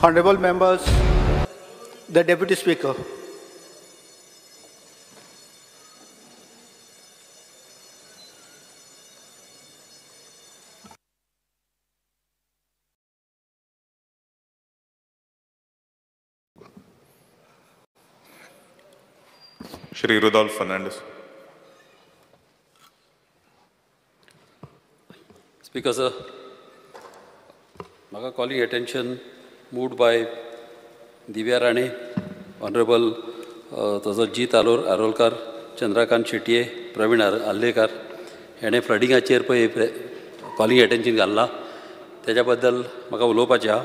Honorable members, the Deputy Speaker. Shri Rudolph Fernandes. Speaker sir, म्हाका calling attention moved by Divya Rane, Honorable तसोच जीत आरोलकार, चंद्रकांत शेटये, प्रवीण आर्लेकर हेणें फ्लडिंगाचेर पळय calling attention घाल्लां, तेज्या बद्दल म्हाका उलोवपाचें आहा.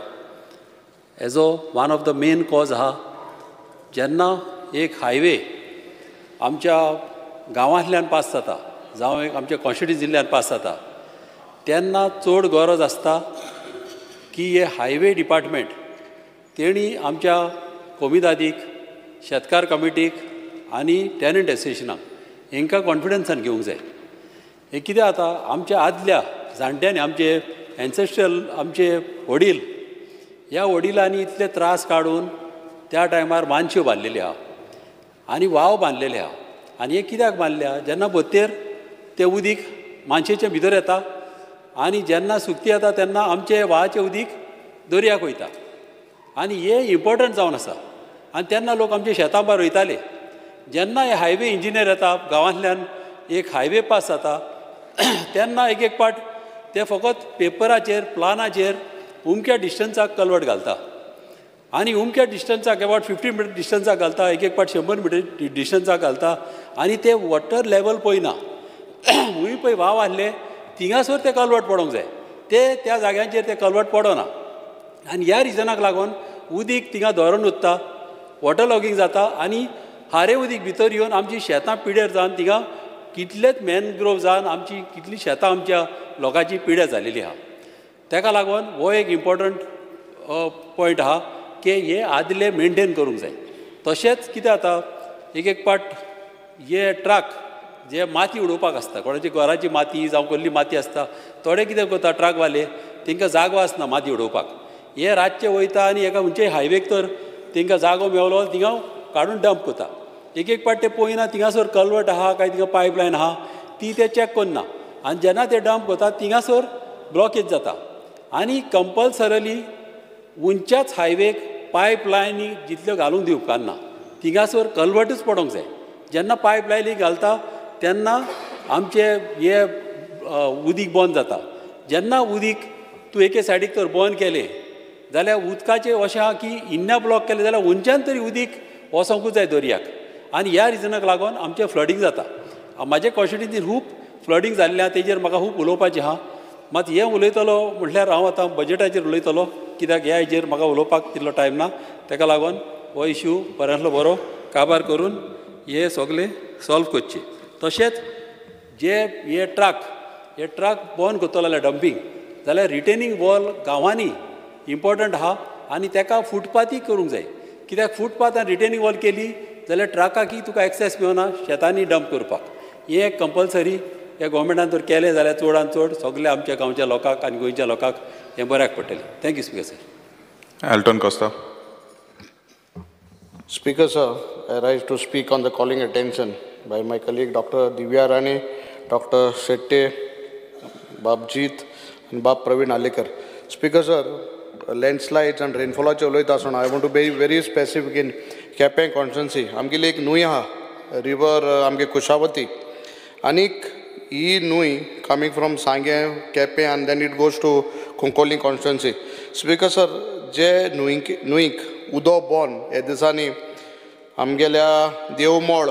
As a one of the main cause आहा, जेन्ना एक हायवे आमच्या गांवांतल्यान पास जाता जावं एक आमच्या कॉन्स्टिट्युएन्सी जिल्ल्यांत पास जाता, तेन्ना चड गरज आसता की हे हायवे डिपार्टमेंट तेणी आमच्या कोमिदादीक, शेतकार कमिटीक आनी टॅनंट एसोसिएशनाक हेंकां कॉन्फिडन्सान घेवंक जाय. हें कितें जाता, आमच्या आदल्या जाणट्यांनी, आमचे एन्सेस्ट्रल, आमचे वडील, ह्या वडिलांनी इतले त्रास काडून त्या टायमार मानश्यो बांदलेल्यो आहा आनी वाव बांदलेले आहा. आनी हें कित्याक बांदल्या, जेन्ना बोत्तेर तें उदीक मानशेचे भितर येता आनी जेन्ना सुकती येता तेन्ना आमचे वावाचें उदीक दर्याक वयता आनी हें इम्पोर्टंट जावन आसा. आनी तेन्ना लोक आमचे शेतां भायर वयताले. जेन्ना हे हायवे इंजिनियर येता, गांवांतल्यान एक हायवे पास जाता, तेन्ना एक एक पाट ते फकत पेपराचेर, प्लानाचेर उमक्या डिस्टन्साक कलवट घालता आनी उमक्या डिस्टन्साक अबावट 50 मिटर डिस्टन्साक घालता, एक एक पाट 100 मिटर डिस्टन्साक घालता आनी ते वॉटर लेवल पळयना. हुंय पळय वाव आसले थिंगासर ते कलवट पडोंक जाय, ते त्या जाग्यांचेर ते कलवट पडना आनी ह्या रिजनाक लागून उदीक थिंगा धरून उरता, वॉटर लॉगींग जाता आनी हारे उदीक भितर येवन आमची शेतां पिड्यार जावन थिंगा कितलेच मॅनग्रोव जावन आमची कितलीं शेतां आमच्या लोकांची पिड्यार जालेली आहा. तेका लागून हो एक इम्पोर्टंट पॉयंट आहा की हे आदले मेनटेन करूंक जाय. तशेंच कितें जाता, एक एक पाट हे ट्रक जे माती उडोवपाक आसता, कोणाची घराची माती जावं कसली माती आसता, थोडे कितें करता ट्रकवाले, तांकां जागो आसना माती उडोवपाक, हे रातचे वयता आनी एका खंयच्याय हायवेक तर तांकां जागो मेवलो थिंगा काडून डंप करता. एक एक पाट ते पळयना थिंगासर कलवट आहा काय थिंगा पायपलायन आहा ती ते चॅक करना आनी जेन्ना ते डंप करता थिंगासर ब्लॉकेज जाता. आनी कंपल्सरली उंच्याच हायवेक पायपलायनी जितल्यो घालूंक दिवंक उपकारना, थिंगासर कलवटूच पडोंक जाय. जेन्ना पायपलायनी घालता तेन्ना आमचे हे उदीक बंद जाता. जेन्ना उदीक तूं एके सायडीक तर बंद केलें जाल्यार उदकाचें अशें आहा की इन्ना ब्लॉक केलें जाल्यार उंच्यान तरी उदीक वचोंकूच जाय दर्याक आनी ह्या रिजनाक लागून आमचें फ्लडींग जाता. म्हाजे कॉन्स्टिट्युएन्सीन खूब फ्लडींग जाल्लें आहा, तेजेर म्हाका खूब उलोवपाचें आहा. मात हें उलयतलो म्हटल्यार हांव आतां बजेटाचेर उलयतलो, कित्याक ह्या हेजेर म्हाका उलोवपाक तितलो टायम ना. तेका लागून हो इशू बऱ्यांतलो बरो काबार करून हे सगळें सॉल्व करचें. तशेंच जे हे ट्रक बंद करतलो जाल्यार डंपींग जाल्यार रिटेनींग वॉल गांवांनी इम्पोर्टंट आहा आनी तेका फुटपाथी करूंक जाय, कित्याक फुटपाथ आनी रिटेनींग वॉल केली जाल्यार ट्रकाकी तुका एक्सेस मेळना शेतांनी डंप करपाक. हें कंपल्सरी ह्या गोवोरमेंटान जर केलें जाल्यार चडान चड सगल्या आमच्या गांवच्या लोकांक आनी गोंयच्या लोकांक हें बऱ्याक पडटलें. Thank you speaker sir. Elton Costa. Speaker sir, I rise to speak on the calling attention by my colleague Dr. Divya Rane, Dr. Shetty, Babjeet and Bab Praveen Alekar. Speaker sir, landslides and rainfall उलयता आसतना I want to be very specific in Quepem constituency. आमगेली एक न्हंय आहा, river आमगे कुशावती, आनीक ही न्हंय coming from Sanguem, Quepem and then it goes to Cuncolim constituency. Speaker sir, जे न्हंयक उदो बोन हे दिसांनी आमगेल्या देवमोळ,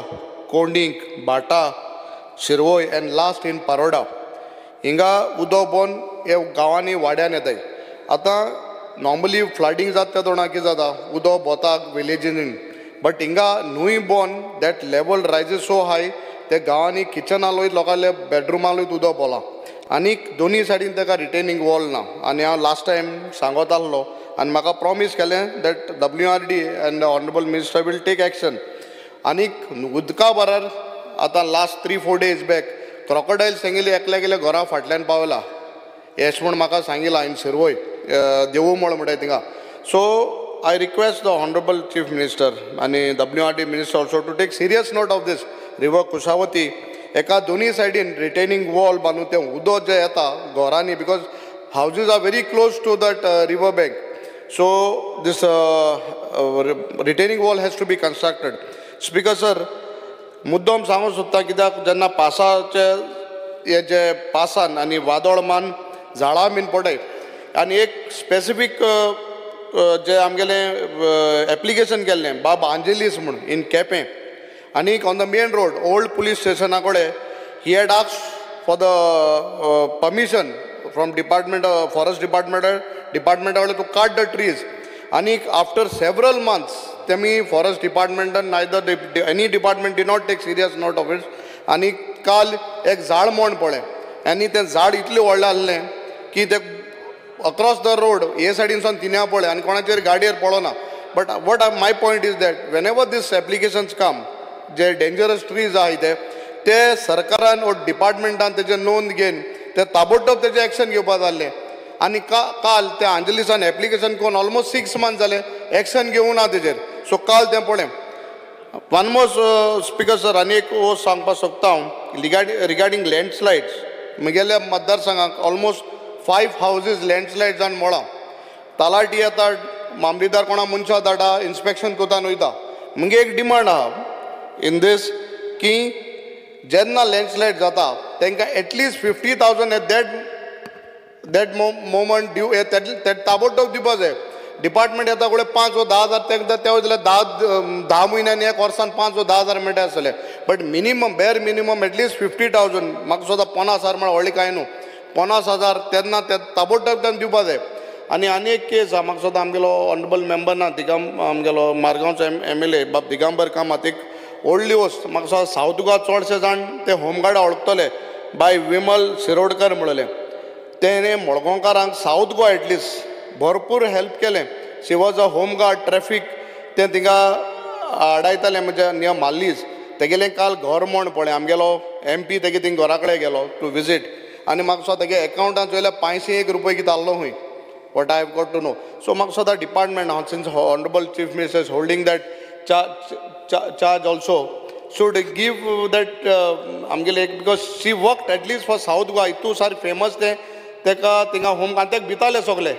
कोंडींक, Bhata, Shirvoi and last in Paroda हिंगा उदो बोन हे गांवांनी वाड्यान येताय. आतां नॉर्मली फ्लडींग जाता त्या तोंडा कितें जाता, उदो बोता विलेजीन, बट हिंगा न्हंय bone that level rises so high ते गांवांनी किचनालूय लोकांले बेडरुमालूय उदक बोला आनीक दोनूय सायडीन ताका रिटेनींग वॉल ना. आनी हांव लास्ट टायम सांगत आसलो आनी म्हाका प्रॉमीस केलें that WRD and honourable minister will take action. आनीक उदका बरार आतां लास्ट 3-4 डेज बॅक क्रोकोडायल तेंगेली एकल्या गेल्या घरा फाटल्यान पावला एश म्हूण म्हाका सांगिलां इन शिरवय देवूमळ म्हणटाय थिंगा. So I request the honourable chief minister आनी WRD minister also to take serious note of this river Kushavati. एका दोनी सायडीन रिटेनिंग वॉल बांदून तें उदक जें येता घरांनी, because houses are very close to that river bank, so this retaining wall has to be constructed. Speaker sir, मुद्दम सांगूंक सोदता कित्याक जेन्ना पावसाचे हे जे पावसान आनी वादळ मान झाडां बीन पडय आनी एक स्पेसिफीक जे आमगेलें एप्लिकेशन केल्लें बाब आंजेलीस म्हूण इन केपें आनी on the main road old police स्टेशना कडेन he had asked for the permission from department forest डिपार्टमेंटा कडेन टू कट the trees. आनी आफ्टर सेवरल मंथ्स तेमी forest डिपार्टमेंटान neither any department did not take serious note of it. आनी काल एक झाड मोण पळय आनी तें झाड इतलें व्हडलें आसलें की तें अक्रॉस the road हे सायडीनसून तिन्या पळय आनी कोणाचेर गाडयेर पडना. But what my point is that whenever these applications come J dangerous trees आहाय ते सरकारान वो डिपार्टमेंटान तेजे नोंद घेवन ते ताबडतोब तेजें एक्शन घेवपा जाय आसलें. आनी काल त्या आंजलिसान एप्लिकेशन करून ऑलमोस्ट 6 मंथ्स जाले एक्शन घेवंक ना तेजेर. सो काल तें पळय. वन मोर स्पिकर सर, आनी एक वो सांगपाक सोदता हांव रिगार्डींग लँडस्लायड्स. म्हगेल्या मतदारसंघाक ऑलमोस्ट 5 हावजीज लँडस्लायड जावन मोळा. तलाटी येता, मामलेदार कोणा मनशां धाडटा, इन्स्पेक्शन करता आनी वयता. म्हगे एक डिमांड आहा इन दीस की जेन्ना लँडस्लायड जाता तांकां at least 50,000 at that moment due ते ताबडतोब दिवपा जाय. डिपार्टमेंट येता कडेन 5 वा 10 हजार तांकां त्या जाल्यार 10 म्हयन्यांनी एक वर्सान 5 वा 10 हजार मेळटा आसतले. But minimum bare minimum at least 50,000 म्हाका सुद्दां 50,000 म्हळ्यार व्हडलें कांय न्हू, 50,000 तेन्ना ते ताबडतोब तांकां दिवपा जाय. आनी आनी एक केस आहा, म्हाका सुद्दां आमगेलो ऑनरेबल मेंबर ना आमगेलो मारगांवचो MLA बाब दिगंबर कामत एक व्हडली वस्त म्हाका सुद्दां सावथ गोवा चडशे जाण ते होमगार्ड वळखतले बाय विमल शिरोडकर म्हणलें तेणें मडगांवकारांक सावथ गोवा एटलिस्ट भरपूर हेल्प केलें. She was a home guard traffic तें थिंगा आडायतालें म्हणजे नियर माल्लीज. तेगेलें काल घर म्हण पळय आमगेलो MP तेगे थिंग घरा कडेन गेलो टू विजीट आनी म्हाका सुद्दां तेगे एकावंटान चोयल्यार 501 रुपये कितें आहलो खंय, what I have got to know. So म्हाका सुद्दां डिपार्टमेंट हांव since honourable chief minister is holding that charge also should give that आमगेले एक, because she worked at least for South Goa इतू सारकें फेमस तें तेका थिंगा होम आनी तेका भिताले सगले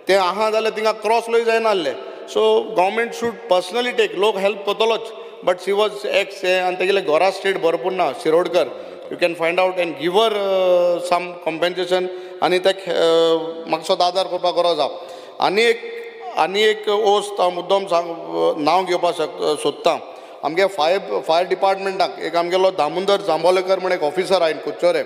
ते आहा जाल्यार थिंगा क्रॉस लोय जायना आसले. So government should personally take, लोक हेल्प करतलोच बट she was x हें आनी तेगेले घरा स्टेट भरपूर ना Shirodkar, you can find out and give her some compensation आनी तेका म्हाका सुद्दां आदार करपाक गरज आहा. आनी एक वस्त हांव मुद्दम सांग नांव घेवपाक सोदता. आमगे फायर डिपार्टमेंटाक एक आमगेलो दामोदर जांबोलेकर म्हण एक ऑफिसर आहा कुच्चोरे,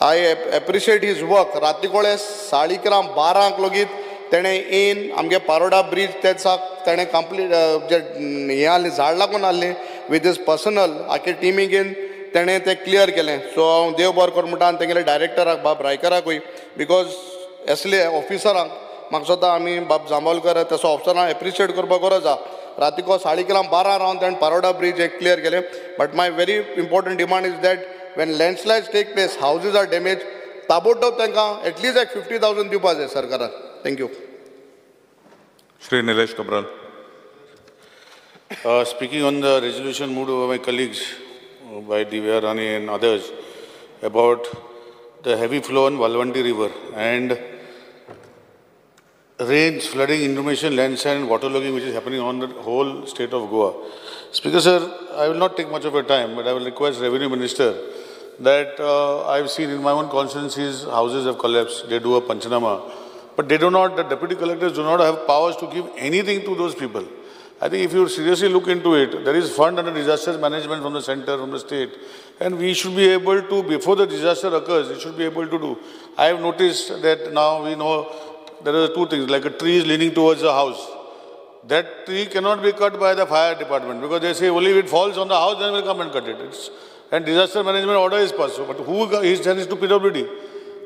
I appreciate his work. राती कोळे 11:30 12 लोगीत तेणें येवन आमगे पारोडा ब्रीज ते दिसाक तेणें कंप्लीट जे हें आहलें झाड लागून आहलें विथ his personal आख्खे टिमीक येवन तेणें तें क्लियर केलें. सो हांव देव बरो करूं म्हणटा आनी तेगेले डायरेक्टराक बाब रायकराकूय, because असले ऑफिसरांक म्हाका सुद्दां आमी बाब जांबोलकर तसो ऑफिसरांक एप्रिशिएट करपाक गरज आहा. रातीको 11:30 12 रावन तेणें पारोडा ब्रीज एक क्लियर केलें. But my very important demand is that when landslides take place, houses are damage, ताबडतोब तांकां एटलिस्ट एक 50,000 दिवपा जाय सरकारान. Thank you. Shri Nilesh Cabral. Speaking on the resolution moved by my colleagues, by Divya Rane and others, about the heavy flow on Valvanti river and rains, flooding, inundation, landslide and waterlogging which is happening on the whole state of Goa. Speaker sir, I will not take much of your time, but I will request Revenue Minister that I have seen in my own constituencies, houses have collapsed, they do a panchanama, but they do not, the deputy collectors do not have powers to give anything to those people. I think if you seriously look into it, there is fund under disaster management from the center, from the state, and we should be able to, before the disaster occurs, we should be able to do. I have noticed that now we know there are two things, like a tree is leaning towards a house. That tree cannot be cut by the fire department because they say only if it falls on the house, then we'll come and cut it. And disaster management order is passed. But who is sent to PWD?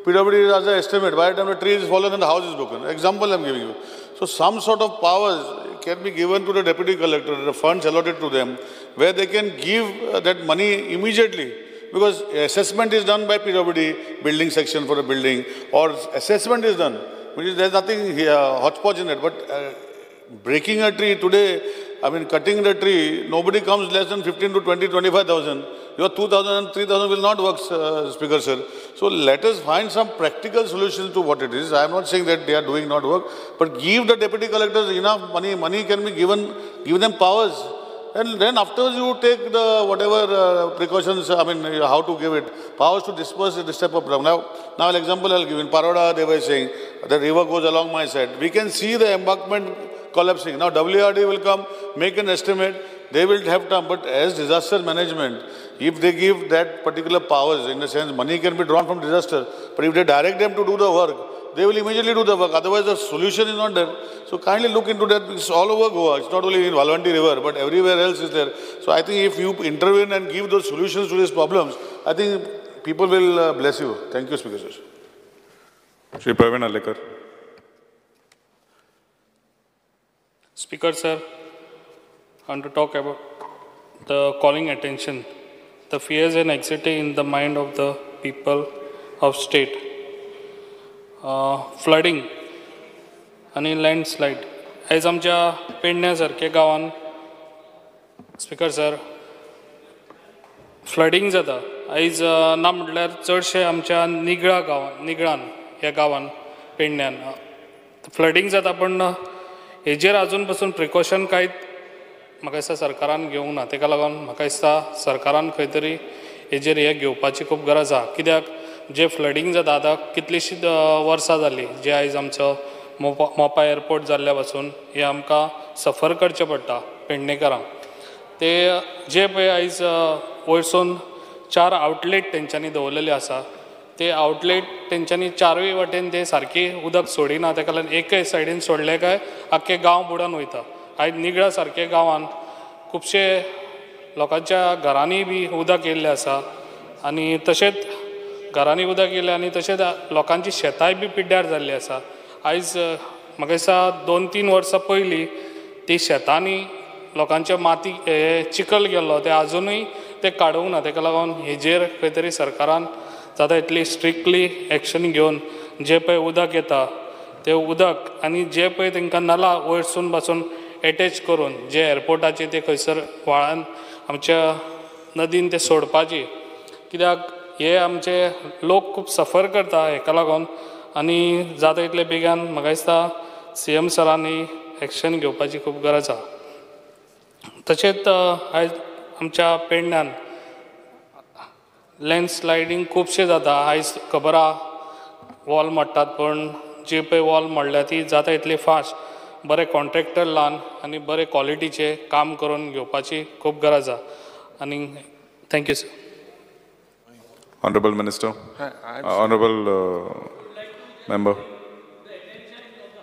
PWD is as an estimate. By the time the tree is fallen and the house is broken. Example I am giving you. So some sort of powers can be given to the deputy collector, the funds allotted to them, where they can give that money immediately. Because assessment is done by PWD, building section for a building, or assessment is done. Which is, there's nothing here, hodgepodge in it. But breaking a tree today, I mean, cutting the tree, nobody comes less than 15 to 20, 25,000. Your 2,000 and 3,000 will not work, Speaker sir. So let us find some practical solution to what it is. I am not saying that they are doing not work, but give the deputy collectors enough money. Money can be given, give them powers. And then afterwards you take the whatever precautions, I mean, how to give it, powers to disperse this type of problem. Now an example I'll give. In Paroda, they were saying, the river goes along my side. We can see the embankment collapsing. Now WRD will come, make an estimate, they will have time. But as disaster management, if they give that particular powers, in the sense money can be drawn from disaster, but if they direct them to do the work, they will immediately do the work. Otherwise, the solution is not there. So kindly look into that. It's all over Goa. It's not only in Valvanti River, but everywhere else is there. So I think if you intervene and give those solutions to these problems, I think people will bless you. Thank you, Speaker sir. Shri Praveen Alekar. Speaker sir, I want to talk about the calling attention, the fears and anxiety in the mind of the people of state. Flooding आनी landslide आयज आमच्या पेडण्या सारक्या गांवान speaker sir flooding जाता. आयज ना म्हटल्यार चडशे आमच्या निगळा गांवान, निगळान ह्या गांवान पेडण्यान फ्लडींग जाता, पण हेजेर आजून पसून प्रिकॉशन कांयच म्हाका दिसता सरकारान घेवंक ना. तेका लागून म्हाका दिसता सरकारान खंय तरी हेजेर हें घेवपाची खूब गरज आसा. कित्याक जे फ्लडींग जाता आतां कितलींशीं वर्सां जालीं, जे आयज आमचो मोपा एअरपोर्ट जाल्ल्या पासून हें आमकां सफर करचें पडटा पेडणेकारांक. ते जे पळय आयज वयरसून 4 आउटलेट तेंच्यांनी दवरलेले आसा, ते आउटलेट तेंच्यांनी 4ूय वाटेन ते सारकी उदक सोडिना, तेका लागून एके सायडीन सोडले काय आख्खे गांव बुडोन वयता. आयज निगळा सारके गांवान खुबशे लोकांच्या घरांनी बी उदक येयल्लें आसा आनी तशेंच घरांनी उदक येयलें आनी तशेंच लोकांची शेतांय बी पिड्ड्यार जाल्लीं आसा. आयज म्हाका दिसता 2-3 वर्सां पयलीं ती शेतांनी लोकांच्या माती हे चिखल गेल्लो, ते आजुनूय ते काडूंक ना. तेका लागून हेजेर खंय तरी सरकारान जाता इतली स्ट्रिक्टली एक्शन घेवन जे पळय उदक येता ते उदक आनी जे पळय तांकां नला वयरसून पासून एटॅच करून जे एअरपोर्टाचे ते खंयसर व्हाळान आमच्या नदीन ते सोडपाची, कित्याक हे आमचे लोक खूब सफर करता हेका लागून. आनी जाता इतले बेगान म्हाका दिसता सी एम सरांनी एक्शन घेवपाची खूब गरज आसा. तशेंच आयज आमच्या पेडण्यान लँडस्लायडींग खुबशें जाता. आयज खबर आहा वॉल मोडटात, पूण जी पळय वॉल मोडल्या ती जाता इतली फास्ट बरे कॉन्ट्रॅक्टर लावन आनी बरे क्वॉलिटीचें काम करून घेवपाची खूब गरज आसा. आनी thank you sir. Honorable Minister, Honorable Member.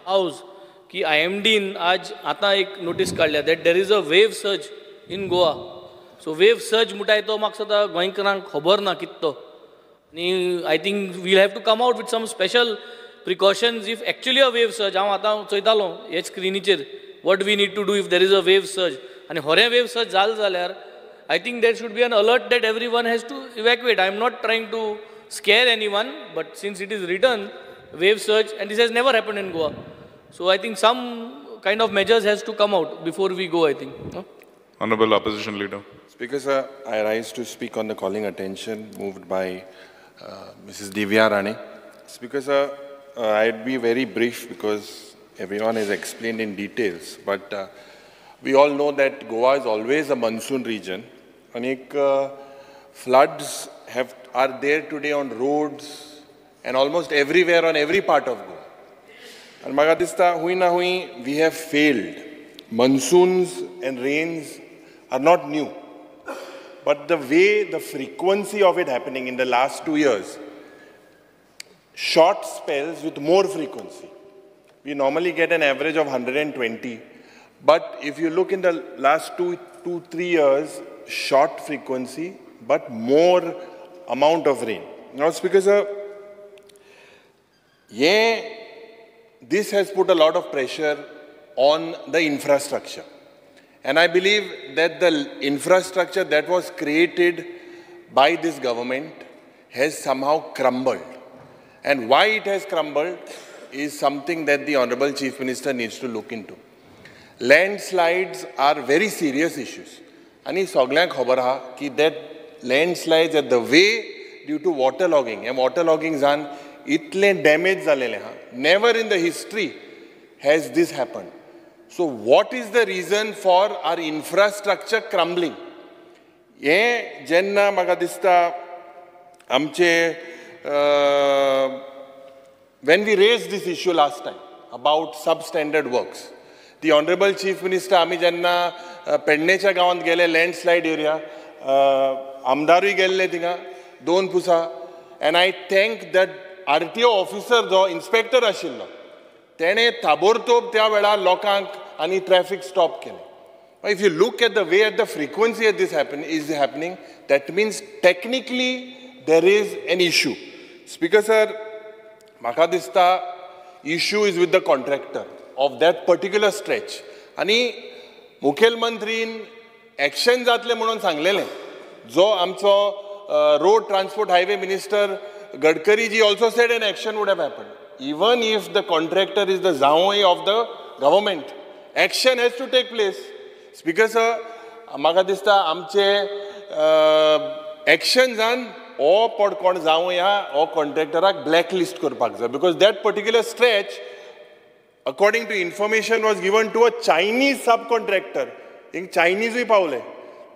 House की IMD न आज आतां एक नोटीस काडल्या that there is a wave surge in Goa. So wave surge म्हणटाय तो म्हाका दिसता गोंयकारांक खबर ना कितें तो. आनी I think we'll have to come out with some special precautions if actually a wave surge. हांव आतां चोयतालो हे स्क्रिनीचेर what we need to do if there is a wave surge. आनी होरें वेव सर्ज जालें जाल्यार I think there should be an alert that everyone has to evacuate. I am not trying to scare anyone, but since it is written wave surge and this has never happened in Goa. So I think some kind of measures has to come out before we go, I think. No? Honorable Opposition Leader. Speaker sir, I rise to speak on the calling attention moved by Mrs. Divya Rane. Speaker sir, I'd be very brief because everyone has explained in details, but we all know that Goa is always a monsoon region. Anek floods are there today on roads and almost everywhere on every part of Goa. And म्हाका दिसता हुंय ना हुंय we have failed. Monsoons and rains are not new, but the way the frequency of it happening in the last 2 years, short spells with more frequency. We normally get an average of 120, but if you look in the last 2, 3 years, short frequency, but more amount of rain. Now, Speaker sir, yeah, this has put a lot of pressure on the infrastructure. And I believe that the infrastructure that was created by this government has somehow crumbled. And why it has crumbled? is something that the Honorable Chief Minister needs to look into. Landslides are very serious issues. आनी सगळ्यांक खबर आहा की that landslides at the way due to water logging. हें water logging जावन इतलें damage जालेलें आहा. Never in the history has this happened. So what is the reason for our infrastructure crumbling? हें जेन्ना म्हाका दिसता आमचे when we raised this issue last time about substandard works, the Honorable Chief Minister आमी जेन्ना पेडणेच्या गांवांत गेले लँडस्लायड एरिया, आमदारूय गेल्ले थिंगा दोन पुसा, and I thank that RTO officer जो इन्स्पेक्टर आशिल्लो तेणें ताबोरतोब त्या वेळार लोकांक आनी ट्रॅफिक स्टॉप केलें. If you look at the way at the frequency at this is happening, that means technically there is an issue. Speaker sir, म्हाका दिसता issue is with the contractor of that particular stretch. आनी मुखेलमंत्रीन action जातलें म्हणून सांगलेलें. जो आमचो road transport highway minister Gadkari ji also said an action would have happened. Even if the contractor is the जावंय of the government, action has to take place. Speaker sir, म्हाका दिसता आमचे एक्शन जावन हो पड कोण जावया हो कॉन्ट्रॅक्टराक ब्लॅक लिस्ट करपाक जाय, because that particular stretch according to information was given to a Chinese sub contractor. हिंग चायनीजूय पावले.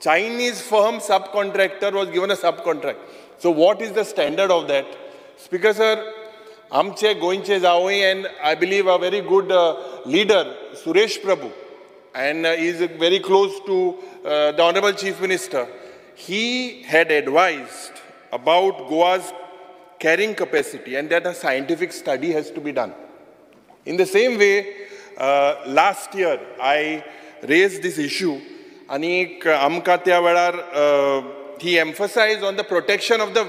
Chinese firm sub contractor was given a sub contract. So what is the standard of that? Speaker sir, आमचे गोंयचे जावंय and I believe a very good leader Suresh Prabhu, and is very close to the Honorable Chief Minister, he had advised about Goa's carrying capacity and that a scientific study has to be done. In the same way, last year I raised this issue, and आमकां त्या वेळार he emphasized on the protection of the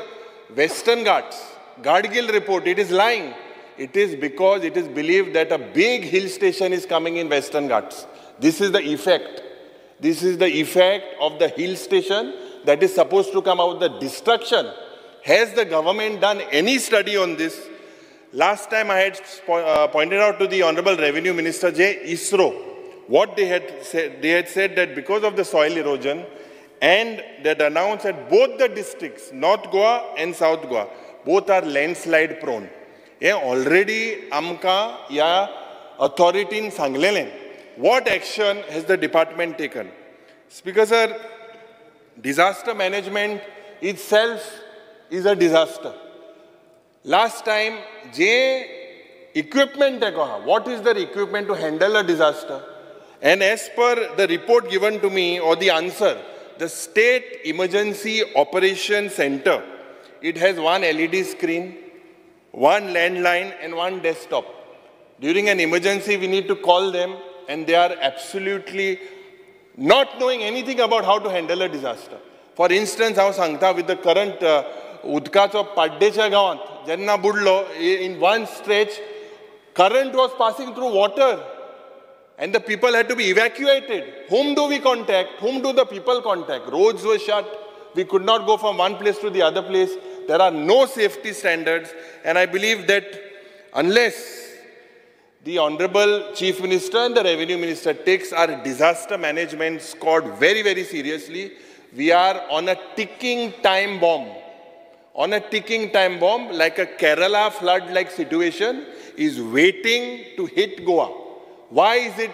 Western Ghats. Gadgil report, it is lying. It is because it is believed that a big hill station is coming in Western Ghats. This is the effect. This is the effect of the hill station that is supposed to come out, the destruction. Has the government done any study on this? Last time I had pointed out to the Honorable Revenue Minister, J. ISRO, what they had said that because of the soil erosion, and that announced that both the districts, North Goa and South Goa, both are landslide prone. Ye already amka ya authority in sanglele. What action has the department taken? Speaker sir, disaster management itself is a disaster. Last time, J equipment, what is the equipment to handle a disaster? And as per the report given to me or the answer, the State Emergency Operation Center, it has one LED screen, one landline and one desktop. During an emergency, we need to call them, and they are absolutely not knowing anything about how to handle a disaster. For instance, हांव सांगता with the current उदकाचो पाड्डेच्या गांवांत जेन्ना बुडलो, in one stretch, current was passing through water and the people had to be evacuated. Whom do we contact? Whom do the people contact? Roads were shut. We could not go from one place to the other place. There are no safety standards, and I believe that unless the Honorable Chief Minister and the Revenue Minister takes our disaster management squad very, very seriously, we are on a ticking time bomb. On a ticking time bomb, like a Kerala flood-like situation is waiting to hit Goa. Why is it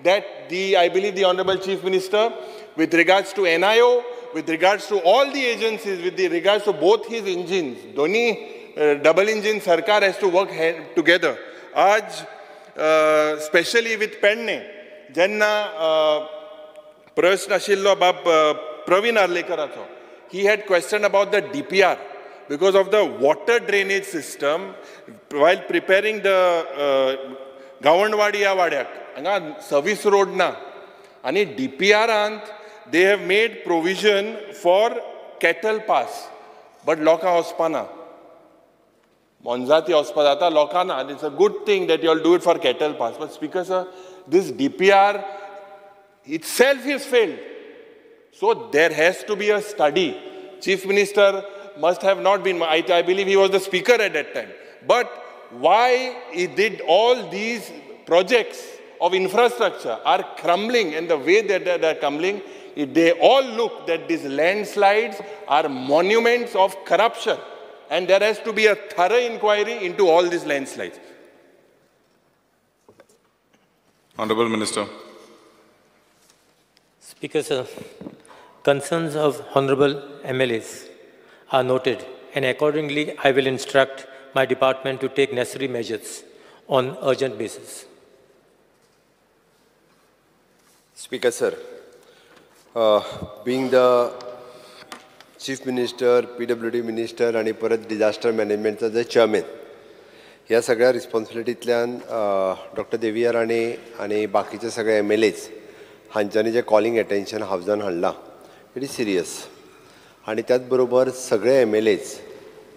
that I believe the Honorable Chief Minister, with regards to NIO, with regards to all the agencies, with the regards to both his engines, Doni double engine Sarkar has to work together. Aaj, especially with Pedne, Jenna प्रश्न आशिल्लो बाब Praveen Arlekaracho, he had questioned about the DPR because of the water drainage system while preparing the Gavanwadi ह्या वाड्याक हांगा service road ना आनी DPR they have made provision for cattle pass, but लोकां वचपाना, मोनजाती वचपा जाता लोकां ना. It's a good thing that you all do it for cattle pass, but speaker sir, this DPR itself is failed. So there has to be a study. Chief Minister must have not been, I believe he was the speaker at that time. But why did all these projects of infrastructure are crumbling, and the way that they are crumbling, they all look that these landslides are monuments of corruption, and there has to be a thorough inquiry into all these landslides. Honorable Minister. Speaker, sir, concerns of Honorable MLAs are noted, and accordingly I will instruct my department to take necessary measures on urgent basis. Speaker, sir, being the Chief Minister, PWD Minister आणि परत disaster मॅनेजमेंटचा जे chairman, ह्या सगळ्या रिस्पॉन्सिबिलिटींतल्यान doctor Devia Rane आनी बाकीचे सगळे MLAs हांच्यांनी जे calling attention हावजान हाडलां, it is serious. आनी त्याच बरोबर सगळे MLAs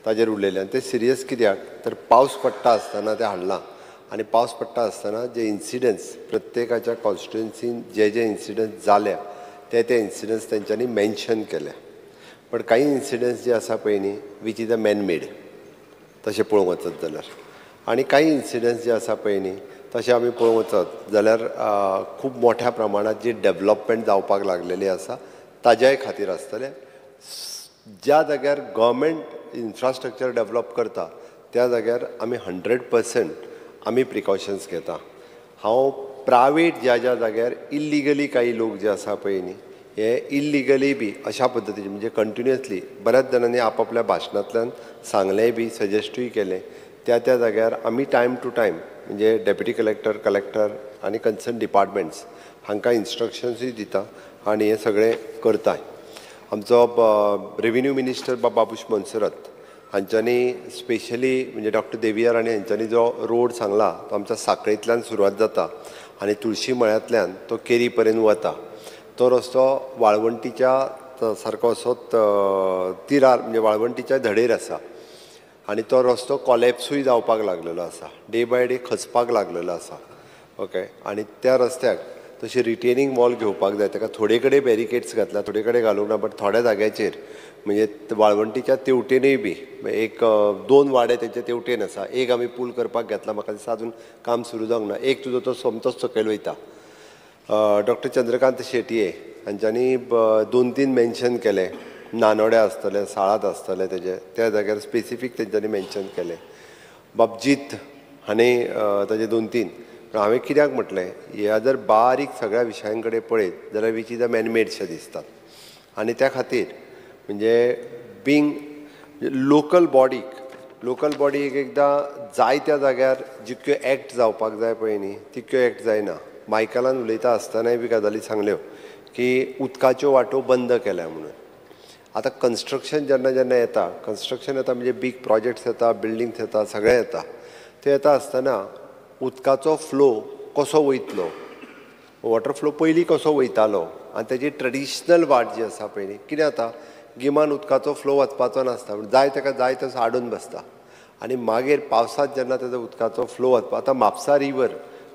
ताजेर उलयले आनी ते सिरियस कित्याक तर पावस पडटा आसतना ते हाडलां आनी पावस पडटा आसतना जे इन्सिडंट्स प्रत्येकाच्या कॉन्स्टिट्युएन्सीन जे जे इन्सिडंट्स जाल्या ते ते इन्सिडंट्स तेंच्यांनी मेन्शन केले. बट कांय इन्सिडंट्स जे आसा पळय न्ही, which is a man-made तशें पळोवंक वचत जाल्यार, आनी कांय इन्सिडंट्स जे आसा पळय न्ही तशें आमी पळोवंक वचत जाल्यार खूब मोठ्या प्रमाणांत जी डेवलपमेंट जावपाक लागलेली आसा ताज्याय खातीर आसतलें. ज्या जाग्यार गव्हर्मेंट इन्फ्रास्ट्रक्चर डेवलप करता त्या जाग्यार आमी 100% आमी प्रिकॉशन्स घेता. हांव प्रायवेट ज्या ज्या जाग्यार इल्लिगली काही लोक जे आसा पळय न्ही, हे इल्लिगली बी अशा पद्दतीचे म्हणजे कंटिन्युअसली बऱ्याच जाणांनी आपापल्या भाशणांतल्यान सांगलेंय बी, सजेस्टूय केलें, त्या त्या जाग्यार आमी टायम टू टायम म्हणजे डेप्युटी कलेक्टर, कलेक्टर आनी कन्सर्न डिपार्टमेंट्स हांकां इन्स्ट्रक्शन्सूय दिता आनी हें सगळें करताय. आमचो रेविन्यू मिनिस्टर बाबूश मोन्सेरात हांच्यांनी स्पेशली म्हणजे डॉक्टर देविया राणे हांच्यांनी जो रोड सांगला तो आमच्या साखळेंतल्यान सुरवात जाता आनी तुळशी मळ्यांतल्यान तो केरी पर्यंत वता. तो रस्तो वाळवंटीच्या सारको असो तिरार म्हणजे वाळवंटीच्या धडेर आसा आनी तो रस्तो कॉलेप्सूय जावपाक लागलेलो आसा, डे बाय डे खचपाक लागलेलो आसा. ओके, आनी त्या रस्त्याक तशी रिटेनिंग वॉल घेवपाक जाय, ताका थोडे कडेन बॅरिकेड्स घातल्या, थोडे कडेन घालूंक ना, बट थोड्या जाग्याचेर म्हणजे वाळवंटीच्या तेवटेनूय बी एक 2 वाडे तेंचे तेवटेन आसा, एक आमी पूल करपाक घेतला, म्हाका दिसता अजून काम सुरू जावंक ना, एक तुजो तो सोमतोच सकयल वयता. डॉक्टर चंद्रकांत शेटये हांच्यांनी 2-3 मेन्शन केलें, नानोड्या आसतलें, साळात आसतलें, तेजे त्या जाग्यार स्पेसिफीक तेंच्यांनी मेन्शन केलें. बाबजीत हांणी ताजे 2-3. पूण हांवें कित्याक म्हटलें, ह्या जर बारीक सगळ्या विशयां कडेन पळयत जाल्यार which is a मॅनमेडशें दिसतात आनी त्या खातीर म्हणजे बींग लोकल बॉडीक, लोकल बॉडी एक एकदां जायत्या जाग्यार जितक्यो एक्ट जावपाक जाय पळय न्ही तितक्यो एक्ट जायना. मायकलान उलयता आसतनाय बी गजाली सांगल्यो की उदकाच्यो वाटो बंद केल्या म्हणून. आतां कन्स्ट्रक्शन जेन्ना जेन्ना येता, कन्स्ट्रक्शन येता म्हणजे बीग प्रोजेक्ट्स येता, बिल्डिंग्स येता, सगळें येता, तें येता आसतना उदकाचो फ्लो कसो वयतलो, वॉटर फ्लो पयलीं कसो वयतालो आनी तेजी ट्रेडिशनल वाट जी आसा पळय न्ही, कितें जाता गिमान उदकाचो फ्लो वचपाचो नासता, जाय ताका जाय तसो आडून बसता आनी मागीर पावसांत जेन्ना तेजो उदकाचो फ्लो वचपा. आतां म्हापसा रिवर,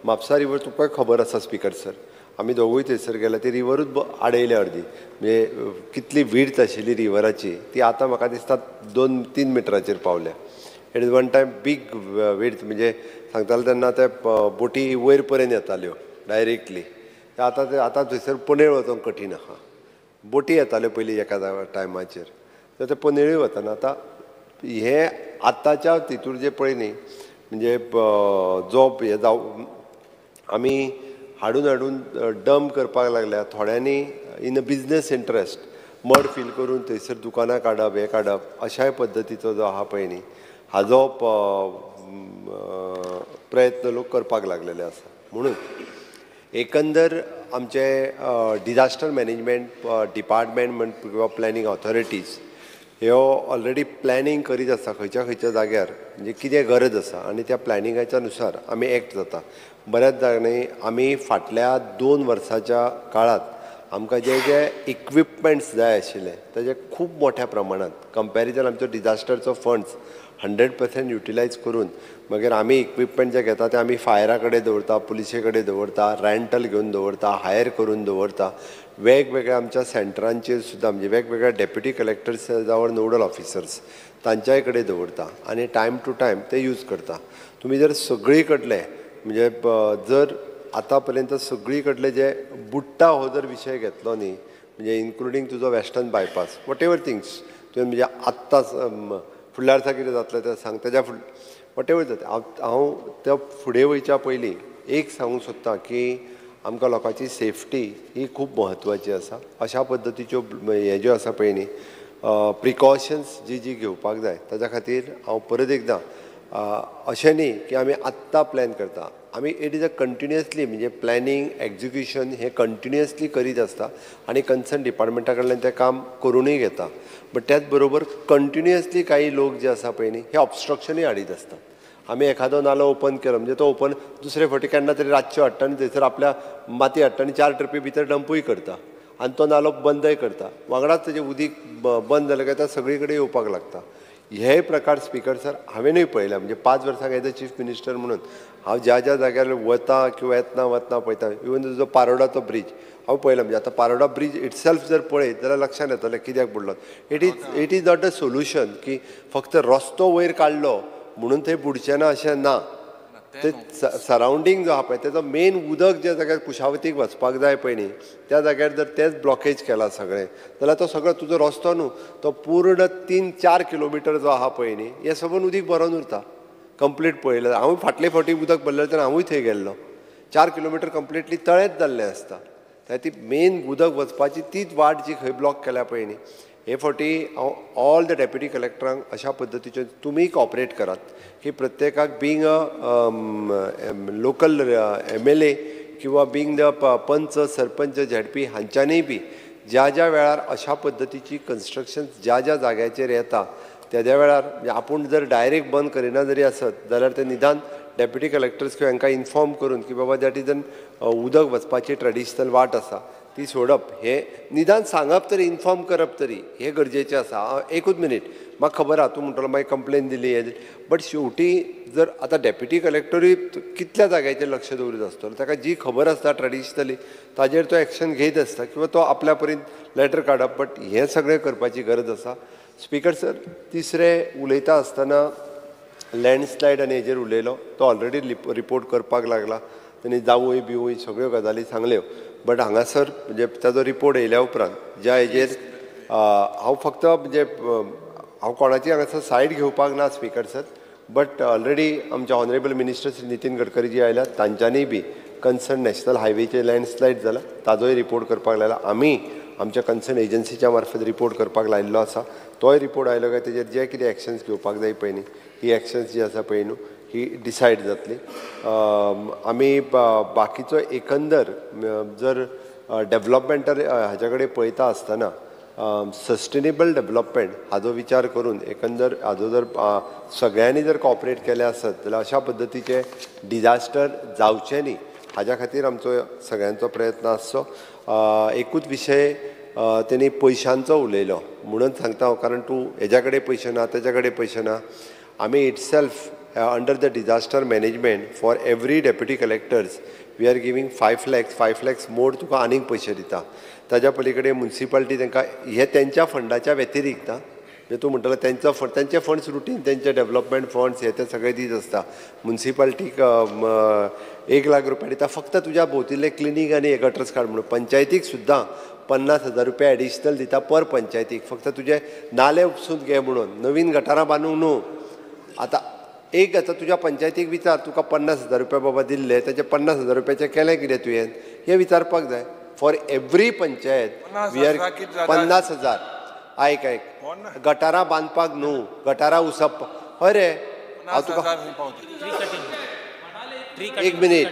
म्हापसा रिवर तुका खबर आसा स्पीकर सर, आमी दोगूय थंयसर गेल्या, ती रिवरूच आडयल्या अर्दी, म्हणजे कितली विड्थ आशिल्ली रिवराची ती आतां म्हाका दिसता 2-3 मिटराचेर पावल्या. It is one time big width, म्हणजे सांगताले तेन्ना ते बोटी वयर पर्यंत येताल्यो डायरेक्टली, आतां ते आतां थंयसर पनेळ वचोंक कठीण आहा, बोटी येताल्यो पयलीं एका टायमाचेर, तर ते पनेळूय वतना. आतां हें आतांच्या तितूर जे पळय न्ही म्हणजे जो हें जावं आमी हाडून हाडून डंप करपाक लागल्या, थोड्यांनी in a business interest mud fill करून थंयसर दुकानां काडप, हें काडप, अशाय पद्दतीचो जो आहा पळय न्ही हाजो प्रयत्न लोक करपाक लागलेले आसा. म्हणून एकंदर आमचे डिझास्टर मॅनेजमेंट डिपार्टमेंट म्हण किंवा प्लॅनिंग ऑथॉरिटीज ह्यो ऑलरेडी प्लॅनिंग करीत आसा खंयच्या खंयच्या जाग्यार म्हणजे कितें गरज आसा आनी त्या प्लॅनिंगाच्या नुसार आमी एक्ट जाता. बऱ्याच जाणांनी आमी फाटल्या 2 वर्साच्या काळांत आमकां जे जे इक्विपमेंट्स जाय आशिल्ले ताजे खूब मोठ्या प्रमाणांत कंपॅरिजन आमचो डिझास्टरचो फंड्स 100% युटिलायज करून मागीर आमी इक्विपमेंट जे घेता ते आमी फायरा कडेन दवरता, पुलिसे कडेन दवरता, रेंटल घेवन दवरता, हायर करून दवरता. वेगवेगळ्या आमच्या सेंटरांचेर सुद्दां म्हणजे वेगवेगळ्या डेप्युटी कलेक्टर्स जावं नोडल ऑफिसर्स तांच्याय कडेन दवरता आनी टायम टू टायम ते यूज करता. तुमी जर सगळी कडले म्हणजे जर आतां पर्यंत सगळी कडले जे बुडटा हो जर विशय घेतलो न्ही म्हणजे इन्क्लुडींग तुजो western bypass whatever things तुवें म्हणजे आत्तां फुडल्या वर्सा कितें जातलें तें सांग तेज्या फुड what ever जाता. हांव त्या फुडें वयच्या पयलीं एक सांगूंक सोदतां की आमकां लोकांची सेफ्टी ही खूब म्हत्वाची आसा. अशा पद्दतीच्यो हे ज्यो आसा पळय न्ही प्रिकॉशन्स जी जी घेवपाक जाय ताच्या खातीर हांव परत एकदां अशें न्ही की आमी आत्तां प्लॅन करता, आमी it is a continuously म्हणजे प्लॅनिंग एक्जिक्युशन हें कंटिन्युअसली करीत आसता आनी कन्सर्न डिपार्टमेंटा कडल्यान तें काम करुनूय घेता. बट त्याच बरोबर कंटिन्युअसली काही लोक जे आसा पळय न्ही हे ऑबस्ट्रक्शनूय हाडीत आसतात. आमी एखादो नालो ओपन केलो म्हणजे तो ओपन दुसरे फावटी केन्ना तरी रातच्यो हाडटा आनी थंयसर आपल्या माती हाडटा आनी 4 ट्रिपी भितर डंपूय करता आनी तो नालो बंदय करता. वांगडाच तेजें उदीक बंद जालें काय सगळी कडेन येवपाक लागता. हे प्रकार स्पीकर सर हांवेंनूय पळयला. म्हणजे 5 वर्सां एज अ चीफ मिनिस्टर म्हणून हांव ज्या ज्या जाग्यार वता किंवा येतना वतना पळयता. इवन तुजो पारोडाचो ब्रीज हांव पळयला. म्हणजे आतां पारोडा ब्रीज इटसेल्फ जर पळयत जाल्यार लक्षांत येतलें कित्याक बुडलो. It is not a solution की फक्त रस्तो वयर काडलो म्हणून थंय बुडचें ना अशें ना. ते सरावंडींग जो आहा पळय तेजो मेन उदक ज्या जाग्यार कुशावतीक वचपाक जाय पळय न्ही त्या जाग्यार जर तेच ब्लॉकेज केला सगळें जाल्यार तो सगळो तुजो रस्तो न्हू तो पूर्ण 3-4 किलोमिटर जो आहा पळय न्ही हें सगळें उदीक भरोन उरता. कंप्लीट पळयलें हांव फाटले फावटी उदक भरलें तेन्ना हांवूय थंय गेल्लो. 4 किलोमिटर कंप्लिटली तळेंच जाल्लें आसता. त्या ती मेन उदक वचपाची तीच वाट जी खंय ब्लॉक केल्या पळय न्ही हे फावटी हांव ऑल the deputy कलेक्टरांक अशा पद्दतीच्यो तुमी कॉपरेट करात की प्रत्येकाक being a local MLA किंवा बींग the पंच सरपंच झेडपी हांच्यांनीय बी ज्या ज्या वेळार अशा पद्दतीची कन्स्ट्रक्शन ज्या ज्या जाग्याचेर येता त्या त्या वेळार म्हणजे आपूण जर डायरेक्ट बंद करिना जरी आसत जाल्यार ते निदान डेप्युटी कलेक्टर्स किंवा हांकां इन्फॉर्म करून की बाबा that is an उदक वचपाची ट्रेडिशनल वाट आसा ती सोडप हें निदान सांगप तरी इन्फॉर्म करप तरी हें गरजेचें आसा. एकूच मिनीट म्हाका खबर आहा तूं म्हणटलो मागीर कंप्लेन दिली हें बट शेवटी जर आतां डेप्युटी कलेक्टरूय कितल्या जाग्याचेर लक्ष दवरीत आसतलो ताका जी खबर आसता ट्रेडिशनली ताजेर तो एक्शन घेयत आसता किंवा तो आपल्या परीन लेटर काडप. बट हें सगळें करपाची गरज आसा. स्पीकर सर तिसरें उलयता आसतना लँडस्लायड आनी हेजेर उलयलो तो ऑलरेडी रिपोर्ट करपाक लागला तेणी जावूय बिवूय सगळ्यो गजाली सांगल्यो. बट हांगासर म्हणजे ताजो रिपोर्ट येयल्या उपरांत ज्या हेजेर हांव फक्त म्हणजे हांव कोणाची हांगासर सायड घेवपाक ना स्पीकर सर बट ऑलरेडी आमचे ऑनरेबल मिनिस्टर श्री नितीन गडकरी जी आयल्या तांच्यांनीय बी कन्सर्न नॅशनल हायवेचेर लँडस्लायड जाला ताजोय रिपोर्ट करपाक लायला. आमी आमच्या कन्सर्न एजन्सीच्या मार्फत रिपोर्ट करपाक लायिल्लो आसा. तोय रिपोर्ट आयलो काय तेजेर जे कितें एक्शन्स घेवपाक जाय पळय न्ही ही एक्शन्स जी आसा पळय न्हू ही डिसायड जातली. आमी बाकीचो एकंदर जर डेवलपमेंटल हाज्या कडेन पळयता आसतना सस्टेनेबल डेवलपमेंट हाजो विचार करून एकंदर हाजो जर सगळ्यांनी जर कॉपरेट केलें आसत जाल्यार अशा पद्दतीचे डिजास्टर जावचें न्ही हाज्या खातीर आमचो सगळ्यांचो प्रयत्न आसचो. एकूच विशय तेणी पयशांचो उलयलो म्हणून सांगता हांव कारण तूं हेज्या कडेन पयशे ना तेज्या कडेन पयशे ना. आमी itself under the disaster management for every deputy collectors we are giving 5 lakhs 5 lakhs more तुका आनीक पयशे दिता. ताज्या पलीकडे मुन्सिपालिटी तांकां हे तेंच्या फंडाच्या व्यतिरिक्त म्हणजे तूं म्हणटलो तेंचो फंड तेंचे फंड्स रुटीन तेंचे डेवलपमेंट फंड्स हे ते सगळे दीत आसता. मुन्सिपालिटीक 1 लाख रुपया दिता फक्त तुज्या भोंवतिल्ले क्लिनींग आनी गटर्स काड म्हणून. पंचायतीक सुद्दां 50,000 रुपया एडिशनल दिता पर पंचायतीक फक्त तुजे नाले उपसून घे म्हणून नवीन गटारां बांदूंक न्हू. आतां एक आतां तुज्या पंचायतीक विचार तुका 50,000 रुपया बाबा दिल्ले तेजे 50,000 रुपयाचें केलें कितें तुवें हें विचारपाक जाय. For every panchayat we are 50,000. आयक आयक गटारां बांदपाक न्हू गटारां उसप हय रे हांव तुका एक मिनीट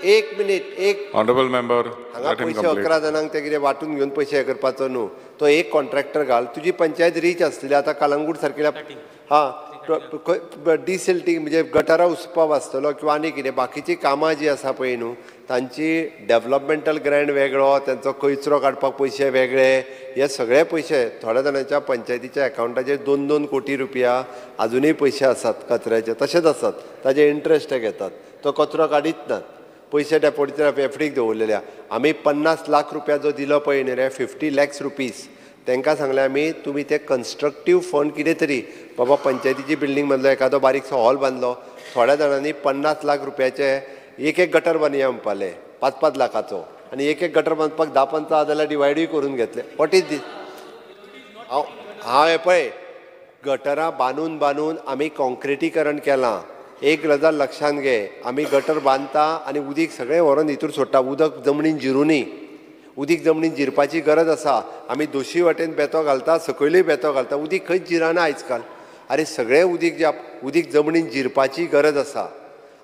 एक मिनीट एक ऑनरेबल मेंबर हांगा पयशे 11 जाणांक ते कितें वांटून घेवन पयशे हे करपाचो न्हू. तो एक कॉन्ट्रॅक्टर घाल तुजी पंचायत रीच आसतली. आतां कलंगूट सारकेल्या हां डिसिल्टींग म्हणजे गटारां उसपाक आसतलो किंवा आनी कितें बाकीचीं कामां जीं आसा पळय न्हू तांची डेवलपमेंटल ग्रँट वेगळो तेंचो कचरो काडपाक पयशे वेगळे हे सगळे पयशे थोड्या जाणांच्या पंचायतीच्या एकावंटाचेर 2-2 कोटी रुपया आजुनूय पयशे आसात कचऱ्याचे तशेंच आसात ताजे इंट्रस्ट घेतात तो कचरो काडीत नात. पयशे डेपोजिट एफडीक दवरलेले. आमी 50 लाख रुपया जो दिलो पळय न्ही रे, 50 लॅक्स रुपीज तांकां सांगलें आमी, तुमी ते कन्स्ट्रक्टीव फंड कितें तरी बाबा पंचायतीची बिल्डींग मदलो एखादो बारीकसो हॉल बांदलो, थोड्या जाणांनी 50 लाख रुपयाचे एक एक गटर बांदया म्हणपाले, 5-5 लाखाचो, आनी एक एक गटर बांदपाक 10-15 जाल्यार डिवायडूय करून घेतले. What is these? हांव हांव हें पळय गटरां बांदून बांदून आमी कॉन्क्रिटीकरण केलां. एक गजाल लक्षांत घे, आमी गटर बांदता आनी उदीक सगळें व्हरोन हितूर सोडटा, उदक जमनीन जिरुनी. उदीक जमनीन जिरपाची गरज आसा. आमी दोशी वाटेन बेतो घालता, सकयलूय बेतो घालता, उदीक खंयच जिरना आयज काल. आरे सगळें उदीक जे उदीक जमनीन जिरपाची गरज आसा.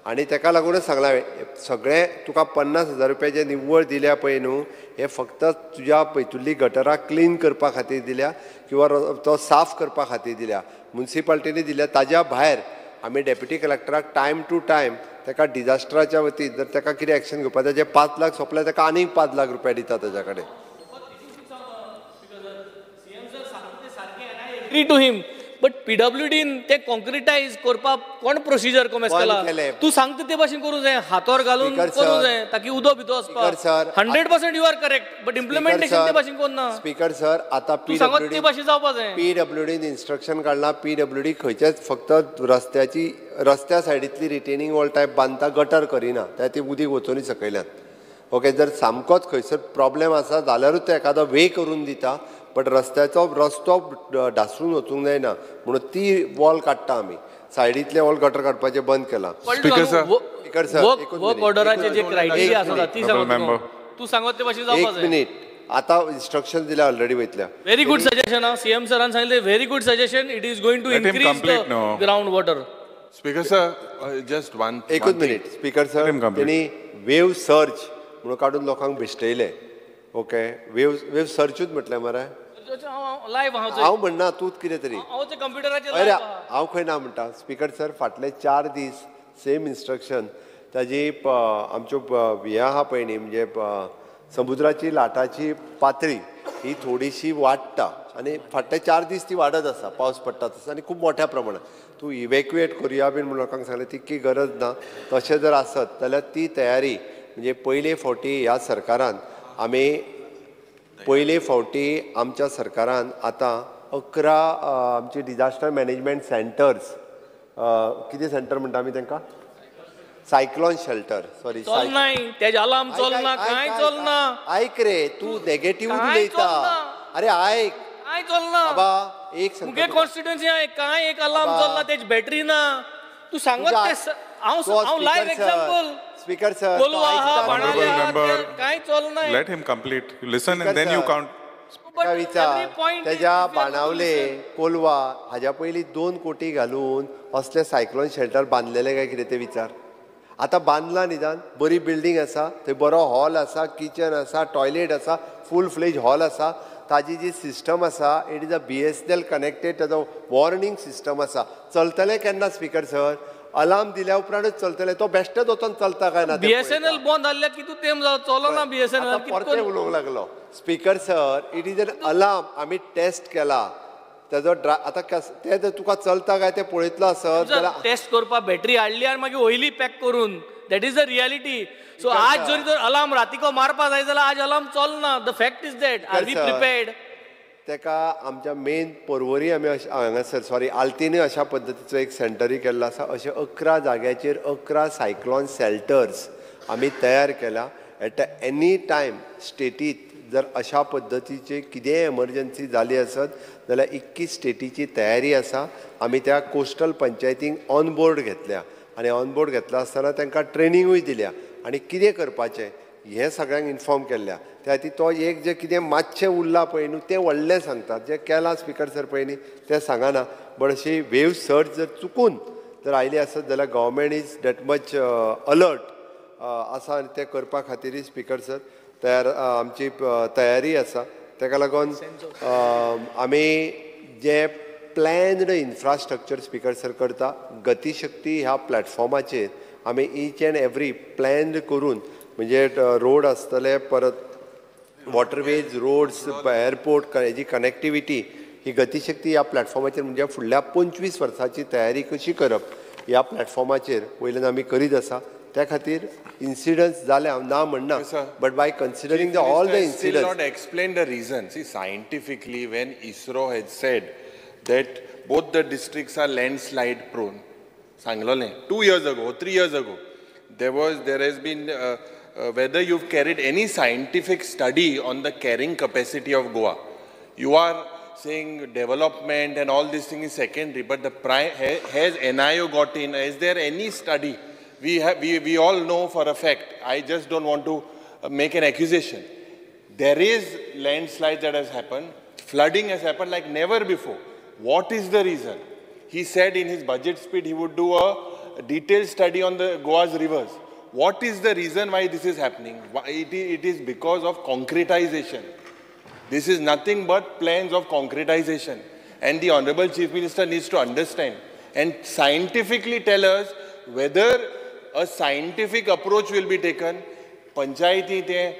आनी ताका लागूनच सांगलां हांवें, सगळें तुका 50,000 रुपया जे निव्वळ दिल्या पळय न्हू, हे फक्त तुज्या पैतुल्ली गटरां क्लीन करपा खातीर दिल्या किंवा तो साफ करपा खातीर दिल्या, मुन्सिपाल्टीनी दिल्या. ताज्या भायर आमी डेप्युटी कलेक्टराक टायम टू टायम ताका डिजास्टराच्या वतीन जर ताका कितें एक्शन घेवपाक जाय, 5 लाख सोंपले ताका आनीक 5 लाख रुपया दिता ताज्या कडेन. Agree to him, but पीडब्ल्यूडीन ते कॉन्क्रिटायज करपाक कोण प्रोसिजर कोमेस केला? तूं सांगता ते भाशेन करूं जाय, हातोर घालून करूं जाय ताकी उदक भितर वचपाक. 100% you are correct, but implementation ते भाशेन करना. स्पीकर सर, आतां पीडब्ल्यूडी ते भाशेन जावपा जाय. पीडब्ल्यूडीन इन्स्ट्रक्शन काडलां, पीडब्ल्यूडी खंयचेच फक्त रस्त्याची रस्त्या सायडींतली रिटेनिंग वॉल टायप बांदता, गटर करिना, त्या ती उदीक वचोनी सकयल्यान. ओके, जर सामकोच खंयसर प्रॉब्लेम आसा जाल्यारूच ते एखादो वे करून दिता, बट रस्त्याचो रस्तो ढासळून वचूंक जायना म्हणून ती वॉल काडटा आमी. सायडींतले वॉल गटर काडपाचें बंद केलां. स्पीकर सर, वर्क ऑर्डराचे जे क्रायटेरिया आसा ती सांग, तूं सांगत ते भाशेन जावपाक जाय. एक मिनीट, आतां इन्स्ट्रक्शन दिल्या ऑलरेडी वयतल्या. व्हेरी गुड सजेशन आं, सीएम सरान सांगलें, very good suggestion. It is going to increase the ground water. Speaker sir, just one, एकूच मिनीट. स्पीकर सर, तेणी वेव सर्च म्हणून काडून लोकांक भेश्टयले. ओके, वेव वेव सर्चूच म्हटलें मरे. हांव म्हणना, तूंच कितें तरी. अरे हांव खंय ना म्हणटा. स्पीकर सर, फाटले 4 दीस सेम इन्स्ट्रक्शन ताजी आमच्यो हें आहा पळय न्ही, म्हणजे समुद्राची लाटाची पातळी ही थोडीशी वाडटा आनी फाटले 4 दीस ती वाडत आसा, पावस पडटा तसो, आनी खूब मोठ्या प्रमाणात. तूं इवेक्युएट करुया बीन म्हणून लोकांक सांगलें, तितकी गरज ना. तशें जर आसत जाल्यार ती तयारी म्हणजे पयले फावटी ह्या सरकारान आमी पयले फावटी आमच्या सरकारान आतां 11 आमची डिजास्टर मॅनेजमेंट सेंटर्स, कितें सेंटर म्हणटा आमी तांकां, सायक्लॉन शेल्टर, सॉरी, आयक रे, तूं नेगेटिव्ह उलयता. अरे आयक, काय चलना बाबा, एक मुगे कॉन्स्टिट्युएन्सी काय एक अलार्म चलना, तेजी बॅटरी ना. तूं सांगत तें हांव लायव्ह एक्झाम्पल. स्पीकर सर, काय चलना. Let him complete, listen and then you count. विचार तेज्या बाणावले कोलवा हाज्या पयलीं 2 कोटी घालून असले सायक्लॉन शेल्टर बांदलेले काय कितें तें विचार. आतां बांदला निदान, बरी बिल्डींग आसा, थंय बरो हॉल आसा, किचन आसा, टॉयलेट आसा, फूल फ्लेज हॉल आसा. ताजी जी सिस्टम आसा, it is a BSNL connected, ताजो वॉर्निंग सिस्टम आसा. चलतलें केन्ना स्पीकर सर? अलार्म दिल्या उपरांतच चलतलें. तो बेश्टेच वचोन चलता काय ना? बीएसएनएल बंद जाल्ल्याक कितू तेम चलना बीएसएनएल. परतें उलोवंक लागलो. Speaker sir, it is an alarm, आमी टेस्ट केला ताजो. आतां तें जर तुका चलता काय तें पळयतलो आसत जाल्यार टेस्ट करपाक बॅटरी हाडली आनी मागीर वयली पॅक करून, that is the reality. So आज जरी तर अलार्म रातीको मारपा जाय जाल्यार आज अलार्म चलना. The fact is that are we prepared? ताका आमच्या मेन पर्वरी आमी हांगासर, सॉरी, आल्तिनूय अशा पद्दतीचो एक सेंटरूय केल्लो आसा. अशे 11 जाग्याचेर 11 सायक्लॉन शेल्टर्स आमी तयार केला. एट एनी टायम स्टेटीत जर अशा पद्दतीचे कितेंय एमर्जन्सी जाली आसत जाल्यार 21 स्टेटीची तयारी आसा. आमी त्या कोस्टल पंचायतींक ऑन बोर्ड घेतल्या आनी ऑन बोर्ड घेतला आसतना तांकां ट्रेनिंगूय दिल्या आनी कितें करपाचें हें सगळ्यांक इन्फॉर्म केल्ल्या. त्या खातीर तो एक जें कितें मातशें उरलां पळय न्हू तें व्हडलें सांगतात, जें केलां स्पीकर सर पळय न्ही तें सांगना. बट अशी वेव सर्च जर चुकून जर आयली आसत जाल्यार government is that much alert आसा आनी तें करपा खातीरय स्पीकर सर तयार आमची तयारी आसा. ताका लागून आमी जें प्लॅन्ड इन्फ्रास्ट्रक्चर स्पीकर सर करता, गतिशक्ती ह्या प्लॅटफॉर्माचेर आमी ईच एंड एवरी प्लॅन्ड करून, म्हणजे रोड आसतले, परत वॉटरवेज, रोड्स, एअरपोर्ट हेजी कनेक्टिविटी ही गतिशक्ती ह्या प्लॅटफॉर्माचेर म्हणजे फुडल्या 25 वर्सांची तयारी कशी करप ह्या प्लॅटफॉर्माचेर वयल्यान आमी करीत आसा. त्या खातीर इन्सिडंट्स जाले हांव ना म्हणना, but by considering the all the incidents. Not explain the reason. See, scientifically when ISRO has said that both the districts are landslide prone, सांगलोलें 2 years ago, 3 years ago, there has been whether you've carried any scientific study on the carrying capacity of Goa. You are saying development and all this thing is secondary, but the has NIO got in? Is there any study? We all know for a fact. I just don't want to make an accusation. There is landslide that has happened. Flooding has happened like never before. What is the reason? He said in his budget speech he would do a detailed study on the Goa's rivers. What is the reason why this is happening? It is because of concretization. This is nothing but plans of concretization. And the Honorable Chief Minister needs to understand and scientifically tell us whether a scientific approach will be taken. Panchayati te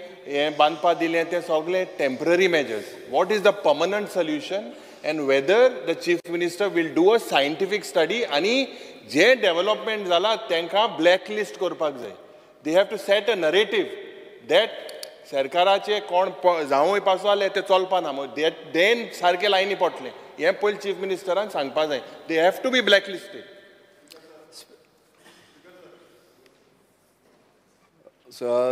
bandpa dile te sogle temporary measures. What is the permanent solution? And whether the Chief Minister will do a scientific study ani je development zala tenka blacklist korpak jai. They have to set a narrative that सरकाराचे कोण जावूय पासो जाल्यार ते चलपा ना, then सारके लायनी पडले हें पयलीं चीफ मिनिस्टरान सांगपा जाय. They have to be blacklisted.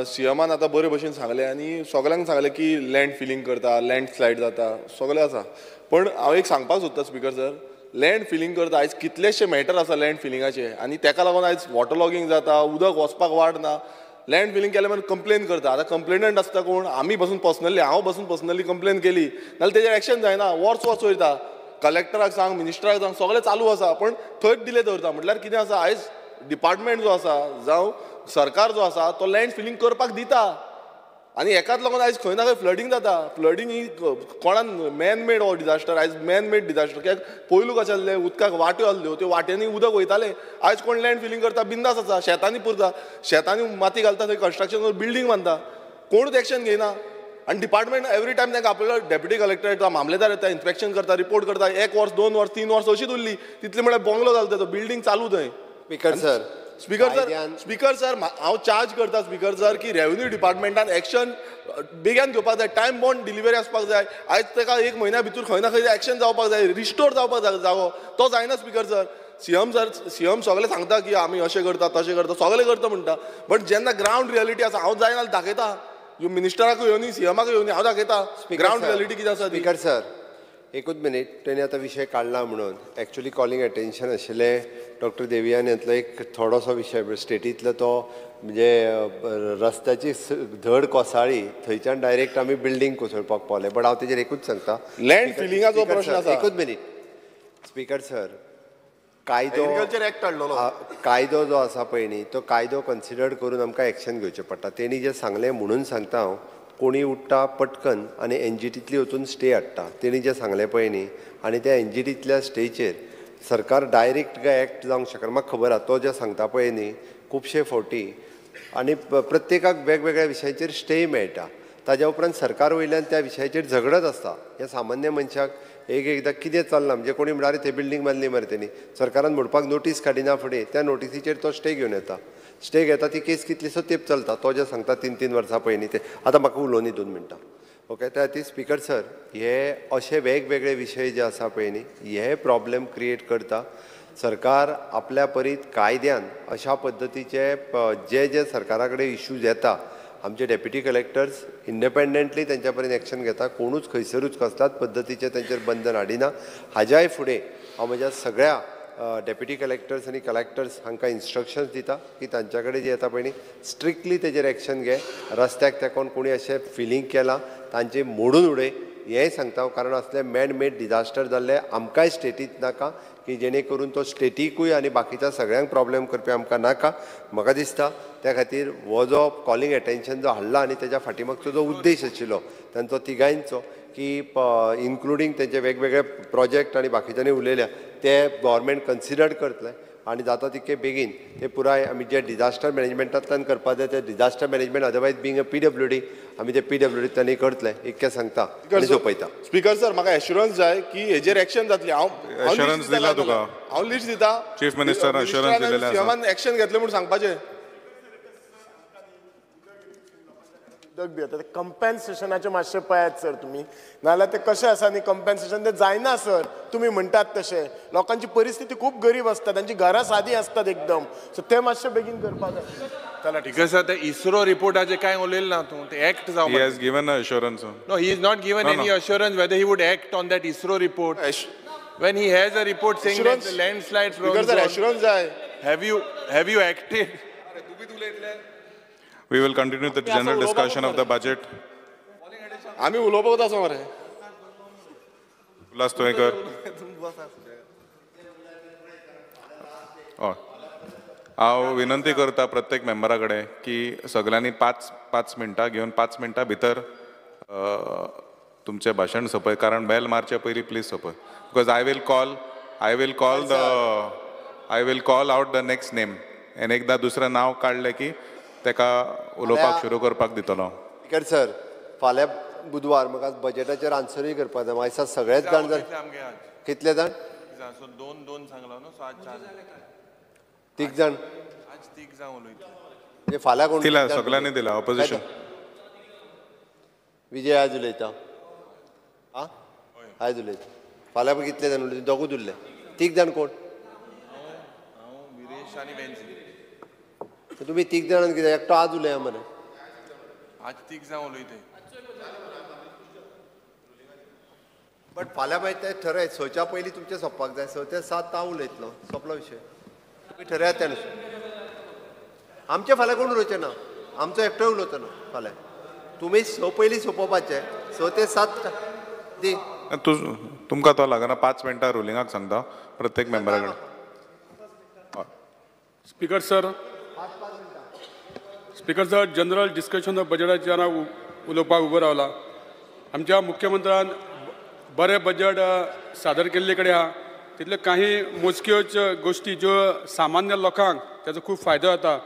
सीएमान आतां बरे भशेन सांगलें आनी सगल्यांक सांगलें की लँड फिलींग करता, लँड स्लायड जाता, सगळें आसा. पण हांव एक सांगपाक सोदतां स्पीकर सर, लँड फिलींग करता आयज कितलेशे मॅटर आसा लँड फिलिंगाचे आनी तेका लागून आयज वॉटर लॉगींग जाता, उदक वचपाक वाट ना. लँड फिलींग केलें म्हणून कंप्लेन करता. आतां कंप्लेनंट आसता कोण, आमी बसून पर्सनली, हांव बसून पर्सनली कंप्लेन केली नाल्यार तेजेर एक्शन जायना, वर्स वर्स वयता. कलेक्टराक सांग, मिनिस्टराक सांग, सगळें चालू आसा पण थंयच डिले दवरता. म्हटल्यार कितें आसा, आयज डिपार्टमेंट जो आसा जावं सरकार जो आसा तो लँड फिलींग करपाक दिता आनी एकाच लागून आयज खंय ना खंय फ्लडींग जाता. फ्लडींग ही कोणान मॅन मेड हो डिजास्टर, आयज मॅन मेड डिजास्टर. कित्याक पयलू कशें आसलें, उदकाक वाट्यो आसल्यो, त्यो वाट्यांनी उदक वयतालें. आयज कोण लँड फिलींग करता, बिंदास आसा, शेतांनी पुरता, शेतांनी माती घालता, थंय कन्स्ट्रक्शन बिल्डींग बांदता, कोणूच एक्शन घेयना. आनी डिपार्टमेंट एवरी टायम तांकां आपल्याला डेप्युटी कलेक्टर येता, मामलेदार येता, इन्स्पेक्शन करता, रिपोर्ट करता. 1 वर्स, 2 वर्स, 3 वर्स अशीच उरली, तितली म्हळ्यार बंगलो जालो तो, बिल्डींग चालू थंय. स्पीकर सर, हांव चार्ज करता स्पीकर सर की रेवेन्यू डिपार्टमेंटान एक्शन बेगीन घेवपाक जाय, टायम बॉन्ड डिलिव्हरी आसपाक जाय. आयज ताका 1 म्हयन्या भितर खंय ना खंय एक्शन जावपाक जाय, रिस्टोर जावपाक जाय जागो, तो जायना स्पीकर सर. सीएम सगळे सांगता की आमी अशें करता तशें करता, सगळें करता म्हणटा, बट जेन्ना ग्रावंड रियलिटी आसा हांव जायना दाखयता, मिनिस्टराकूय येवनी, सीएमाकूय येवनी, हांव दाखयता ग्रावंड रियलिटी कितें आसा. स्पीकर सर एकूच मिनीट, तेणी आतां विशय काडला म्हणून एक्चुअली कॉलिंग अटेन्शन आशिल्लें डॉक्टर देवियान यांतलो एक थोडोसो विशय स्टेटींतलो तो म्हणजे रस्त्याची धड कोसळ्ळी थंयच्यान डायरेक्ट आमी बिल्डींग कोसळपाक पावले. बट हांव तेजेर एकूच सांगता, लँड फिलिंगाचो प्रश्न आसा. एकूच मिनीट स्पीकर सर, कायदो जो आसा पळय न्ही तो कायदो कन्सिडर करून आमकां एक्शन घेवचें पडटा. तेणी जें सांगलें म्हणून सांगता हांव, कोणी उठ्ठा पटकन आनी एनजीटींतली वचून स्टे हाडटा. तेणी जें सांगलें पळय न्ही, आनी त्या एनजीटींतल्या स्टेचेर सरकार डायरेक्ट काय एक्ट जावंक शकना. म्हाका खबर आसा तो जें सांगता पळय न्ही खुबशे फावटी आनी प्रत्येकाक वेगवेगळ्या विशयांचेर स्टेय मेळटा. ताज्या उपरांत सरकार वयल्यान त्या विशयाचेर झगडत आसता. ह्या सामान्य मनशाक एक एकदां कितें चल्लां म्हणजे कोणी म्हळ्यार थंय बिल्डींग बांदली मरे तेणी, सरकारान म्हणपाक नोटीस काडिना फुडें त्या नोटिसीचेर तो स्टे घेवन येता. स्टे घेता ती केस कितलीसो तेंप चलता. तो जें सांगता 3-3 वर्सां पयलीं ते आतां म्हाका उलोवनी 2 मिनटां. ओके, त्या खातीर स्पीकर सर हे अशे वेगवेगळे विशय जे आसा पळय न्ही हे प्रॉब्लेम क्रिएट करता. सरकार आपल्या परीत कायद्यान अशा पद्दतीचे जे जे सरकारा कडेन इश्यूज येता आमचे डेप्युटी कलेक्टर्स इंडिपेंडंटली तेंच्या पर्यंत एक्शन घेता. कोणूच खंयसरूच कसल्याच पद्दतीचें तेंचेर बंधन हाडिना. हाज्याय फुडें हांव म्हज्या सगळ्या डेप्युटी कलेक्टर्स आनी कलेक्टर्स हांकां इन्स्ट्रक्शन्स दिता की तांच्या कडेन जे येता पळय न्ही स्ट्रिक्टली तेजेर एक्शन घे. रस्त्याक तेंकोन कोणी अशें फिलींग केलां तांचें मोडून उडय हेंय सांगता हांव, कारण असले मॅन मेड डिजास्टर जाल्ले आमकांय स्टेटींत नाका की जेणे करून तो स्टेटीकूय आनी बाकीच्या सगळ्यांक प्रॉब्लेम करपी आमकां नाका. म्हाका दिसता त्या खातीर हो जो कॉलिंग एटेन्शन जो हाडला आनी तेज्या फाटीमागचो जो उद्देश आशिल्लो तांचो तिगांयचो की इन्क्लुडींग तेंचे वेगवेगळे प्रोजेक्ट आनी बाकीच्यांनी उलयल्या ते गव्हर्मेंट कन्सिडर करतले आनी जाता तितके बेगीन ते पुराय आमी जे डिजास्टर मॅनेजमेंटांतल्यान करपाक जाय ते disaster management otherwise being a PWD आमी ते पीडब्ल्यूडींतल्यान करतले इतकें सांगता आनी सोंपयता. स्पीकर सर म्हाका एश्युरन्स जाय की हेजेर एक्शन जातली. हांव एश्युरन्स दिला तुका, हांव लिस्ट दिता. चीफ मिनिस्टर एश्युरन्स दिलेलें आसा, सीएमान एक्शन घेतलें म्हूण सांगपाचें. उदक बी येता, ते कंपेन्सेशनाचें मातशें पळयात सर तुमी, नाजाल्यार तें कशें आसा न्ही कंपेन्सेशन तें जायना सर. तुमी म्हणटात तशें लोकांची परिस्थिती खूब गरीब आसता, तांची घरां सादी आसतात एकदम, सो तें मातशें बेगीन करपाक जाय. चला ठीक आसा. ते इस्रो रिपोर्टाचे कांय उलयलें ना तूं, ते एक्ट जावपाक. He has given an assurance. No, he is not given any assurance whether he would act on that ISRO report. When he has a report saying that the landslide prone zone, assurance जाय. Have you acted? We will continue the general discussion of the budget. आम्ही उलोवपाक आसा मरे. उल्हास तुयेंकर. हांव विनंती करता प्रत्येक मेंबरा कडेन की सगळ्यांनी 5 मिनटां घेवन 5 मिनटां भितर तुमचें भाशण सोंपय, कारण बेल मारचे पयलीं please सोंपय, because I will call out the next name आनी एकदां दुसरें नांव काडलें की तेका उलोवपाक सुरू करपाक दितलो. स्पीकर सर, फाल्यां बुधवार म्हाका बजेटाचेर आन्सरूय करपाक जाय. म्हाका दिसता सगळेच जाण जर कितले जाण दोन सांगला न्हू, 7 4 तीग जाण आज तीग जाण उलयतले. फाल्यां कोण दिला? सगळ्यांनी दिला ऑपोजिशन. विजय आज उलयता, आं आयज उलयता. फाल्यां कितले जाण उलयता? दोगूच उरले. तीग जाण कोण? हांव, विरेश आनी वेन्सी. तुमी तीग जाणां कितें एकटो आज उलया मरे. आज तीग जाण उलयते. बट फाल्यां मागीर तें ठरय, 6च्या पयलीं तुमचें सोंपपाक जाय. 6 ते 7 हांव उलयतलो, सोंपलो विशय. तुमी ठरयात त्या नुसार. आमचें फाल्यां कोण उलोवचें ना, आमचो एकटोय उलोवचो ना फाल्यां. तुमी 6 पयलीं सोंपोवपाचें, 6 ते 7 दी. तुमकां तो लागना. 5 मिनटां रुलिंगाक सांगता प्रत्येक मेंबरा कडेन. Speaker sir, speaker sir, general discussion of बजेटाचेर हांव उलोवपाक उबो रावला. आमच्या मुख्यमंत्र्यान बरें बजेट सादर केल्ले कडेन आहा, तितल्यो काही मोजक्योच गोश्टी ज्यो सामान्य लोकांक ताजो खूब फायदो जाता.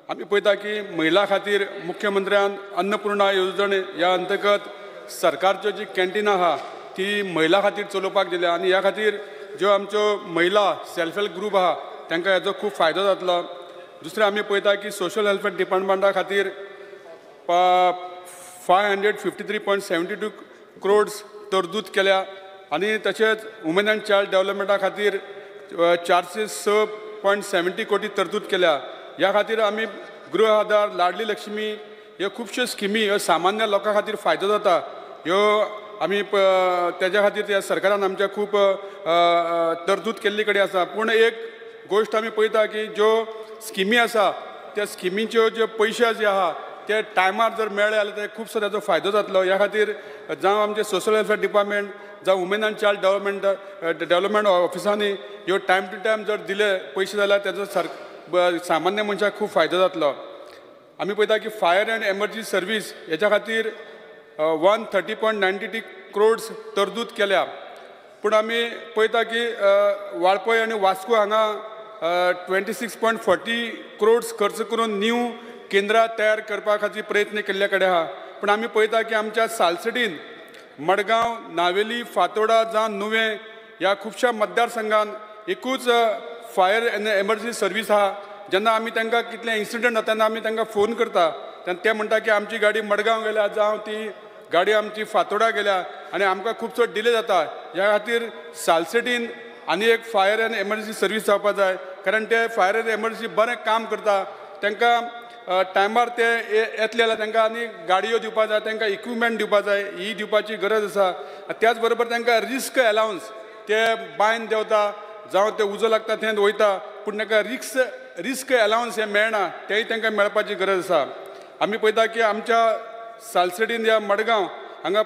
आमी पळयता की महिला खातीर मुख्यमंत्र्यान अन्नपूर्णा येवजण ह्या अंतर्गत सरकारच्यो जी कॅन्टीन आहा ती महिला खातीर चलोवपाक दिल्या आनी ह्या खातीर ज्यो आमच्यो महिला सेल्फ हेल्प ग्रूप आहा तांकां हेजो खूब फायदो जातलो. दुसरें आमी पळयता की सोशल वेलफेअर डिपार्टमेंटा खातीर 553.72 क्रोड्स तरतूद केल्या आनी तशेंच वुमेन अँड चायल्ड डेव्हलपमेंटा खातीर 406.70 कोटी तरतूद केल्या. ह्या खातीर आमी गृह आधार, लाडली लक्ष्मी ह्यो खुबश्यो स्किमी ह्यो सामान्य लोकां खातीर फायदो जाता. ह्यो आमी तेज्या खातीर त्या सरकारान आमच्या खूब तरतूद केल्ली कडेन आसा. पूण एक गोश्ट आमी पळयता की ज्यो स्किमी आसा त्या स्किमीच्यो ज्यो पयशे जे आहा ते टायमार जर मेळ्ळे जाल्यार ते खुबसो ताजो फायदो जातलो. ह्या खातीर जावं आमचें सोशल वेलफेअर डिपार्टमेंट जावं वुमेन अँड चायल्ड डेव्हलपमेंट ऑफिसांनी ह्यो टायम टू टायम जर दिले पयशे जाल्यार ताजो सामान्य मनशाक खूब फायदो जातलो. आमी पळयता की फायर अँड एमर्जन्सी सर्वीस हेच्या खातीर 130.92 क्रोड्स तरतूद केल्या. पूण आमी पळयता की वाळपय आनी वास्को हांगा 26.40 क्रोड्स खर्च करून न्यू केंद्रां तयार करपा खातीर प्रयत्न केल्ले कडेन आहा. पूण आमी पळयता की आमच्या सालसडीन, मडगांव, नावेली, फातोडा जावं नुवें ह्या खुबश्या मतदारसंघान एकूच फायर एंड एमर्जन्सी सर्वीस आहा. जेन्ना आमी तांकां कितले इन्सिडंट जाता तेन्ना आमी तांकां फोन करता तेन्ना ते म्हणटा की आमची गाडी मडगांव गेल्या जावं ती गाडी आमची फातोडा गेल्या आनी आमकां खुबसो डिले जाता. ह्या खातीर सालसेटीन आनी एक फायर एंड एमर्जन्सी सर्वीस जावपा जाय, कारण ते फायर एंड एमर्जन्सी बरें काम करता. तांकां टायमार ते येतले जाल्यार तांकां आनी गाडयो दिवपा जाय, तांकां इक्विपमेंट दिवपा जाय, ही दिवपाची गरज आसा. त्याच बरोबर तांकां रिस्क अलावन्स, ते बांयन देंवता जावं ते उजो लागता थंय वयता, पूण तांकां रिस्क अलावन्स हें मेळना, तेंय तांकां मेळपाची गरज आसा. आमी पळयता की आमच्या सालसेडीन या मडगांव हांगा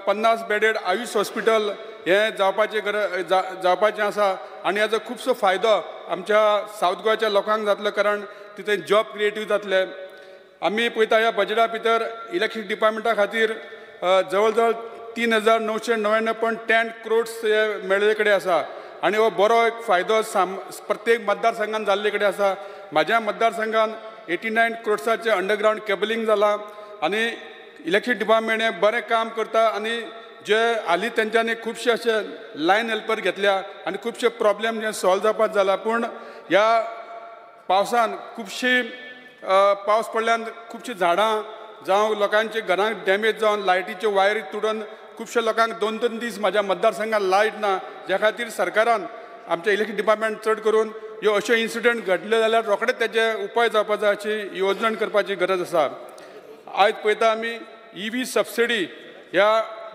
50 बेडेड आयुष हॉस्पिटल हें जावपाचें गरज जावपाचें आसा आनी हाजो खुबसो फायदो आमच्या सावथ गोवाच्या लोकांक जातलो, कारण तिथे जॉब क्रिएटीव जातले. आमी पळयता ह्या बजेटा भितर इलेक्ट्रीक डिपार्टमेंटा खातीर जवळ जवळ 3,999.10 क्रोड्स हे मेळिल्ले कडेन आसा आनी हो बरो एक फायदो प्रत्येक मतदारसंघान जाल्ले कडेन आसा. म्हाज्या मतदारसंघान 89 क्रोड्साचें अंडरग्रावंड केबलिंग जालां आनी इलेक्ट्रीक डिपार्टमेंट हें बरें काम करता आनी जे हालीं तेंच्यांनी खुबशे अशे लायन हेल्पर घेतल्या आनी खुबशे प्रॉब्लेम जे सॉल्व जावपाक जाला. पूण ह्या पावसान खुबशी पावस पडल्यान खुबशीं झाडां जावं लोकांचे घरांक डॅमेज जावन लायटीच्यो वायरी तुटून खुबश्या लोकांक 2-3 दीस म्हाज्या मतदारसंघात लायट ना, ज्या खातीर सरकारान आमच्या इलेक्ट्रीक डिपार्टमेंट चड करून ह्यो अश्यो इन्सिडंट घडले जाल्यार रोखडेच तेजे उपाय जावपा जाय अशी येवजण करपाची गरज आसा. आयज पळयता आमी EV subsidy ह्या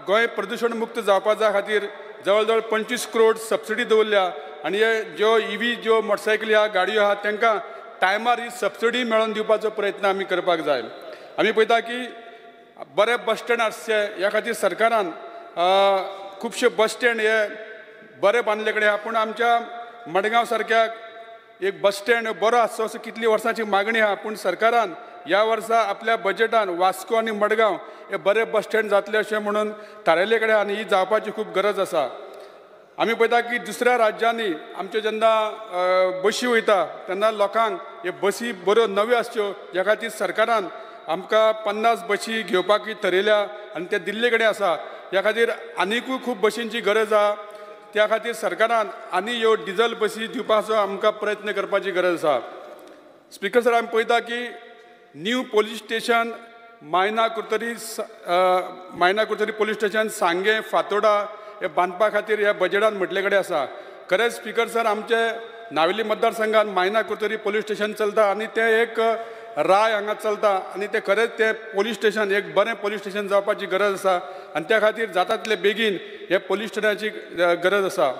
गोंय प्रदुशण मुक्त जावपा खातीर जवळ जवळ 25 करोड सबसिडी दवरल्या आनी हे ज्यो EV ज्यो मोटरसायकली आहा, गाडयो आहा, तांकां टायमार ही सबसिडी मेळोवन दिवपाचो प्रयत्न आमी करपाक जाय. आमी पळयता की बरे बस स्टँड आसचे ह्या खातीर सरकारान खुबशे बस स्टँड हे बरे बांदले कडेन आहा, पूण आमच्या मडगांव सारक्या एक बस स्टँड बरो आसचो असो कितली वर्सांची मागणी आहा, पूण सरकारान ह्या वर्सा आपल्या बजेटान वास्को आनी मडगांव हे बरे बस स्टँड जातले अशें म्हणून थारायल्ले कडेन आनी ही जावपाची खूब गरज आसा. आमी पळयता की दुसऱ्या राज्यांनी आमच्यो जेन्ना बशी वयता तेन्ना लोकांक हे बसी बऱ्यो नव्यो आसच्यो ह्या खातीर सरकारान आमकां 50 बशी घेवपाक थरयल्या आनी ते दिल्ले कडेन आसा. ह्या खातीर आनिकूय खूब बशींची गरज आहा, त्या खातीर सरकारान आनी ह्यो डिजल बसी दिवपाचो आमकां प्रयत्न करपाची गरज आसा. स्पिकर सर, आमी पळयता की new police station Maina Curtorim, Maina Curtorim police station Sanguem Fatorda हे बांदपा खातीर ह्या बजेटान म्हटले कडेन आसा. खरेंच स्पिकर सर, आमचे नावेली मतदारसंघात मायना कुर्तरी पोलीस स्टेशन चलता आनी तें एक राय हांगा चलता आनी तें खरेंच तें पोलीस स्टेशन एक बरें पोलीस स्टेशन जावपाची गरज आसा आनी त्या खातीर जाता तितले बेगीन हे पोलीस स्टेशनाची गरज आसा.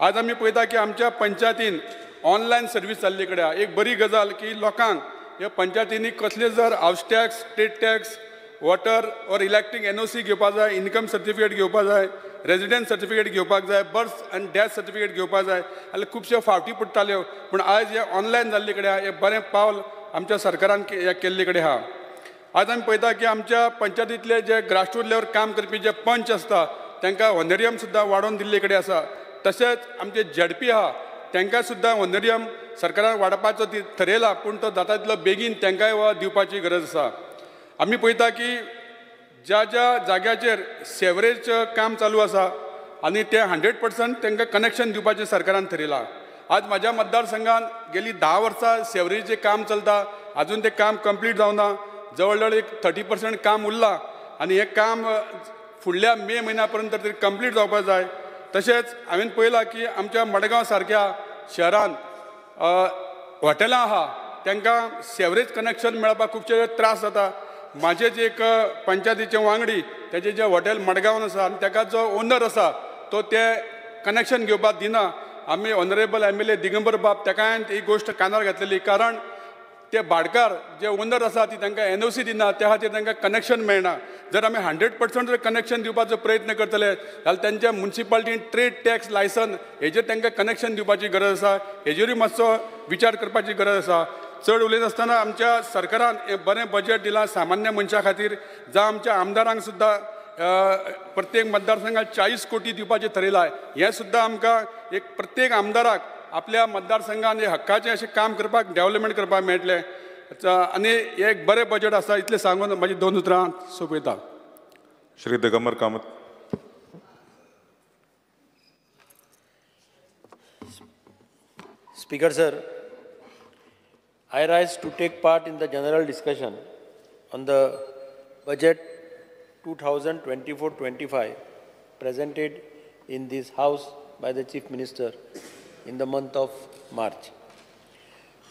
आज आमी पळयता की आमच्या पंचायतीन ऑनलायन सर्वीस जाल्ले कडेन एक बरी गजाल की लोकांक ह्या पंचायतींनी कसले जर house tax, state tax, water or electric NOC घेवपा जाय, इनकम सर्टिफिकेट घेवपा जाय, रेजिडन्स सर्टिफिकेट घेवपाक जाय, बर्थ आनी डेथ सर्टिफिकेट घेवपा जाय जाल्यार खुबश्यो फावटी पडटाल्यो, पूण आयज हे ऑनलायन जाल्ले कडेन हे बरें पावल आमच्या सरकारान केल्ले कडेन आहा. आज आमी पळयता की आमच्या पंचायतींतले जे ग्रासरूट लेवल काम करपी जे पंच आसता तांकां ऑनरियम सुद्दां वाडोवन दिल्ले कडेन आसा. तशेंच आमचे झेडपी आहा तांकां सुद्दां ऑनरियम सरकारान वाडपाचो थरयला, पूण तो जाता तितलो बेगीन तांकांय दिवपाची गरज आसा. आमी पळयता की ज्या ज्या जाग्याचेर सेवरेज काम चालू आसा आनी ते 100% तांकां कनेक्शन दिवपाचें सरकारान थरयलां. आज म्हाज्या मतदारसंघान गेली 10 वर्सां सेवरेजीचें काम चलता, आजून तें काम कंप्लीट जावना, जवळ जवळ एक 30% काम उरलां आनी हें काम फुडल्या मे म्हयन्या पर्यंत तरी कंप्लीट जावपाक जाय. तशेंच हांवें पळयलां की आमच्या मडगांव सारक्या शहरान हॉटेलां आहा तांकां सेवरेज कनेक्शन मेळपाक खुबशे त्रास जाता. म्हाजेच एक पंचायतीचे वांगडी तेजें जें हॉटेल मडगांवान आसा आनी ताका जो ओनर आसा तो ते कनेक्शन घेवपाक दिना. आमी ऑनरेबल MLA Digambar बाब ताकाय ही गोश्ट कानार घातलेली, कारण ते भाडकार जे ओनर आसा ती तांकां NOC दिना, त्या खातीर तांकां कनेक्शन मेळना. जर आमी 100% जर कनेक्शन दिवपाचो प्रयत्न करतले जाल्यार तांच्या मुन्सिपालिटीन ट्रेड टॅक्स लायसन हेजेर तांकां कनेक्शन दिवपाची गरज आसा, हेजेरूय मातसो विचार करपाची गरज आसा. चड उलयनासतना आमच्या सरकारान हें बरें बजेट दिलां सामान्य मनशा खातीर, जावं आमच्या आमदारांक सुद्दां प्रत्येक मतदारसंघात 40 कोटी दिवपाचें थरयलां. हें सुद्दां आमकां एक प्रत्येक आमदाराक आपल्या मतदारसंघान हक्काचें अशें काम करपाक, डेवलपमेंट करपाक मेळटलें आनी एक बरें बजेट आसा. इतलें सांगून म्हाजी 2 उतरां सोंपयता. Shri Digambar Kamat. Speaker sir, I rise to take part in the general discussion on the budget 2024-25 presented in this house by the Chief Minister in the month of March.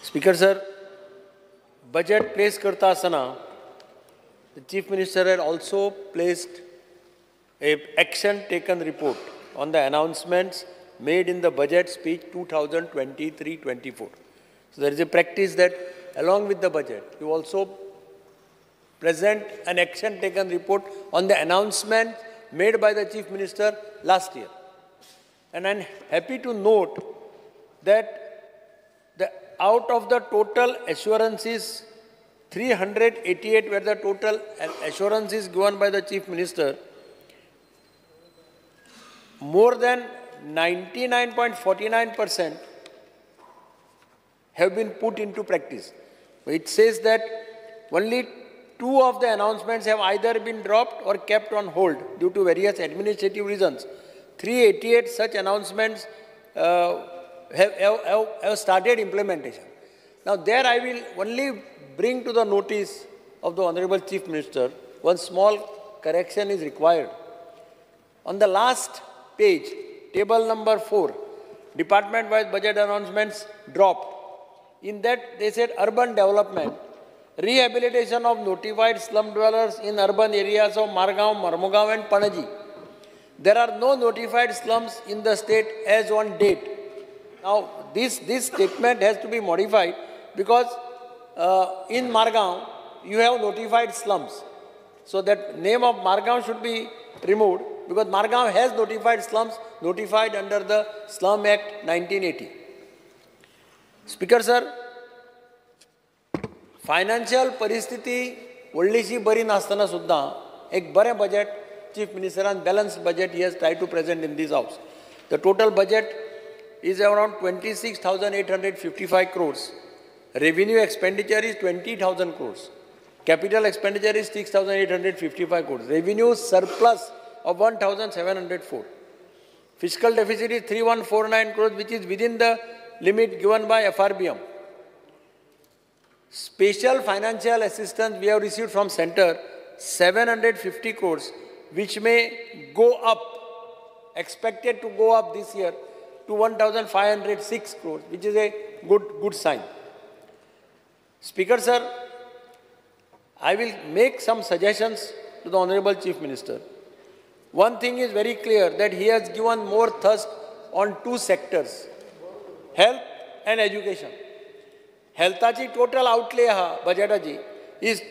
Speaker sir, budget place karta asana, the Chief Minister had also placed a action taken report on the announcements made in the budget speech 2023-24. So there is a practice that along with the budget, you also present an action taken report on the announcement made by the Chief Minister last year. And I'm happy to note that out of the total assurances, 388 were the total assurances given by the Chief Minister, more than 99.49% have been put into practice. It says that only 2 of the announcements have either been dropped or kept on hold due to various administrative reasons. 388 such announcements have started implementation. Now there I will only bring to the notice of the Honorable Chief Minister, one small correction is required. On the last page, table number 4, department-wise budget announcements dropped. In that, they said urban development, rehabilitation of notified slum dwellers in urban areas of Margao, Marmugao and Panaji. There are no notified slums in the state as on date. Now, this statement has to be modified because in Margao, you have notified slums. So that name of Margao should be removed because Margao has notified slums notified under the Slum Act 1980. Speaker sir, financial परिस्थिती व्हडलीशी बरी नासतना सुद्दां एक बरें budget chief मिनिस्टरान balance budget he has try to present in this house. The total budget is around 26,855 crores. Revenue expenditure is 20,000 crores. Capital expenditure is 6,855 crores. Revenue surplus of 1,704. Fiscal deficit is 3,149 crores, which is within the limit given by FRBM. Special financial assistance we have received from center 750 crores, which may go up, expected to go up this year to 1,506 crores, which is a good sign. Speaker sir, I will make some suggestions to the Honorable Chief Minister. One thing is very clear that he has given more thrust on two sectors, health and education. Healthachi total outlay ha budgetachi is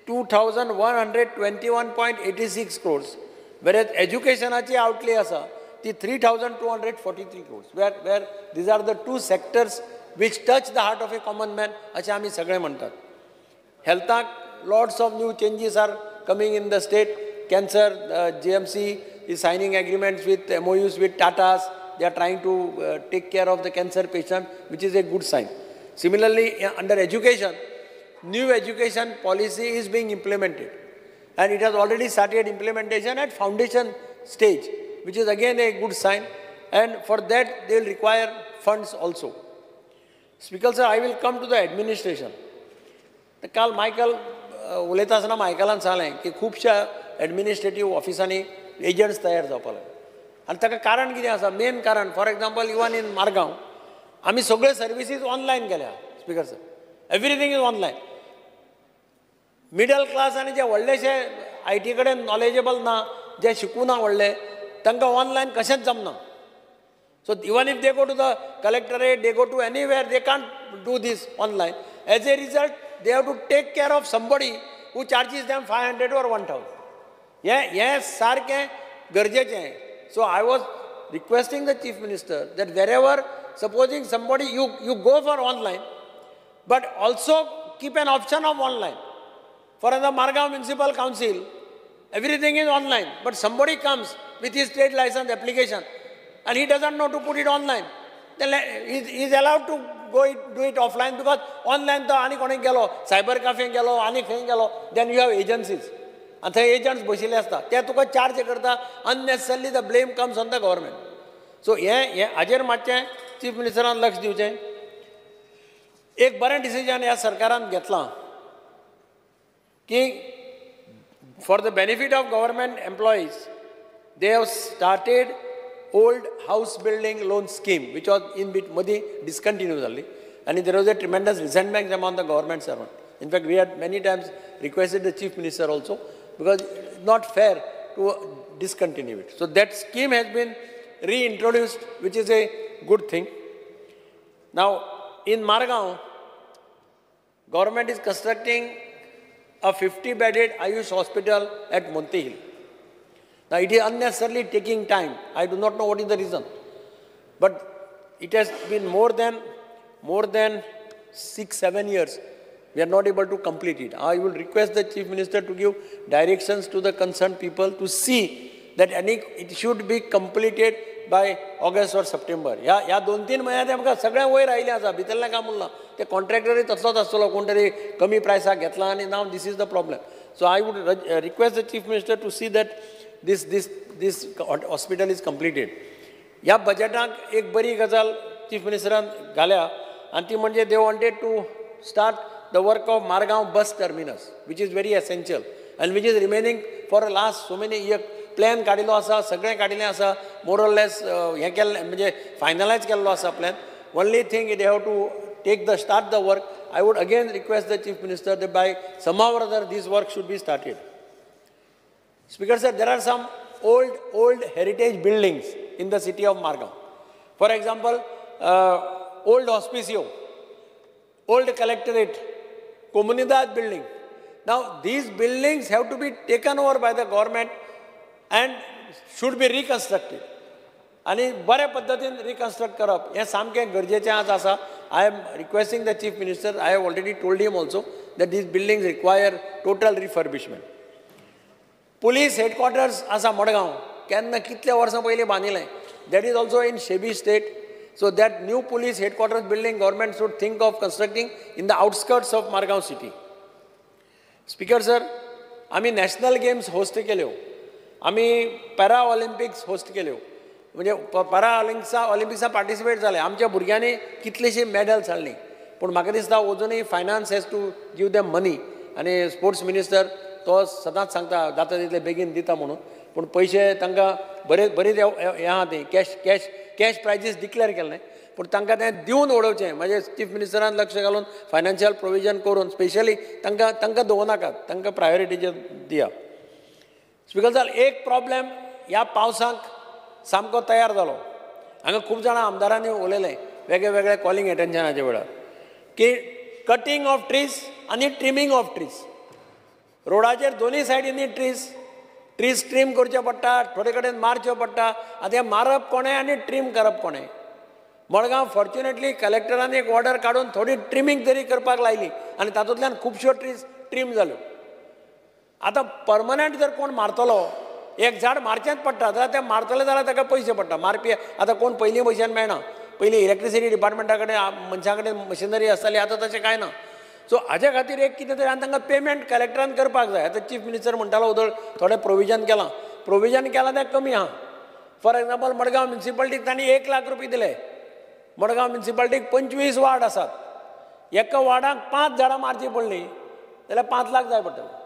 2,121.86 crores, whereas educationachi outlay asa ti 3,243 crores. Where these are the two sectors which touch the heart of a common man, अशें आमी सगळे म्हणटात. Healthaक lots of new changes are coming in the state. Cancer, GMC is signing agreements with MOUs with Tatas. They are trying to take care of the cancer patient, which is a good sign. Similarly, under education, new education policy is being implemented. And it has already started implementation at foundation stage, which is again a good sign. And for that, they will require funds also. Speaker sir, I will come to the administration. काल Michael उलयता आसतना मायकलान सांगलें की खुबश्या administrative ऑफिसांनी agents तयार जावपाक लागले आनी ताका कारण कितें आसा, मेन कारण, for example even in Margao आमी सगळे सर्विसीज ऑनलायन केल्या. Speaker sir, everything is online. Middle class आनी जे व्हडलेशे I T कडेन नॉलेजेबल ना, जे शिकूना व्हडले, तांकां ऑनलायन कशेंच जमना. So even if they go to the collectorate, they go to anywhere, they can't do this online. As a result, they have to take care of somebody who charges them 500 or 1,000. हें सारकें गरजेचें. So I was requesting the Chief Minister that wherever, supposing somebody, you go for online, but also keep an option of online. For the Margao Municipal Council, everything is online, but somebody comes with his trade license application and he doesn't know to put it online. Then he is allowed to go it, do it offline, because online to ani konek gelo, cyber cafe gelo, ani khain gelo, then you have agencies. And the agents बशिल्ले आसता, ते तुका charge करता, unnecessarily the blame comes on the government. So हे हाजेर मातशें chief मिनिस्टरान लक्ष दिवचें. एक बरें डिसिजन ह्या सरकारान घेतलां की for the benefit of government employees, they have started old house building loan scheme, which was in bit मदीं discontinue जाल्ली, आनी there was a tremendous resentment among the government servant. In fact, we had many times requested the Chief Minister also, because it's not fair to discontinue it. So that scheme has been reintroduced, which is a good thing. Now, in Margao, government is constructing a 50-bedded Ayush hospital at Monte Hill. Now, it is unnecessarily taking time. I do not know what is the reason. But it has been more than 6-7 years. We are not able to complete it. I will request the Chief Minister to give directions to the concerned people to see that it should be completed by August or September. ह्या 2-3 म्हयन्यांत आमकां सगळें वयर आयिल्लें आसा, भितरलें काम उरलां. ते कॉन्ट्रॅक्टरूय तसलोच आसतलो, कोण तरी कमी प्रायसाक घेतला आनी now this is the problem. So I would request the Chief Minister to see that this hospital is completed. ह्या बजेटाक एक बरी गजाल चीफ मिनिस्टरान घाल्या आनी ती म्हणजे they wanted to start the work of Margao bus terminus, which is very essential and which is remaining for last so many year. Plan काडिल्लो आसा, सगळें काडिल्लें आसा, मोर ऑर लेस हें केल्लें, म्हणजे फायनलायज केल्लो आसा plan. Only thing they have to take the start the work. I would again request the Chief Minister that by somehow or other this work should be started. Speaker sir, there are some old heritage buildings in the city of Margao. For example, old Hospicio, old Collectorate, Comunidad building. Now these buildings have to be taken over by the government and should be reconstructed. आनी बऱ्या पद्दतीन reconstruct करप हें सामकें गरजेचें आज आसा. I am requesting the Chief Minister, I have already told him also that these buildings require total refurbishment. Police headquarters आसा मडगांव, केन्ना कितल्या वर्सां पयलीं बांदिल्लें, that is also in shabby state. So that new police headquarters building government should think of constructing in the outskirts of Margao city. Speaker sir, आमी national games host केल्यो, आमी para Olympics host केल्यो, म्हणजे para ऑलिम्पिक्सा participate जाले. आमच्या भुरग्यांनी कितलीशीं medals हाडलीं, पूण म्हाका दिसता अजुनूय finance has to give them money. आनी स्पोर्ट्स मिनिस्टर तो सदांच सांगता जाता तितले बेगीन दिता म्हणून, पूण पयशे तांकां बरे बरेच हें आहा तें cash cash cash prizes declare केल्लें, पूण तांकां तें दिवन उडोवचें. म्हणजे चीफ मिनिस्टरान लक्ष घालून फायनान्शियल प्रोविजन करून स्पेशली तांकां तांकां दवरनाकात, तांकां प्रायोरिटीचेर दिया. स्पिकर सर, एक प्रॉब्लेम ह्या पावसाक सामको तयार जालो. हांगा खूब जाणां आमदारांनी उलयलें वेगळे वेगळे कॉलिंग एटेन्शनाच्या वेळार की कटींग ऑफ ट्रीज आनी ट्रिमींग ऑफ ट्रीज. रोडाचेर दोनूय सायडींनी ट्रीज ट्रीज ट्रीम करच्यो पडटा, थोडे कडेन मारच्यो पडटा. आतां हें मारप कोणें आनी ट्रीम करप कोणें? मडगांव फॉर्च्युनेटली कलेक्टरान एक ऑर्डर काडून थोडी ट्रिमींग तरी करपाक लायली आनी तातूंतल्यान खुबश्यो ट्रीज ट्रीम जाल्यो. आतां परमनंट जर कोण मारतलो, एक झाड मारचेंच पडटा जाल्यार तें मारतलें जाल्यार ताका पयशे पडटा. मारपी आतां कोण पयलीं भशेन मेळना. पयलीं इलेक्ट्रिसिटी डिपार्टमेंटा कडेन मनशां कडेन मशिनरी आसताली, आतां तशें कांय ना. सो हाजे खातीर एक कितें तरी आनी तांकां पेमेंट कलेक्टरान करपाक जाय. आतां चीफ मिनिस्टर म्हणटालो उदळ थोडें प्रोविजन केलां, प्रोविजन केलां तें कमी आहा. फॉर एग्जाम्पल मडगांव म्युनिसिपालिटीक तांणी 1 लाख रुपया दिले. मडगांव म्युनिसिपालिटीक 25 वार्ड आसात, एका वार्डाक 5 झाडां मारचीं पडलीं जाल्यार 5 लाख जाय पडटले.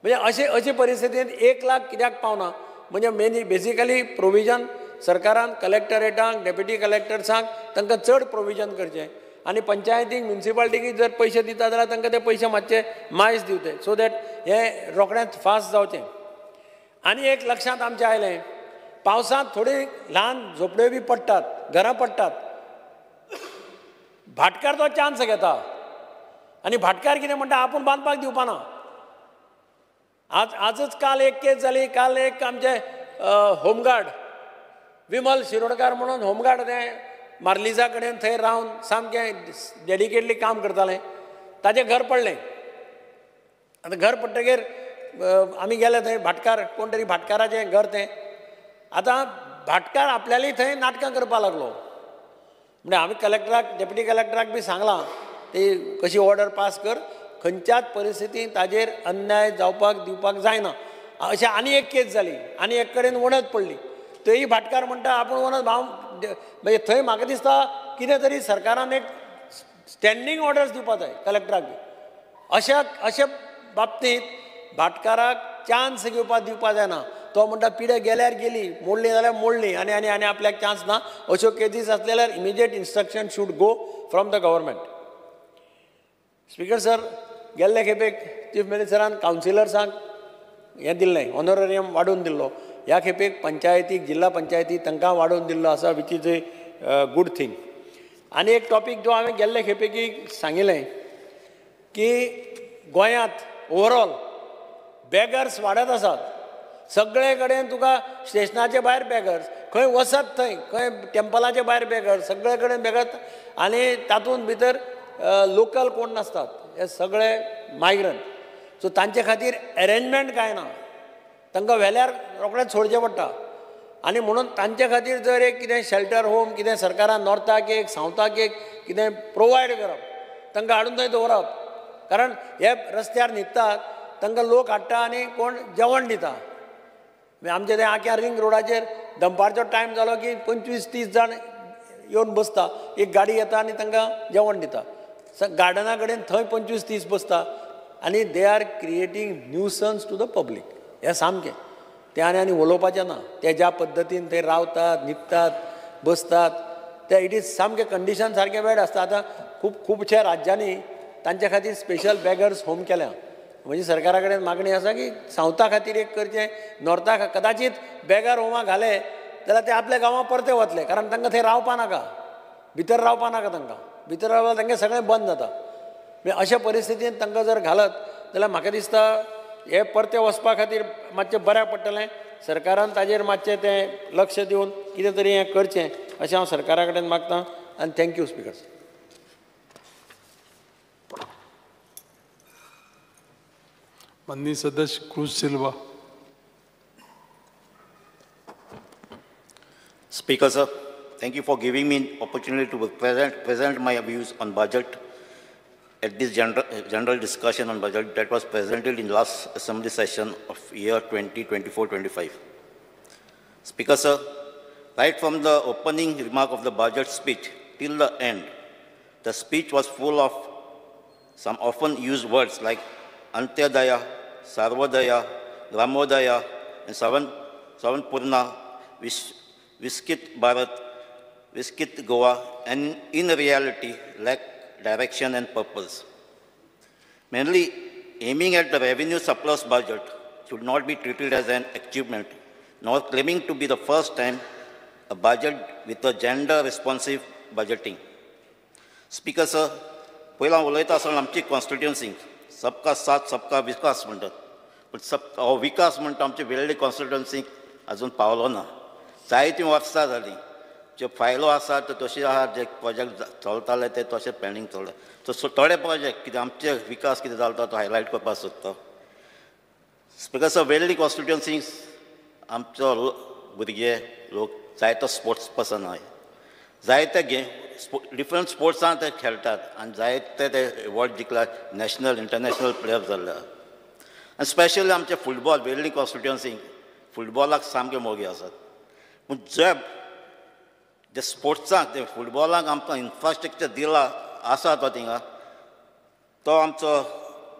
म्हणजे अशे अशे परिस्थितींत 1 लाख कित्याक पावना? म्हणजे मेन बेसिकली प्रोविजन सरकारान कलेक्टरेटांक, डेप्युटी कलेक्टर्सांक तांकां चड प्रोविजन करचें आनी पंचायतींक, म्युनिसिपालिटीक जर पयशे दिता जाल्यार तांकां ते पयशे मातशे मायज दिवचे, सो that हें रोखडेंच फास्ट जावचें. आनी एक लक्षांत आमचें आयलें, पावसांत थोडी ल्हान झोपड्यो बी पडटात, घरां पडटात. भाटकार तो चान्स घेता आनी भाटकार कितें म्हणटा, आपूण बांदपाक दिवपाना. आज आजच काल एक केस जाली. काल एक आमचे होमगार्ड विमल शिरोडकार म्हणून होमगार्ड ते मार्लिजा कडेन थंय रावन सामकें डेडिकेटली काम करतालें. ताचें घर पडलें. आतां घर पडटकीर आमी गेले थंय, भाटकार कोण तरी भाटकाराचें घर तें. आतां भाटकार आपल्याली थंय नाटकां करपाक लागलो. म्हणजे आमी कलेक्टराक, डेप्युटी कलेक्टराक बी सांगलां ती कशी ऑर्डर पास कर, खंयच्याच परिस्थितीन ताजेर अन्याय जावपाक दिवपाक जायना. अशें आनी एक केस जाली, आनी एक कडेन वणत पडली. थंय भाटकार म्हणटा आपूण वणत हांव, म्हणजे थंय म्हाका दिसता कितें तरी सरकारान एक स्टँडींग ऑर्डर्स दिवपाक जाय कलेक्टराक बी. अशा अशे बाबतींत भाटकाराक चान्स घेवपाक दिवपाक जायना. तो म्हणटा पिड्या गेल्यार गेली, मोडली जाल्यार मोडली, आनी आनी आनी आपल्याक चान्स ना. अश्यो केसीस आसले जाल्यार immediate instruction should go from the government. Speaker sir, गेल्ले खेपेक चीफ मिनिस्टरान कावन्सिलर्सांक हें दिल्लें, ऑनोरेरियम वाडोवन दिल्लो. ह्या खेपेक पंचायतीक, जिल्ला पंचायती तांकां वाडोवन दिल्लो आसा, which is a good thing. आनी एक टॉपीक जो हांवें गेल्ले खेपेक सांगिल्लें की गोंयांत ओवरऑल बेगर्स वाडत आसात. सगळे कडेन तुका स्टेशनाचे भायर बेगर्स, खंय वचत थंय, खंय टेम्पलाचे भायर बेगर्स, सगळे कडेन बेगर्स. आनी तातूंत भितर लोकल कोण नासतात, हे सगळे मायग्रंट. सो तांचे खातीर एरेंजमेंट कांय ना, तांकां व्हेल्यार रोखडेंच सोडचें पडटा. आनी म्हणून तांचे खातीर जर एक कितें शेल्टर होम कितें सरकारान नॉर्थाक एक, सावथाक एक कितें प्रोवायड करप, तांकां हाडून थंय दवरप. कारण हे रस्त्यार न्हिदतात, तांकां लोक हाडटा आनी कोण जेवण दिता. आमचे ते आख्या रिंग रोडाचेर दनपारचो टायम जालो की 25-30 जाण येवन बसता, एक गाडी येता आनी तांकां जेवण दिता. गार्डना कडेन थंय 25-30 बसता आनी they are creating nuisance to the public. हें सामकें तें आनी आनी उलोवपाचें ना. ते ज्या पद्दतीन ते रावतात, न्हिदतात, बसतात ते it is सामकें कंडिशन सारकें बॅड आसता. आतां खूब खुबश्या राज्यांनी तांच्या खातीर स्पेशल बेगर्स होम केल्या. म्हणजे सरकारा कडेन मागणी आसा की सावथा खातीर एक करचें, नॉर्था कदाचित बेगर होमा घाले जाल्यार ते आपल्या गांवां परते वतले, कारण तांकां थंय रावपा नाका, भितर रावपा नाका, तांकां भितर रावल्यार तांकां सगळें बंद जाता. म्हणजे अशा परिस्थितींत तांकां जर घालत जाल्यार म्हाका दिसता हे परते वचपा खातीर मातशें बऱ्याक पडटलें. सरकारान ताजेर मातशें तें लक्ष दिवन कितें तरी हें करचें अशें हांव सरकारा कडेन मागतां. आनी thank you speaker. माननीय सदस्य Cruz Silva. Speaker sir, thank you for giving me opportunity to present my views on budget at this general discussion on budget that was presented in last assembly session of year 2024-25. Speaker sir, right from the opening remark of the budget speech till the end, the speech was full of some often used words like Antyodaya, Sarvodaya, Gramodaya, and Savanpurna, Viskit Bharat, Viskit Goa, and in reality lack direction and purpose. Mainly aiming at the revenue surplus budget should not be treated as an achievement, nor claiming to be the first time a budget with a gender responsive budgeting. Speaker sir, पयला उलयता आसतना आमची constituency सबका साथ सबका विकास म्हणटात, पूण सब हो विकास म्हणटा आमची वेल्ली कॉन्स्टिट्युएन्सीक अजून पावलो ना. जायतीं वर्सां जालीं, ज्यो फायलो आसा त्यो तश्यो आहा, जे प्रोजेक्ट चलताले ते तशे पेंडींग चलता. सो थोडे प्रोजेक्ट कितें आमचे विकास कितें जाता तो हायलायट करपाक सोदता. स्पिकर सर, वेल्ली कॉन्स्टिट्युएन्सी आमचो भुरगे लोक जायतो स्पोर्ट्स पर्सन आहाय, जायते गेम डिफरंट स्पोर्ट्सान ते खेळटात आनी जायते ते एवॉर्ड जिखला, नॅशनल इंटरनॅशनल प्लेयर जाल्ले आहा. आनी स्पेशली आमचे फुटबॉल वेल्ली कॉन्स्टिट्युएन्सी फुटबॉलाक सामके मोगी आसात, पूण जे जे स्पोर्ट्सांक ते फुटबॉलाक आमकां इन्फ्रास्ट्रक्चर दिला आसा तो थिंगा तो आमचो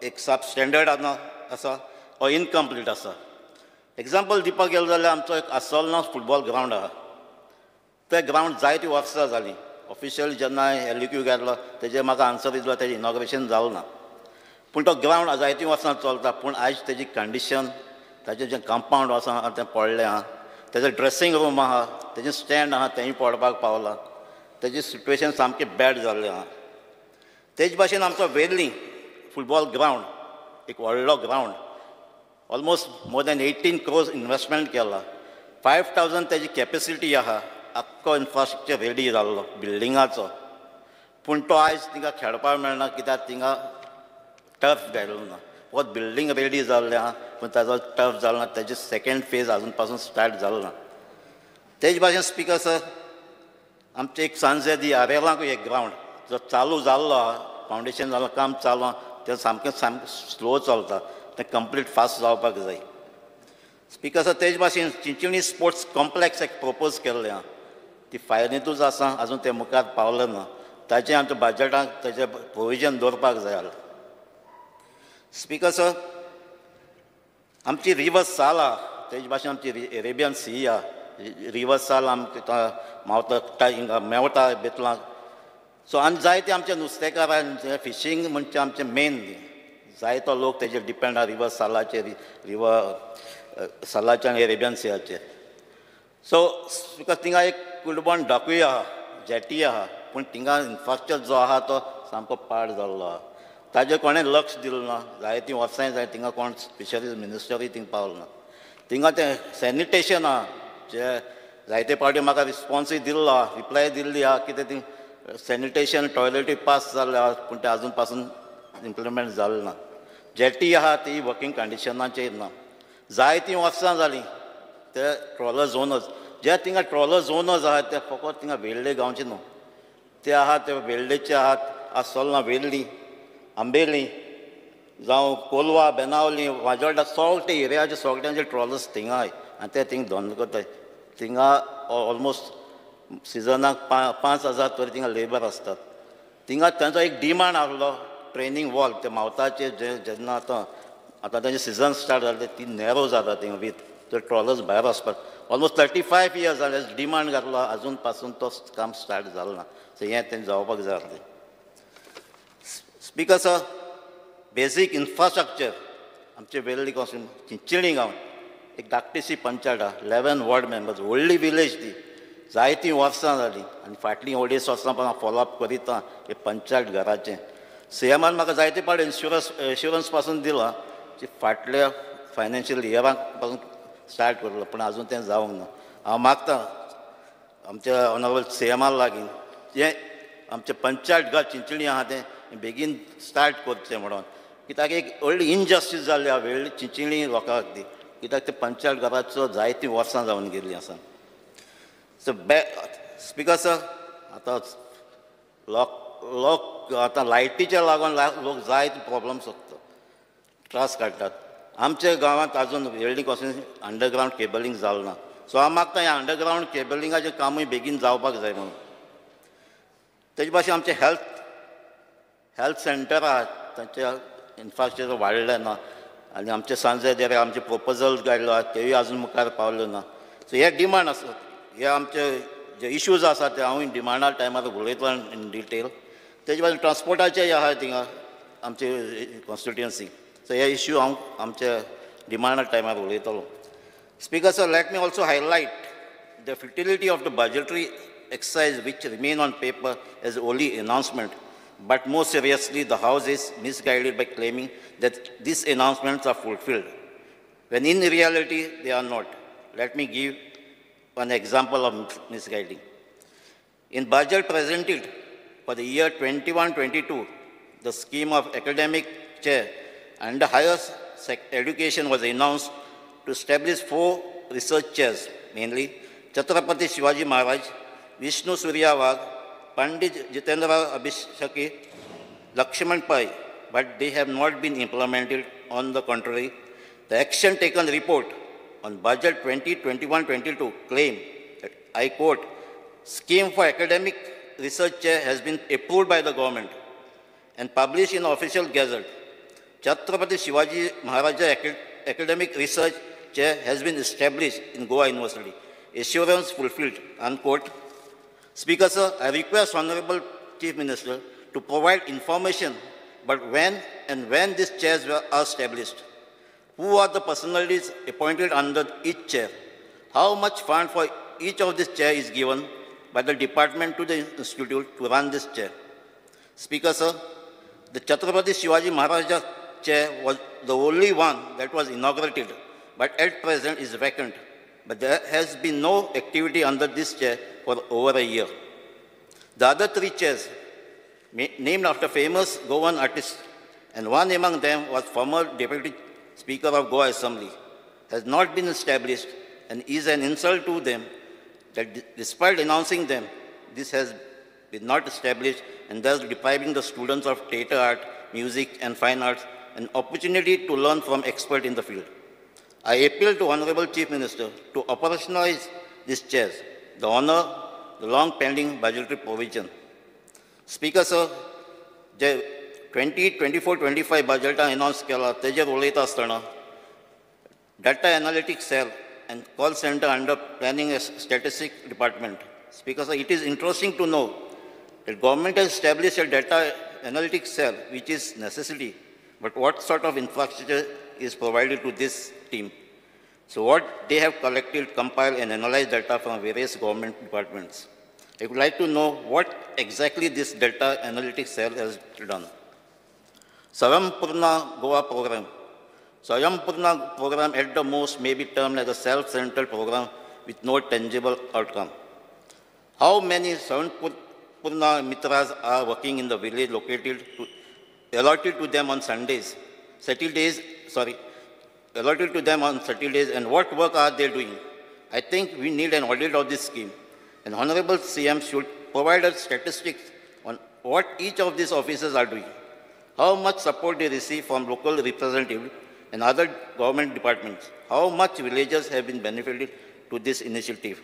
एक सब स्टँडर्ड आसा ओ इनकम्प्लीट आसा. एग्जाम्पल दिवपाक गेलो जाल्यार आमचो एक आसोलना फुटबॉल ग्रावंड आहा, तें ग्रावंड जायतीं वर्सां जालीं. ऑफिशियली जेन्ना एल क्यू गेल्लो तेजेर म्हाका आन्सर दिलो, तेजें इनॉग्रेशन जालें ना, पूण तो ग्रावंड जायतीं वर्सां चलता, पूण आयज तेजी कंडिशन, ताजें जें कंपावंड आसा तें पडलें आहा, तेजें ड्रेसींग रूम आहा, तेजें स्टँड आहा तेंय पडपाक पावलां, तेजी सिट्युएशन सामकें बॅड जाल्लें आहा. तेज भाशेन आमचो वेर्ली फुटबॉल ग्रावंड एक व्हडलो ground, almost more than 18 crores investment केला, 5000 तेजी कॅपेसिटी आहा, आख्खो इन्फ्रास्ट्रक्चर रेडी जाल्लो बिल्डिंगाचो, पूण तो आयज थिंगा खेळपाक मेळना कित्याक थिंगा टर्फ घायलो ना. फकत बिल्डींग रेडी जाल्लें आहा पूण ताजो टर्फ जालो ना, तेजे सेकेंड फेज आजून पासून स्टार्ट जालो ना. तेज भाशेन स्पिकर सर, आमचे एक सांजेदी आरेलाकूय एक ग्रावंड जो चालू जाल्लो आहा, फावंडेशन जालो, काम चालू आहा, तें सामकें सामकें स्लो चलता, तें कंप्लीट फास्ट जावपाक जाय. स्पिकर सर, तेज भाशेन चिंचणी स्पोर्ट्स कॉम्प्लेक्स एक प्रपोज केल्लें आहा, ती फायलींतूच आसा, आजून तें मुखार पावलें ना, ताचें आमच्या बजटाक ताचें प्रोविजन दवरपाक जाय. स्पिकर सर, आमची रिवर साल आहा, तेज भाशेन आमची अरेबियन सी आहा, रिवर साल आमकां मावता हिंगा मेवता बेतलां. सो आनी जायते आमचे नुस्तेकार फिशींग म्हणजे आमचें मेन, जायतो लोक तेजेर डिपेंड आहा रिवर सालाचेर, रिवर सालाचेर आनी अरेबियन सियाचेर. सो because थिंगा एक कुलबण डाकूय आहा, जेटी आहा, पूण थिंगा इन्फ्रास्ट्रक्चर जो आहा तो सामको पाड जाल्लो आहा, ताजेर कोणें लक्ष दिलें ना. जायतीं वर्सांय जाय थिंगा कोण फिशरीज मिनिस्टरूय थिंगा पावलो ना. थिंगा तें सॅनिटेशन आहा, जे जायते फावटी म्हाका रिस्पोन्सूय दिल्लो आहा, रिप्लाय दिल्ली आहा कितें ती सॅनिटेशन टॉयलेटी पास जाल्ले आहा, पूण तें आजून पासून इम्प्लिमेंट जालें ना. जेटी आहा ती वर्कींग कंडिशनाचेर ना, जायतीं वर्सां जालीं ते ट्रॉलर झोनच, जे थिंगा ट्रॉलर झोनच आहा ते फकत थिंगा वेल्ले गांवचे न्हू, ते आहा ते वेल्लेचे आहात, आसोलना वेल्ली, आंबेली जावं कोलवा, बेनावली, वाजोल्डा, सगळे एरियाचे सगळ्यांचे ट्रॉलर्स थिंगा आहाय आनी ते थिंगा धंदो करताय. थिंगा ऑलमोस्ट सिजनाक 5000 तरी थिंगा लेबर आसतात. थिंगा तांचो एक डिमांड आसलो ट्रेनिंग वॉल ते मावताचे जे जेन्ना आतां आतां तांचे सिजन स्टार्ट जालें ती नॅरो जाता थिंगा वीथ ते ट्रॉलर्स भायर वचपाक ऑलमोस्ट 35 इयर्स जाले डिमांड घातलो आजून पासून तो काम स्टार्ट जालो ना. सो हें तें जावपाक जाय आसलें. स्पीकर सर, बेजीक इन्फ्रास्ट्रक्चर आमचे वेल्ली कॉन्स्टिट्युएन्सी चिंचिणी गांव एक धाकटीशी पंचायत आहा, 11 वॉर्ड मेंबर्स, व्हडली विलेज ती, जायतीं वर्सां जालीं आनी फाटलीं 2.5 वर्सां पण हांव फॉलोअप करीत हे पंचायत घराचें. सीएमान म्हाका जायते पाड इन्शुरन्स पासून दिला की फाटल्या फायनान्शियल इयराक पासून स्टार्ट करलो पूण आजून तें जावंक ना. हांव मागता आमच्या ऑनरेबल सीएमा लागीं जें आमचें पंचायत घर चिंचणी आहा तें बेगीन स्टार्ट करचें म्हणून, कित्याक एक व्हडली इनजस्टीस जाल्ली आहा वेळी चिंचणी लोकांक ती, कित्याक ते पंचायत घराचो जायतीं वर्सां जावन गेल्लीं आसा. सो स्पीकर सर, आतां लोक आतां लायटीच्या लागून लोक जायते प्रॉब्लम सोदता, त्रास काडटात. आमच्या गांवांत आजून वेळ्ळी कॉन्स्टिट्युएन्सी अंडरग्रावंड केबलिंग जालें ना. सो हांव मागता ह्या अंडरग्रावंड केबलिंगाचें कामूय बेगीन जावपाक जाय म्हणून. तेजे भाशेन आमचें हेल्थ सेंटर आहा तांचे इन्फ्रास्ट्रक्चर वाडलें ना आनी आमचे सांजे देरे आमचे प्रोपोजल काडलो आहा तेवूय आजून मुखार पावले ना. सो हे डिमांड आसा, हे आमचे जे इश्यूज आसा ते हांवूय डिमांडा टायमार उलयतलो इन डिटेल. तेजे भाशेन ट्रान्सपोर्टाचेय आहा थिंगा आमचे कॉन्स्टिट्युएन्सी. सो हे इश्यू हांव आमच्या डिमांडा टायमार उलयतलो. Speaker sir, let me also highlight the futility of the budgetary exercise which remain on paper as only announcement, but more seriously the house is misguided by claiming that these announcements are fulfilled, when in reality they are not. Let me give one example of misguiding. In budget presented for the year 21-22, the scheme of academic chair and the higher education was announced to establish 4 research chairs, mainly Chhatrapati Shivaji Maharaj, Vishnu Surya Wagh, Pandit Jitendra Abhisheki, Lakshman Pai, but they have not been implemented. On the contrary, the action taken report on budget 2021-22 claim that, I quote, scheme for academic research chair has been approved by the government and published in official gazette. Chhatrapati Shivaji Maharaja Academic Research Chair has been established in Goa University. Assurance fulfilled, unquote. Speaker sir, I request Honorable Chief Minister to provide information but when and when these chairs were established, who are the personalities appointed under each chair, how much fund for each of these chairs is given by the department to the institute to run this chair. Speaker sir, the Chhatrapati Shivaji Maharaja chair was the only one that was inaugurated, but at present is vacant. But there has been no activity under this chair for over a year. The other 3 chairs, named after famous Goan artists, and one among them was former Deputy Speaker of Goa Assembly, has not been established and is an insult to them that despite announcing them, this has been not established and thus depriving the students of theatre art, music and fine arts an opportunity to learn from experts in the field. I appeal to Honorable Chief Minister to operationalize these chairs, the honor the long pending budgetary provision. Speaker sir, J 2024-25 budget announce केला तेजेर उलयता आसतना data analytics cell and call center under planning and statistics department. Speaker sir, it is interesting to know that government has established a data analytics cell which is necessity, but what sort of infrastructure is provided to this team? So what they have collected, compiled and analyzed data from various government departments. I would like to know what exactly this data analytics cell has done. Swayampurna Goa program. Swayampurna program at the most may be termed as a self-centered program with no tangible outcome. How many Swayampurna Mitras are working in the village located to, allotted to them on Sundays, Saturdays, sorry, allotted to them on Saturdays, and what work are they doing? I think we need an audit of this scheme. And Honorable CM should provide us statistics on what each of these officers are doing, how much support they receive from local representatives and other government departments, how much villagers have been benefited to this initiative.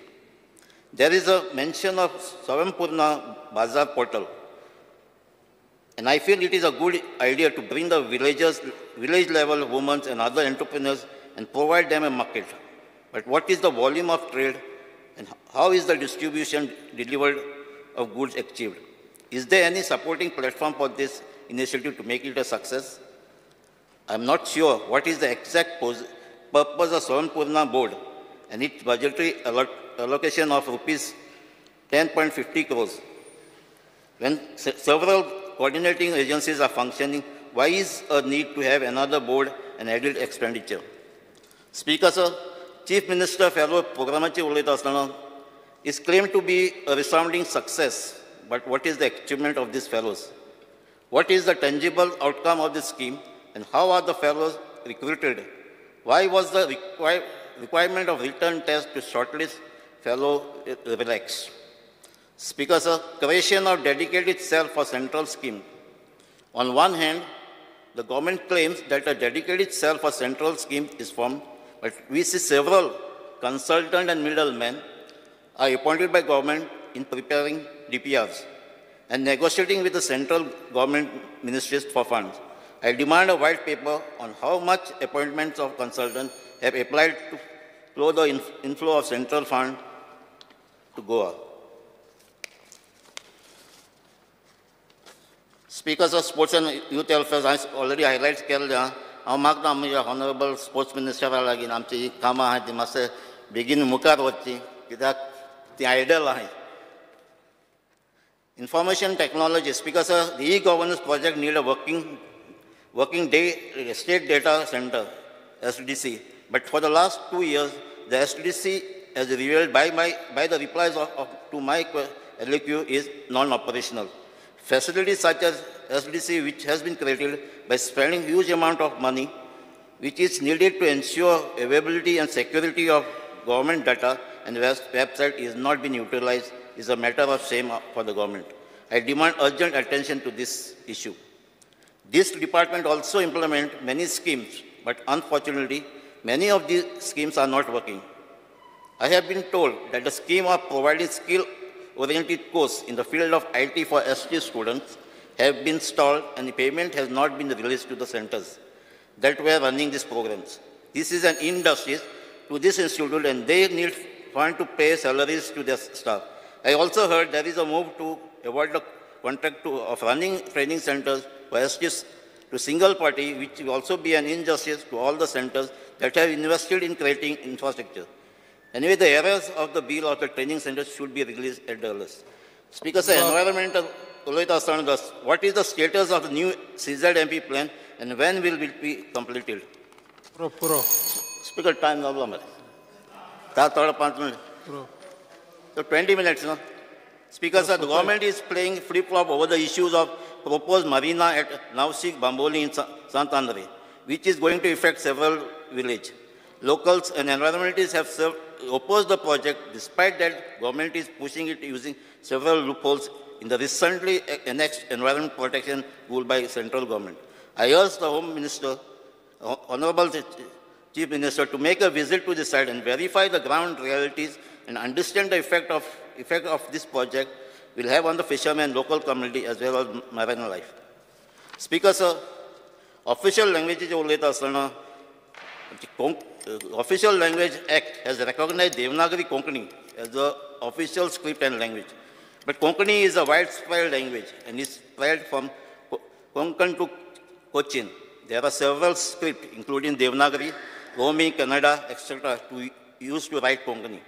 There is a mention of Swayampurna Bazaar portal. And I feel it is a good idea to bring the villagers, village level women and other entrepreneurs and provide them a market. But what is the volume of trade and how is the distribution delivered of goods achieved? Is there any supporting platform for this initiative to make it a success? I'm not sure what is the exact purpose of Swayampurna board and its budgetary allocation of rupees 10.50 crores. When several coordinating agencies are functioning, why is a need to have another board and added expenditure? Speaker sir, Chief Minister Fellow Programachi ulayta asthana is claimed to be a resounding success, but what is the achievement of these fellows? What is the tangible outcome of this scheme and how are the fellows recruited? Why was the requirement of written test to shortlist fellow relaxed? Speaker sir, creation of dedicated cell for central scheme. On one hand, the government claims that a dedicated cell for central scheme is formed, but we see several consultant and middlemen are appointed by government in preparing DPRs and negotiating with the central government ministries for funds. I demand a white paper on how much appointments of consultants have applied to flow the inflow of central fund to Goa. Speakers of Sports and Youth Welfare, I already highlights केल्लें हांव मागता आमच्या honourable sports मिनिस्टरा लागीं आमची कामां आहा ती मातशें बेगीन मुखार वचची कित्याक ती आयडल आहाय. Information technology, speaker sir, the e-governance project need a working day state data center, SDC. But for the last 2 years, the SDC, as revealed by the replies to my LAQ, is non-operational. Facilities such as SDC, which has been created by spending huge amount of money, which is needed to ensure availability and security of government data and website is not being utilized, is a matter of shame for the government. I demand urgent attention to this issue. This department also implements many schemes, but unfortunately, many of these schemes are not working. I have been told that the scheme of providing skill-oriented course in the field of IT for ST students have been stalled and the payment has not been released to the centers that were running these programs. This is an injustice to this institute and they need fund to pay salaries to their staff. I also heard there is a move to award the contract of running training centers for STs to single party, which will also be an injustice to all the centers that have invested in creating infrastructure. Anyway, the errors of the bill of the training centers should be released at the earliest. Speaker sir, environmental, what is the status of the new CZMP plan and when will it be completed? Puro. Speaker, time जालो. So 20 minutes, no? Speaker sir, the government is playing flip-flop over the issues of proposed marina at Navsik Bamboli in Sant Andre, which is going to affect several villages. Locals and environmentalists have opposed the project. Despite that, government is pushing it using several loopholes in the recently annexed Environment Protection Rule by central government. I urge the Home Minister, Honorable Chief Minister, to make a visit to the site and verify the ground realities and understand the effect of this project will have on the fishermen, local community, as well as marine life. Speaker sir, official languages Official Language Act has recognized Devanagari Konkani as the official script and language. But Konkani is a widespread language and is spread from Konkan to Cochin. There are several scripts, including Devanagari, Romi, Kannada, etc., to use to write Konkani.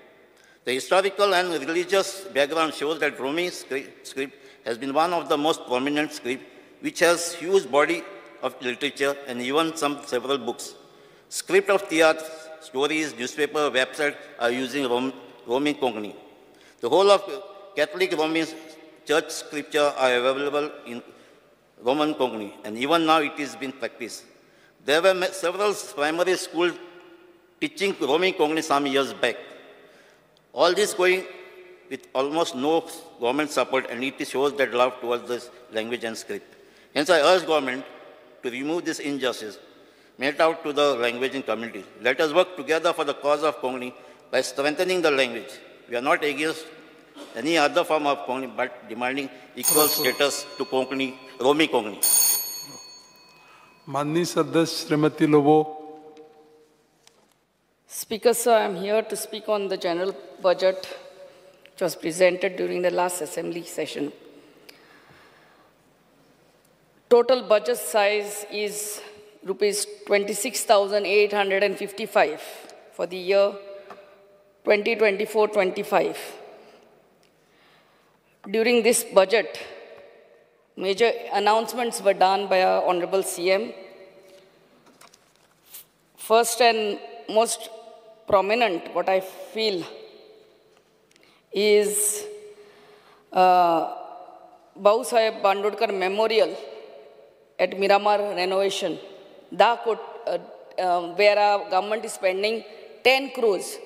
The historical and religious background shows that Romi script has been one of the most prominent scripts, which has huge body of literature and even several books. Script of theatre, stories, newspaper, website are using Romi Konkani. The whole of Catholic Roman Church scripture are available in Roman Konkani, and even now it is being practiced. There were several primary schools teaching Roman Konkani some years back. All this going with almost no government support, and it shows that love towards this language and script. Hence, I urge government to remove this injustice made out to the language and community. Let us work together for the cause of Konkani by strengthening the language. We are not against any other form of Konkani, but demanding equal status to Konkani Romi Konkani. माननीय सदस्य Shrimati Lobo. Speaker sir, I am here to speak on the general budget which was presented during the last assembly session. Total budget size is rupees 26,855 for the year 2024-25. During this budget, major announcements were done by our Honorable CM. First and most prominent, what I feel, is Bhausaheb Bandodkar Memorial at Miramar renovation, where our government is spending 10 crores.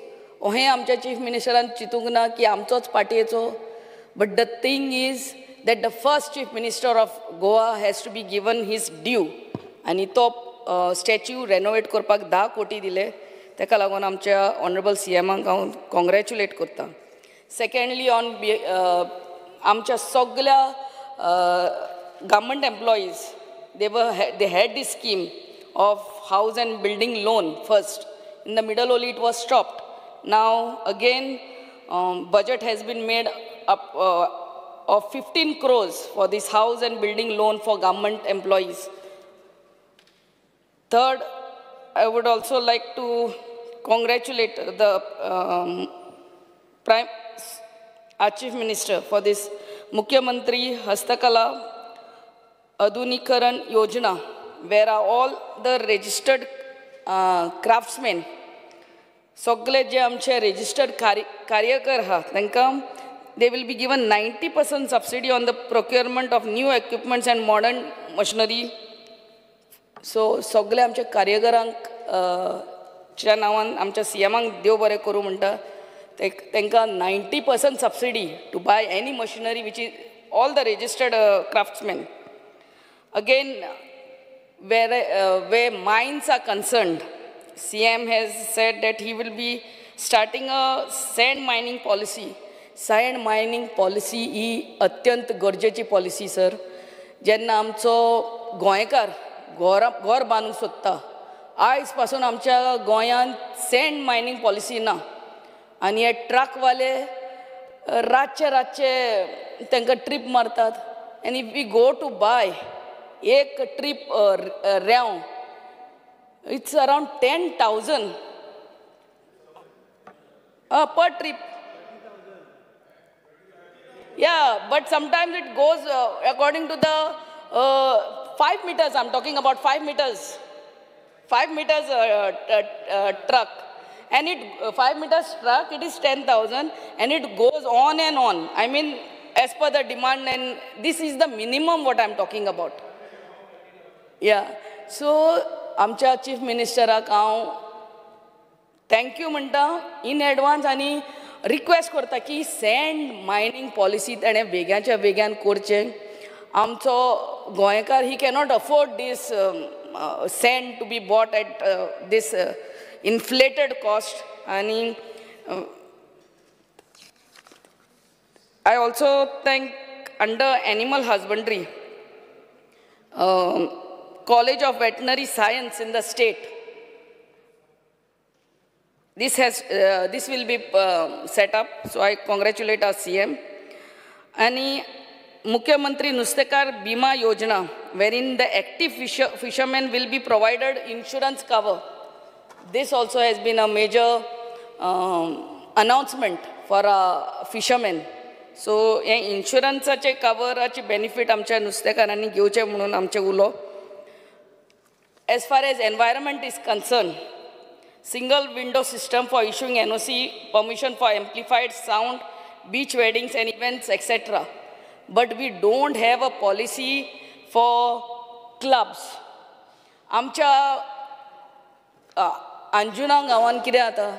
ओहें आमच्या chief मिनिस्टरान चिंतूंक ना की आमचोच पार्टीचो, but the thing is that the first chief minister of Goa has to be given his due. आनी तो statue renovate करपाक 10 कोटी दिले, ताका लागून आमच्या ऑनरेबल सी एमाक हांव कॉंग्रेच्युलेट करता. सेकंडली, ऑन आमच्या सगल्या government employees, they had this scheme of house and building loan first. In the middle only it was stopped. Now again, budget has been made up of 15 crores for this house and building loan for government employees. Third, I would also like to congratulate the our Chief Minister for this Mukhyamantri Hastakala Adhunikaran Yojana, where are all the registered craftsmen, सगळे जे आमचे registered कार्यकर आहा तांकां they will be given 90% subsidy on the procurement of new equipments and modern machinery. So सगळे आमच्या कार्यकरांक च्या नांवान आमच्या C एमाक देव बरें करूं म्हणटा, तांकां 90% subsidy to buy any machinery which is all the registered craftsmen. Again, where mines are concerned, CM has said that he will be starting a sand mining policy. Sand mining policy ही अत्यंत गरजेची policy sir. जेन्ना आमचो गोंयकार घर बांदूंक सोदता, आयज पासून आमच्या गोंयांत सँड मायनींग पॉलिसी ना, आनी हे ट्रकवाले रातचे रातचे तांकां ट्रीप मारतात. आनी if we go to buy एक ट्रीप रेंव, it's around 10,000 per trip. Yeah, but sometimes it goes according to the 5 meters. I'm talking about 5 meters. 5 meters truck. And it 5 meters truck, it is 10,000, and it goes on and on. I mean, as per the demand, and this is the minimum what I'm talking about. Yeah, so आमच्या chief मिनिस्टराक हांव thank you म्हणटा in advance, आनी request करता की send mining policy ताणें वेग्याच्या वेग्यान करचें. आमचो गोंयकार he cannot afford this sand to be bought at this inflated cost. आनी I also thank under animal husbandry, College of Veterinary Science in the state. This has this will be set up. So I congratulate our CM. And Mukhyamantri Nustekar Bima Yojana, wherein the active fishermen will be provided insurance cover. This also has been a major announcement for fishermen. So हे इन्शुरन्साचे कवराचे benefit आमच्या नुस्तेकारांनी घेवचे म्हणून आमचे उलो. As far as environment is concerned, single window system for issuing NOC, permission for amplified sound, beach weddings and events, etc. But we don't have a policy for clubs. आमच्या अंजुना गांवान कितें जाता,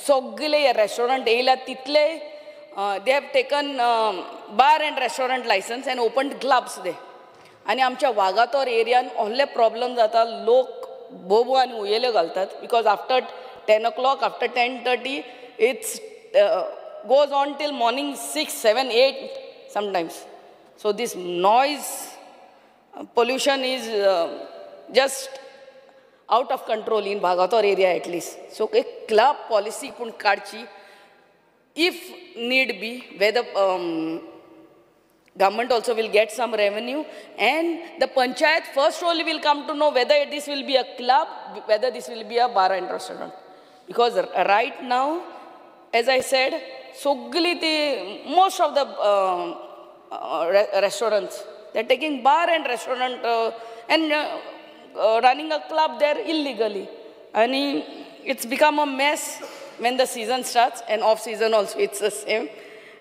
सगळे रेस्टॉरंट येयल्या तितले they have taken bar and restaurant license and opened clubs there. आनी आमच्या वागातोर एरियान व्हडले प्रॉब्लम जाता, लोक बोबो आनी उयेल्यो घालतात because after 10 o'clock, after 10:30 it's goes on till morning 6, 7, 8 sometimes. So this noise Pollution is just out of control in Vagator area at least. So एक club policy पूण काडची if need be, whether government also will get some revenue and the panchayat first only will come to know whether this will be a club, whether this will be a bar and restaurant. Because right now, as I said, sogli the most of the restaurants, they're taking bar and restaurant and running a club there illegally. And it's become a mess when the season starts, and off season also it's the same.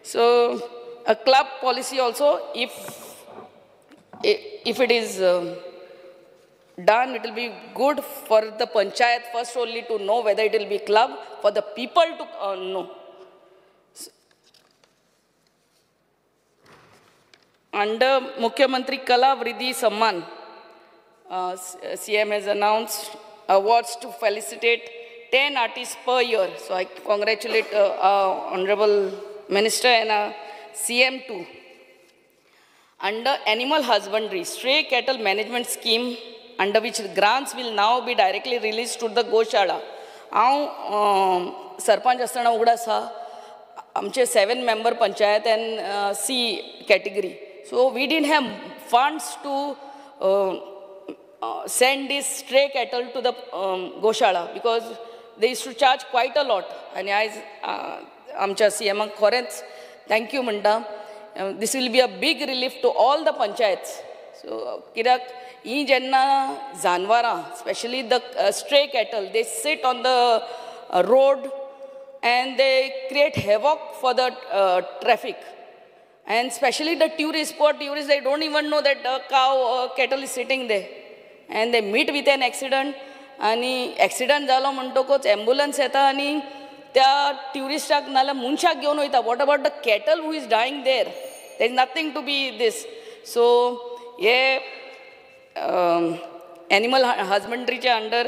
So a club policy also, if it is done, it will be good for the panchayat first only to know whether it will be club, for the people to know. So, under Mukhyamantri Kala Vriddhi Samman, CM has announced awards to felicitate 10 artists per year. So I congratulate our Honorable Minister and CM too. Under Animal Husbandry, Stray Cattle Management Scheme, under which grants will now be directly released to the Goshala. हांव सरपंच आसतना उगडास आसा, आमचे 7 member panchayat and C category. So we didn't have funds to send this stray cattle to the Goshala because they used to charge quite a lot. आनी आयज आमच्या CMाक खरेंच thank you म्हणटा. This will be a big relief to all the panchayats. So कित्याक ही जेन्ना जानवरां, specially the stray cattle, they sit on the road and they create havoc for the traffic. And specially the tourists, poor tourists, they don't even know that a cow or cattle is sitting there. And they meet with an accident. आनी accident जालो म्हणटकूच ambulance येता आनी त्या ट्युरिस्टाक नाल्यार मनशाक घेवन वयता. What about the cattle who is dying there? There is nothing to be this. So hey animal हजबंड्रीच्या under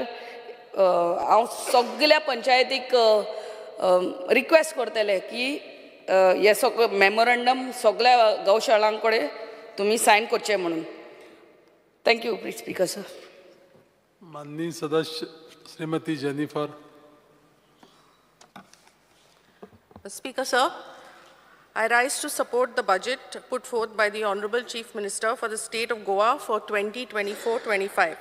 हांव सगल्या पंचायतीक रिक्वेस्ट करतलें की हे सगळें मेमोरंडम सगल्या गौशाळां कडेन तुमी सायन करचें म्हणून. Thank you speaker sir. माननीय सदस्य श्रीमती Jennifer. Speaker sir, I rise to support the budget put forth by the Honorable Chief Minister for the state of Goa for 2024-25.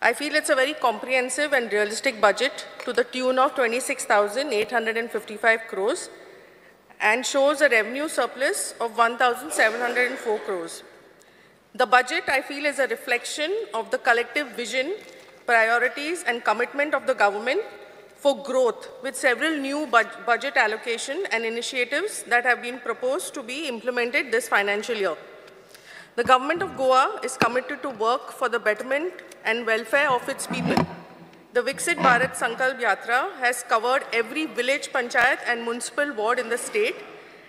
I feel it's a very comprehensive and realistic budget to the tune of 26,855 crores and shows a revenue surplus of 1,704 crores. The budget, I feel, is a reflection of the collective vision, priorities and commitment of the government for growth, with several new budget allocation and initiatives that have been proposed to be implemented this financial year. The government of Goa is committed to work for the betterment and welfare of its people. The Viksit Bharat Sankalp Yatra has covered every village panchayat and municipal ward in the state,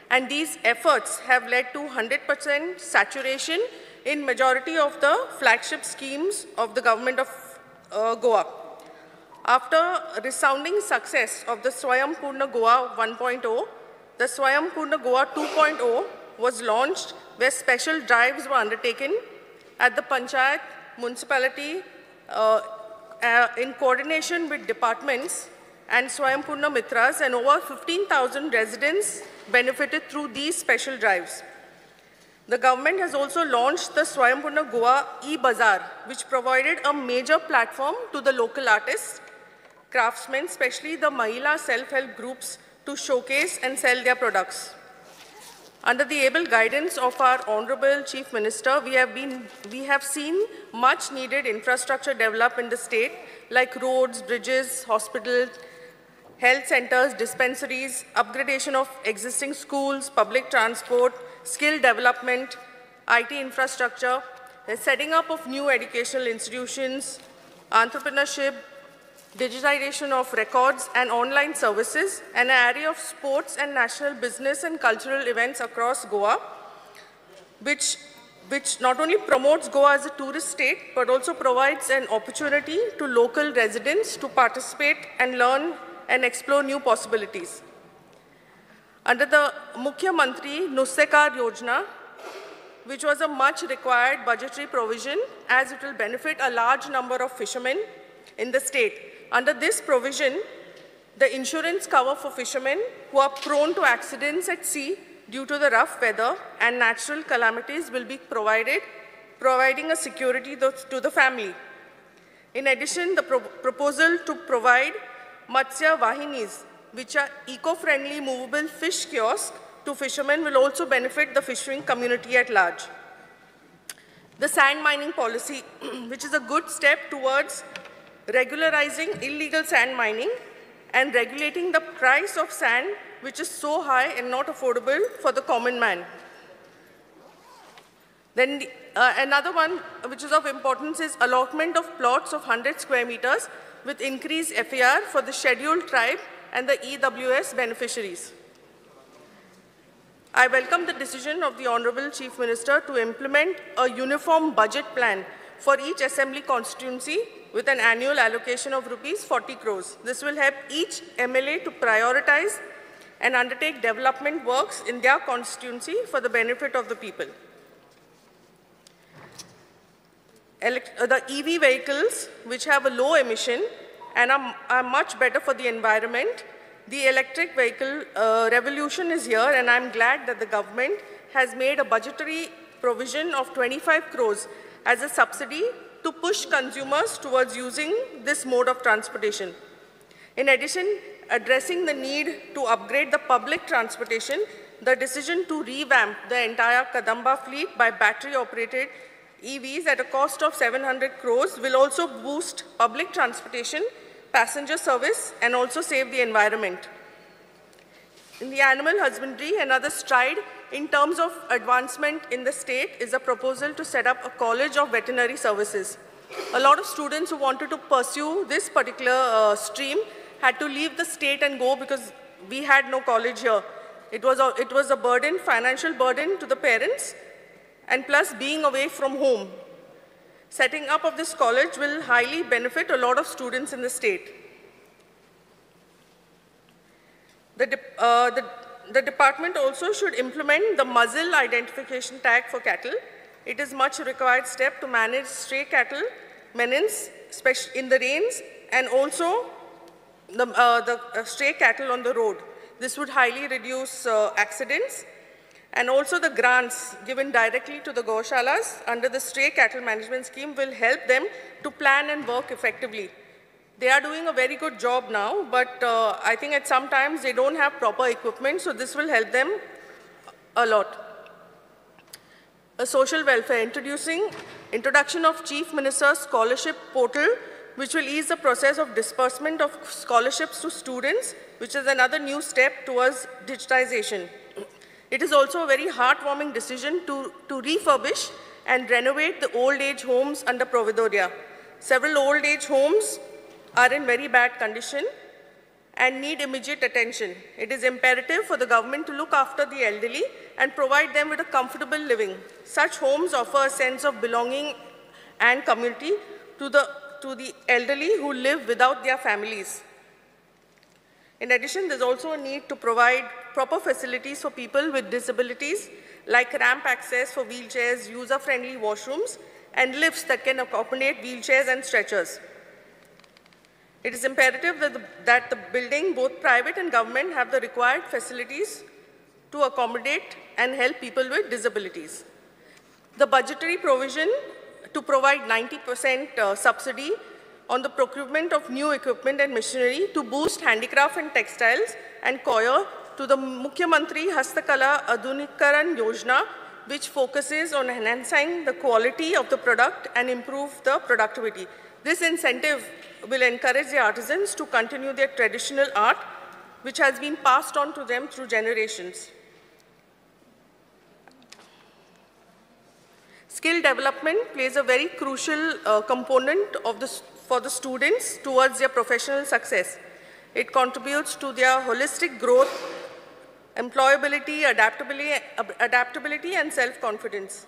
and these efforts have led to 100% saturation in majority of the flagship schemes of the government of Goa. After resounding success of the Swayam Purna Goa 1.0, the Swayam Purna Goa 2.0 was launched, where special drives were undertaken at the panchayat, municipality, in coordination with departments and Swayam Purna Mitras, and over 15,000 residents benefited through these special drives. The government has also launched the Swayam Purna Goa e-Bazaar, which provided a major platform to the local artists, craftsmen, especially the Mahila self-help groups, to showcase and sell their products. Under the able guidance of our Honorable Chief Minister, we have seen much needed infrastructure develop in the state, like roads, bridges, hospitals, health centers, dispensaries, upgradation of existing schools, public transport, skill development, IT infrastructure, the setting up of new educational institutions, entrepreneurship, digitization of records and online services, and an array of sports and national business and cultural events across Goa, which not only promotes Goa as a tourist state, but also provides an opportunity to local residents to participate and learn and explore new possibilities. Under the Mukhyamantri Nustekar Yojana, which was a much required budgetary provision as it will benefit a large number of fishermen in the state. Under this provision, the insurance cover for fishermen who are prone to accidents at sea due to the rough weather and natural calamities will be provided, providing a security to the family. In addition, the proposal to provide Matsya Vahinis, which are eco-friendly movable fish kiosks, to fishermen will also benefit the fishing community at large. The sand mining policy, which is a good step towards regularizing illegal sand mining and regulating the price of sand, which is so high and not affordable for the common man. Then another one which is of importance is allotment of plots of 100 square meters with increased FAR for the scheduled tribe and the EWS beneficiaries. I welcome the decision of the Honorable Chief Minister to implement a uniform budget plan for each assembly constituency with an annual allocation of rupees 40 crores. This will help each MLA to prioritize and undertake development works in their constituency for the benefit of the people. The EV vehicles, which have a low emission and are much better for the environment. The electric vehicle revolution is here, and I'm glad that the government has made a budgetary provision of 25 crores as a subsidy to push consumers towards using this mode of transportation. In addition, addressing the need to upgrade the public transportation, the decision to revamp the entire Kadamba fleet by battery-operated EVs at a cost of 700 crores will also boost public transportation, passenger service, and also save the environment. In the animal husbandry, another stride in terms of advancement in the state is a proposal to set up a college of veterinary services. A lot of students who wanted to pursue this particular stream had to leave the state and go because we had no college here. It was a burden, financial burden to the parents, and plus being away from home. Setting up of this college will highly benefit a lot of students in the state. The department also should implement the muzzle identification tag for cattle. It is much required step to manage stray cattle menace, especially in the rains, and also the stray cattle on the road. This would highly reduce accidents. And also the grants given directly to the Goshalas under the Stray Cattle Management Scheme will help them to plan and work effectively. They are doing a very good job now, but I think at some times they don't have proper equipment, so this will help them a lot. A social welfare, introduction of Chief Minister's Scholarship Portal, which will ease the process of disbursement of scholarships to students, which is another new step towards digitization. It is also a very heartwarming decision to refurbish and renovate the old age homes under Provedoria. Several old age homes are in very bad condition and need immediate attention. It is imperative for the government to look after the elderly and provide them with a comfortable living. Such homes offer a sense of belonging and community to the elderly who live without their families. In addition, there's also a need to provide proper facilities for people with disabilities, like ramp access for wheelchairs, user-friendly washrooms, and lifts that can accommodate wheelchairs and stretchers. It is imperative that the building, both private and government, have the required facilities to accommodate and help people with disabilities. The budgetary provision to provide 90% subsidy on the procurement of new equipment and machinery to boost handicraft and textiles and coir to the Mukhyamantri Hastakala Adhunikaran Yojana, which focuses on enhancing the quality of the product and improve the productivity. This incentive will encourage the artisans to continue their traditional art, which has been passed on to them through generations. Skill development plays a very crucial component of for the students towards their professional success. It contributes to their holistic growth, employability, adaptability, and self-confidence.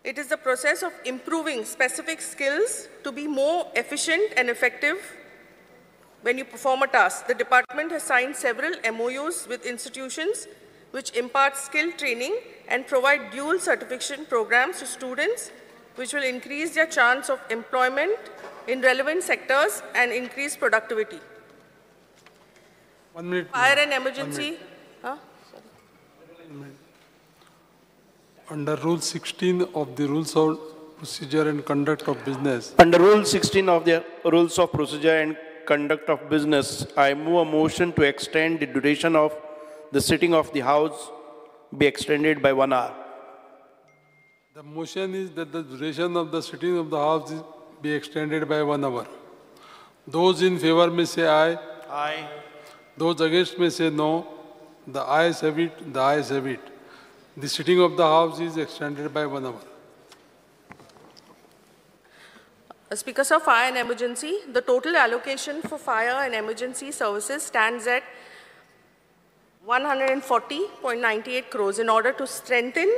It is the process of improving specific skills to be more efficient and effective when you perform a task. The department has signed several MOUs with institutions which impart skill training and provide dual certification programs to students, which will increase their chance of employment in relevant sectors and increase productivity. 1 minute. Fire and emergency. Huh? Under Rule 16 of the Rules of Procedure and Conduct of Business. Under Rule 16 of the Rules of Procedure and Conduct of Business, I move a motion to extend the duration of the sitting of the House be extended by 1 hour. The motion is that the duration of the sitting of the House be extended by 1 hour. Those in favor may say aye. Aye. Those against may say no. The ayes have it. The ayes have it. The sitting of the House is extended by 1 hour. Speaker sir, fire and emergency. The total allocation for fire and emergency services stands at 140.98 crores in order to strengthen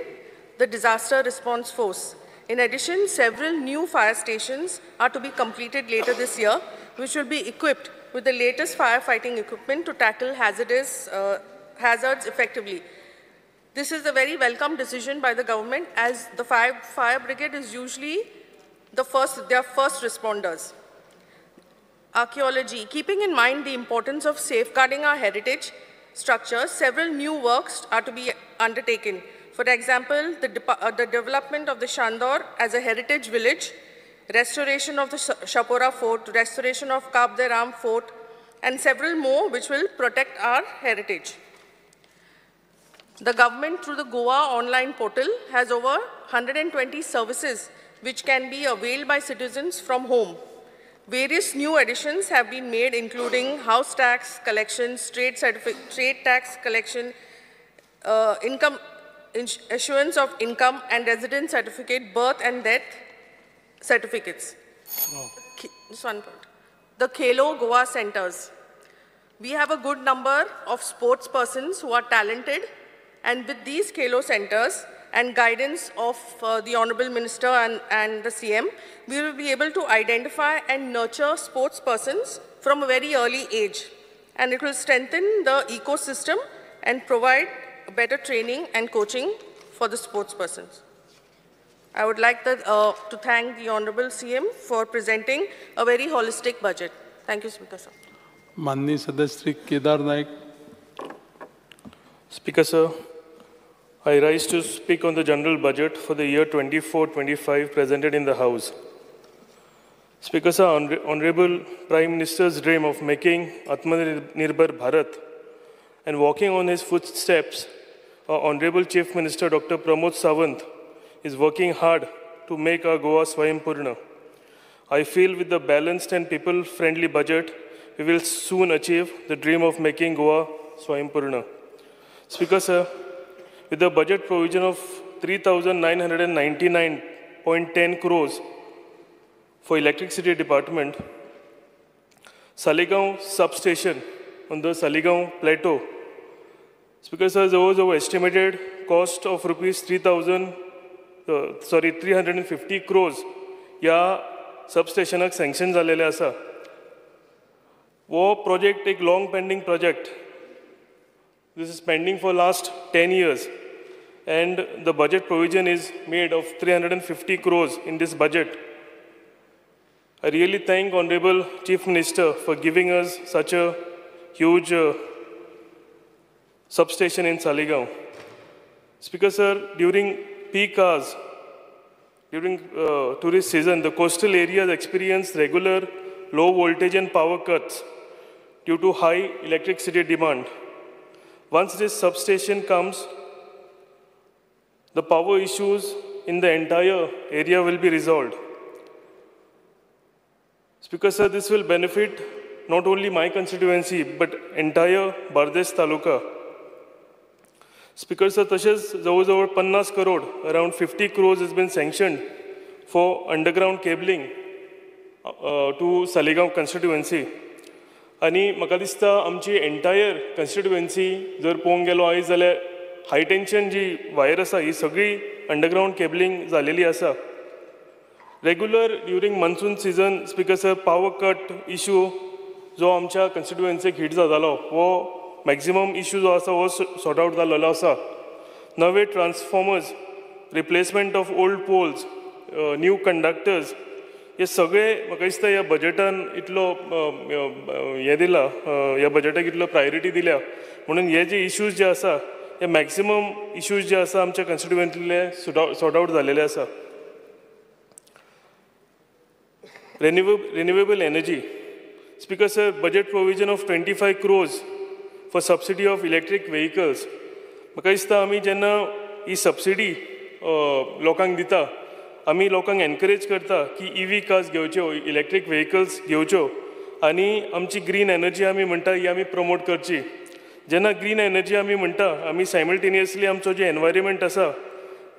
the disaster response force. In addition, several new fire stations are to be completed later this year, which will be equipped with the latest firefighting equipment to tackle hazards effectively. This is a very welcome decision by the government, as the fire brigade is usually their first responders. Archaeology. Keeping in mind the importance of safeguarding our heritage structures, several new works are to be undertaken. For example, the development of the Shandor as a heritage village, restoration of the Chapora Fort, restoration of Cabo de Ram Fort, and several more which will protect our heritage. The government, through the Goa online portal, has over 120 services which can be availed by citizens from home. Various new additions have been made, including house tax collection, trade tax collection, income assurance of income and resident certificate, birth and death certificates. Oh. Just one point. The Khelo Goa centers. We have a good number of sports persons who are talented, and with these Khelo centers and guidance of the Honorable Minister and the CM, we will be able to identify and nurture sports persons from a very early age. And it will strengthen the ecosystem and provide better training and coaching for the sports persons. I would like to thank the Honorable CM for presenting a very holistic budget. Thank you, Speaker sir. Manni Sadasya Shri Kedar Naik. Speaker sir, I rise to speak on the general budget for the year 24-25 presented in the House. Speaker sir, Honorable Prime Minister's dream of making Atmanirbhar Bharat and walking on his footsteps, our Honorable Chief Minister Dr. Pramod Sawant is working hard to make our Goa Swayampurna. I feel with the balanced and people-friendly budget, we will soon achieve the dream of making Goa Swayampurna. Speaker sir, with a budget provision of 3,999.10 crores for electricity department, Saligao substation on the Saligao plateau. Speaker sir, there was our estimated cost of rupees 350 crores या सबस्टेशनाक sanction जालेलें आसा. वो project एक long pending project. This is pending for last 10 years, and the budget provision is made of 350 crores in this budget. I really thank Honorable Chief Minister for giving us such a huge substation in Saligao. Speaker sir, during peak hours, during tourist season, the coastal areas experience regular low voltage and power cuts due to high electricity demand. Once this substation comes, the power issues in the entire area will be resolved. Speaker sir, this will benefit not only my constituency, but entire Bardes Taluka. Speaker sir, तशेंच जवळ-जवळ 50 crore, around 50 crores has been sanctioned for underground cabling to Saligao constituency. आनी म्हाका दिसता आमची entire constituency जर पळोवंक गेलो आयज जाल्यार हाय टेन्शन जी वायर आसा ही सगळी अंडरग्रावंड केबलिंग जालेली आसा. Regular during monsoon season, Speaker sir, power cut issue जो आमच्या कॉन्स्टिट्युएन्सीक हिट जातालो हो मॅक्झिमम इशू जो आसा हो सॉर्ट आउट जाल्लो आसा. नवे transformers, replacement of old poles, new conductors, हे सगळे म्हाका दिसता ह्या बजेटान इतलो हें दिला, ह्या बजेटाक इतलो प्रायोरिटी दिल्या म्हणून हे जे इश्यूज जे आसा हे मॅक्सिमम इश्यूज जे आसा आमच्या कॉन्स्टिट्युएंतले सॉर्ट आउट जालेले आसा. Renewable energy. Speaker sir, budget provision of 25 crores for subsidy of electric vehicles. म्हाका दिसता आमी जेन्ना ही सबसिडी लोकांक दिता, आमी लोकांक एनकरेज करता की ईव्ही कार्स घेवच्यो, इलेक्ट्रीक व्हेकल्स घेवच्यो आनी आमची ग्रीन एनर्जी आमी म्हणटा ही आमी प्रमोट करची. जेन्ना ग्रीन एनर्जी आमी म्हणटा आमी सायमल्टेनियसली आमचो जे एनवायरमेंट आसा,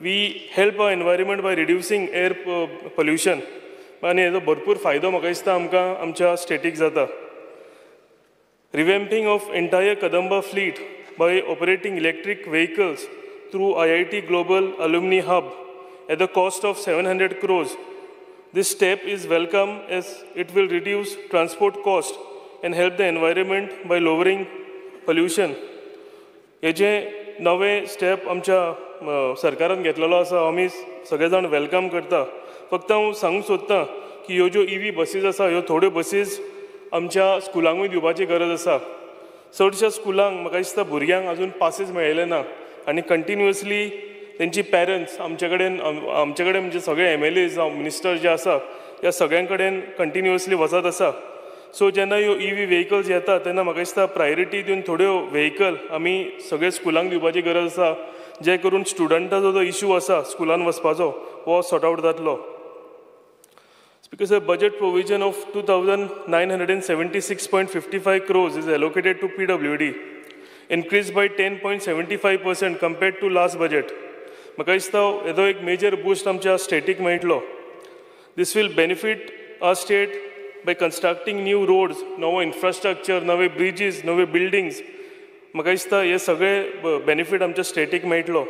we help our environment by reducing air pollution आनी हेजो भरपूर फायदो म्हाका दिसता आमकां आमच्या स्टेटीक जाता. Revamping of entire Kadamba fleet by operating electric vehicles through IIT Global Alumni Hub at the cost of 700 crores. This step is welcome as it will reduce transport cost and help the environment by lowering pollution. हे जे नवे step आमच्या सरकारान घेतलेलो आसा आमी सगळे जाण welcome करता. फक्त हांव सांगूंक सोदतां की ह्यो ज्यो ईव्ही बसीस आसा ह्यो थोड्यो बसीस आमच्या स्कुलांकूय दिवपाची गरज आसा. चडश्या स्कुलांक म्हाका दिसता भुरग्यांक अजून पासीस मेळिल्ले ना आनी कंटिन्युअसली तेंची पेरंट्स आमचे कडेन म्हणजे सगळे MLA जावं मिनिस्टर जे आसा ह्या सगळ्यां कडेन कंटिन्युअसली वचत आसा. सो जेन्ना ह्यो ईव्ही व्हेकल्स येता तेन्ना म्हाका दिसता प्रायोरिटी दिवन थोड्यो व्हेकल आमी सगळे स्कुलांक दिवपाची गरज आसा, जे करून स्टुडंटाचो जो इशू आसा स्कुलान वचपाचो हो सॉर्ट आउट जातलो. Speaker sir, budget provision of 2,976.55 crores is allocated to PWD, increased by 10.75% compared to last budget. म्हाका दिसता हेजो एक मेजर बूस्ट आमच्या स्टेटीक मेळटलो. This will benefit our state by constructing new roads, नवो इन्फ्रास्ट्रक्चर, नवे bridges, नवे बिल्डिंग्स. म्हाका दिसता हे सगळे बेनिफीट आमच्या स्टेटीक मेळटलो.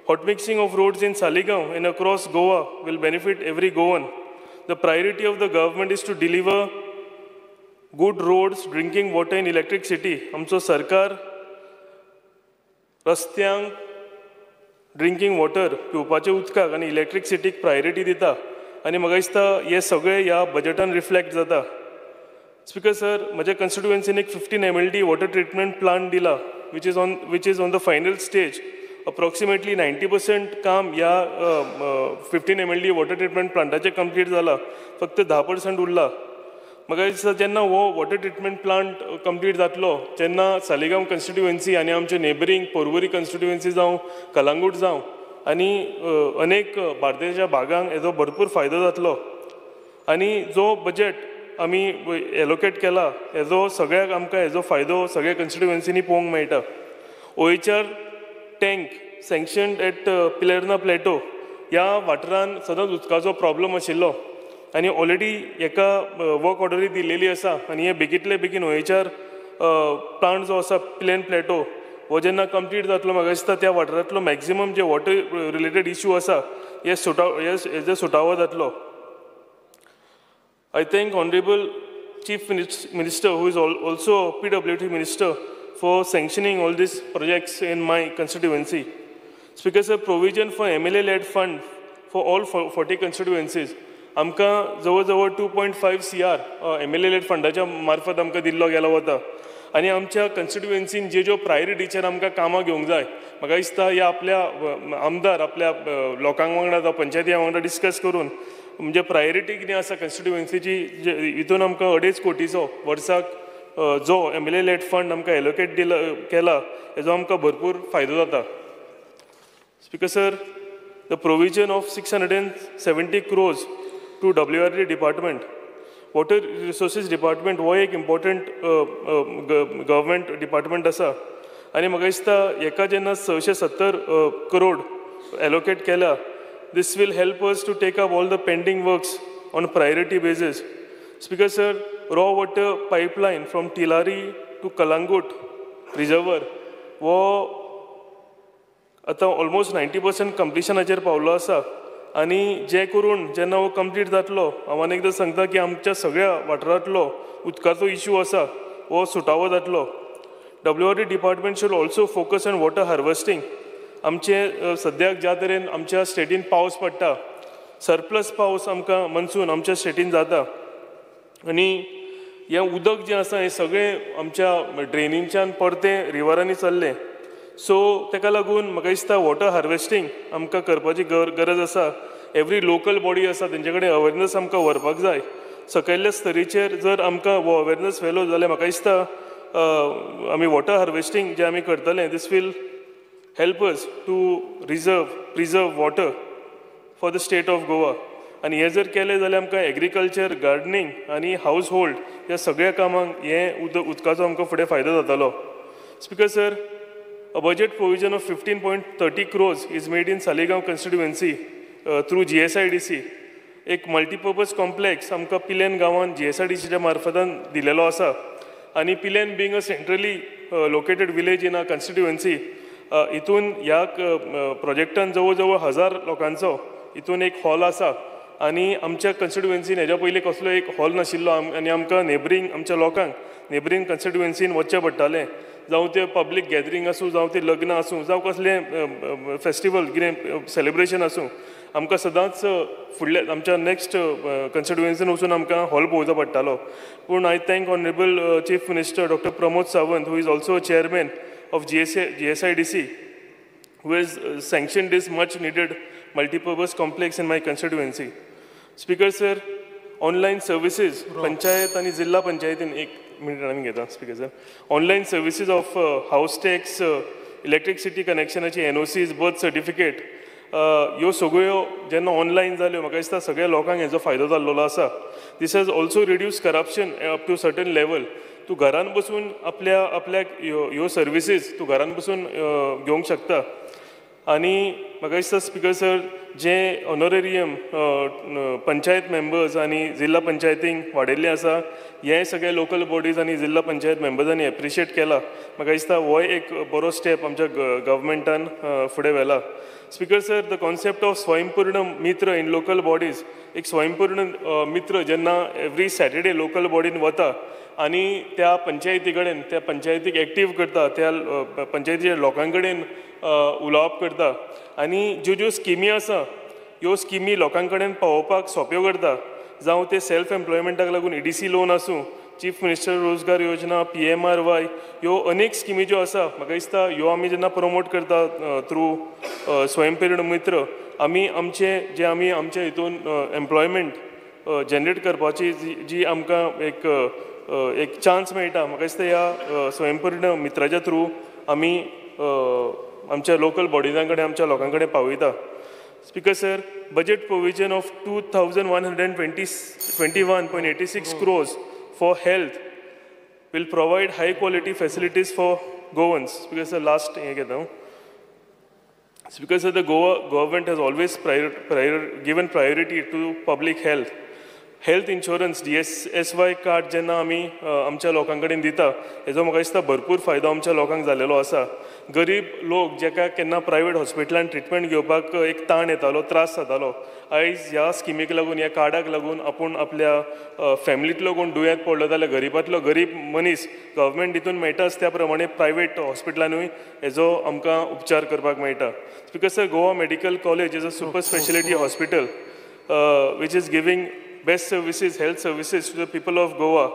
Hot mixing of roads in Saligao and across Goa will benefit every Goan. The priority of the government is to deliver good roads, drinking water and electricity. आमचो सरकार रस्त्यांक, drinking water, पिवपाच्या उदकाक आनी इलेक्ट्रिसिटीक priority दिता आनी म्हाका दिसता हे सगळे ह्या बजेटान रिफ्लेक्ट जाता. स्पीकर सर, म्हज्या कॉन्स्टिट्युएन्सीन एक 15 MLD water treatment plant दिला, which is on the final stage. Approximately 90% काम ह्या 15 MLD water treatment प्लांटाचें कंप्लीट जाला, फक्त 10% उरला. म्हाका दिसता जेन्ना हो वॉटर ट्रिटमेंट प्लांट कंप्लीट जातलो तेन्ना सालिगांव कॉन्स्टिट्युएन्सी आनी आमचे नेबरींग पोरवरी कॉन्स्टिट्युएन्सी जावं, कलांगूट जावं आनी अनेक बार्देसच्या भागांक हेजो भरपूर फायदो जातलो. आनी जो बजेट आमी एलोकेट केला हेजो सगळ्याक आमकां हेजो फायदो सगळ्या कॉन्स्टिट्युएन्सीनी पळोवंक मेळटा. OHR tank sanctioned at Pilerne plateau ह्या वाठारान सदांच उदकाचो प्रॉब्लम आशिल्लो आनी ऑलरेडी हेका वर्क ऑर्डरूय दिल्लेली आसा आनी हे बेगींतले बेगीन OHR plant जो आसा पिलर्न प्लेटो हो जेन्ना कंप्लीट जातलो म्हाका दिसता त्या वाठारांतलो मॅक्झिमम जे वॉटर रिलेटेड इशू आसा हे हेजो सुटावो जातलो. I thank honourable Chief Minister, who is also PWD Minister, for sanctioning all these projects in my constituency. Speaker sir, provision for MLA-led fund for all 40 constituencies. आमकां जवळ जवळ 2.5 CR MLA-led फंडाच्या मार्फत आमकां दिल्लो गेलो वता आनी आमच्या कॉन्स्टिट्युएन्सीन जे ज्यो प्रायोरिटीचेर आमकां कामां घेवंक जाय म्हाका दिसता ह्या आपल्या आमदार आपल्या लोकांक वांगडा जावं पंचायती वांगडा डिस्कस करून म्हणजे प्रायोरिटी कितें आसा कॉन्स्टिट्युएन्सीची हितून आमकां 2.5 कोटीचो वर्साक जो MLA lead fund आमकां एलोकेट दिला केला हेजो आमकां भरपूर फायदो जाता. Speaker sir, the provision of 670 crores to WRD department, water resources department हो एक इम्पॉर्टंट गव्हर्मेंट डिपार्टमेंट आसा आनी म्हाका दिसता हेका जेन्ना 670 करोड एलोकेट केला, this will help us to take up all the pending works on priority basis. Speaker sir, raw water pipeline from Tillari to Calangute reservoir हो आतां ऑलमोस्ट 90% कंप्लिशनाचेर पावलो आसा आनी जे करून जेन्ना हो कंप्लीट जातलो हांव आनी एकदां सांगता की आमच्या सगळ्या वाठारांतलो उदकाचो इशू आसा हो सुटावो जातलो. WRD department should also focus on water harvesting. आमचे सद्याक ज्या तरेन आमच्या स्टेटीन पावस पडटा, सरप्लस पावस आमकां मनसून आमच्या स्टेटीन जाता आनी हें उदक जें आसा हें सगळें आमच्या ड्रेनींच्यान परतें रिवरांनी चल्लें. सो ताका लागून म्हाका दिसता वॉटर हार्वेस्टींग आमकां करपाची गरज आसा. एवरी लोकल बॉडी आसा तेंचे कडेन अवेरनस आमकां व्हरपाक जाय. सकयल्ल्या स्तरीचेर जर आमकां हो अवेरनस व्हेलो जाल्यार म्हाका दिसता आमी वॉटर हार्वेस्टींग जें आमी करतले this will help us to preserve water for the state of Goa. आनी हें जर केलें जाल्यार आमकां एग्रीकल्चर, गार्डनींग आनी हावज होल्ड ह्या सगळ्या कामांक हें उदकाचो आमकां फुडें फायदो जातालो. Speaker sir, a budget provision of 15.30 crores is made in Saligao constituency through GSIDC. एक मल्टीपर्पज कॉम्प्लेक्स आमकां पिलेन गांवांत GSIDCच्या मार्फतान दिलेलो आसा आनी Pilerne being a centrally located village in a constituency, हितून ह्या प्रोजेक्टान जवळ जवळ 1000 लोकांचो हितून एक हॉल आसा आनी आमच्या कॉन्स्टिट्युएन्सीन हेज्या पयलीं कसलो एक हॉल नाशिल्लो आनी आमकां नेबरींग आमच्या लोकांक नेबरींग कॉन्स्टिट्युएन्सीन वचचें पडटालें. जावं तें पब्लीक गॅदरींग आसूं, जावं तें लग्न आसूं, जावं कसलें फेस्टिवल कितें सेलिब्रेशन आसूं, आमकां सदांच फुडल्या आमच्या नॅक्स्ट कॉन्स्टिट्युएन्सीन वचून आमकां हॉल पळोवचो पडटालो. पूण I thank honourable chief minister doctor Pramod Sawant, who is also chairman of GSIDC, who has sanctioned this much needed multipurpose complex in my constituency. Speaker sir, online services, panchayat आणि जिल्हा पंचायतीन एक minute आमी घेता speaker sir. Online services of house tax, electricity कनेक्शनाची NOCs, birth certificate ह्यो सगळ्यो जेन्ना online जाल्यो म्हाका दिसता सगळ्या लोकांक हेजो फायदो जाल्लो आसा. This has also reduce corruption up to certain level. तूं घरान बसून आपल्या आपल्याक ह्यो सर्विसीस तूं घरान बसून घेवंक शकता. आनी म्हाका दिसता स्पीकर सर, जें ऑनोरेरियम पंचायत मेंबर्स आनी जिल्हा पंचायतींक वाडयल्लें आसा हें सगळे लोकल बॉडीज आनी जिल्हा पंचायत मेंबर्सांनी एप्रिशिएट केला. म्हाका दिसता होय एक बरो स्टेप आमच्या गव्हर्मेंटान फुडें व्हेला. Speaker sir, the concept of Swayampurna Mitra in local bodies, एक स्वयंपूर्ण मित्र जेन्ना एवरी सॅटर्डे लोकल बॉडीन वता आनी त्या पंचायती कडेन, त्या पंचायतीक एक्टीव करता, त्या पंचायतीच्या लोकां कडेन उलोवप करता आनी ज्यो ज्यो स्किमी आसा ह्यो स्किमी लोकां कडेन पावोवपाक सोंप्यो करता. जावं ते सेल्फ एम्प्लॉयमेंटाक लागून EDC loan आसूं, चीफ मिनिस्टर रोजगार योजना, PMRY, ह्यो अनेक स्किमी ज्यो आसा म्हाका दिसता ह्यो आमी जेन्ना प्रमोट करता थ्रू स्वयंप्रेरण मित्र, आमी आमचे जे आमी आमच्या हितून एम्प्लॉयमेंट जनरेट करपाची जी आमकां एक एक चान्स मेळटा म्हाका दिसता ह्या स्वयंपूर्ण मित्राच्या थ्रू आमी आमच्या लोकल बॉडिजां कडेन, आमच्या लोकां कडेन पावयता. Speaker sir, budget provision of 2,121.86 crores for health will provide high quality facilities for Goans. Speaker sir, last हें घेता हांव. Speaker sir, the Goa government has always given priority to public health. Health insurance DSSY card जेन्ना आमी आमच्या लोकां कडेन दिता हेजो म्हाका दिसता भरपूर फायदो आमच्या लोकांक जाल्लेलो आसा. गरीब लोक जेका केन्ना प्रायवेट हॉस्पिटलान ट्रिटमेंट घेवपाक एक ताण येतालो, त्रास जातालो, आयज ह्या स्किमीक लागून, ह्या कार्डाक लागून आपूण आपल्या फॅमिलींतलो कोण दुयेंत पडलो जाल्यार गरिबांतलो गरीब मनीस गव्हर्मेंट हितून मेळटाच, त्या प्रमाणे प्रायवेट हॉस्पिटलानूय हेजो आमकां उपचार करपाक मेळटा. Speaker sir, Goa medical college is a super speciality hospital which is giving best services, health services to the people of Goa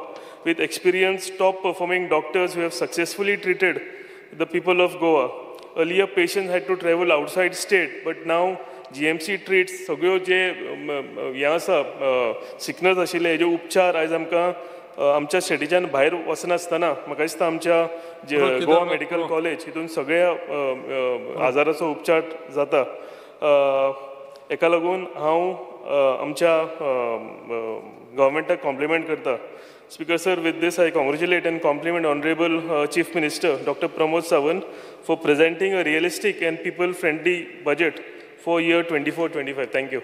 with experienced top performing doctors who have successfully treated the people of Goa. Earlier patients had to travel outside state, but now GMC treats सगळ्यो जे हें आसा sickness आशिल्ले हेजे उपचार आयज आमकां आमच्या स्टेटीच्यान भायर वचनासतना म्हाका दिसता आमच्या गोवा मेडिकल कॉलेज हितून सगळ्या आजाराचो उपचार जाता. हेका लागून हांव आमच्या गव्हर्मेंटाक कॉम्प्लिमेंट करता. Speaker sir, with this I congratulate and compliment honourable chief minister doctor Pramod Sawant for presenting a realistic and people friendly budget for year 24-25. Thank you.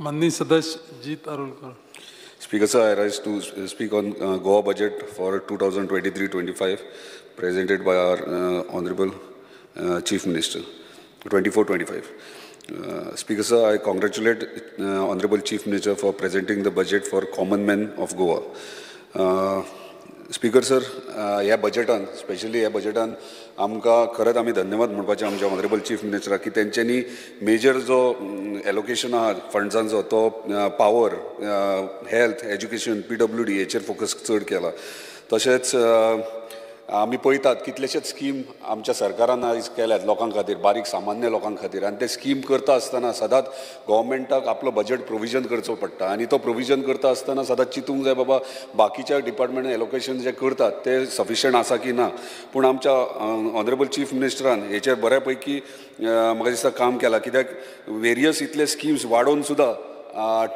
माननीय सदस्य Jeet Arolkar. Speaker sir, I rise to speak on Goa budget for 2023-25 presented by our honourable chief minister 24-25. Speaker sir, I congratulate Honorable Chief Minister for presenting the budget for common men of Goa. Speaker sir, ह्या बजेटान, specially ह्या बजेटान आमकां खरेंच आमी धन्यवाद म्हणपाचें आमच्या honourable chief मिनिस्टराक की तेंच्यांनी मेजर जो एलोकेशन आहा फंड्सांचो तो power, health, education, PWD हेचेर फोकस चड केला. तशेंच आमी पळयतात कितलेशेच स्कीम आमच्या सरकारान आयज केल्यात लोकां खातीर, बारीक सामान्य लोकां खातीर, आनी ते स्कीम करता आसतना सदांच गव्हर्मेंटाक आपलो बजेट प्रोविजन करचो पडटा आनी तो प्रोविजन करता आसतना सदांच चिंतूंक जाय बाबा बाकीच्या डिपार्टमेंट एलोकेशन जे करतात ते सफिशंट आसा की ना. पूण आमच्या ऑनरेबल चीफ मिनिस्टरान हेचेर बऱ्या पैकी म्हाका दिसता काम केलां, कित्याक वेरियस इतले स्किम्स वाडोवन सुद्दां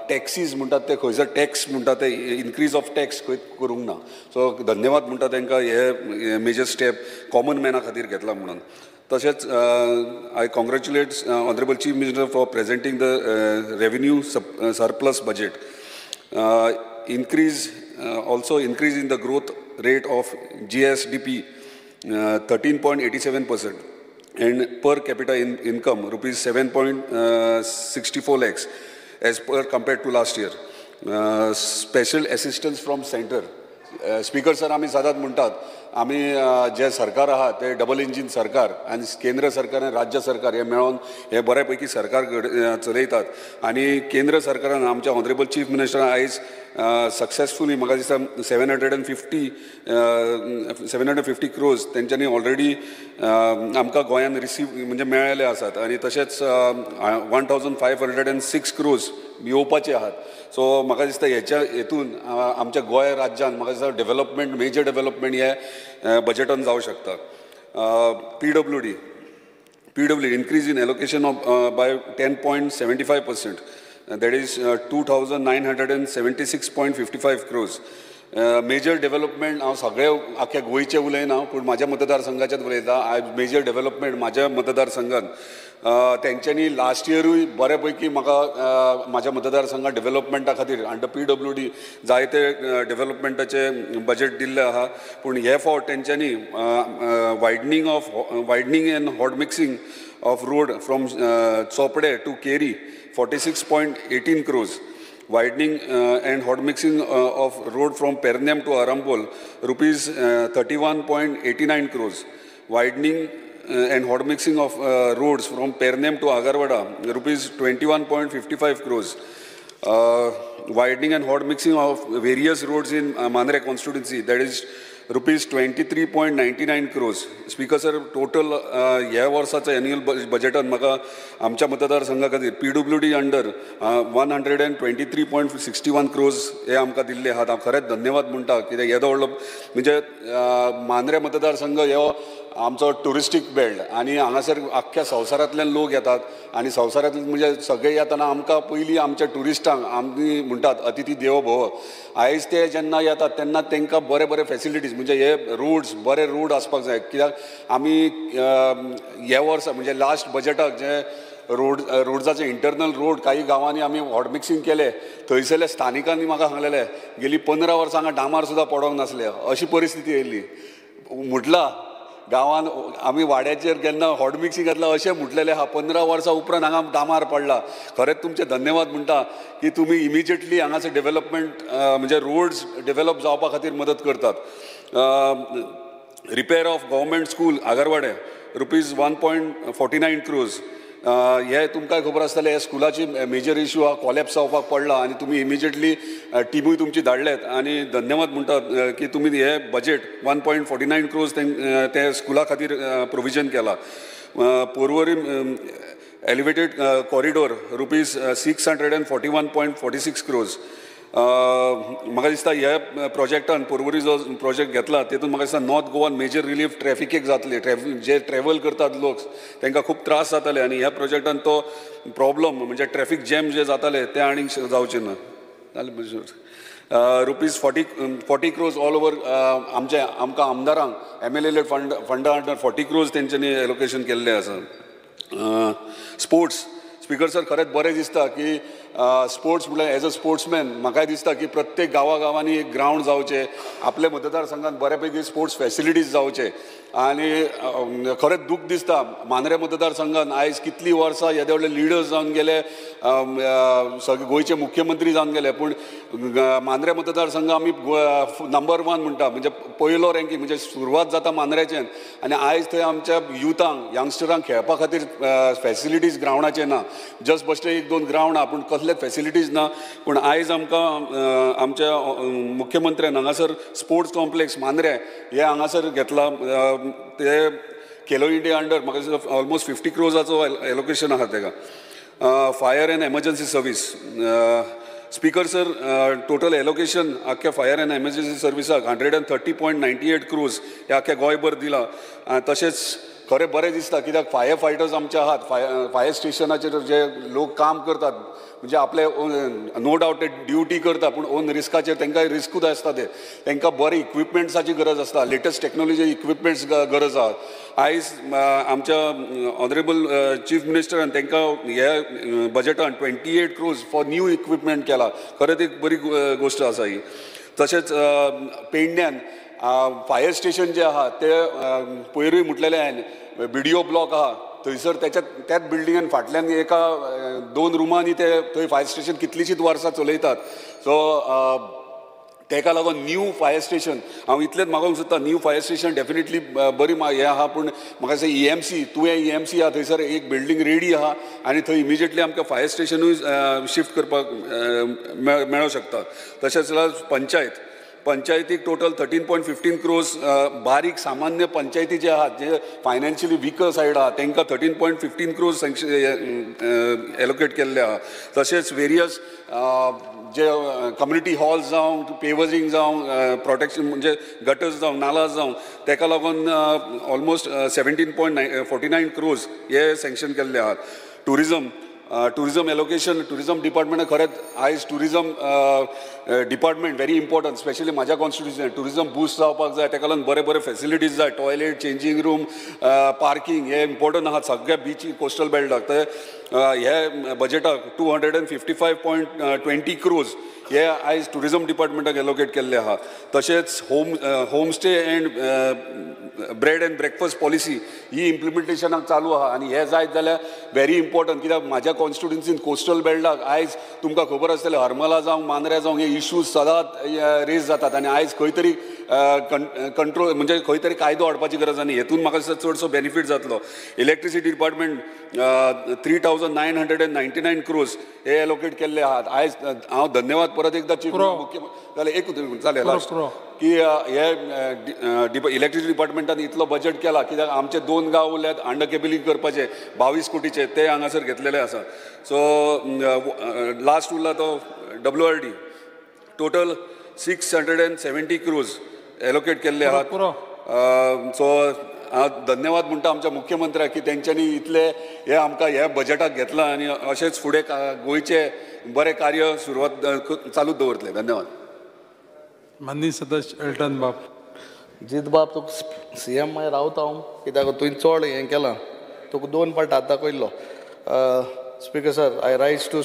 टॅक्सीज म्हणटात ते खंयसर टॅक्स म्हणटा ते इन्क्रीज ऑफ टॅक्स खंय करूंक ना. सो धन्यवाद म्हणटा तांकां हे मेजर स्टेप कॉमन मॅना खातीर घेतला म्हणून. तशेंच I congratulate honourable chief minister for presenting the revenue surplus budget. Increase also increase in the growth rate of GSDP 13.87% and per capita income rupees 7.64 lakhs as per compared to last year. Special assistance from center. Speaker sir, आमी सदांच म्हणटात आमी जे सरकार आहा ते double engine सरकार आनी केंद्र सरकार आनी राज्य सरकार हे मेळोन हे बऱ्या पैकी सरकार चलयतात आनी केंद्र सरकारान आमच्या ऑनरेबल चीफ मिनिस्टरान आयज सक्सेसफुली म्हाका दिसता 750 क्रोज तेंच्यांनी ऑलरेडी आमकां गोंयान रिसीव म्हणजे मेळ्ळेले आसात आनी तशेंच 1506 क्रोज येवपाचे आहात. सो म्हाका दिसता हेच्या हेतून आमच्या गोंय राज्यान म्हाका दिसता डेव्हलपमेंट, मेजर डेव्हलपमेंट हे बजेटान जावं शकता. PWD increase in allocation of by 10.75%, that is 2976.55 crores. Major development हांव सगळे आख्या गोंयचें उलयना पूण म्हाज्या मतदारसंघाचेंच उलयता. आयज मेजर डेव्हलपमेंट म्हाज्या मतदारसंघान तेंच्यांनी लास्ट इयरूय बऱ्या पैकी म्हाका म्हाज्या मतदारसंघात डेव्हलपमेंटा खातीर अंडर PWD जायते डेव्हलपमेंटाचे बजेट दिल्लें आहा. पूण हे फावट तेंच्यांनी widening and hot mixing of road from Chopde to Keri 46.18 crores. Widening and hot mixing of road from Pernem to Arambol, rupees 31.89 crores. Widening and hot mixing of roads from Pernem to Agarwada, rupees 21.55 crores. Widening and hot mixing of various roads in Mandre constituency, that is rupees 23.99 crores. Speaker sir, total ह्या वर्साचो annual बजेटान म्हाका आमच्या मतदारसंघा खातीर PWD under 123.61 crores हे आमकां दिल्ले आहात. हांव खरेंच धन्यवाद म्हणटा कित्याक येदो व्हडलो म्हणजे मांद्रे मतदारसंघ हो आमचो ट्युरिस्टीक बेल्ट आनी हांगासर आख्ख्या संवसारांतल्यान लोक येतात आनी संवसारांतल्यान म्हणजे सगळे येतना आमकां पयलीं आमच्या ट्युरिस्टांक आमी म्हणटात अतिथी देवो भव. आयज ते जेन्ना येतात तेन्ना तांकां बरे बरे फेसिलिटीज म्हणजे हे रोड्स बरे रोड आसपाक जाय, कित्याक आमी ह्या वर्सा म्हणजे लास्ट बजेटाक जे रोड्साचे इंटरनल रोड काही गांवांनी आमी हॉट मिक्सिंग केले, थंयसरल्या स्थानिकांनी म्हाका सांगलेलें गेली 15 वर्सां हांगा डामार सुद्दां पडोंक नासले अशी परिस्थिती येयल्ली. म्हटलां गांवान आमी वाड्याचेर केन्ना हॉट मिक्सिंग घातलां अशें म्हटलेलें आहा. 15 वर्सां उपरांत हांगा डामार पडला. खरेंच तुमचें धन्यवाद म्हणटा की तुमी इमिजिएटली हांगासर डेव्हलपमेंट म्हणजे रोड्स डेव्हलप जावपा खातीर मदत करतात. Repair of government school Agarwada rupees 1.49 crores. हे तुमकां खबर आसतलें हे स्कुलाची मेजर इशू आहा, कॉलेप्स जावपाक पडला आनी तुमी इमिजिएटली टिमूय तुमची धाडल्यात आनी धन्यवाद म्हणटात की तुमी हे बजेट 1.49 क्रोज ते स्कुला खातीर प्रोविजन केला. Porvorim elevated corridor rupees 641.46 crores. म्हाका दिसता ह्या प्रोजेक्टान पोरवरी जो प्रोजेक्ट घेतला तेतून म्हाका दिसता नॉर्थ गोवान मेजर रिलीफ ट्रॅफिकेक जातली. जे ट्रॅवल करतात लोक तांकां खूब त्रास जाताले आनी ह्या प्रोजेक्टान तो प्रॉब्लम म्हणजे ट्रॅफिक जॅम जे जाताले ते आनीक जावचे ना. रुपीज 40 क्रोज ऑल ओवर आमचे आमकां आमदारांक MLA फंडा अंडर 40 क्रोज तेंच्यांनी एलोकेशन केल्लें आसा. स्पोर्ट्स स्पीकर सर, खरेंच बरें दिसता की स्पोर्ट्स म्हळ्यार एज अ स्पोर्ट्समॅन म्हाकाय दिसता की प्रत्येक गांवागांवांनी एक ग्रावंड जावचें, आपल्या मतदारसंघात बऱ्यापैकी स्पोर्ट्स फॅसिलिटीज जावचे. आनी खरेंच दूख दिसता मांद्रे मतदारसंघात आयज कितलीं वर्सां येदे व्हडले लिडर्स जावन गेले, सगळे गोंयचे मुख्यमंत्री जावन गेले, पूण मांद्रे मतदारसंघ आमी नंबर 1 म्हणटा, म्हणजे पयलो रँकींग, म्हणजे सुरवात जाता मांद्र्याच्यान. आनी आयज थंय आमच्या युथांक, यंगस्टरांक खेळपा खातीर फॅसिलिटीज ग्रावंडाचे ना. जस्ट बश्टे 1-2 ग्रावंड आहा पूण कसलेच फॅसिलिटीज ना. पूण आयज आमकां आमच्या मुख्यमंत्र्यान हांगासर स्पोर्ट्स कॉम्प्लेक्स मांद्रे हे हांगासर घेतला. ते खेलो इंडिया अंडर म्हाका दिसता ऑलमोस्ट 50 क्रोजाचो एलोकेशन आहा तेका. Fire and emergency service, speaker sir, total allocation आख्या फायर अँड एमर्जन्सी सर्विसाक 130.98 क्रोज हे आख्या गोंयभर दिला. तशेंच खरें बरें दिसता कित्याक फायर फायटर्स आमचे आहात, फायर स्टेशनाचेर जे लोक काम करतात, म्हणजे आपले नो डावट ते ड्युटी करता पूण ओन रिस्काचेर तांकां रिस्कूच आसता, ते तांकां बरे इक्विपमेंट्साची गरज आसता, लेटस्ट टॅक्नोलॉजी इक्विपमेंट्स गरज आहा. आयज आमच्या ऑनरेबल चीफ मिनिस्टरान तांकां ह्या बजेटान 28 क्रोज फॉर न्यू इक्विपमेंट केला. खरेंच एक बरी गोश्ट आसा ही. तशेंच पेडण्यान फायर स्टेशन जे आहा ते पयरूय म्हटलेलें हांवें, बीडीओ ब्लॉक आहा थंयसर त्याच्या त्याच बिल्डिंगान फाटल्यान एका 2 रुमांनी ते थंय फायर स्टेशन कितलींशींच वर्सां चलयतात. सो तेका लागून न्यू फायर स्टेशन हांव इतलेंच मागोवंक सोदता, न्यू फायर स्टेशन डेफिनेटली बरी हें आहा, पूण म्हाका दिसता EMC तुवें EMC आहा थंयसर एक बिल्डींग रेडी आहा आनी थंय इमिजिएटली आमकां फायर स्टेशनूय शिफ्ट करपाक मेळोंक शकता. तशेंच पंचायत, पंचायतीक टोटल 13.15 क्रोज बारीक सामान्य पंचायती जे आहात जे फायनान्शियली विकर सायड आहा तांकां 13.15 क्रोज एलोकेट केल्ले आहा. तशेंच वेरियस जे कम्युनिटी हॉल जावं, पेवर्सिंग जावं, प्रोटेक्शन म्हणजे गटर्स जावं, नाला जावं, ताका लागून ऑलमोस्ट 17.49 क्रोज हे सँक्शन केल्ले आहात. टुरिझम एलोकेशन, टुरिझम डिपार्टमेंट खरेंच आयज tourism department very important, specially म्हाज्या कॉन्स्टिट्युन्सीन टुरिझम बूस्ट जावपाक जाय, ताका लागून बरे बरे फॅसिलिटीज जाय, टॉयलेट, चेंजींग रूम, पार्किंग हे इम्पॉर्टंट आहा सगळ्या बिची कोस्टल बेल्टाक. ते हे बजेटाक 255.20 क्रोज हे आयज टुरिझम डिपार्टमेंटाक एलोकेट केल्ले आहा. तशेंच home stay and bread and breakfast policy ही इम्प्लिमेंटेशनाक चालू आहा आनी हे जायत जाल्यार व्हेरी इम्पॉर्टंट, कित्याक म्हाज्या कॉन्स्टिट्युन्सीन कोस्टल बेल्टाक आयज तुमकां खबर आसतलें हरमला जावं मांद्र्या जावं हे इश्यूज सदांच रेज जातात आनी आयज खंय तरी कंट्रोल म्हणजे खंय तरी कायदो हाडपाची गरज आनी हेतून म्हाका दिसता चडसो बेनिफीट जातलो. इलेक्ट्रिसिटी डिपार्टमेंट 3,999 क्रोज हे एलोकेट केल्ले आहात. आयज हांव धन्यवाद परत एकदा चीफ मुख्य जालें एक जालें लास्ट की हे इलेक्ट्रिसिटी डिपार्टमेंटान इतलो बजेट केला कित्याक आमचे 2 गांव उरल्यात अंडर केबलिंग करपाचे 22 कोटीचे ते हांगासर घेतलेले आसा. सो लास्ट उरला तो WRD total 670 crores allocate केल्ले आहात. सो हांव धन्यवाद म्हणटा आमच्या मुख्यमंत्र्याक की तेंच्यांनी इतले हे आमकां ह्या बजेटाक घेतलां आनी अशेंच फुडें गोंयचें बरें कार्य सुरवात चालूच दवरतले. धन्यवाद. माननीय सदस्य एल्टन बाब. जीत बाब, तुका CM मागीर रावता हांव कित्याक तुवें चड हें केलां, तुका 2 पाट हात दाखयल्लो. Speaker sir, I rise to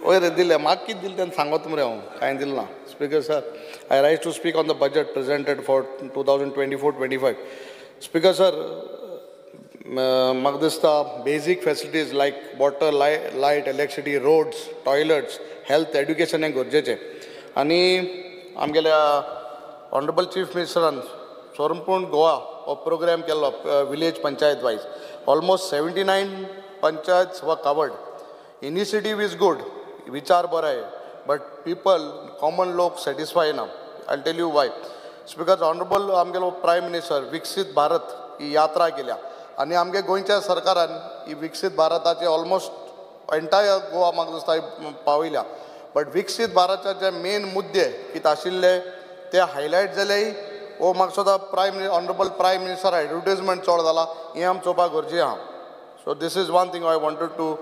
वयर रे दिलें म्हाका कितें दिलें तेन्ना सांगत मरे हांव कांय दिलें ना. Speaker sir, I rise to speak on the budget presented for 2024-25. Speaker sir, म्हाका दिसता basic facilities like water, light, electricity, roads, toilets, health, education हें गरजेचें. आनी आमगेल्या ऑनरेबल चीफ मिनिस्टरान संपूर्ण गोवा हो प्रोग्राम केल्लो village panchayat wise. Almost 79 panchayats were covered. Initiative is good, विचार बरो आहे, बट पीपल कॉमन लोक सॅटिस्फाय ना. I tell you why. Because honourable आमगेलो प्रायम मिनिस्टर विकसीत भारत ही यात्रा केल्या आनी आमगे गोंयच्या सरकारान ही विकसीत भारताचे ऑलमोस्ट एंटायर गोवा म्हाका दिसता पावयल्या. बट विकसीत भारताचे जे मेन मुद्दे कितें आशिल्ले ते हायलायट जाले वो म्हाका सुद्दां prime honourable prime minister advertisement चड जाला हें आमी चोवपाक गरजेचें आहा. So this is one thing I wanted to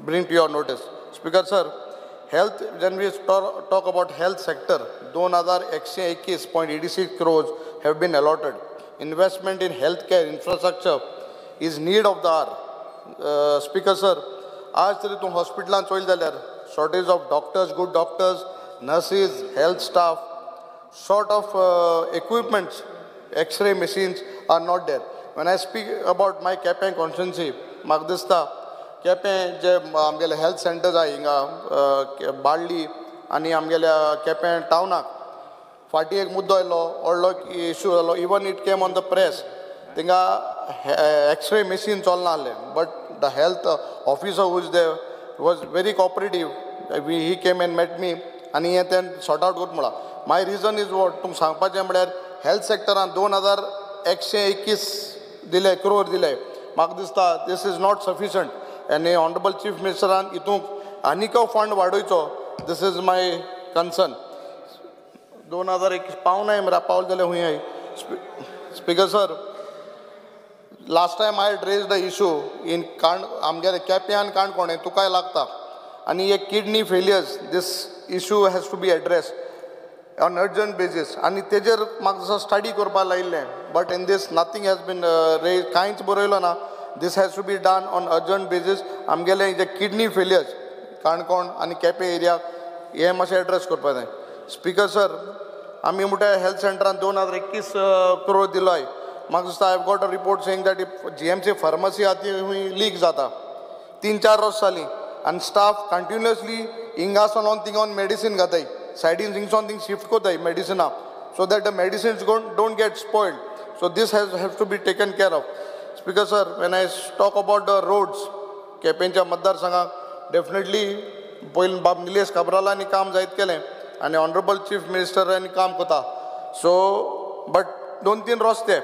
bring to your notice. Speaker sir, health, when we talk about health sector, 2,121.86 crores have been allotted. Investment in healthcare infrastructure is need of the hour. Speaker sir, आज तरी तूं हॉस्पिटलान चोयलें जाल्यार shortage of doctors, good doctors, nurses, health staff, short of equipments, x-ray machines are not there. When I speak about my Quepem constituency, म्हाका दिसता केपें जे आमगेले health centres आहा हिंगा बाळ्ळी आनी आमगेल्या केपें टावनाक फाटीं एक मुद्दो आयलो, व्हडलो इशू जालो, even it came on the press. थिंगा एक्सरे मशीन चलना आहलें, but the health officer who is there was very cooperative. He came and met me आनी हें तें सॉर्ट आवट करता म्हळां. My reason is what, तुमकां सांगपाचें म्हळ्यार हेल्थ सेक्टरान 2121 दिले, क्रोर दिले. म्हाका दिसता this is not sufficient आनी ऑनरेबल चीफ मिनिस्टरान हितूंक आनीक फंड वाडोवचो, this is my concern. 2021 पावनाय मरे, पावल जाल्यार हुंय. Speaker sir, last time I had raise the issue in आमगेले केपें आनी काणकोण तुकाय लागता आनी एक kidney failures, this issue has to be address on urgent basis. आनी तेजेर म्हाका दिसता स्टडी करपाक लायिल्लें, but in this nothing has been raise, कांयच बरयलो ना. This has to be done on urgent basis. आमगेले जे किडनी फेलियर्स काणकोण आनी केपें एरिया हें मातशें एड्रेस करपाक जाय. स्पीकर सर, आमी म्हणटा हेल्थ सेंटरान 2021 क्रोर दिलोय. म्हाका दिसता I have got a report saying that GMC pharmacy आहा ती खूंय लीक जाता, 3-4 वर्स जालीं आनी स्टाफ कंटिन्युअसली हिंगासून थिंगावन मेडिसीन घाताय, सायडीन थिंगसून थिंग शिफ्ट करताय मेडिसिनां, so that the medicines don't get spoiled. So this has to be taken care of. Speaker sir, when I talk about the roads, केपेंच्या मतदारसंघाक डेफिनेटली पयलीं बाब निलेश काब्रालांनी काम जायत केलें आनी ऑनरेबल चीफ मिनिस्टरांनी काम करता. सो बट 2-3 रस्ते,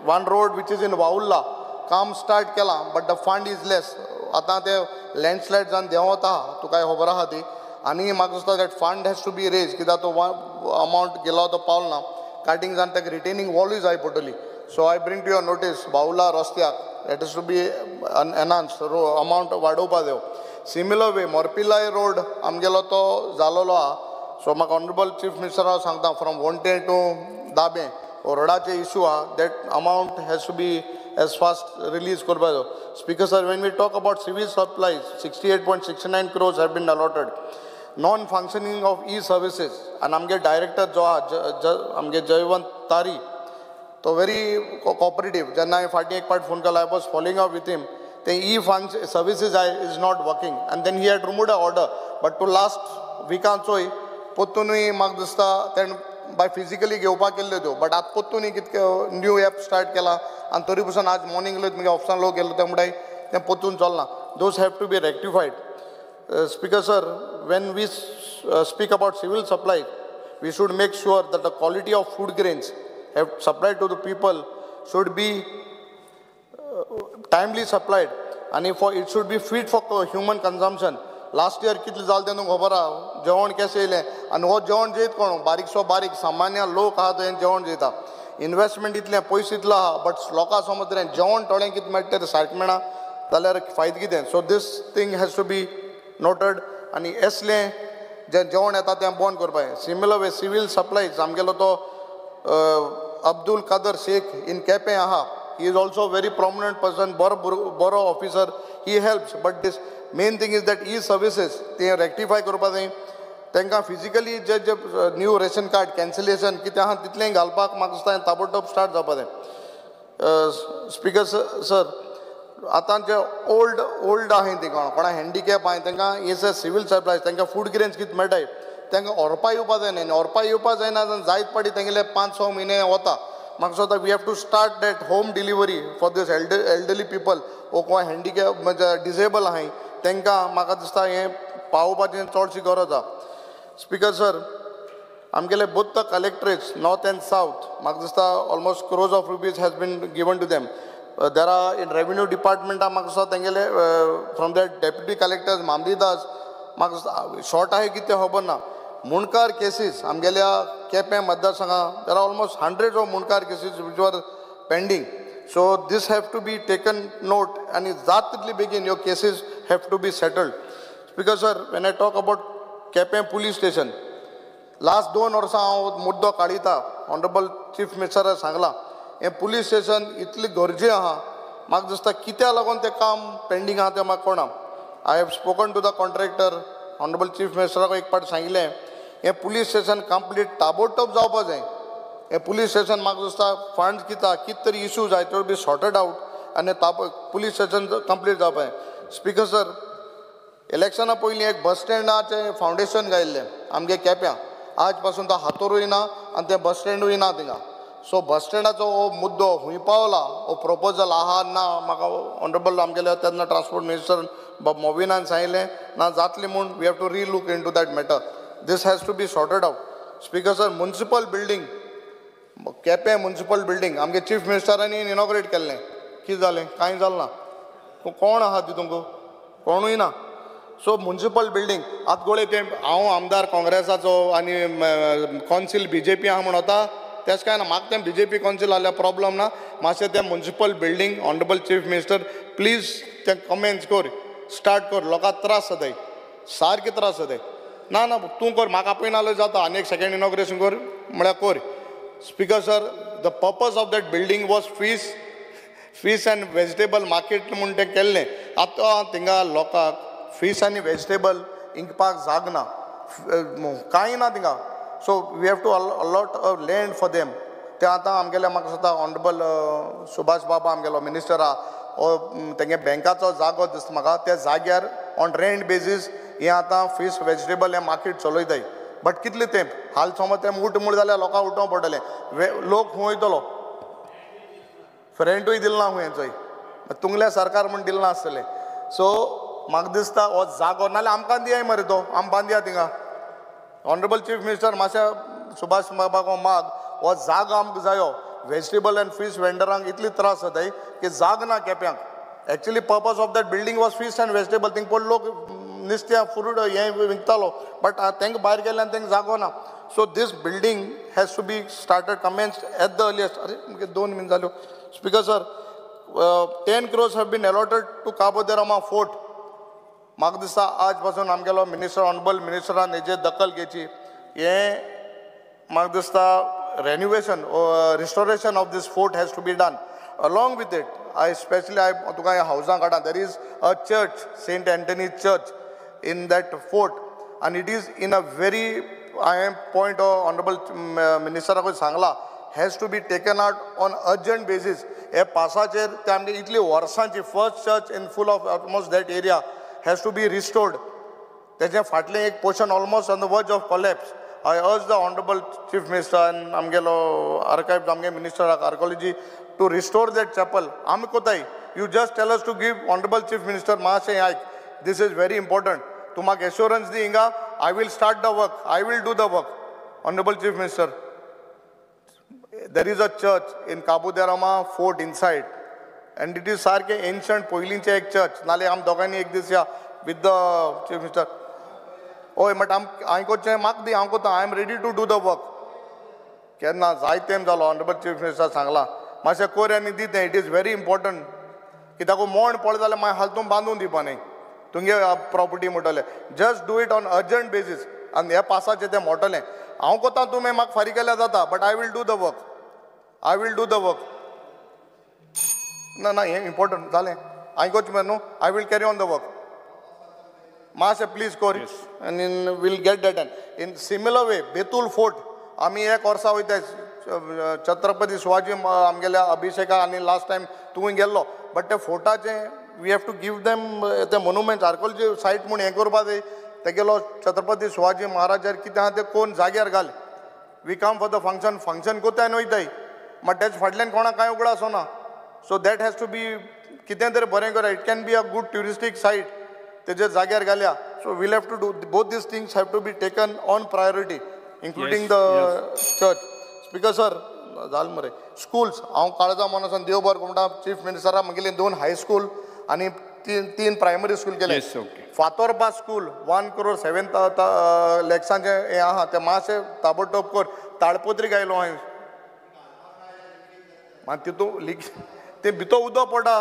one road which is in Vavurla काम स्टार्ट केलां, but the fund is less. आतां ते लँडस्लायड जावन देंवत आहा, तुकाय खबर आहा ती. आनी म्हाका दिसता that fund has to be raise, कित्याक तो अमावंट गेलो तो पावल ना. कार्टींग जावन ताका रिटेनींग वॉलूय जाय पडटली. So I bring to your notice Vavurla रस्त्याक that is to be enhance, amount वाडोवपा जायो. सिमिलर वे मोरपिलाय रोड आमगेलो तो जालोलो आहा. सो म्हाका ऑनरेबल चीफ मिनिस्टर हांव सांगता, फ्रॉम वोंटे टू दाबें रोडाचे इशू आहा, that amount has to be as fast release करपा जायो. Speaker sir, when we talk about civil supplies, 68.69 crores have been allotted. Non functioning of e services, आनी आमगे director जो आहा आमगे जयवंत तारी, तो वेरी कॉपरेटीव. जेन्ना हांवें फाटीं एक पाट फोन केलो, I was following up with him, ते E function services I is not working आनी then he had removed a order. But to last विकान चोय पोत्तूनूय म्हाका दिसता तेणें बाय फिजिकली घेवपाक केल्ल्यो त्यो, बट आतां पोत्तूनय कितके न्यू एप स्टार्ट केला आनी तरी पसून आज मॉर्निंग मुगे ऑफिसान लोक गेल्लो ते म्हणटाय तें पोत्तून चलना. Those have to be rectified. Speaker sir, when we speak about civil supply, we should make sure that the quality of food grains have supplied to the people should be timely supplied आनी for it should be fit for human consumption. Last year कितलें जालें तें तुमकां खबर आहा, जेवण कशें येयलें आनी हो जेवण जेयत कोण, बारीकसो बारीक सामान्य लोक आहा तो जेवण जेयता. इनवेस्टमेंट इतलें, पयशे इतलो आहा, बट लोकां समज जेवण थोडें कितें मेळटा तें सारकें मेळना जाल्यार फायदो कितें. So this thing has to be noted आनी असलें जें जेवण येता तें बंद करपाक जाय. सिमिलर वे सिवील सप्लायज आमगेलो तो अब्दुल कादर शेख इन केपें आहा, he is also very prominent person, बरो officer, he helps. But this main thing is that e services ते रेक्टिफाय करपाक जाय. तांकां फिजिकली जे जे न्यू रेशन कार्ड कॅन्सलेशन कितें आहा तितलें घालपाक म्हाका दिसता ताबडतोब स्टार्ट जावपाक जाय. स्पीकर सर, आतां जे ओल्ड ओल्ड आहाय ती कोणा हँडिकॅप आहाय तांकां हे सर सिवील सप्लायज तांकां फूड ग्रेन्स कितें मेळटाय तांकां व्हरपा येवपा जायना आनी व्हरपा येवपा जायना जायत पाटी तेंगेले 5-6 म्हयने वता. म्हाका दिसता we have to start that home delivery for this elderly people वो कोण हँडिकॅप म्हणजे डिसेबल आहाय तांकां म्हाका दिसता हें पावोवपाचें चडशी गरज आहा. स्पीकर सर, आमगेले both the collectorates north and south म्हाका दिसता almost crores of rupees has been given to them. There are in revenue डिपार्टमेंटा म्हाका दिसता तेंगेले from that deputy collectors mamlatdars म्हाका दिसता शॉर्ट आहाय कितें तें खबर ना. मुंडकार केसीस आमगेल्या Quepem मतदारसंघा there are almost hundreds of Mundkar cases which are pending. So this have to be taken note आनी जात तितली बेगीन ह्यो cases have to be settled. Speaker sir, when I talk about Quepem police station, last 2 वर्सां हांव मुद्दो काडिता. Honourable chief मिनिस्टरान सांगलां हें पुलीस स्टेशन इतली गरजे आहा म्हाका दिसता कित्याक लागून तें काम पेंडींग आहा तें म्हाका कोणा. I have spoken to the contractor, honourable chief मिनिस्टराक एक पाट सांगिल्लें हें पुलीस स्टेशन कंप्लीट ताबडतोब जावपा जाय. हें पुलीस स्टेशन म्हाका दिसता फंड्स कित्याक कितें तरी इशू जाय त्यो बी सॉर्टेड आवट आनी पुलीस स्टेशन कंप्लीट जावपा जाय. स्पीकर सर, इलेक्शना पयलीं एक बस स्टँडाचें फावंडेशन घायिल्लें आमगे केप्यां, आज पासून तो हातोरूय ना आनी तें बस स्टँडूय ना थिंगा. सो बस स्टँडाचो हो मुद्दो खूंय पावला, हो प्रोपोजल आहा ना, म्हाका ऑनरेबल आमगेले तेन्ना ट्रान्सपोर्ट मिनिस्टर बाब मोविनान सांगिल्लें ना जातली म्हूण. We have to relook into that matter, this has to be sorted out. Speaker sir, municipal building, Quepem municipal building आमगे चीफ मिनिस्टरांनी इनॉग्रेट केल्लें, कितें जालें? कांय जालें ना. कोण आहा तितूंक? कोणूय ना. सो म्युनिसिपल बिल्डींग आतां गोळे तें हांव आमदार काँग्रेसाचो आनी कौन्सील बीजेपी आहा म्हूण वता तेश कांय ना. म्हाका तें बीजेपी कौन्सील आहल्यार प्रॉब्लम ना. मातशें तें municipal building honourable chief minister please तें कमेन्स कर, स्टार्ट कर. लोकांक त्रास जाताय, सारके त्रास जाताय. ना ना तूं कर, म्हाका आपयना जाल्यार जाता, आनी एक सेकेंड इनॉग्रेशन कर म्हळ्यार कर. Speaker sir, the purpose of that building was fish and vegetable market म्हूण तें केल्लें. आतां थिंगा लोकांक फीश आनी वेजिटेबल इंकपाक जाग ना, कांय ना थिंगा. So we have to allot a land for them. तें आतां आमगेले म्हाका दिसता ऑनरेबल सुभाष बाबा आमगेलो मिनिस्टर आहा, हो तेंगे बँकाचो जागो दिसता म्हाका, त्या जाग्यार ऑन रेंट बेजीस हें आतां फीश वेजिटेबल हें मार्केट चलयताय. बट कितले तेंप हाल समज तें उठ म्हूण जाल्यार लोकांक उठोवंक पडटलें. लोक खूंय वयतलो? रेंटूय दिल ना खुंयचोय, तुंगल्या सरकार म्हूण दिल ना आसतलें. सो म्हाका दिसता हो जागो नाल्यार आमकां दियाय मरे तो, आम बांदया थिंगा. ऑनरेबल चीफ मिनिस्टर मातशें सुभाष बाबाक माग, हो जागो आमकां जायो. वेजिटेबल एंड फीश वेंडरांक इतली त्रास जाताय की जाग ना केप्यांक. Actually purpose of that building was fish and vegetable. Thing पळय लोक नुस्त्या फ्रूट हें विकतालो, बट तांकां भायर गेल्ल्यान तांकां जागो ना. So this building has to be started commence at the earliest. अरे मुगे 2 मिनट जाल्यो. Speaker sir, 10 crores have been allotted to Cabo de Rama fort. म्हाका दिसता आज पासून आमगेलो मिनिस्टर ऑनरेबल मिनिस्टरान हेजेर दखल घेवची. हें म्हाका दिसता renovation restoration of this fort has to be done. Along with it I specially I तुका ह्या हावजां काडा, there is a church, Saint Anthony church in that fort, आनी it is in a very हांवें पॉयंट ऑनरेबल मिनिस्टराकूय सांगला, has to be taken out on urgent basis. हे पासाचेर ते आमगे इतली वर्सांची first church in full of almost that area has to be restored. तेजें फाटलें एक portion almost on the verge of collapse. I urge the honourable chief minister आनी आमगेलो आर्कायव्स आमगे मिनिस्टराक archaeology to restore that chapel. आमी कोताय, you just tell us to give honourable chief minister मातशें आयक, this is very important. तूं म्हाका एश्योरन्स दी हिंगा, I will start the work, I will do the work. Honourable chief minister, there is a church in Cabo de Rama fort inside, and it is सारकें ancient पयलींचें एक church. नाल्यार आम दोगांयनी एक दीस या विथ the chief minister. हय, बट आम हांवें कोचें म्हाका दी, हांव कोता, I am ready to do the work. केन्ना जाय तेम जालो ऑनरेबल चीफ मिनिस्टर सांगलां मातशें कोर आनी दी तें, it is very important. कित्याक मोण पडलें जाल्यार मागीर हाल तूं बांदून दिवपा न्ही तुमगे प्रॉपर्टी म्हणटलें. Just do it on urgent basis. आनी ह्या पासाचें तें मोडटलें. हांव कोता तुमी म्हाका फारीक केल्यार जाता, but I will do the work, I will do the work. ना ना हें इम्पॉर्टंट जालें हांवें कोच मरे न्हू, I will carry on the work. मातशें प्लीज कोर आनी will get that. And in similar way Betul fort आमी एक वर्सा वयता छत्रपती शिवाजी आमगेल्या अभिषेका आनी लास्ट टायम तूं गेल्लो, बट ते फोर्टाचें we have to give them ते मोनुमेंट्स आर्कोलॉजी सायट म्हूण हें करपा जाय. तेगेलो छत्रपती शिवाजी महाराजार कितें आहा तें कोण जाग्यार घाल. We come for the function, function कोताय आनी वयताय, बट तेज फाटल्यान कोणाक कांय उगडास ना. So that has to be कितें तरी बरें करा. It can be a good touristic site, तेजेर जाग्यार घालया. So we'll have to do both these things have to be taken on priority, including the church. Speaker sir, जालें मरे. Schools हांव काळजा मनासान देव बरें म्हणटा चीफ मिनिस्टराक म्हगेली 2 हायस्कूल आनी 3 प्रायमरी स्कूल केले. फातोर्पा स्कूल 1 crore 7 लॅक्सांचें हें आहा, तें मातशें ताबडतोब कर. ताळपत्री गायलो हांवें, मागीर तितू लीक तें भितर उदक पडटा.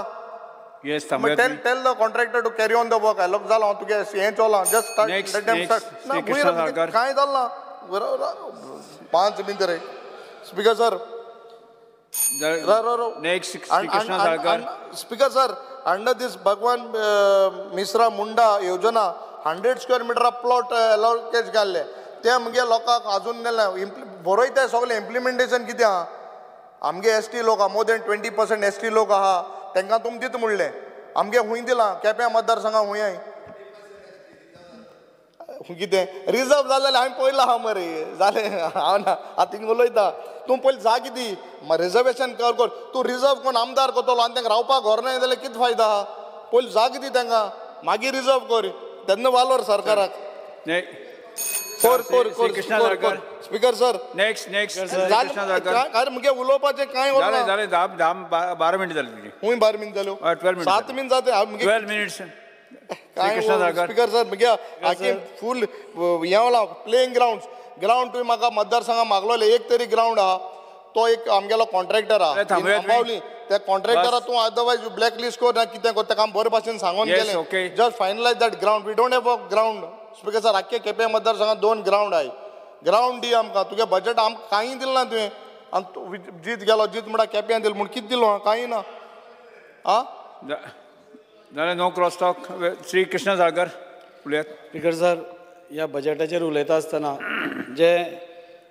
Tell tell the contractor to carry on the work. लोक जालो हांव तुगे हें चोलां, जस्ट स्टार्ट. कांय जालें ना 5 मिनट रे. Speaker sir, Next Shri Krishna Salkar. Speaker sir, under this Bhagwan Mishra Munda Yojana 100 square meter plot allocate केल्ले ते मुगे लोकांक अजून बरयता सगळें इम्प्लिमेंटेशन कितें आहा. आमगे एस टी लोक आहा, मोर देन 20% एस टी लोक आहा, तांकां तुमी दिता म्हणलें. आमगे खूंय दिलां केप्यां मतदारसंघां खूंय कितें रिजर्व जालें जाल्यार हांवें पयलां आहा मरे जालें हांव ना आतां थिंग उलयता. तूं पयलीं जागी दी रिजर्वेशन कर कर तूं रिजर्व कोण आमदार करतलो आनी तांकां रावपाक घर ना जाल्यार कितें फायदा आहा. पयलीं जागी दी तांकां, मागीर रिजर्व कर, तेन्ना वालोर सरकाराक. कर स्पीकर सर. नेक्स्ट नेक्स्ट मुगे उलोवपाचें कांय जालें जालें 10 12 मिनट जाली तुजी. खूंय 12 मिनट जाल्यो? 12 मिनट 7 मिनट जाते. 12 मिनट्स. स्पीकर सर मुगे आखी फूल हें होला प्लेइंग ग्राउंड ग्राउंड तुवें म्हाका मतदारसंघात मागलोले एक तरी ग्राउंड आहा तो एक आमगेलो कॉन्ट्रॅक्टर आहा अंबावली, त्या कॉन्ट्रॅक्टरा तूं अदरवायज ब्लॅक लिस्ट कर ना कितें कर, ताका बरे भाशेन सांगून गेलें. Just finalise that ground, we don't have a ground. Speaker sir आख्खे केपें मतदारसंघात 2 ग्राउंड आहाय, ग्राउंड दी आमकां. तुगे बजट आमकां कांय दिलें ना तुवें. आनी जीत गेलो जीत म्हणटा केप्यां दिलें म्हूण कितें दिलो कांय ना. आं जालें. No cross talk. Shri Krishna Salkar उलयात. स्पीकर सर, ह्या बजेटाचेर उलयता आसतना जे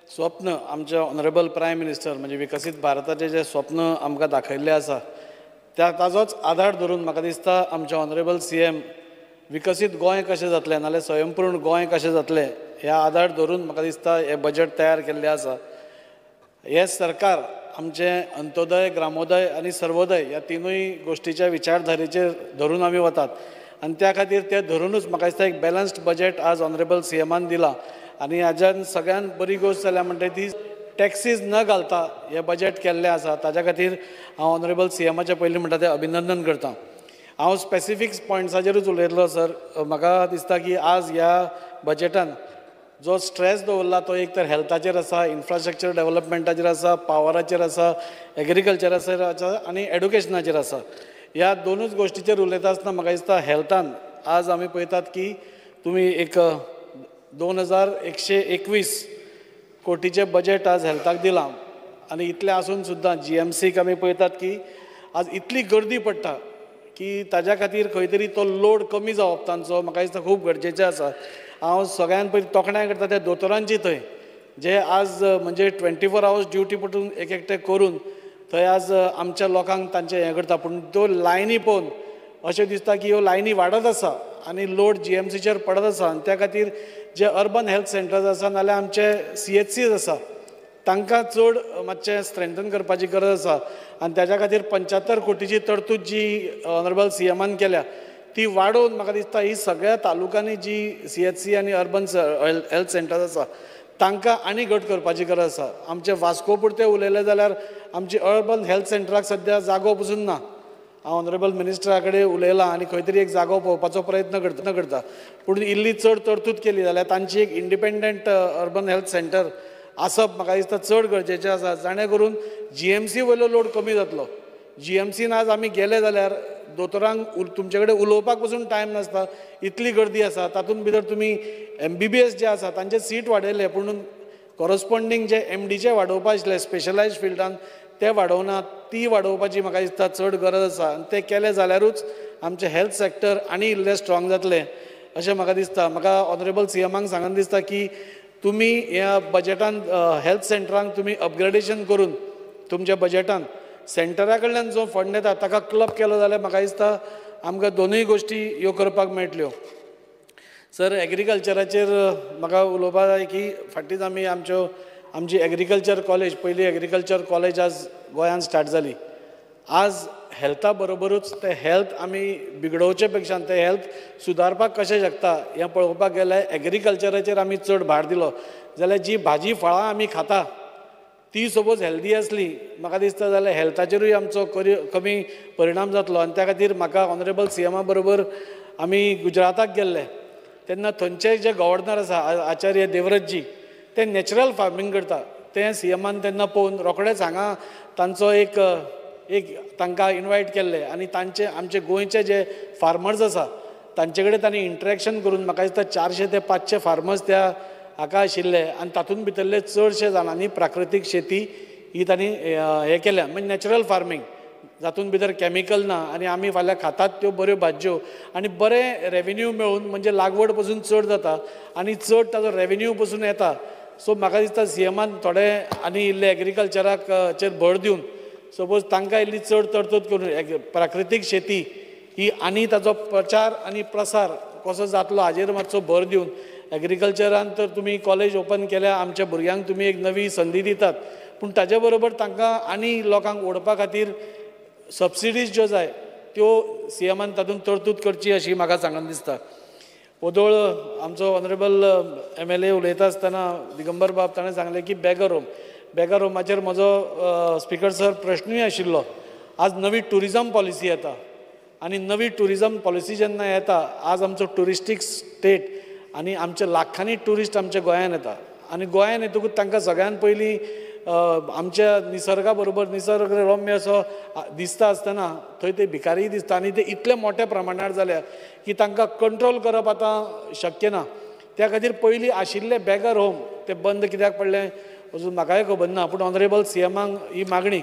स्वप्न आमचे ऑनरेबल प्रायम मिनिस्टर म्हणजे विकसीत भारताचें जें स्वप्न आमकां दाखयल्लें आसा त्या ताजोच आधार धरून म्हाका दिसता आमचे ऑनरेबल CM विकसीत गोंय कशें जातलें नाल्यार स्वयंपूर्ण गोंय कशें जातलें ह्या आधार धरून म्हाका दिसता हें बजेट तयार केल्लें आसा. हें सरकार आमचें अंत्योदय, ग्रामोदय आनी सर्वोदय ह्या तिनूय गोश्टीच्या विचारधारेचेर धरून आमी वतात आनी त्या खातीर तें धरुनूच म्हाका दिसता एक बॅलन्स्ड बजेट आज ऑनरेबल CMान दिलां. आनी हाज्यान सगळ्यान बरी गोश्ट जाल्या म्हणटा ती टॅक्सीज न घालता हें बजेट केल्लें आसा. ताज्या खातीर हांव ऑनरेबल CMाचें पयलीं म्हणटा तें अभिनंदन करता. हांव स्पेसिफीक पॉयंट्साचेरूच उलयतलो सर. म्हाका दिसता की आज ह्या बजेटान जो स्ट्रेस दवरला तो एक तर हेल्थाचेर आसा, इन्फ्रास्ट्रक्चर डेवलपमेंटाचेर आसा, पावराचेर आसा, एग्रीकल्चराचेर आसा आनी एडुकेशनाचेर आसा. ह्या दोनूच गोश्टीचेर उलयता आसतना म्हाका दिसता हेल्थान आज आमी पळयतात की तुमी एक 2121 कोटीचें बजेट आज हेल्थाक दिलां आनी इतलें आसून सुद्दां GMCक आमी पळयतात की आज इतली गर्दी पडटा की ताज्या खातीर खंय तरी तो लोड कमी जावप तांचो म्हाका दिसता खूब गरजेचें आसा. हांव सगळ्यान पयलीं तोखणाय करता त्या दोतोरांची थंय जे आज म्हणजे 24 आवर्स ड्युटी पडून एक एकटे करून थंय आज आमच्या लोकांक तांचें हें करता. पूण त्यो लायनी पळोवन अशें दिसता की ह्यो लायनी वाडत आसा आनी लोड GMCचेर पडत आसा आनी त्या खातीर जे अर्बन हेल्थ सेंटर्स आसा नाल्यार आमचे CHCs आसा तांकां चड मातशें स्ट्रेंथन करपाची गरज आसा आनी ताज्या खातीर 75 कोटीची तरतूद जी ऑनरेबल CMान केल्या ती वाडोवन म्हाका दिसता ही सगळ्या तालुक्यांनी जी CHC आनी अर्बन हेल्थ सेंटर्स आसा तांकां आनी घट करपाची गरज आसा. आमचे वास्को पुरतें उलयलें जाल्यार आमची अर्बन हेल्थ सेंटराक सद्या जागो पसून ना. हांव ऑनरेबल मिनिस्टरा कडेन उलयलां आनी खंय तरी एक जागो पळोवपाचो प्रयत्न करता. पूण इल्ली चड तरतूद केली जाल्यार तांची एक इंडिपेंडंट अर्बन हेल्थ सेंटर आसप म्हाका दिसता चड गरजेचें आसा, जाणें करून GMC वयलो लोड कमी जातलो. GMCन आज आमी गेले जाल्यार दोतोरांक तुमचे कडेन उलोवपाक पसून टायम नासता, इतली गर्दी आसा. तातूंत भितर तुमी MBBS जे आसा तांचे सीट वाडयले पूण कॉरस्पोंडींग जे MDचे वाडोवपा आशिल्ले स्पेशलायज्ड फिल्डान ते वाडोवना, ती वाडोवपाची म्हाका दिसता चड गरज आसा आनी तें केलें जाल्यारूच आमचें हेल्थ सेक्टर आनी इल्लें स्ट्रॉंग जातलें अशें म्हाका दिसता. म्हाका ऑनरेबल CMांक सांगन दिसता की तुमी ह्या बजेटान हेल्थ सेंटरांक तुमी अपग्रेडेशन करून तुमच्या बजेटान सेंटरा कडल्यान जो फंड येता ताका क्लब केलो जाल्यार म्हाका दिसता आमकां दोनूय गोश्टी ह्यो करपाक मेळटल्यो. सर, एग्रीकल्चराचेर म्हाका उलोवपाक जाय की फाटींच आमी आमची एग्रीकल्चर कॉलेज, पयली एग्रीकल्चर कॉलेज आज गोंयांत स्टार्ट जाली. आज हेल्था बरोबरूच ते हेल्थ आमी बिगडोवचे पेक्षा ते हेल्थ सुदारपाक कशें शकता हें पळोवपाक गेल्यार एग्रीकल्चराचेर आमी चड भार दिलो जाल्यार जी भाजी फळां आमी खाता ती सपोज हेल्दी आसली म्हाका दिसता जाल्यार हेल्थाचेरूय आमचो कमी परिणाम जातलो. आनी त्या खातीर म्हाका ऑनरेबल CMा बरोबर आमी गुजराताक गेल्ले तेन्ना थंयचे जे गव्हर्नर आसा आचार्य देवव्रतजी ते नॅचरल फार्मींग करता. तें CMान तेन्ना पळोवन रोखडेच हांगा तांचो एक एक तांकां इनवायट केल्ले आनी तांचे आमचे गोंयचे जे फार्मर्स आसा तांचे कडेन तांणी इंट्रॅक्शन करून म्हाका दिसता 400 ते 500 फार्मर्स त्या हाका आशिल्ले आनी तातूंत भितरले चडशे जाणांनी प्राकृतीक शेती ही तांणी हें केल्या, म्हणजे नॅचरल फार्मींग जातून भितर कॅमिकल ना आनी आमी फाल्यां खातात त्यो बऱ्यो भाजयो आनी बरें रेवेन्यू मेळून म्हणजे लागवड पसून चड जाता आनी चड ताजो रेवेन्यू पसून येता. सो म्हाका दिसता सीएमान थोडे आनी इल्ले एग्रीकल्चराक चेर भर दिवन सपोज तांकां इल्ली चड तरतूद करून प्राकृतीक शेती ही आनी ताजो प्रचार आनी प्रसार कसो जातलो हाजेर मातसो भर दिवन एग्रीकल्चरान तर तुमी कॉलेज ओपन केल्या, आमच्या भुरग्यांक तुमी एक नवी संदी दितात, पूण ताजे बरोबर तांकां आनी लोकांक ओडपा खातीर सबसिडीज ज्यो जाय त्यो सीएमान तातूंत तरतूद करची अशी म्हाका सांगन दिसता. ओदोळ आमचो ऑनरेबल MLA उलयता आसतना दिगंबर बाब ताणें सांगलें की बेगर होम, बेगर होमाचेर म्हजो स्पीकर सर प्रश्नूय आशिल्लो. आज नवी ट्युरिजम पॉलिसी येता आनी नवी ट्युरिजम पॉलिसी जेन्ना येता आज आमचो ट्युरिस्टीक स्टेट आनी आमचे लाखांनी ट्युरिस्ट आमच्या गोंयान येता आनी गोंयान येतकूच तांकां सगळ्यान पयलीं आमच्या निसर्गा बरोबर निसर्ग रम्य असो दिसता आसतना थंय ते भिकारीय दिसता आनी ते इतले मोठ्या प्रमाणार जाल्या की तांकां कंट्रोल करप आतां शक्य ना. त्या खातीर पयलीं आशिल्ले बेगर होम ते बंद कित्याक पडले अजून म्हाकाय खबर ना, पूण ऑनरेबल सीएमाक ही मागणी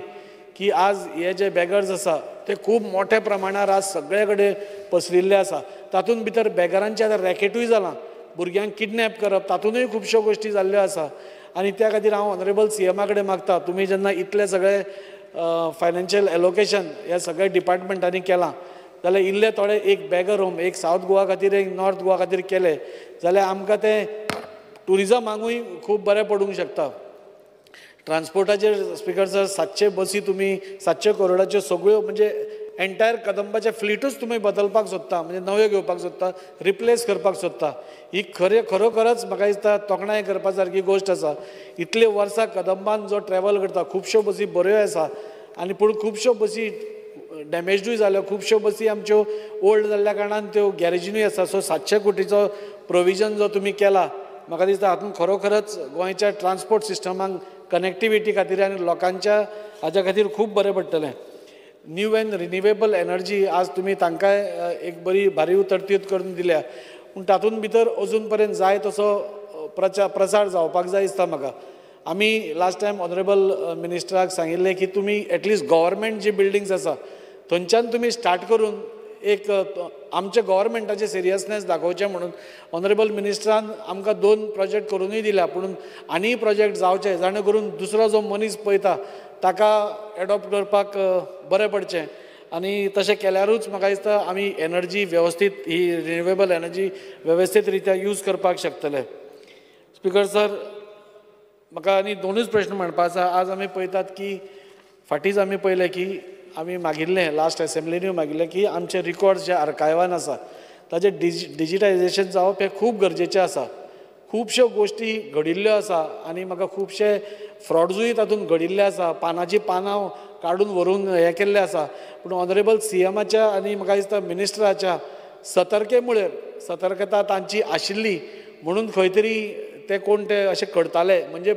की आज हे जे बेगर्स आसा ते खूब मोठ्या प्रमाणार आज सगळे कडेन पसरिल्ले आसा. तातूंत भितर बेगरांचें आतां रॅकेटूय जालां, भुरग्यांक किडनॅप करप तातूंतय खुबश्यो गोश्टी जाल्ल्यो आसा आनी त्या खातीर हांव ऑनरेबल सीएमा कडेन मागता तुमी जेन्ना इतले सगळे फायनान्शियल एलोकेशन ह्या सगळ्या डिपार्टमेंटांनी केलां जाल्यार इल्ले थोडे एक बेगर होम एक सावथ गोवा खातीर एक नॉर्थ गोवा खातीर केले जाल्यार आमकां तें ट्युरिजमाकूय खूब बरें पडूंक शकता. ट्रान्सपोर्टाचेर स्पीकर सर 700 बसी तुमी 700 करोडाच्यो सगळ्यो म्हणजे एंटायर कदंबाचे फ्लिटूच तुमी बदलपाक सोदता, म्हणजे नव्यो घेवपाक सोदता, रिप्लेस करपाक सोदता. ही खरोखरच म्हाका दिसता तोखणाय करपा सारकी गोश्ट आसा. इतले वर्सां कदंबान जो ट्रॅवल करता खुबश्यो बसी बऱ्यो आसा आनी पूण खुबश्यो बसी डॅमेजडूय जाल्यो, खुबश्यो बसी आमच्यो ओल्ड जाल्ल्या कारणान त्यो गॅरेजीनूय आसा. सो 700 कोटीचो प्रोविजन जो तुमी केला म्हाका दिसता हातूंत खरोखरच गोंयच्या ट्रान्सपोर्ट सिस्टमाक कनेक्टिविटी खातीर आनी लोकांच्या हाज्या खातीर खूब बरें पडटलें. न्यू एंड रिन्युएबल एनर्जी आज तुमी तांकांय एक बरी भारी तरतूद करून दिल्या, पूण तातूंत भितर अजून पर्यंत जाय तसो प्रसार जावपाक जाय दिसता म्हाका. आमी लास्ट टायम ऑनरेबल मिनिस्टराक सांगिल्लें की तुमी एटलिस्ट गव्हर्मेंट जी बिल्डिंग्स आसा थंयच्यान तुमी स्टार्ट करून एक आमच्या गव्हर्मेंटाचें सिरियसनेस दाखोवचें म्हणून ऑनरेबल मिनिस्टरान आमकां 2 प्रोजेक्ट करूनय दिल्या, पूण आनी प्रोजेक्ट जावचे जाणे करून दुसरो जो मनीस पळयता ताका एडॉप्ट करपाक बरें पडचें आनी तशें केल्यारूच म्हाका दिसता आमी एनर्जी वेवस्थीत ही रिन्युएबल एनर्जी वेवस्थीत रित्या यूज करपाक शकतले. स्पीकर सर म्हाका आनी 2 प्रश्न म्हणपा आसा. आज आमी पळयतात की फाटींच आमी पळयलें की आमी मागिल्लें लास्ट एसेंब्लीनूय मागिल्लें की आमचे रिकॉर्ड्स जे आर्कायवान आसा ताजें डिजिटायजेशन जावप हें खूब गरजेचें आसा. खुबश्यो गोश्टी घडिल्ल्यो आसा आनी म्हाका खुबशे फ्रॉड्सूय तातूंत घडिल्ले आसा, पानाचीं पानां काडून व्हरून हें केल्लें आसा. पूण ऑनरेबल सीएमाच्या आनी म्हाका दिसता मिनिस्टराच्या सतर्केमुळे सतर्कता तांची आशिल्ली म्हणून खंय तरी ते कोण ते अशें करताले. म्हणजे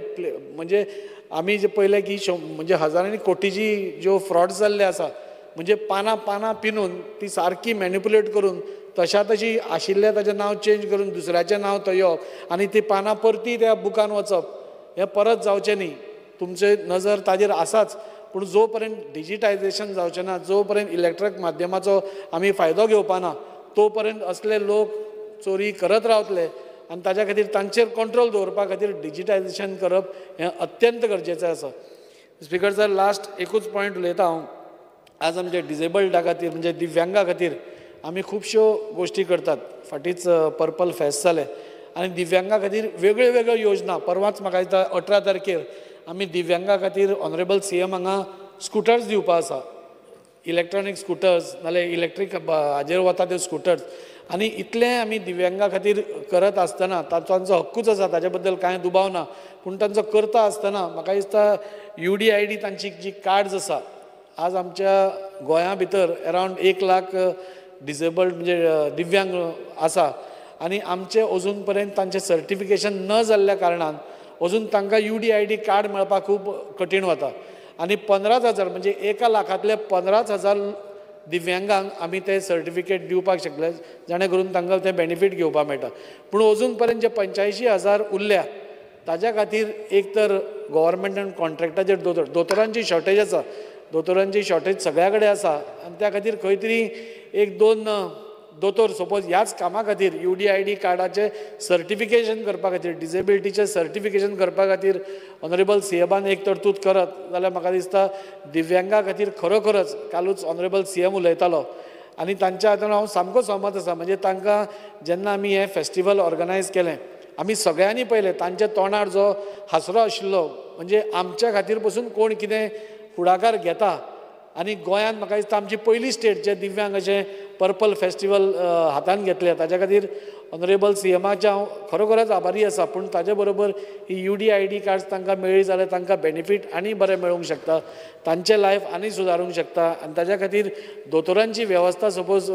म्हणजे आमी जे पळयलें की म्हणजे हजारांनी कोटीची ज्यो फ्रॉड जाल्ले आसा म्हणजे पानां पानां पिनून ती सारकी मॅनिपुलेट करून तशा तशी आशिल्लें ताजें नांव चेंज करून दुसऱ्याचें नांव थंय येवप आनी ती पानां परती त्या बुकान वचप हें परत जावचें न्ही. तुमचे नजर ताजेर आसाच, पूण जो पर्यंत डिजिटायजेशन जावचें ना, जो पर्यंत इलेक्ट्रीक माध्यमाचो आमी फायदो घेवपा ना तो पर्यंत असले लोक चोरी करत रावतले आनी ताज्या खातीर तांचेर कंट्रोल दवरपा खातीर डिजिटायजेशन करप हें अत्यंत गरजेचें आसा. स्पीकर सर लास्ट एकूच पॉयंट उलयता हांव. आज आमच्या डिजेबल्डा खातीर म्हणजे दिव्यांगा खातीर आमी खुबश्यो गोश्टी करतात. फाटींच पर्पल फेस्ट जालें आनी दिव्यांगा खातीर वेगळ्यो वेगळ्यो योजना. परवाच म्हाका दिसता 18 तारखेर आमी दिव्यांगा खातीर ऑनरेबल सीएम हांगा स्कुटर्स दिवपा आसा, इलेक्ट्रॉनीक स्कुटर्स नाल्यार इलेक्ट्रीक हाजेर वता त्यो स्कुटर्स. आनी इतलें आमी दिव्यांगा खातीर करत आसतना तांचो हक्कूच आसा, ताजे बद्दल कांय दुबाव ना, पूण तांचो करता आसतना म्हाका दिसता UDID तांची जी कार्ड्स आसा आज आमच्या गोंया भितर अरावंड 1 लाख डिजेबल्ड म्हणजे दिव्यांग आसा आनी आमचे अजून पर्यंत तांचें सर्टिफिकेशन न जाल्ल्या कारणान अजून तांकां UDID card मेळपाक खूब कठीण वता. आनी 15,000 म्हणजे 1 लाखांतले 15,000 दिव्यांगांक आमी ते सर्टिफिकेट दिवपाक शकले जाणे करून तांकां ते बेनिफीट घेवपाक मेळटा. पूण अजून पर्यंत जे 85,000 उरल्या ताज्या खातीर एक तर गव्हर्मेंटान कॉन्ट्रॅक्टाचेर दोतोरांची शॉर्टेज आसा, दोतोरांची शॉर्टेज सगळ्या कडेन आसा आनी त्या खातीर खंय तरी एक दोन दोतोर सपोज ह्याच कामा खातीर UDID कार्डाचें सर्टिफिकेशन करपा खातीर, डिसेबिलिटीचें सर्टिफिकेशन करपा खातीर ऑनरेबल सीएमान एक तरतूद करत जाल्यार म्हाका दिसता दिव्यांगा खातीर खरोखरच कालूच ऑनरेबल सीएम उलयतालो आनी तांच्या हातून हांव सामको सहमत आसा. म्हणजे तांकां जेन्ना आमी हें फेस्टिवल ऑर्गनायज केलें आमी सगळ्यांनी पळयलें तांच्या तोंडार जो हांसरो आशिल्लो, म्हणजे आमच्या खातीर पसून कोण कितें फुडाकार घेता. आनी गोंयांत म्हाका दिसता आमची पयली स्टेट जे दिव्यांग अशें पर्पल फेस्टिवल हातान घेतलें, ताज्या खातीर ऑनरेबल सीएमाचें हांव खरोखरच आभारी आसा. पूण ताजे बरोबर ही UDID cards तांकां मेळ्ळी जाल्यार तांकां बेनिफीट आनी बरें मेळूंक शकता, तांचें लायफ आनी सुदारूंक शकता. आनी ताज्या खातीर दोतोरांची वेवस्था सपोज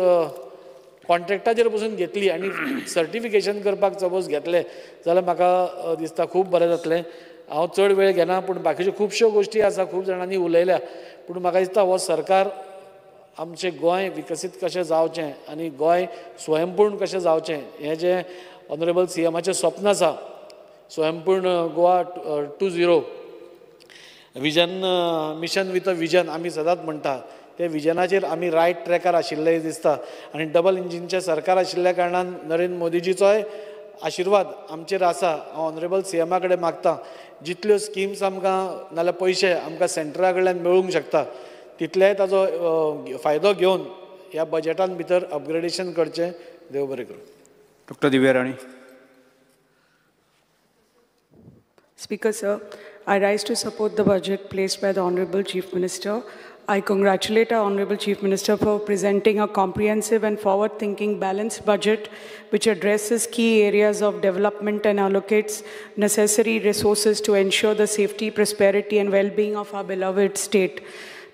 कॉन्ट्रॅक्टाचेर पसून घेतली आनी सर्टिफिकेशन करपाक सपोज घेतलें जाल्यार म्हाका दिसता खूब बरें जातलें. हांव चड वेळ घेना, पूण बाकीच्यो खुबश्यो गोश्टी आसा, खूब जाणांनी उलयल्या, पूण म्हाका दिसता हो सरकार आमचें गोंय विकसीत कशें जावचें आनी गोंय स्वयंपूर्ण कशें जावचें हें जें ऑनरेबल सीएमाचें स्वप्न आसा, स्वयंपूर्ण Goa 2.0 vision, mission with a vision आमी सदांच म्हणटा, ते विजनाचेर आमी रायट ट्रॅकार आशिल्ले दिसता. आनी डबल इंजिनचें सरकार आशिल्ल्या कारणान नरेंद्र मोदीजीचोय आशिर्वाद आमचेर आसा. हांव ऑनरेबल सीएमा कडेन मागता जितल्यो स्किम्स आमकां नाल्यार पयशे आमकां सेंट्रा कडल्यान मेळूंक शकता तितलेय ताजो फायदो घेवन ह्या बजेटान भितर अपग्रेडेशन करचें. देव बरें करूं. Doctor Divya Rane. Speaker sir, I rise to support the budget placed by the Honorable Chief Minister. I congratulate our Honorable Chief Minister for presenting a comprehensive and forward-thinking balanced budget which addresses key areas of development and allocates necessary resources to ensure the safety, prosperity and well-being of our beloved state.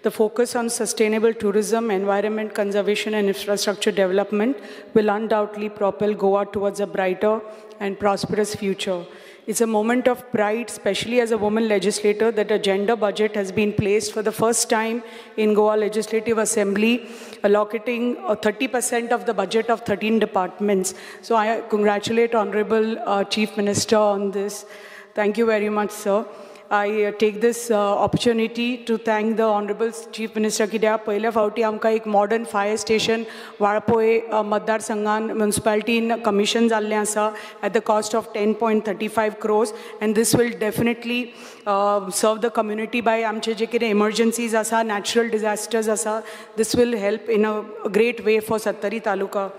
The focus on sustainable tourism, environment conservation and infrastructure development will undoubtedly propel Goa towards a brighter and prosperous future. It's a moment of pride, especially as a woman legislator, that a gender budget has been placed for the first time in Goa Legislative Assembly, allocating 30% of the budget of 13 departments. So I congratulate Honorable Chief Minister on this. Thank you very much, sir. I take this opportunity to thank the Honorable Chief Minister कित्याक पयल्या फावटी आमकां एक modern fire station वाळपोय मतदारसंघान म्युनिसिपालिटीन commission जाल्लें आसा at the cost of 10.35 crores and this will definitely serve the community by आमचे जे कितें emergencies आसा, नॅचरल डिझास्टर्स आसा, this will help in a great way for Sattari taluka.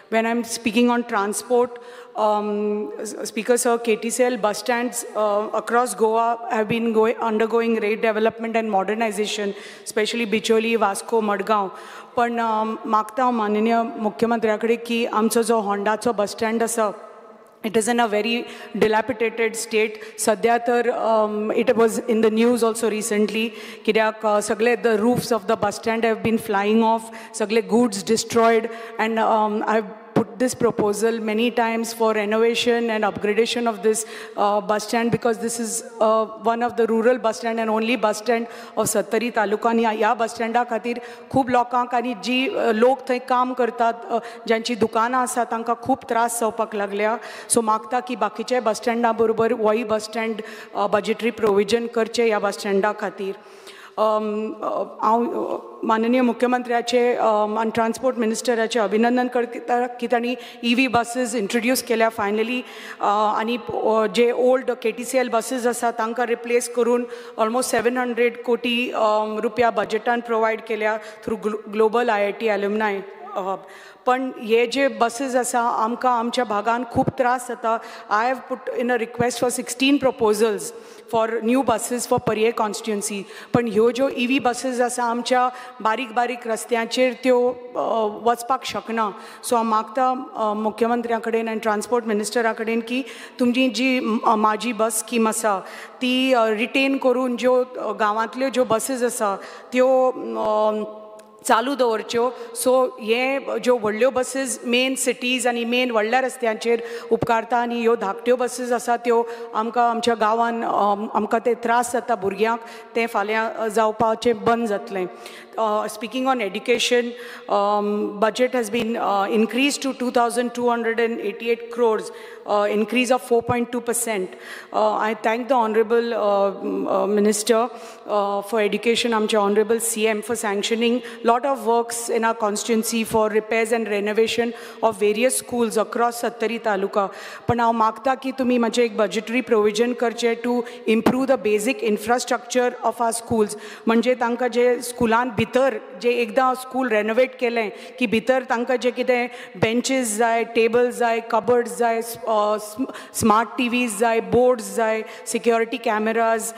When I'm speaking on transport, Speaker sir, KTCL bus stands across Goa have been undergoing redevelopment and modernization, especially Bicholi, Vasco, Madgaon. पण मागता हांव माननीय मुख्यमंत्र्या कडेन की आमचो जो होंडाचो bus stand आसा, it is in a very dilapidated state. सद्या तर it was in the news also recently कित्याक सगळे the roofs of the bus stand have been flying off, सगळे goods destroyed, and I have put this proposal many times for renovation and upgradation of this bus stand, because this is one of the rural bus stand and only bus stand of Sattari taluka. आनी ह्या बस स्टँडा खातीर खूब लोकांक आनी जी लोक थंय काम करतात, ज्यांची दुकानां आसा, तांकां खूब त्रास जावपाक लागल्या. सो मागता की बाकीच्या बस स्टँडा बरोबर होय बस स्टँड बजेटरी प्रोविजन करचें ह्या बस स्टँडा खातीर. हांव माननीय मुख्यमंत्र्याचे आनी ट्रान्सपोर्ट मिनिस्टराचे अभिनंदन करता की तांणी EV buses introduce केल्या फायनली, आनी जे ओल्ड KTCL buses आसा तांकां रिप्लेस करून ऑलमोस्ट 700 कोटी रुपया बजेटान प्रोवायड केल्या थ्रू ग्लोबल IIT alumni. पण हे जे बसीस आसा आमकां आमच्या भागान खूब त्रास जाता. I have put in a request for 16 proposals for new buses for Parye constituency, पण ह्यो ज्यो EV buses आसा आमच्या बारीक बारीक रस्त्यांचेर त्यो वचपाक शकना. सो हांव मागता मुख्यमंत्र्या कडेन आनी ट्रान्सपोर्ट मिनिस्टरा कडेन की तुमची जी म्हाजी बस स्कीम आसा ती रिटेन करून ज्यो गांवांतल्यो ज्यो बसीस आसा त्यो चालू दवरच्यो. सो हे ज्यो व्हडल्यो बसीस मेन सिटीज आनी मेन व्हडल्या रस्त्यांचेर उपकारता आनी ह्यो धाकट्यो बसीस आसा त्यो आमकां आमच्या गांवान आमकां ते त्रास जाता भुरग्यांक, तें फाल्यां जावपाचें बंद जातलें. Speaking on education, budget has been increase to 2,288 crores, increase of 4.2%. I thank the Honorable Minister for Education, आमचे Honorable CM, for sanctioning lot of works in our constituency for repairs and renovation of various schools across Sattari Taluka. पण हांव मागता की तुमी मातशें एक budgetary provision करचें to improve the basic infrastructure of our schools. म्हणजे तांकां जे स्कुलान भितर जे एकदां स्कूल रेनोवेट केलें की भितर तांकां जे कितें बेंचीस जाय, टेबल्स जाय, कबर्ड्स जाय, स्मार्ट टीवीज जाय, बोर्ड्स जाय, सिक्युरिटी कॅमेराज,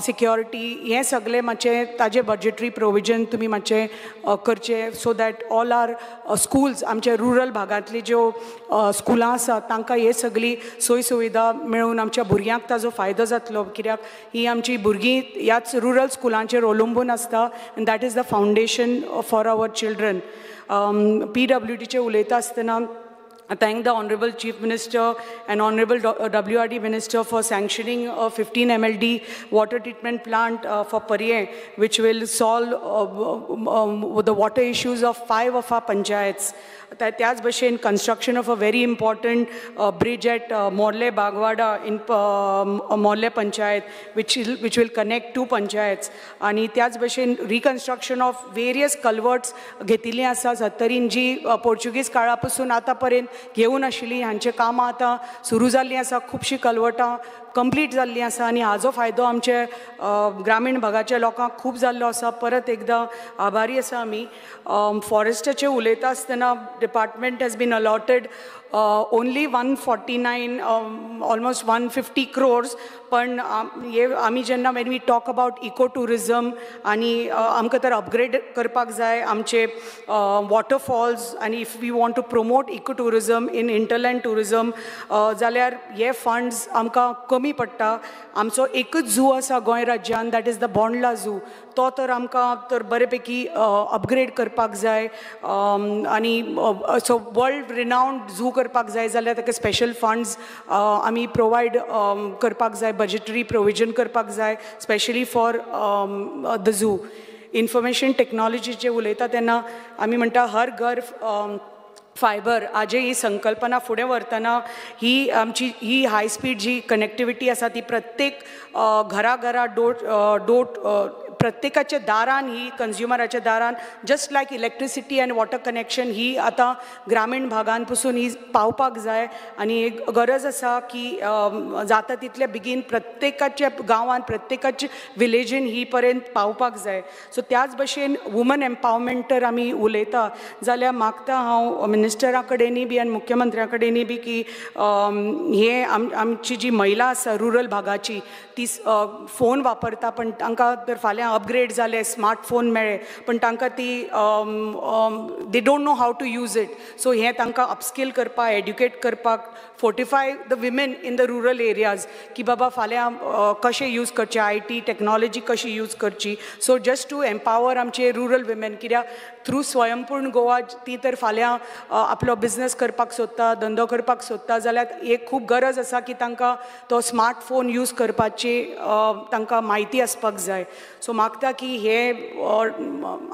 सिक्युरिटी, हें सगळें मातशें ताजें बजेटरी प्रोविजन तुमी मातशें करचें so that all our schools, आमच्या रुरल भागांतली ज्यो स्कुलां आसा तांकां हे सगळी सोय सुविधा मेळून आमच्या भुरग्यांक ताजो फायदो जातलो. कित्याक ही आमची भुरगीं ह्याच रुरल स्कुलांचेर अवलंबून आसता and that is the foundation for our children. PWDचे उलयता आसतना I thank the Honorable Chief Minister and Honorable WRD Minister for sanctioning a 15 MLD water treatment plant for Parye, which will solve the water issues of 5 of our panchayats. त्याच भशेन construction of a very important bridge at Morle Bagwada in Morle panchayat, which will connect 2 panchayats. आनी त्याच भशेन reconstruction of various कल्वर्ट्स घेतिल्लीं आसा सत्तरीन, जी Portuguese काळा पसून आतां पर्यंत घेवन आशिल्लीं. हांचें कामां आतां सुरू जाल्लीं आसा, खुबशीं कल्वर्टां कंप्लीट जाल्लीं आसा आनी हाजो फायदो आमचे ग्रामीण भागाच्या लोकांक खूब जाल्लो आसा. परत एकदां आभारी आसा आमी. फॉरेस्टाचें उलयता आसतना department has been allotted only 149, almost 150 crores. पण हे आमी जेन्ना when we talk about eco tourism आनी आमकां तर अपग्रेड करपाक जाय आमचे वॉटरफॉल्स आनी if we want to promote eco tourism in hinterland tourism जाल्यार हे फंड्स आमकां कमी पडटा. आमचो एकूच झू आसा गोंय राज्यान, that is the Bondla zoo, तो तर आमकां तर बरे पैकी अपग्रेड करपाक जाय आनी सो वर्ल्ड रिनावंड झू करपाक जाय जाल्यार ताका स्पेशल फंड्स आमी प्रोवायड करपाक जाय, बजेटरी प्रोविजन करपाक जाय specially for the zoo. Information टेक्नॉलॉजीचे उलयता तेन्ना आमी म्हणटा हर घर फायबर, आजे ही संकल्पना फुडें व्हरतना ही आमची ही हाय स्पीड जी कनेक्टिविटी आसा ती प्रत्येक घरा घरा डोट प्रत्येकाच्या दारान, ही कंज्युमराच्या दारान, just like electricity and water connection ही आतां ग्रामीण भागान पसून ही पावपाक जाय. आनी एक गरज आसा की जाता तितले बेगीन प्रत्येकाच्या गांवान, प्रत्येकाच्या विलेजीन ही पर्यंत पावपाक जाय. सो त्याच भशेन वुमन एम्पावरमेंट तर आमी उलयता जाल्यार मागता हांव मिनिस्टरा कडेनूय बी आनी मुख्यमंत्र्या कडेनूय बी की हे आमची जी महिला आसा रुरल भागाची ती फोन वापरता, पण तांकां तर फाल्यां अपग्रेड जाले, स्मार्टफोन मेळ्ळे, पण तांकां ती they don't know how to use it. So हें तांकां अपस्कील करपाक, एड्युकेट करपाक, fortify the women in the rural areas की बाबा फाल्यां कशें यूज करचें, I T technology कशी यूज करची. सो जस्ट टू एम्पावर आमचे रुरल विमेन, कित्याक थ्रू स्वयंपूर्ण गोवा ती तर फाल्यां आपलो बिजनस करपाक सोदता, धंदो करपाक सोदता जाल्यार एक खूब गरज आसा की तांकां तो स्मार्टफोन यूज करपाची तांकां म्हायती आसपाक जाय. सो मागता की हे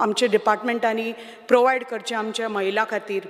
आमचे डिपार्टमेंटांनी प्रोवायड करचें आमच्या महिला खातीर.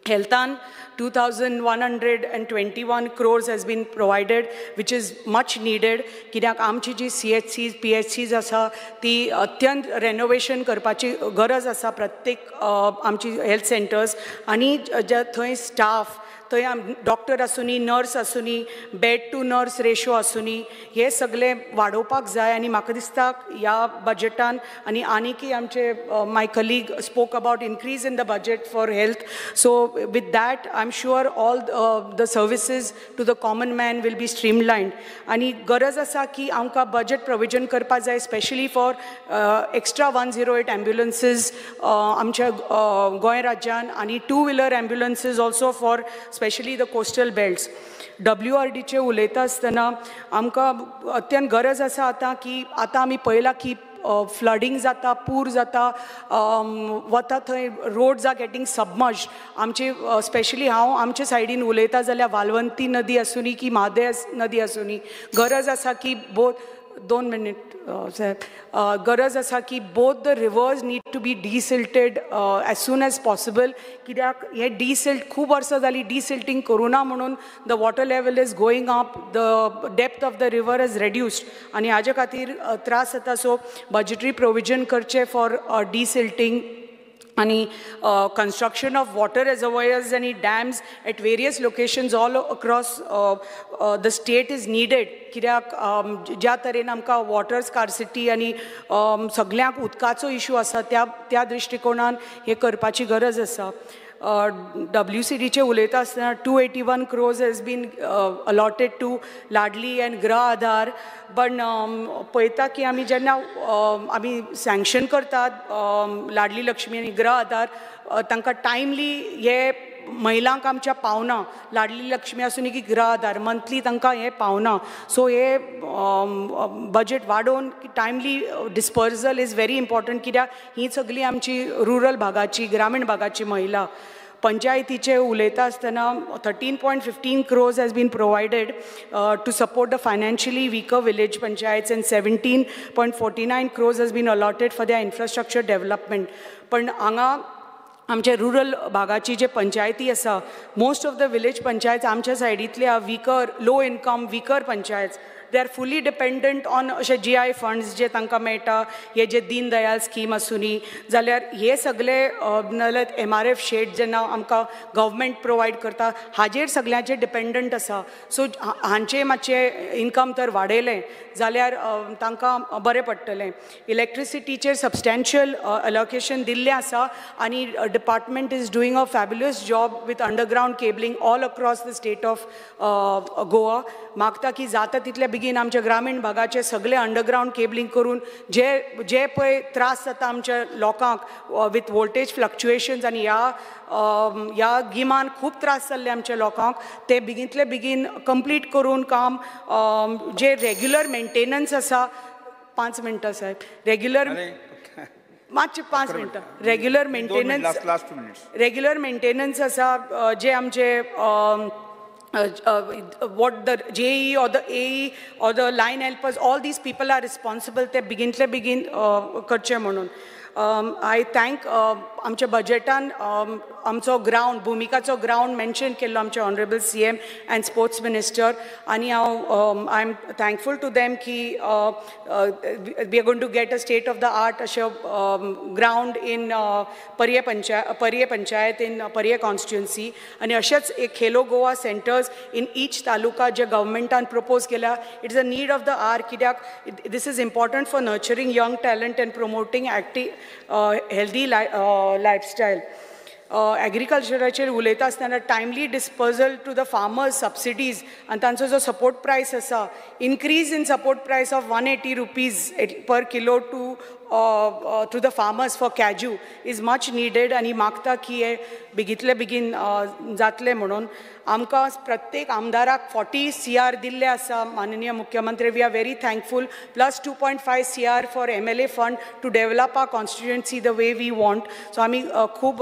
हेल्थान 2,121 crores has been provided, which is much needed. कित्याक आमची जी CHCs, PHCs आसा ती अत्यंत रेनोवेशन करपाची गरज आसा प्रत्येक आमची हेल्थ सेंटर्स. आनी जे थंय स्टाफ, थंय डॉक्टर आसूनी, नर्स आसूनी, बेड टू नर्स रेशो आसूनी, हे सगळे वाडोवपाक जाय. आनी म्हाका दिसता ह्या बजेटान आनी आनीकय आमचे my colleague spoke about increase in the budget for health. So with that I am sure all the services to the common man will be streamlined. आनी गरज आसा की आमकां बजेट प्रोविजन करपाक जाय specially for extra 108 ambulances आमच्या गोंय राज्यान आनी 2-wheeler ambulances also for specially the coastal belts. WRDचे उलयता आसतना आमकां अत्यंत गरज आसा आतां की आतां आमी पळयलां की फ्लडींग जाता, पूर जाता, वता थंय रोड्स are getting submerged. आमचे स्पेशली हांव आमचे सायडीन उलयता जाल्यार वालवंती नदी आसूनी की म्हादय नदी आसूनी, गरज आसा की बोथ, 2 मिनीट साहेब, गरज आसा की both the rivers need to be desilted as soon as possible. कित्याक हें डिसिल्ट खूब वर्सां जालीं डिसिल्टींग करूं ना म्हणून the water level is going up, the depth of the river is reduced आनी हाजे खातीर त्रास जाता. सो बजटरी प्रोविजन करचें फॉर डिसिल्टींग आनी कन्स्ट्रक्शन ऑफ वॉटर रेजर्वयर्स आनी dams at various locations all across the state is needed. कित्याक ज्या तरेन आमकां वॉटर स्कार्सिटी आनी सगळ्यांक उदकाचो इशू आसा त्या दृश्टिकोणान हें करपाची गरज आसा. WCDचे उलयता आसतना 281 crores has been allotted to Ladli and Grah Aadhaar. पण पळयता की आमी जेन्ना आमी सँक्शन करतात लाडली लक्ष्मी आनी गृह आधार, तांकां टायमली हे महिलांक आमच्या पावना, लाडली लक्ष्मी आसूनी की गृह आधार मंथली तांकां हें पावना. सो हे बजट वाडोवन timely dispersal is very important. कित्याक ही सगळी आमची रुरल भागाची, ग्रामीण भागाची महिला. पंचायतीचे उलयता आसतना 13.15 crores has been provided to support the financially weaker village panchayats and 17.49 crores has been allotted for their infrastructure development. पण हांगा आमच्या रुरल भागाची जे पंचायती आसा, most of the village panchayat आमच्या सायडींतल्या weaker, low income weaker panchayat, they are fully dependent on अशे GI funds जे तांकां मेळटा, हे जे दीन दयाल स्कीम आसूनी जाल्यार हे सगळे, नाल्यार MRF shade जेन्ना आमकां गव्हर्मेंट प्रोवायड करता हाजेर सगळ्यांचेर डिपेंडंट आसा. सो हांचे मातशें इनकम तर वाडयलें जाल्यार तांकां बरें पडटलें. इलेक्ट्रिसिटीचेर सबस्टेन्शियल अलोकेशन दिल्लें आसा आनी department is doing a fabulous job with underground cabling all across the state of Goa. मागता की जाता तितले बेगीन आमच्या ग्रामीण भागाचे सगळे अंडरग्रावंड केबलिंग करून जे जे पळय त्रास जाता आमच्या लोकांक विथ वोल्टेज फ्लक्च्युएशन्स आनी ह्या गिमान खूब त्रास जाल्ले आमच्या लोकांक, ते बेगींतले बेगीन कंप्लीट करून काम जे रेग्युलर मेंटेनन्स आसा. 5 मिनटां साहेब, रेग्युलर मातशें 5 मिनटां, रेग्युलर मेंटेनन्स, रेग्युलर मेंटेनन्स आसा जे आमचे what the JE or the AE or the line helpers, all these people are responsible. ते बेगींतले बेगीन करचे म्हणून. I thank आमच्या बजेटान आमचो ग्रावंड, भुमिकाचो ग्रावंड मेन्शन केल्लो आमचे honourable CM and sports minister आनी हांव I am thankful to them की we are going to get a state of the art अशें ground in Parye panchayat in Parye constituency. आनी अशेंच एक Khelo Goa centres in each taluka जे गव्हर्मेंटान propose केल्या, it is a need of the hour. कित्याक this is important for nurturing young talent and promoting active healthy lifestyle. एग्रीकल्चराचेर उलयता आसतना timely dispersal to the farmers subsidies आनी तांचो जो support प्रायस आसा, increase in support price of 180 rupees per kilo to the farmers for cashew is much needed. आनी मागता की हे बेगींतले बेगीन जातलें म्हणून. आमकां प्रत्येक आमदाराक 40 CR दिल्ले आसा माननीय मुख्यमंत्री, we are very thankful. Plus 2.5 CR for MLA fund to develop our constituency the way we want. So आमी खूब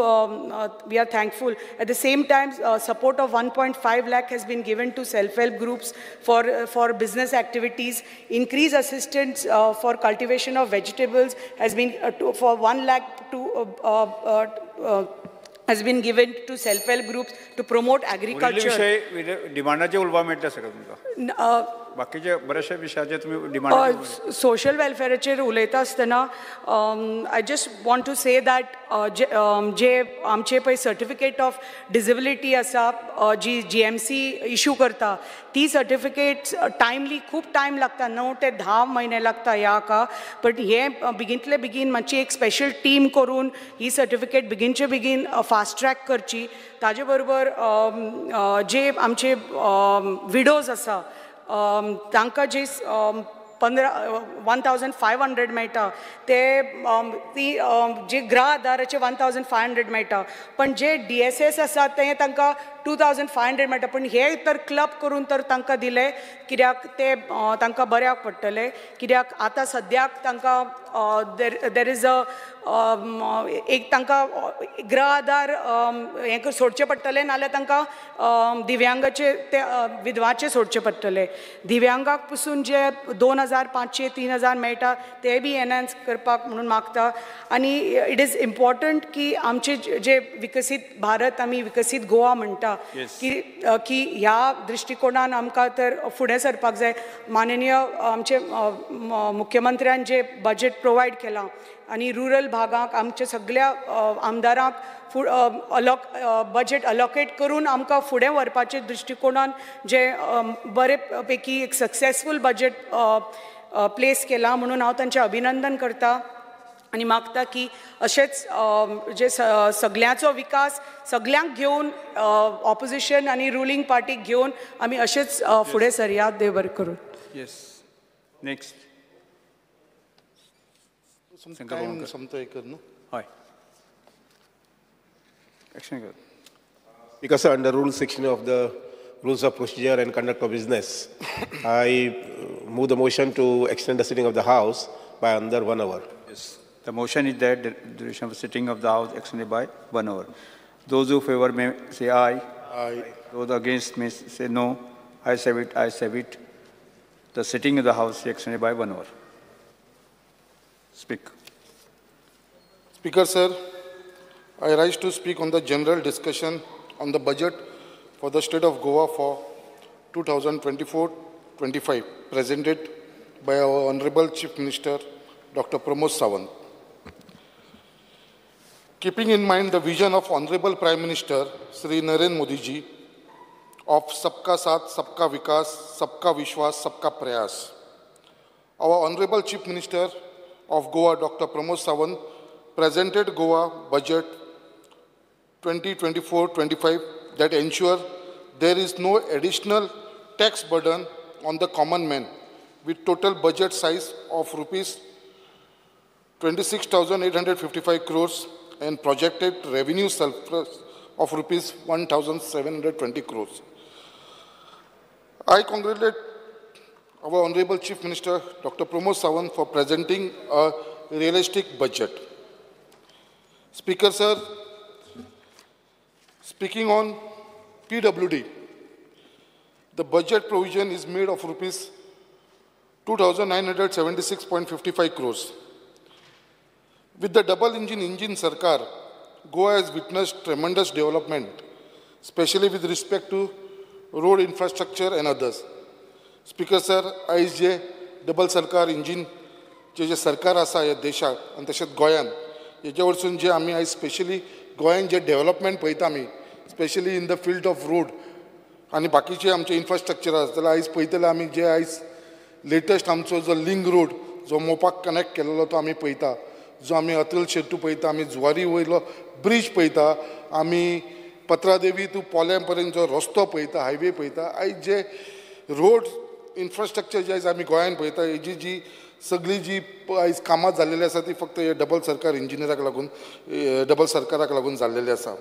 we are thankful. At the same time support of 1.5 lakh has been given to self help groups for business activities. Increase assistance for cultivation of vegetables has been for 1 lakh to has been given to self-help groups to promote agriculture. विषय डिमांडाचे उलोवपाक मेळटा सगळं तुमकां, बाकीचे बरेचशे विशयाचे तुमी demand. Social वेलफेराचेर उलयता आसतना I just want to say that जे आमचे पळय सर्टिफिकेट ऑफ डिसेबिलिटी आसा जी GMC issue करता, ती सर्टिफिकेट्स टायमली खूब टायम लागता, 9 ते 10 म्हयने लागता ह्या हाका. बट हे बेगींतले बेगीन मातशी एक स्पेशल टीम करून ही सर्टिफिकेट बेगीनचे बेगीन फास्ट ट्रॅक करची. ताजे बरोबर जे आमचे विडोज आसा तांकां जे 1,500 मेळटा ते ती जे गृह आधाराचे 1,500 मेळटा, पण जे DSS आसा ते तांकां 2500 मेळटा, पूण हे तर क्लब करून तर तांकां दिले कित्याक ते तांकां बऱ्याक पडटले, कित्याक आतां सद्याक तांकां there is a एक तांकां गृह आधार हें सोडचें पडटलें, नाल्यार तांकां दिव्यांगाचे ते विधवाचे सोडचे पडटले. दिव्यांगाक पसून जे 2500 3000 मेळटा ते बी एनहान्स करपाक म्हणून मागता. आनी it is important की आमचे जे विकसीत भारत आमी विकसीत गोवा म्हणटा की की ह्या दृश्टिकोणान आमकां तर फुडें सरपाक जाय. माननीय आमचे मुख्यमंत्र्यान जे बजेट प्रोवायड केलां आनी रुरल भागाक आमच्या सगळ्या आमदारांक बजेट अलोकेट करून आमकां फुडें व्हरपाचे दृश्टिकोणान जे बरे पैकी एक सक्सेसफूल बजेट प्लेस केलां म्हणून हांव तांचें अभिनंदन करता आनी मागता की अशेंच जे सगळ्यांचो विकास सगळ्यांक घेवन ऑपोजिशन आनी रुलींग पार्टीक घेवन आमी अशेंच फुडें सरया. देव बरें करूं. Yes, next. हय, action. Because under Rule 16 of the Rules of Procedure and Conduct of Business, I move the motion to extend the sitting of the House by another 1 hour. Yes. The motion is that the duration of sitting of the House extended by 1 hour. Those who favor may say aye. Aye. Those against may say no. I say it, I say it. The sitting of the House is extended by 1 hour. Speak. Speaker, sir, I rise to speak on the general discussion on the budget for the state of Goa for 2024-25, presented by our Honorable Chief Minister, Dr. Pramod Sawant. Keeping in mind the vision of Honorable Prime Minister, Sri Narendra Modi ji, of Sabka Saath, Sabka Vikas, Sabka Vishwas, Sabka Prayas, our Honorable Chief Minister of Goa, Dr. Pramod Sawant, presented Goa Budget 2024-25 that ensure there is no additional tax burden on the common man, with total budget size of rupees 26,855 crores and projected revenue surplus of rupees 1,720 crores. I congratulate our Honorable Chief Minister, Dr. Pramod Sawant, for presenting a realistic budget. Speaker, sir, speaking on PWD, the budget provision is made of rupees 2,976.55 crores. With the double engine Sarkar, Goa has witnessed tremendous development, especially with respect to road infrastructure and others. Speaker, sir, आयज जे double सरकार engine जे जे सरकार आसा ह्या देशाक आनी तशेंच गोंयान हेजे वरसून जे आमी आयज स्पेशली गोंयान जे डेव्हलपमेंट पळयता आमी, specially in the field of road आनी बाकीचे आमचे इन्फ्रास्ट्रक्चर आसा, जाल्यार आयज पळयतले आमी जे आयज लेटस्ट आमचो जो लिंग रोड जो मोपाक कनेक्ट केलेलो तो आमी पळयता, जो आमी अतल शेतू पळयता, आमी जुवारी वयलो ब्रीज पळयता, आमी पत्रादेवी टू पोल्यां पर्यंत जो रस्तो पळयता, हायवे पळयता. आयज जे रोड इन्फ्रास्ट्रक्चर जे आयज आमी गोंयान पळयता, हेजी जी सगळी जी आयज कामां जाल्लेली आसा ती फक्त हे डबल सरकार इंजिनियराक लागून, डबल सरकाराक लागून जाल्लेली आसा.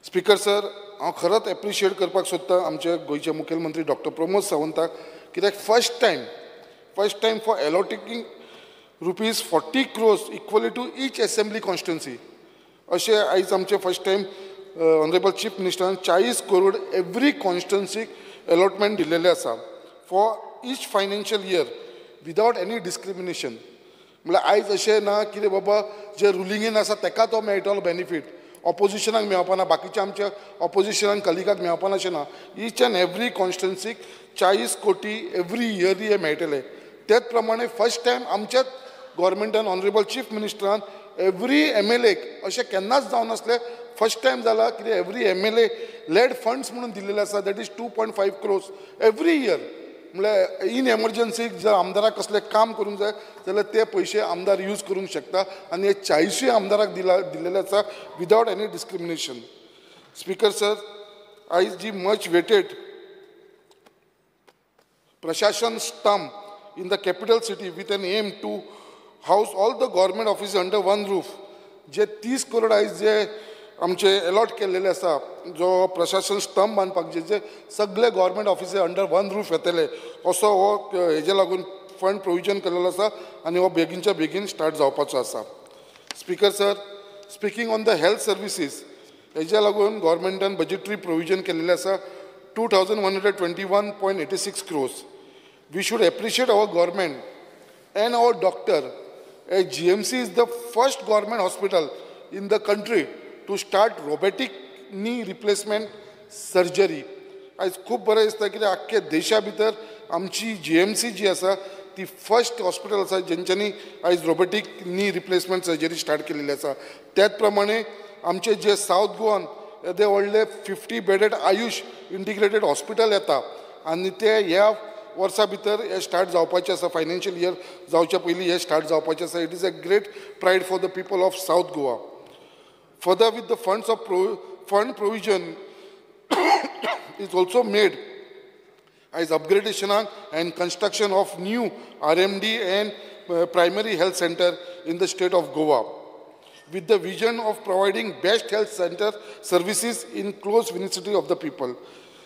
स्पीकर सर, हांव खरोच एप्रिशिएट करपाक सोदता आमचे गोंयचे मुखेलमंत्री डॉक्टर प्रमोद सावंताक, कित्याक first time for allocating rupees 40 crores equally to each assembly constituency. अशें आयज आमचे फर्स्ट टायम ऑनरेबल चीफ मिनिस्टरान 40 करोड एवरी कॉन्स्टिट्युन्सीक अलॉटमेंट दिलेलें आसा for each financial year without any discrimination. म्हणल्यार आयज अशें ना कितें बाबा जे रुलिंगेन आसा तेका तो मेळटलो बेनिफीट, ऑपोजिशनाक मेळपाना, बाकीच्या आमच्या ऑपोजिशनाक कलिगाक मेळपाना अशें ना. ईच एंड एवरी कॉन्स्टिट्युन्सीक 40 कोटी एवरी इयरली हे मेळटले. तेच प्रमाणे फर्स्ट टायम आमच्याच गव्हर्मेंटान ऑनरेबल चीफ मिनिस्टरान एवरी एम एल एक अशें केन्नाच जावनासलें, फर्स्ट टायम जाला कितें every M L A lead funds म्हणून दिल्लेले आसा, that is 2.5 crores every year. म्हणल्यार इन एमर्जन्सीक जर आमदाराक कसलें काम करूंक जाय जाल्यार ते पयशे आमदार यूज करूंक शकता आनी हे 40 आमदाराक दिलेले आसा without any discrimination. Speaker sir, आयज जी मच वेटेड प्रशासन stamp in the capital city with an aim to house all the government office under one roof, जे 30 करोड आयज जे आमचे अलॉट केल्लेले आसा जो प्रशासन स्तंभ बांदपाक जे सगळे government officer under one roof येतले असो हो हेजे लागून फंड प्रोविजन केल्लो आसा आनी हो बेगीनच्या बेगीन स्टार्ट जावपाचो आसा. Speaker sir, speaking on the health services हेज्या लागून गव्हर्मेंटान बजेटरी प्रोविजन केल्लेलें आसा 2,121.86 crores. We should appreciate our government and our doctor. GMC is the first government hospital in the country to start robotic knee replacement surgery. आयज खूब बरें दिसता कित्याक आख्खे देशा भितर आमची GMC जी आसा ती फर्स्ट हॉस्पिटल आसा जेंच्यांनी आयज robotic knee replacement surgery start केलेली आसा. त्याच प्रमाणे आमचे जे सावथ गोवान येदे व्हडले 50 बेडेड आयुष इंटिग्रेटेड हॉस्पिटल येता आनी ते ह्या वर्सा भितर हे स्टार्ट जावपाचें आसा. फायनान्शियल इयर जावच्या पयलीं हे स्टार्ट जावपाचें आसा. It is a great pride for the people of South Goa. Further, with the funds of fund provision is also made as upgradation and construction of new RMD and primary health center in the state of Goa, with the vision of providing best health center services in close vicinity of the people.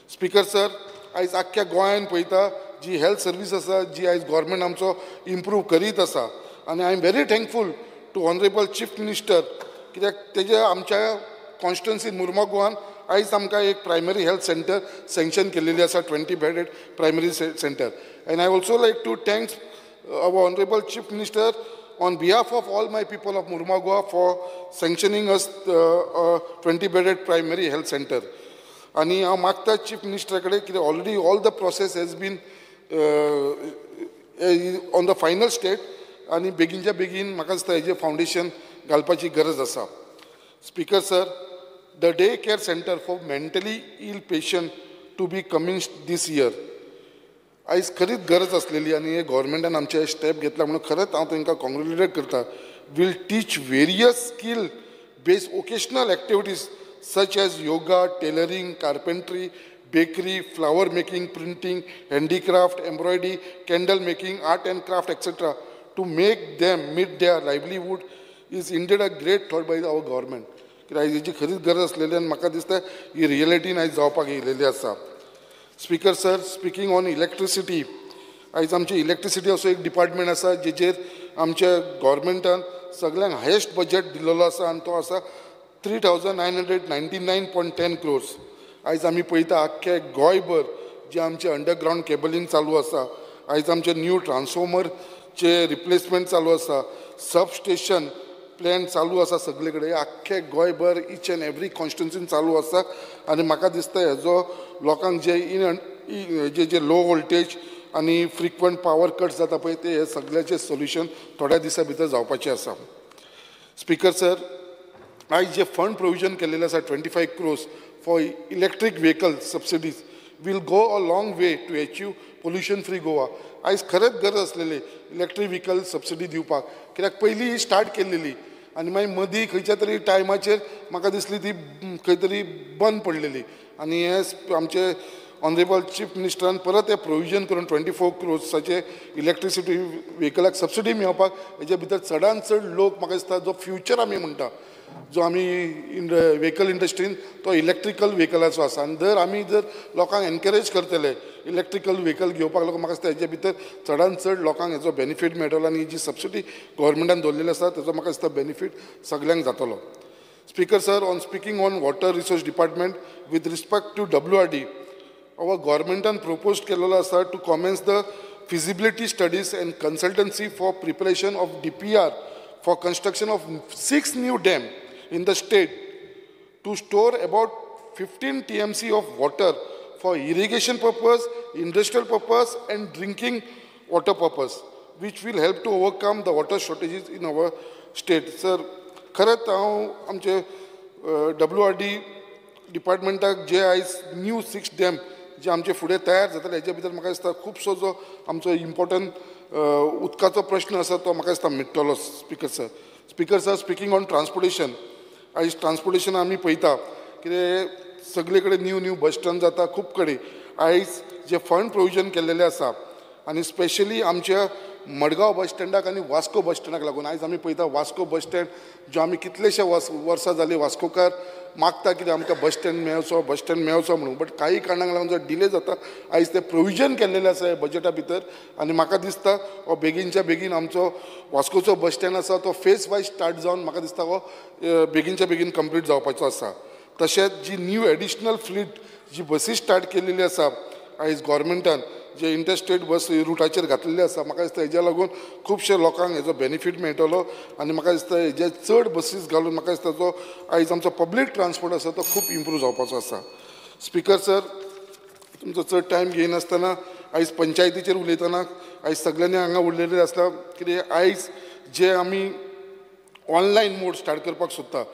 Speaker sir, आयज आख्ख्या गोंयान पळयता जी health service आसा जी आयज government आमचो improve करीत आसा आनी I am very thankful to honourable chief minister कित्याक तेजे आमच्या कॉन्स्टिट्युएन्सी मुर्मू गोवान आयज आमकां एक प्रायमरी हेल्थ सेंटर सँक्शन केलेली आसा 20 bedded primary centre. And I also like to thanks our honourable chief minister on behalf of all my people of Mormugao for sanctioning us 20 bedded primary health centre. आनी हांव मागता chief मिनिस्टरा कडेन कित्याक already all the process has been on the final state आनी बेगीनच्या बेगीन म्हाका दिसता हेजें फावंडेशन घालपाची गरज आसा. Speaker sir, the day care centre for mentally ill patient to be commenced this year. आयज खरीच गरज आसलेली आनी हे गव्हर्मेंटान आमचे स्टेप घेतला म्हणून खरेंच हांव तांकां कॉंग्रेच्युलेट करता. Will teach various skill based vocational activities such as yoga, tailoring, carpentry, bakery, flower making, printing, handicraft, embroidery, candle making, art and craft, etc. to make them meet their livelihood is indeed a great thought by our government. कित्याक आयज हेजी खरीच गरज आसलेली आनी म्हाका दिसता ही रियलिटीन आयज जावपाक येयलेली आसा. Speaker sir, speaking on electricity, आयज आमची इलेक्ट्रिसिटी असो एक डिपार्टमेंट आसा जेचेर आमच्या गव्हर्मेंटान सगळ्यांक हायेस्ट बजेट दिल्लो आसा आनी तो आसा 3,999.10 crores. आयज आमी पळयता आख्खे गोंयभर जे आमचे अंडरग्रावंड केबलिंग चालू आसा, आयज आमचे न्यू ट्रान्सफॉर्मरचे रिप्लेसमेंट चालू आसा, सब स्टेशन प्लॅन चालू आसा सगळे कडेन आख्खे गोंयभर इच एंड एवरी कॉन्स्टिट्युएन्सीन चालू आसा. आनी म्हाका दिसता हेजो लोकांक जे in J J low voltage आनी फ्रिक्वंट पावर कट जाता पळय ते हे सगळ्याचें सोल्युशन थोड्या दिसां भितर जावपाचें आसा. स्पीकर सर, आयज जे फंड प्रोविजन केलेलें आसा 25 crores for electric vehicle subsidies will go a long way to achieve pollution free Goa. आयज खरेंच गरज आसलेली इलेक्ट्रीक व्हेकल सबसिडी दिवपाक कित्याक पयलीं ही स्टार्ट केल्लेली आनी मागीर मदीं खंयच्या तरी टायमाचेर म्हाका दिसली ती खंय तरी बंद पडलेली आनी हे आमचे ऑनरेबल चीफ मिनिस्टरान परत हें प्रोविजन करून 24 crores electricity व्हेकलाक सबसिडी मेळपाक हेजे भितर चडान चड लोक म्हाका दिसता जो फ्युचर आमी म्हणटा जो आमी व्हेकल इंडस्ट्रीन तो इलेक्ट्रिकल व्हेकलाचो आसा आनी जर आमी जर लोकांक एनकरेज करतले इलेक्ट्रिकल व्हेकल घेवपाक लोक म्हाका दिसता हेजे भितर चडान चड लोकांक हेजो बेनिफीट मेळटलो आनी जी सबसिडी गव्हर्मेंटान दवरलेली आसा तेजो म्हाका दिसता बेनिफीट सगल्यांक जातलो. Speaker sir, on speaking on water resource department with respect to WRD, our गव्हर्मेंटान propose केलेलो आसा to commence the feasibility studies and consultancy for preparation of DPR for construction of 6 new dams in the state to store about 15 TMC of water for irrigation purpose, industrial purpose and drinking water purpose, which will help to overcome the water shortages in our state. Sir, खरेंच हांव आमचे WRD डिपार्टमेंटाक जे आयज new 6 dam जे आमचे फुडें तयार जातले हेजे भितर म्हाका दिसता खुबसो जो आमचो इम्पोर्टंट उदकाचो प्रश्न आसा तो म्हाका दिसता मिट्टलो. Speaker sir, speaker sir, speaking on transportation, आयज ट्रान्सपोर्टेशन आमी पळयता कितें सगळे कडेन न्यू न्यू बस स्टँड जाता खूब कडेन. आयज जे फंड प्रोविजन केल्लेले आसा आनी स्पेशली आमच्या मडगांव बस स्टँडाक आनी वास्को बस स्टँडाक लागून. आयज आमी पळयता वास्को बस स्टँड जो आमी कितलेशे वर्सां जालीं वास्कोकार मागता कितें आमकां बस स्टँड मेळचो, बस स्टँड मेळचो म्हणून, बट काही कारणांक लागून जो डिले जाता. आयज ते प्रोविजन केल्लेलें आसा बजेटा भितर आनी म्हाका दिसता हो बेगीनच्या बेगीन आमचो वास्कोचो बस स्टँड आसा तो फेज वायज स्टार्ट जावन म्हाका दिसता हो बेगीनच्या बेगीन कंप्लीट जावपाचो आसा. तशेंच जी न्यू एडिशनल फ्लीट जी बसी स्टार्ट केलेली आसा आयज गोवोरमेंटान जे इंटरस्टेट बस रुटाचेर घातलेले आसा, म्हाका दिसता हेज्या लागून खुबशे लोकांक हेजो बेनिफीट मेळटलो आनी म्हाका दिसता हेजे चड बसीस घालून म्हाका दिसता जो आयज आमचो पब्लीक ट्रान्सपोर्ट आसा तो खूब इम्प्रूव जावपाचो आसा. स्पीकर सर, तुमचो चड टायम घेयनासतना आयज पंचायतीचेर उलयतना आयज सगळ्यांनी हांगा उलयलें आसता कितें आयज जे आमी ऑनलायन मोड स्टार्ट करपाक सोदता,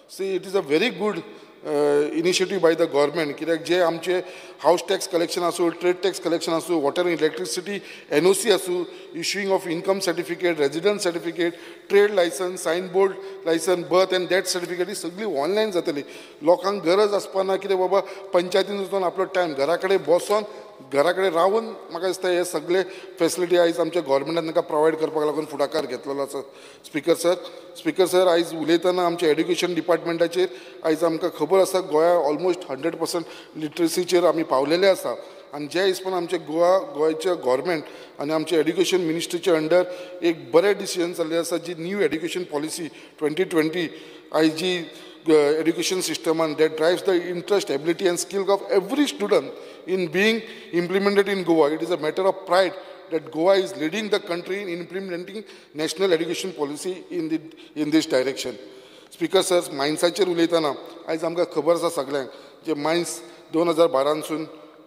see it is a very good initiative by the government. कित्याक जे आमचे हावस टॅक्स कलेक्शन आसूं, ट्रेड टॅक्स कलेक्शन आसूं, वॉटर इलेक्ट्रिसिटी NOC आसूं, issuing of income certificate, resident certificate, trade licence, sign board licence, birth and death certificate ही सगळी online जातली. लोकांक गरज आसपाना कितें बाबा पंचायतीन वचून आपलो टायम घरा कडेन बसोन घरा कडेन रावन म्हाका दिसता हे सगळे फेसिलिटी आयज आमच्या गोवोरमेंटान तांकां प्रोवायड करपाक लागून फुडाकार घेतलेलो आसा. स्पीकर सर, आयज उलयतना आमच्या एड्युकेशन डिपार्टमेंटाचेर आयज आमकां खबर आसा गोंया ऑलमोस्ट 100% लिटरसीचेर आमी पावलेले आसा आनी ज्या हिसपान आमचे गोंयचे गोवोरमेंट आनी आमचे एड्युकेशन मिनिस्ट्रीचे अंडर एक बरें डिसिजन जाल्लें आसा, जी न्यू एड्युकेशन पॉलिसी 2020 आयज जी education system and that drives the interest, ability and skill of every student in being implemented in Goa. It is a matter of pride that Goa is leading the country in implementing national education policy in this direction. Speaker sir, मायन्साचेर उलयतना आयज आमकां खबर आसा सगळ्यांक जे mines 2012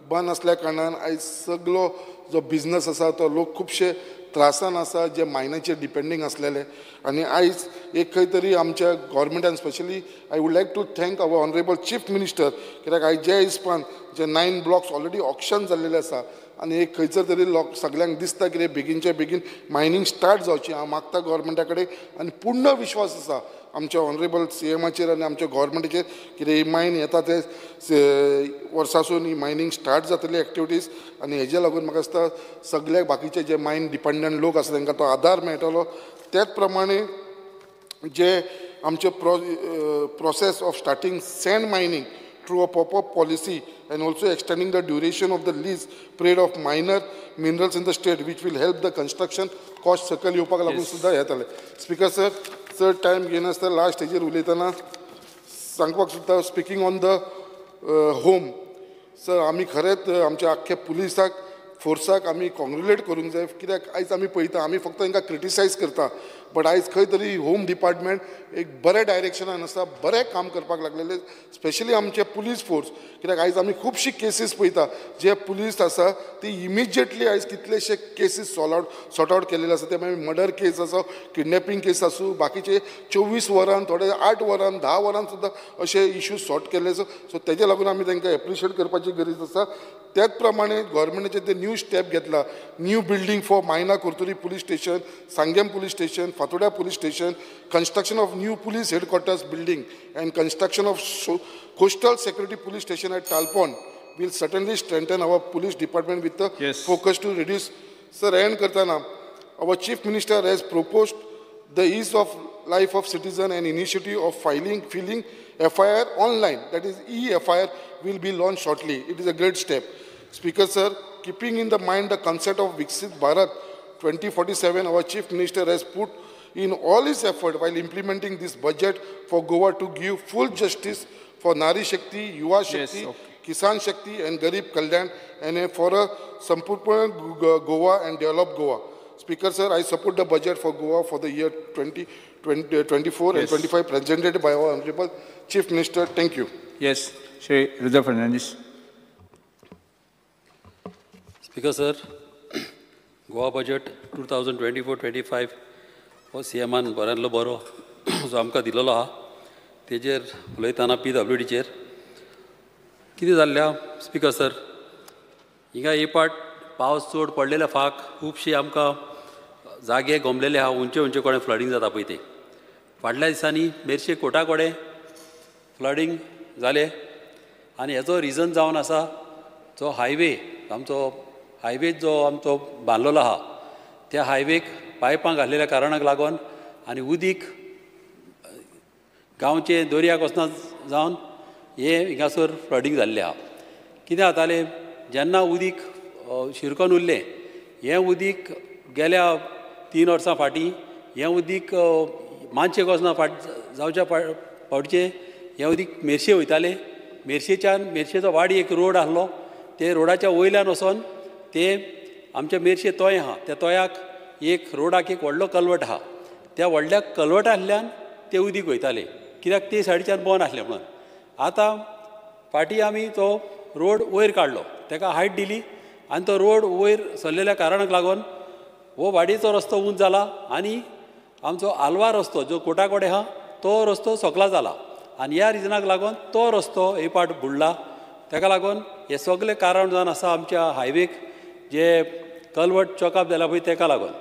बंद आसल्या कारणान आयज सगळो जो बिजनस आसा तो लोक खुबशे त्रासान आसा जे मायनाचेर डिपेंडींग आसलेले. आनी आयज एक खंय तरी आमच्या गोवोरमेंटान specially I would like to thank our honourable chief minister, कित्याक आयज ज्या हिसपान जे 9 ब्लॉक्स ऑलरेडी ऑक्शन जाल्लेले आसा आनी एक खंयसर तरी लोक सगळ्यांक दिसता कितें बेगीनच्या बेगीन मायनींग स्टार्ट जावची. हांव मागता गोवोरमेंटा कडेन आनी पूर्ण विश्वास आसा आमच्या ऑनरेबल सीएमाचेर आनी आमच्या गोवोरमेंटाचेर कितें ही मायन येता ते वर्सासून ही मायनींग स्टार्ट जातली एक्टिविटीज आनी हेज्या लागून म्हाका दिसता सगळे बाकीचे जे मायन डिपेंडंट लोक आसा तांकां तो आदार मेळटलो. त्याच प्रमाणे जे आमचे process of starting sand mining through a pop-up policy and also extending the duration of the lease period of minor minerals in the state, which will help the construction cost सकयल येवपाक लागून सुद्दां येताले. स्पीकर सर, चड time घेयनासतना last हेजेर उलयतना सांगपाक सुद्दां speaking on the home sir, आमी खरेंच आमच्या आख्ख्या पुलिसाक फोर्साक आमी कॉंग्रेलेट करूंक जाय, कित्याक आयज आमी पळयता आमी फक्त तांकां क्रिटिसायज करता, बट आयज खंय तरी होम डिपार्टमेंट एक बऱ्या डायरेक्शनान आसा, बरें काम करपाक लागलेले, स्पेशली आमचे पुलीस फोर्स. कित्याक आयज आमी खुबशी केसीस पळयता जे पुलीस आसा ती इमिजिएटली आयज कितलेशे केसीस सॉर्ट आवट केलेले आसा, ते मागीर मर्डर केस आसूं, किडनॅपिंग केस आसूं, बाकीचे 24 वरां, थोडे 8 वरां, 10 वरां सुद्दां अशे इश्यूज सॉर्ट केल्ले आसा. सो तेजे लागून आमी तांकां एप्रिशिएट करपाची गरज आसा. त्याच प्रमाणे गोवोरमेंटाचे ते न्यू स्टेप घेतला, new building for Maina Curtorim police station, Sanguem police station, Fatorda police station, construction of new police headquarters building and construction of coastal security police station at Talpona will certainly strengthen our police department with the focus to reduce. Sir, end करताना our chief minister has proposed the ease of life of citizen and initiative of filling FIR online, that is e-FIR, will be launched shortly. It is a great step. Speaker sir, keeping in the mind the concept of Viksit Bharat 2047, our chief minister has put in all his effort while implementing this budget for Goa to give full justice for Nari Shakti, Yuva Shakti, Kisan Shakti and Garib Kalyan, and for a Sampurna Goa and develop Goa. Speaker sir, I support the budget for Goa for the year 2024 and 25 presented by our Honorable Chief Minister. Thank you. Yes, Shri Rudra Fernandes. Speaker sir, Goa budget 2024-25 हो सीएमान बऱ्यांतलो बरो जो आमकां दिलेलो आहा तेजेर उलयतना PWDचेर कितें जाल्लें आहा स्पीकर सर, हिंगा एक पाट पावस चड पडलेल्या फाक खुबशी आमकां जागे गोमलेले आहा, उंचे उंचे कडेन फ्लडींग जाता पळय ते. फाटल्या दिसांनी मेरशे कोटा कडेन फ्लडींग जालें आनी हेजो रिजन जावन आसा जो हायवे आमचो हायवे जो आमचो बांदलेलो आहा त्या हायवेक पायपां घाल्लेल्या कारणाक लागून आनी उदीक गांवचे दर्याक वचना जावन हें हिंगासर फ्लडींग जाल्लें आहा. कितें जातालें जेन्ना उदीक शिरकोन उरलें हें उदीक गेल्या 3 वर्सां फाटीं हें उदीक मानशेक वचना फाट जावच्या फावटचें हें उदीक मेरशे वयतालें. मेरशेच्यान मेरशेचो वाडी एक रोड आसलो ते रोडाच्या वयल्यान वचोन ते आमच्या मेरशे तोय आहा त्या तोयाक एक रोडाक एक व्हडलो कलवट आहा त्या व्हडल्या कलवटांतल्यान ते उदीक वयताले कित्याक ते सायडीच्यान बंद आसलें म्हणून. आतां फाटीं आमी तो रोड वयर काडलो ताका हायट दिली आनी तो रोड वयर सरलेल्या कारणाक लागून हो वाडयेचो रस्तो उंच जाला आनी आमचो आलवा रस्तो जो कोटा कडेन आहा तो रस्तो सकला जाला आनी ह्या रिजनाक लागून तो रस्तो एक पाट बुडला. ताका लागून हे सगळे कारण जावन आसा आमच्या हायवेक जे कलवट चॉकअप जाला पळय ताका लागून.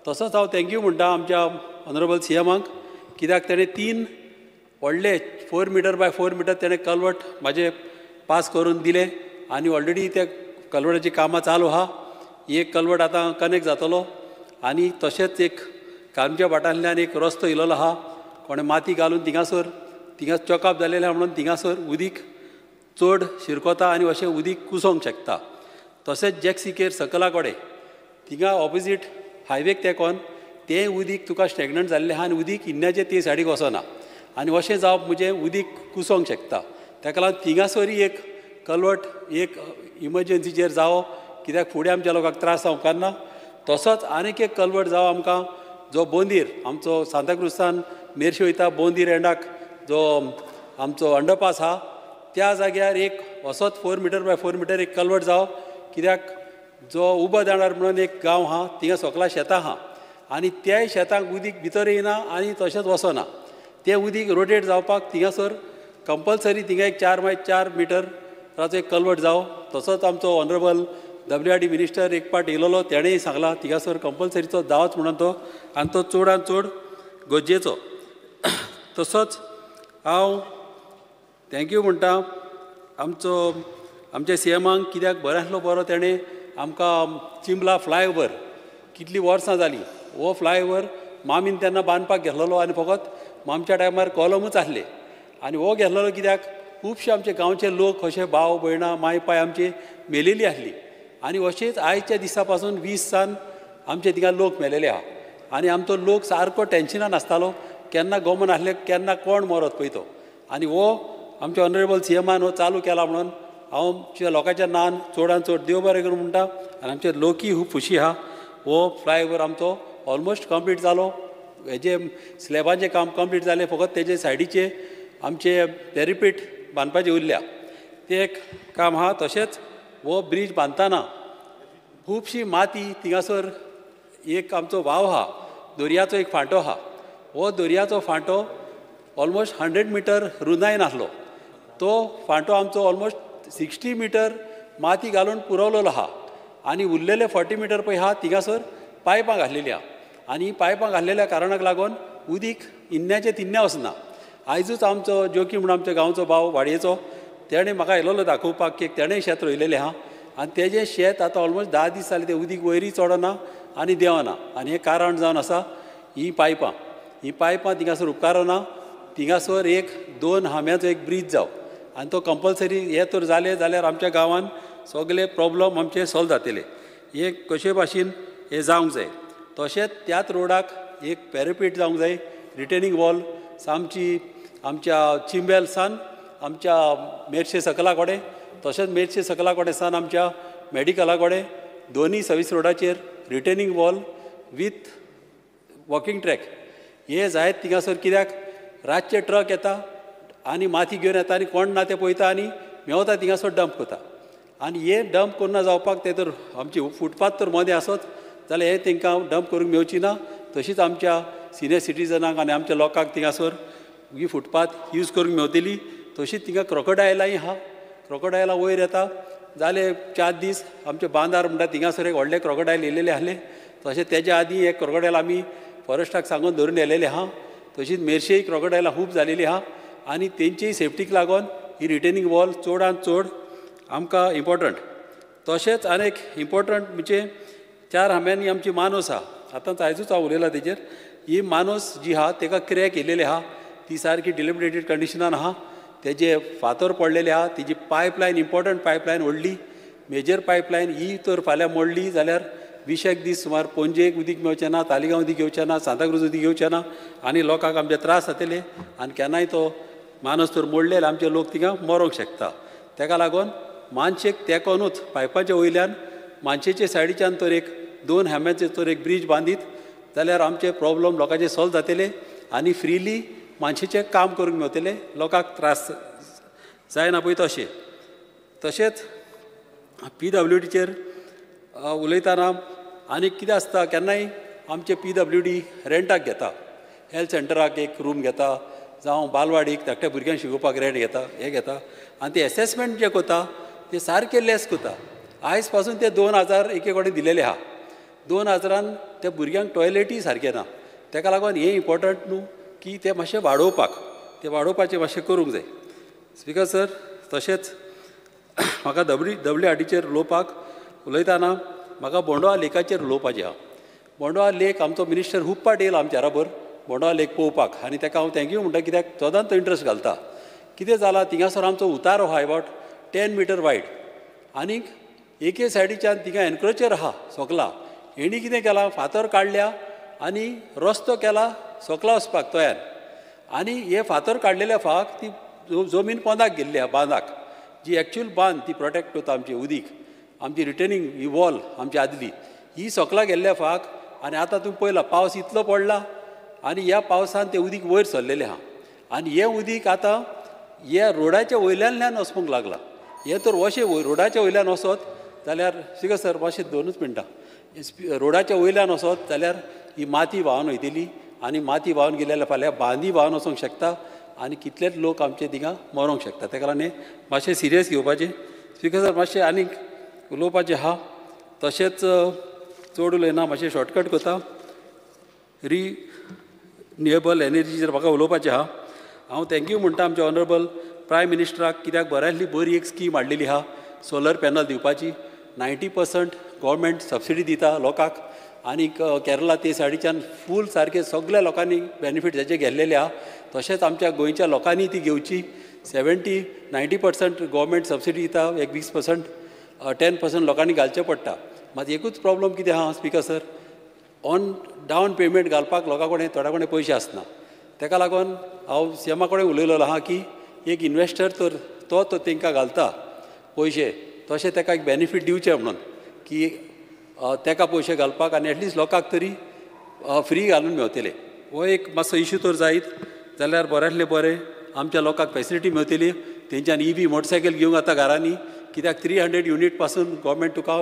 तसोच हांव thank you म्हणटा आमच्या ऑनरेबल सीएमाक कित्याक तेणें 3 व्हडले 4 मिटर बाय 4 मिटर तेणें कलवट म्हाजे पास करून दिले आनी ऑलरेडी त्या कलवटाचीं कामां चालू आहा. एक कलवट आतां कनेक्ट जातलो आनी तशेंच एक कामच्या भाटांतल्यान एक रस्तो येयलेलो आहा कोणें माती घालून थिंगासर थिंगा चॉकअप जालेलें आहा म्हणून थिंगासर उदीक चड शिरकोता आनी अशें उदीक कुसोंक शकता. तशेंच जॅक्सिकेर सकला कडेन थिंगा ऑपोजीट हायवेक तेंकोन तें उदीक तुका स्टॅग्नंट जाल्लें आहा आनी उदीक इन्न्याचें ते सायडीक वचना आनी अशें जावप म्हणजे उदीक कुसोंक शकता. ताका लागून थिंगासरूय एक कलवट एक इमर्जन्सीचेर जावो कित्याक फुडें आमच्या लोकांक त्रास जावंक. तसोच आनीक एक कलवट जावो आमकां जो बोंदीर आमचो सांताक्रुजसान मेरशे वयता बोंदीर एंडाक जो आमचो अंडरपास आहा त्या जाग्यार एक असोच 4 मिटर बाय 4 मिटर एक कलवट जावो कित्याक जो उबो दांडार म्हणून एक गांव आहा थिंगा सकला शेतां आहा आनी त्याय शेतांक उदीक भितर येयना आनी तशेंच वचना. तें उदीक रोटेट जावपाक थिंगासर कंपल्सरी थिंगा एक 4 बाय 4 मिटराचो एक कलवट जावो. तसोच आमचो ऑनरेबल WRD minister एक पाट येयलेलो तेणेंय सांगलां थिंगासर कंपल्सरीचो जावच म्हणून तो आनी तो चडान चड गरजेचो. तसोच हांव thank you म्हणटा आमचो आमच्या सीएमाक कित्याक बरो आसलो बरो तेणें आमकां चिंबला फ्लायओवर कितलीं वर्सां जालीं हो फ्लायओवर मामीन तेन्ना बांदपाक घेतलेलो आनी फकत मामच्या टायमार कॉलमूच आसले आनी हो घेतलेलो कित्याक खुबशे आमचे गांवचे लोक अशे भाव भयणां माय पाय आमची मेलेली आसली आनी अशेंच आयच्या दिसा पासून 20 सान आमचे थिंगा लोक मेलेले आहा आनी आमचो लोक सारको टेन्शनान आसतालो केन्ना गोमन आसले केन्ना कोण मरत पळय तो. आनी हो आमच्या ऑनरेबल सीएमान हो चालू केला म्हणून हांव आमच्या लोकांच्या नान चडान चड देव बरें करूं म्हणटा आनी आमचे लोकूय खूब खुशी आहा. हो फ्लायओवर आमचो ऑलमोस्ट कंप्लीट जालो हेजे स्लॅबांचें काम कंप्लीट जालें फकत तेजे सायडीचे आमचे पॅरिपीट बांदपाचें उरल्या तें एक काम आहा. तशेंच हो ब्रीज बांदतना खुबशी माती थिंगासर एक आमचो वाव आहा दर्याचो एक फांटो आहा हो दर्याचो फांटो ऑलमोस्ट 100 मिटर रुंदायन आसलो तो फांटो आमचो ऑलमोस्ट 60 मिटर माती घालून पुरवलेलो आहा आनी उरलेले 40 मिटर पळय आहा थिंगासर पायपां घातलेली आहा आनी पायपां घातलेल्या कारणाक लागून उदीक इन्न्याचें तिन्न्या वचना. आयजूच आमचो जोकी म्हणून आमच्या गांवचो भाव वाडयेचो तेणें म्हाका येयलेलो दाखोवपाक की तेणें शेत रोयलेलें आहा आनी तेजें शेत आतां ऑलमोस्ट 10 दीस जाले तें उदीक वयरूय चडना आनी देंवना आनी हें कारण जावन आसा हीं पायपां. हीं पायपां थिंगासर उपकारना थिंगासर एक 2 हांब्याचो एक ब्रीज जावं आनी तो कंपल्सरी हें तर जालें जाल्यार आमच्या गांवान सगळे प्रॉब्लम आमचे सॉल्व जातले. हे कशे भाशेन हें जावंक जाय. तशेंच त्याच रोडाक एक पॅरिपीट जावंक जाय रिटेनींग वॉल सामची आमच्या चिंबेल सान आमच्या मेरशे सकला कडेन तशेंच मेरशे सकला कडेन सान आमच्या मेडिकला कडेन दोनूय सर्वीस रोडाचेर retaining wall with walking track हे जायत थिंगासर कित्याक रातचे ट्रक येता आनी माती घेवन येता आनी कोण ना ते पळयता आनी मेवता थिंगासर डंप करता आनी हे डंप करिना जावपाक ते तर आमची फुटपाथ तर मदें आसत जाल्यार हे तांकां डंप करूंक मेवची ना. तशीच आमच्या सिनियर सिटीजनांक आनी आमच्या लोकांक थिंगासर ही फुटपाथ यूज करूंक मेवतली. तशीच थिंगा क्रोकोडायलाय आहा क्रोकोडायलां वयर येता जाले 4 दीस आमचे बांदार म्हणटा थिंगासर एक व्हडले क्रोकोडायल येयलेले आसले तशें तेज्या आदीं एक क्रोकोडायल आमी फॉरेस्टाक सांगून धरून येयलेले आहा. तशीच मेरशेय क्रोकोडायलां खूब जालेली आहा आनी तेंचीय सेफ्टीक लागून ही रिटेनींग वॉल चडान चड आमकां इम्पोर्टंट. तशेंच आनी एक इम्पोर्टंट म्हणजे चार खांब्यांनी आमची मानस आहा, आतांच आयजूच हांव उलयलां तेजेर. ही मानस जी आहा तेका क्रॅक येयलेली आहा, ती सारकी डिलिबिरेटेड कंडिशनान आहा, तेजे फातर पडलेले आहा, तेजी पायपलायन इम्पॉर्टंट पायपलायन व्हडली मेजर पायपलायन ही तर फाल्यां मोडली जाल्यार 20 दीस सुमार पणजेक उदीक मेळचें ना, तालिगांव उदीक येवचें ना, सांताक्रूज उदीक येवचें ना आनी लोकांक आमचे त्रास जातले आनी केन्नाय तो मानस तर मोडले जाल्यार आमचे लोक थिंगा मरोंक शकता. तेका लागून मानशेक तेकोनूच पायपाच्या वयल्यान मानशेचे सायडीच्यान तर एक 2 खांब्याचे तर एक ब्रीज बांदीत जाल्यार आमचे प्रॉब्लम लोकांचे सॉल्व जातले आनी फ्रिली मानशेचें काम करूंक मेवतले, लोकांक त्रास जायना पळय तशें. तशेंच PWDचेर उलयतना आनी कितें आसता, केन्नाय आमचे PWD रेंटाक घेता, हेल्थ सेंटराक एक रूम घेता जावं बालवाडीक धाकट्या भुरग्यांक शिकोवपाक रेंट घेता, हें घेता आनी ते एसेसमेंट जे करता ते सारके लेस करता. आयज पासून ते 2000 एके कडेन दिलेले आहा, 2000 त्या भुरग्यांक टॉयलेटीय सारकें ना. तेका लागून हें इम्पॉर्टंट न्हू की ते मातशें वाडोवपाक, ते वाडोवपाचें मातशें करूंक जाय. स्पीकर सर, तशेंच म्हाका WRDचेर उलोवपाक उलयतना म्हाका बोंडवा लेकाचेर उलोवपाचें आहा. बोंडवा लेक आमचो मिनिस्टर खूब पाट येयला आमच्या बरोबर बोंडवा लेक पळोवपाक आनी तेका हांव thank you म्हणटा, कित्याक सदांच तो इंट्रस्ट घालता. कितें जालां थिंगासर आमचो उतारो आहा एबावट 10 मिटर वायड आनीक एके सायडीच्यान थिंगा एनक्रोचर आहा सोकला. हेणी कितें केलां, फातर काडल्या आनी रस्तो केला सोकला वचपाक तयार आनी हे फातर काडलेल्या फाक ती जमीन पोंदाक गेल्ली आहा, बांदाक जी एक्चुअल बांद ती प्रोटेक्ट करता आमची उदीक, आमची रिटर्निंग ही वॉल आमची आदली ही सोकला गेल्ल्या फाक. आनी आतां तुमी पळयला पावस इतलो पडला आनी ह्या पावसान तें उदीक वयर सरलेलें आहा आनी हें उदीक आतां ह्या रोडाच्या वयल्यानल्यान वचूंक लागलां. हें तर अशें रोडाच्या वयल्यान वचत जाल्यार स्पीकर सर मातशें 2 मिनटां, रोडाच्या वयल्यान वचत जाल्यार ही माती व्हांवन वयतली आनी माती व्हांवन गेली जाल्यार फाल्यां बांदी व्हांवन वचोंक शकता आनी कितलेच लोक आमचे थिंगा मरोंक शकता. तेका लागून हें मातशें सिरियस घेवपाचें. स्पीकर सर मातशें आनीक उलोवपाचें आहा, तशेंच चड उलयना, मातशें शॉर्टकट करता. रिन्युएबल एनर्जीचेर म्हाका उलोवपाचें आहा. हांव thank you म्हणटा आमच्या ऑनरेबल प्रायम मिनिस्टराक, कित्याक बऱ्यांतली बरी एक स्कीम हाडलेली आहा सोलर पॅनल दिवपाची. 90% गव्हर्मेंट सबसिडी दिता लोकांक आनी केरला ते सायडीच्यान फूल सारके सगळ्या लोकांनी बेनिफीट जाचे घेतलेले आहा. तशेंच आमच्या गोंयच्या लोकांनी ती घेवची. 70-90% गव्हर्मेंट सबसिडी दिता, एक 20% 10% लोकांनी घालचें पडटा. मात एकूच प्रॉब्लम कितें आहा speaker sir, on down payment घालपाक लोकां कडेन थोड्या कडेन पयशे आसना. तेका लागून हांव सीएमा कडेन उलयलेलो आहा की एक इन्वेस्टर तर तो तांकां घालता पयशे, तशें ताका एक बेनिफीट दिवचें म्हणून की ताका पयशे घालपाक आनी एटलिस्ट लोकांक तरी फ्री घालून मेवतले. हो एक मातसो इशू तर जायत जाल्यार बऱ्यांतलें बरें आमच्या लोकांक फेसिलिटी मेवतली. तेंच्यान EV motorcycle घेवंक आतां घरांनी, कित्याक 300 युनीट पासून गव्हर्मेंट तुका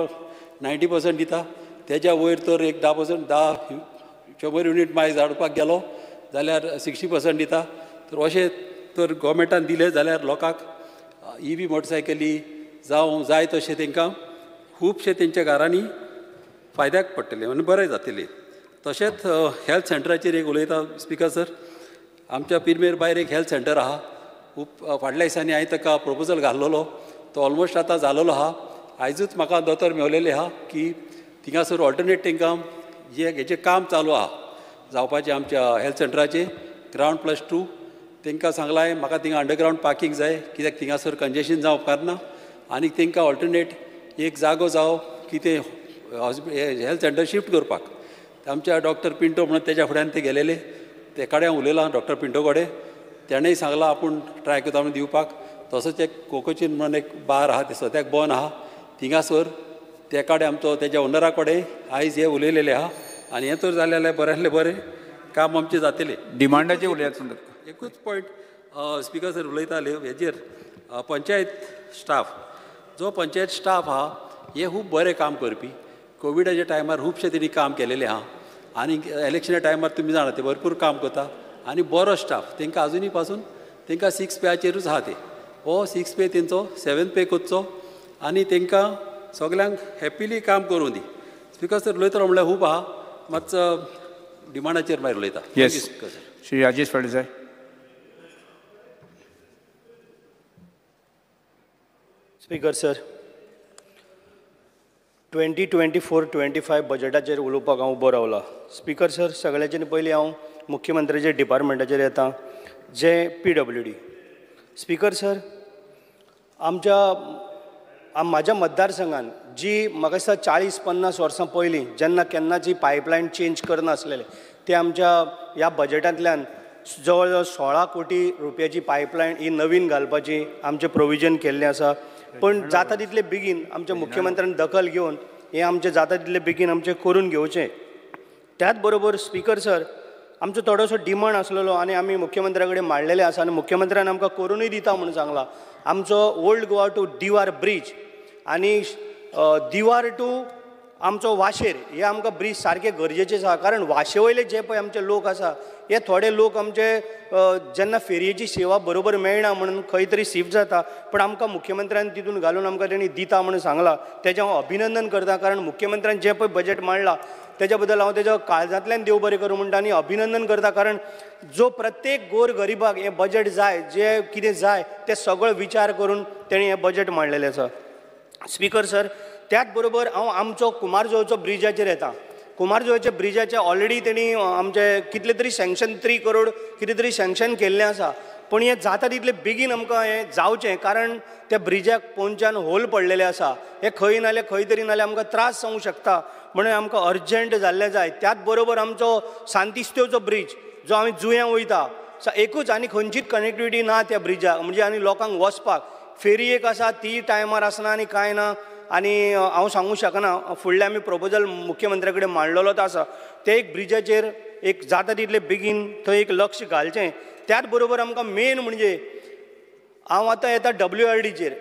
90% दिता, तेज्या वयर तर एक 10% 100 युनीट मायज हाडपाक गेलो जाल्यार 60% दिता. तर अशें तर गव्हर्मेंटान दिलें जाल्यार लोकांक EV मोटरसायकली जावं जाय तशें तांकां खुबशें तेंच्या घरांनी फायद्याक पडटलें आनी बरें जातलें. तशेंच हेल्थ सेंटराचेर एक उलयता स्पीकर सर, आमच्या पिरमेर भायर एक हेल्थ सेंटर आहा. खूब फाटल्या दिसांनी हांवें ताका प्रपोजल घाल्लोलो, तो ऑलमोस्ट आतां जालोलो आहा. आयजूच म्हाका दोतोर मेवलेले आहा की थिंगासर ऑल्टरनेट तांकां जे हेजें काम चालू आहा जावपाचें आमच्या हेल्थ सेंटराचें ग्रावंड +2. तांकां सांगलां हांवें म्हाका थिंगा अंडरग्रावंड पार्कींग जाय, कित्याक थिंगासर कंजेशन जावप कारना आनी तांकां ऑल्टरनेट एक जागो जावं की ते हेल्थ सेंटर शिफ्ट करपाक. आमच्या डॉक्टर पिंटो म्हणून तेज्या फुड्यान ते गेलेले, ते कडेन हांव उलयलां डॉक्टर पिंटो कडेन, तेणेय सांगलां आपूण ट्राय करता म्हणून दिवपाक. तसोच एक कोकोचीन म्हणून एक बार आहा, ते सद्याक बंद आहा, थिंगासर ते कडेन आमचो तेज्या ओनरा कडेन आयज हे उलयलेले आहा आनी हें तर जालें जाल्यार बऱ्यांतलें बरें काम आमचें जातलें. डिमांडाचें उलयात म्हणटा एकूच पॉयंट स्पीकर सर उलयताले हेजेर पंचायत स्टाफ, जो पंचायत स्टाफ आहा हे खूब बरें काम करपी. कोविडाच्या टायमार खुबशें तेणी काम केलेलें आहा आनी इलेक्शना टायमार तुमी जाणा ते भरपूर काम करता आनी बरो स्टाफ तांकां आजुनूय पासून तांकां 6 पेयाचेरूच आहा ते, हो 6 पे तेंचो 7 पे करचो आनी तांकां सगल्यांक हॅपिली काम करूं दी. स्पीकर सर उलयतलो म्हणल्यार खूब आहा, मातसो डिमांडाचेर मागीर उलयता. Yes Shri Rajesh Phaldesai. Speaker sir, 2024-25 बजेटाचेर उलोवपाक हांव उबो रावला. स्पीकर सर, सगळ्याच्यान पयलीं हांव मुख्यमंत्र्याच्या डिपार्टमेंटाचेर येता, जे PWD. Speaker sir, आमच्या म्हाज्या मतदारसंघान जी म्हाका दिसता 40-50 वर्सां पयलीं जेन्ना केन्नाची पायपलायन चेंज करनासलेले, ते आमच्या ह्या बजेटांतल्यान जवळ जवळ 16 कोटी रुपयाची पायपलायन ही नवीन घालपाची आमचें प्रोविजन केल्लें आसा. पण जाता तितले बेगीन आमच्या मुख्यमंत्र्यान दखल घेवन हें आमचें जाता तितले बेगीन आमचें करून घेवचें. त्याच बरोबर स्पीकर सर, आमचो थोडोसो डिमांड आसलेलो आनी आमी मुख्यमंत्र्या कडेन मांडलेलें आसा आनी मुख्यमंत्र्यान आमकां करुनूय दिता म्हणून सांगलां. आमचो old Goa to Divar bridge आनी दिवार टू आमचो वाशेर हे आमकां ब्रीज सारके गरजेचे आसा. कारण वाशे वयले जे पळय आमचे लोक आसा, हे थोडे लोक आमचे जेन्ना फेरयेची सेवा बरोबर मेळना म्हणून खंय तरी शिफ्ट जाता, पण आमकां मुख्यमंत्र्यान तितून घालून आमकां तेणी दिता म्हणून सांगलां, तेजें हांव अभिनंदन करता. कारण मुख्यमंत्र्यान जें पळय बजेट मांडलां तेज्या बद्दल हांव तेज्या काळजांतल्यान देव बरें करूं म्हणटा आनी अभिनंदन करता. कारण जो प्रत्येक गोर गरिबाक हें बजेट जाय, जें कितें जाय तें सगळो विचार करून तेणी हें बजेट मांडलेलें आसा. स्पीकर सर, त्याच बरोबर हांव आमचो कुमारजुंवेचो ब्रिजाचेर येता. कुमारजुंवेच्या ब्रिजाचे ऑलरेडी तेणी आमचे कितले तरी सँक्शन 3 करोड कितें तरी सँक्शन केल्लें आसा, पूण हें जाता तितले बेगीन आमकां हें जावचें. कारण त्या ब्रिजाक पोंदच्यान होल पडलेले आसा, हें खंय नाल्यार खंय तरी नाल्यार आमकां त्रास जावंक शकता, म्हणून आमकां अर्जंट जाल्लें जाय. त्याच बरोबर आमचो सांतिस्तेवचो ब्रीज जो आमी जुंयां वयता, एकूच आनी खंयचीच कनेक्टिविटी ना त्या ब्रिजाक, म्हणजे आनी लोकांक वचपाक फेरी एक आसा ती टायमार आसना आनी कांय ना. आनी हांव सांगूंक शकना, फुडलें आमी प्रोपोजल मुख्यमंत्र्या कडेन मांडलेलोच आसा, ते एक ब्रिजाचेर एक जाता तितले बेगीन थंय एक लक्ष घालचें. त्याच बरोबर आमकां मेन म्हणजे हांव आतां येता WRDचेर.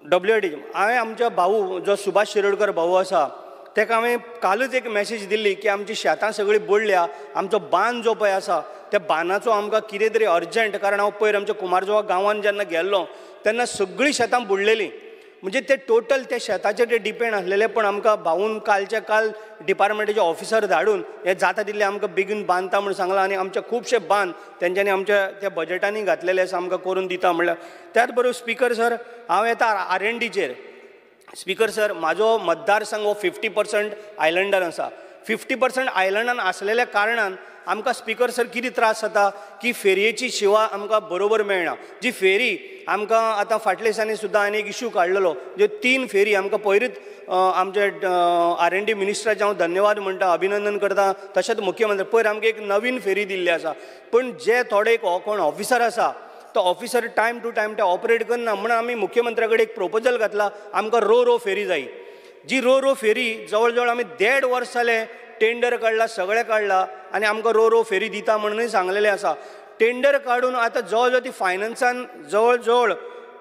WRD हांवें आमच्या भाऊ जो सुभाष शिरोडकर भाऊ आसा तेका हांवें कालूच एक मॅसेज दिल्ली की आमची शेतां सगळीं बुडल्या, आमचो बांद जो पळय आसा त्या बांदाचो आमकां कितें तरी अर्जंट. कारण हांव पयर आमच्या कुमारजुंवा गांवांत जेन्ना गेल्लो तेन्ना सगळीं शेतां बुडलेलीं, म्हणजे ते टोटल त्या शेताचेर ते डिपेंड आसलेले. पण आमकां भाऊन कालच्या काल डिपार्टमेंटाचे ऑफिसर धाडून हे जाता तितले आमकां बेगीन बांदता म्हूण सांगलां आनी आमचे खुबशे बांद तेंच्यांनी आमच्या त्या बजेटांनी घातलेले आसा, आमकां करून दिता म्हणल्यार. त्याच बरोबर स्पीकर सर, हांव येता RNDचेर. स्पीकर सर, म्हाजो मतदारसंघ हो 50% आयलंडान आसा. 50% आयलंडान आसलेल्या कारणान आमकां स्पीकर सर कितें त्रास जाता की फेरयेची सेवा आमकां बरोबर मेळना. जी फेरी आमकां आतां फाटल्या दिसांनी सुद्दां आनी एक इशू काडलेलो, ज्यो 3 फेरी आमकां पयरूच आमचे RND मिनिस्टराचें हांव धन्यवाद म्हणटा, अभिनंदन करता, तशेंच मुख्यमंत्री पयर आमकां एक नवीन फेरी दिल्ली आसा. पूण जे थोडे कोण ऑफिसर आसा तो ऑफिसर टायम टू टायम ते ऑपरेट करना, म्हणून आमी मुख्यमंत्र्या कडेन एक प्रोपोजल घातला, आमकां रो रो फेरी जाय. जी रो रो फेरी जवळ जवळ आमी 1.5 वर्स जालें टेंडर काडला, सगळें काडला आनी आमकां रो रो फेरी दिता म्हणूनय सांगलेलें आसा. टेंडर काडून आतां जवळ जवळ ती फायनान्सान जवळ जवळ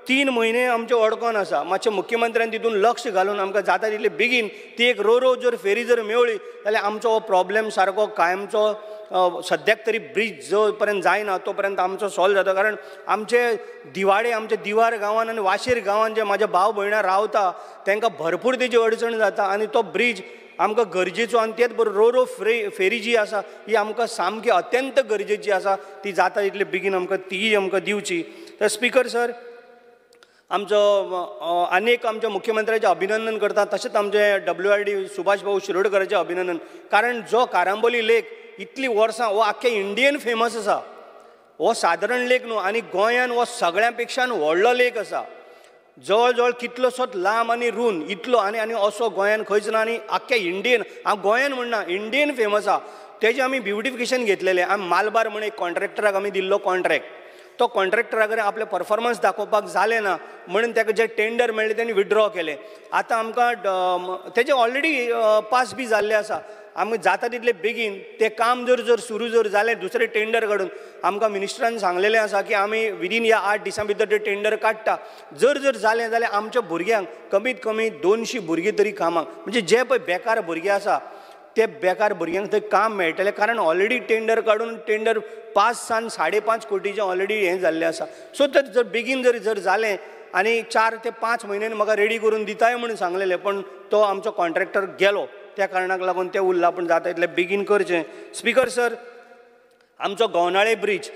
3 म्हयने आमचे अडकोन आसा. मातशें मुख्यमंत्र्यान तितून लक्ष घालून आमकां जाता तितले बेगीन ती एक रो रो जर फेरी जर मेवळी जाल्यार आमचो हो प्रॉब्लेम सारको कायमचो सद्याक तरी ब्रीज जो पर्यंत जायना तो पर्यंत आमचो सॉल्व जाता. कारण आमचे दिवाडे, आमचे दिवार गांवान आनी वाशेर गांवान जे म्हाजे भाव भयणां रावता तांकां भरपूर तेजी अडचण जाता आनी तो ब्रीज आमकां गरजेचो. आनी तेच बरोबर रो रो फेरी जी आसा ही आमकां सामकी अत्यंत गरजेची आसा, ती जाता तितले बेगीन आमकां तीय आमकां दिवची. तर स्पीकर सर, आमचो आनी एक आमच्या मुख्यमंत्र्याचें अभिनंदन करता, तशेंच आमचे WRD Subhash भाऊ शिरोडकराचें अभिनंदन. कारण जो कारांबोली लेक इतलीं वर्सां हो आख्खे इंडियन फेमस आसा, हो सादारण लेक न्हू आनी गोंयान हो सगळ्यां पेक्षान व्हडलो लेक आसा, जवळ जवळ कितलोसोच लांब आनी रूंद इतलो आनी आनी असो गोंयान खंयच ना आनी आख्खे इंडियन, हांव गोंयान म्हणना, इंडियन फेमस आसा. तेजें आमी ब्युटिफिकेशन घेतलेलें. आमी मालबार म्हण एक कॉन्ट्रॅक्टराक आमी दिल्लो कॉन्ट्रॅक्ट, तो कॉन्ट्रॅक्टरा कडेन आपलें परफॉर्मन्स दाखोवपाक जालें ना म्हणून ताका जें टेंडर मेळ्ळें तेणी विड्रॉ केलें. आतां आमकां तेजें ऑलरेडी पास बी जाल्लें आसा, आमी जाता तितले बेगीन तें काम जर जर सुरू जर जालें दुसरें टेंडर काडून, आमकां मिनिस्टरान सांगलेलें आसा की आमी विदीन ह्या 8 दिसां भितर तें टेंडर काडटा. जर जर जालें जाल्यार आमच्या भुरग्यांक कमीत कमी 200 भुरगीं तरी कामाक, म्हणजे जे पळय बेकार भुरगे आसा ते बेकार भुरग्यांक थंय काम मेळटलें. कारण ऑलरेडी टेंडर काडून टेंडर 5 सान 5.5 कोटीचें ऑलरेडी हें जाल्लें आसा. सो तर जर बेगीन जर जर जालें आनी 4 ते 5 म्हयन्यांनी म्हाका रेडी करून दिताय म्हणून सांगलेलें, पण तो आमचो कॉन्ट्रॅक्टर गेलो, त्या कारणाक लागून तें उरलां. पूण जाता इतलें बेगीन करचें. स्पीकर सर, आमचो गवनाळे ब्रीज,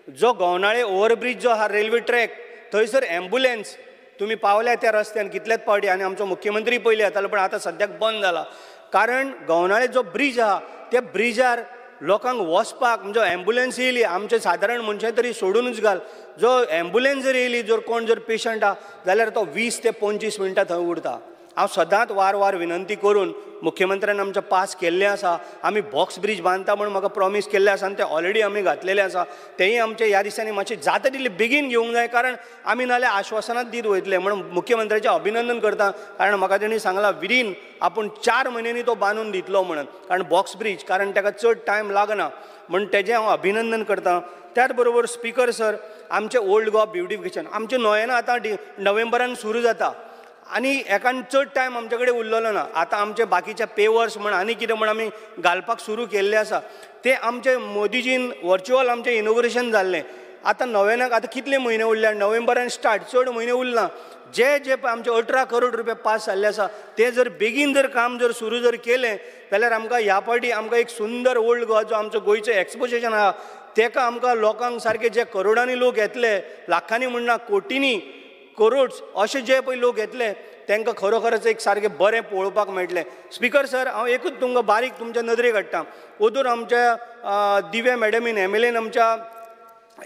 जो गवनाळे ओवरब्रीज जो आहा रेल्वे ट्रॅक, थंयसर एम्बुलन्स तुमी पावल्या त्या रस्त्यान कितलेच पावटी आनी आमचो मुख्यमंत्री पयलीं येतालो पण आतां सद्याक बंद जाला कारण गवनाळे जो ब्रीज आहा त्या ब्रिजार लोकांक वचपाक म्हणजे एम्बुलन्स येयली आमचे सादारण मनशां तरी सोडूनच घाल जो एम्बुलन्स जर येयली जर कोण जर पेशंट आहा जाल्यार तो 20 ते 25 मिनटां थंय उरता. हांव सदांच वार वार विनंती करून मुख्यमंत्र्यान आमचें पास केल्लें आसा आमी बॉक्स ब्रीज बांदता म्हूण म्हाका प्रॉमीस केल्लें आसा आनी तें ऑलरेडी आमी घातलेलें आसा तेंय आमचें ह्या दिसांनी मातशें जाता तितलें बेगीन घेवंक जाय कारण आमी नाल्यार आश्वासनांत दीत वयतले म्हणून मुख्यमंत्र्याचें अभिनंदन करता कारण म्हाका तेणी सांगलां विदीन आपूण 4 म्हयन्यांनी तो बांदून दितलो म्हणून कारण बॉक्स ब्रीज कारण ताका चड टायम लागना म्हूण तेजें हांव अभिनंदन करता. त्याच बरोबर स्पीकर सर आमचें ओल्ड गोवा ब्युटिफिकेशन आमचें नोयेना आतां नोव्हेंबरान सुरू जाता आनी एकान चड टायम आमचे कडेन उरलेलो ना. आतां आमचे बाकीचे पेवर्स म्हण आनी कितें म्हण आमी घालपाक सुरू केल्लें आसा ते आमचे मोदीजीन वर्च्युअल आमचें इनोग्रेशन जाल्लें. आतां नोव्हेनाक आतां कितले म्हयने उरल्या नोव्हेंबरान स्टार्ट चड म्हयने उरना जे जे आमचे 18 करोड रुपया पास जाल्ले आसा ते जर बेगीन जर काम जर सुरू जर केलें जाल्यार आमकां ह्या पावटी आमकां एक सुंदर ओल्ड गोवा जो आमचो गोंयचें एक्सपोजिशन आहा तेका आमकां लोकांक सारके जे करोडांनी लोक येतले लाखांनी म्हणना कोटींनी करोड्स अशे जे पळय लोक येतले तांकां खरोखरच एक सारकें बरें पळोवपाक मेळटलें. स्पीकर सर हांव एकूच तुमकां बारीक तुमच्या नदरेक हाडटा ओदूर आमच्या दिव्या मॅडमीन एम.एल.एन आमच्या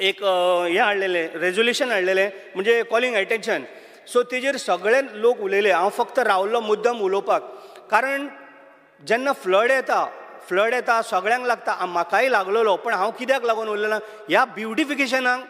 एक हें हाडलेलें रेजोल्युशन हाडलेलें म्हणजे कॉलिंग एटेन्शन सो तेजेर सगळे लोक उलयले. हांव फक्त रावलो मुद्दम उलोवपाक कारण जेन्ना फ्लड येता सगळ्यांक लागता म्हाकाय लागलेलो पण हांव कित्याक लागून उरलें ना ह्या ब्युटिफिकेशनाक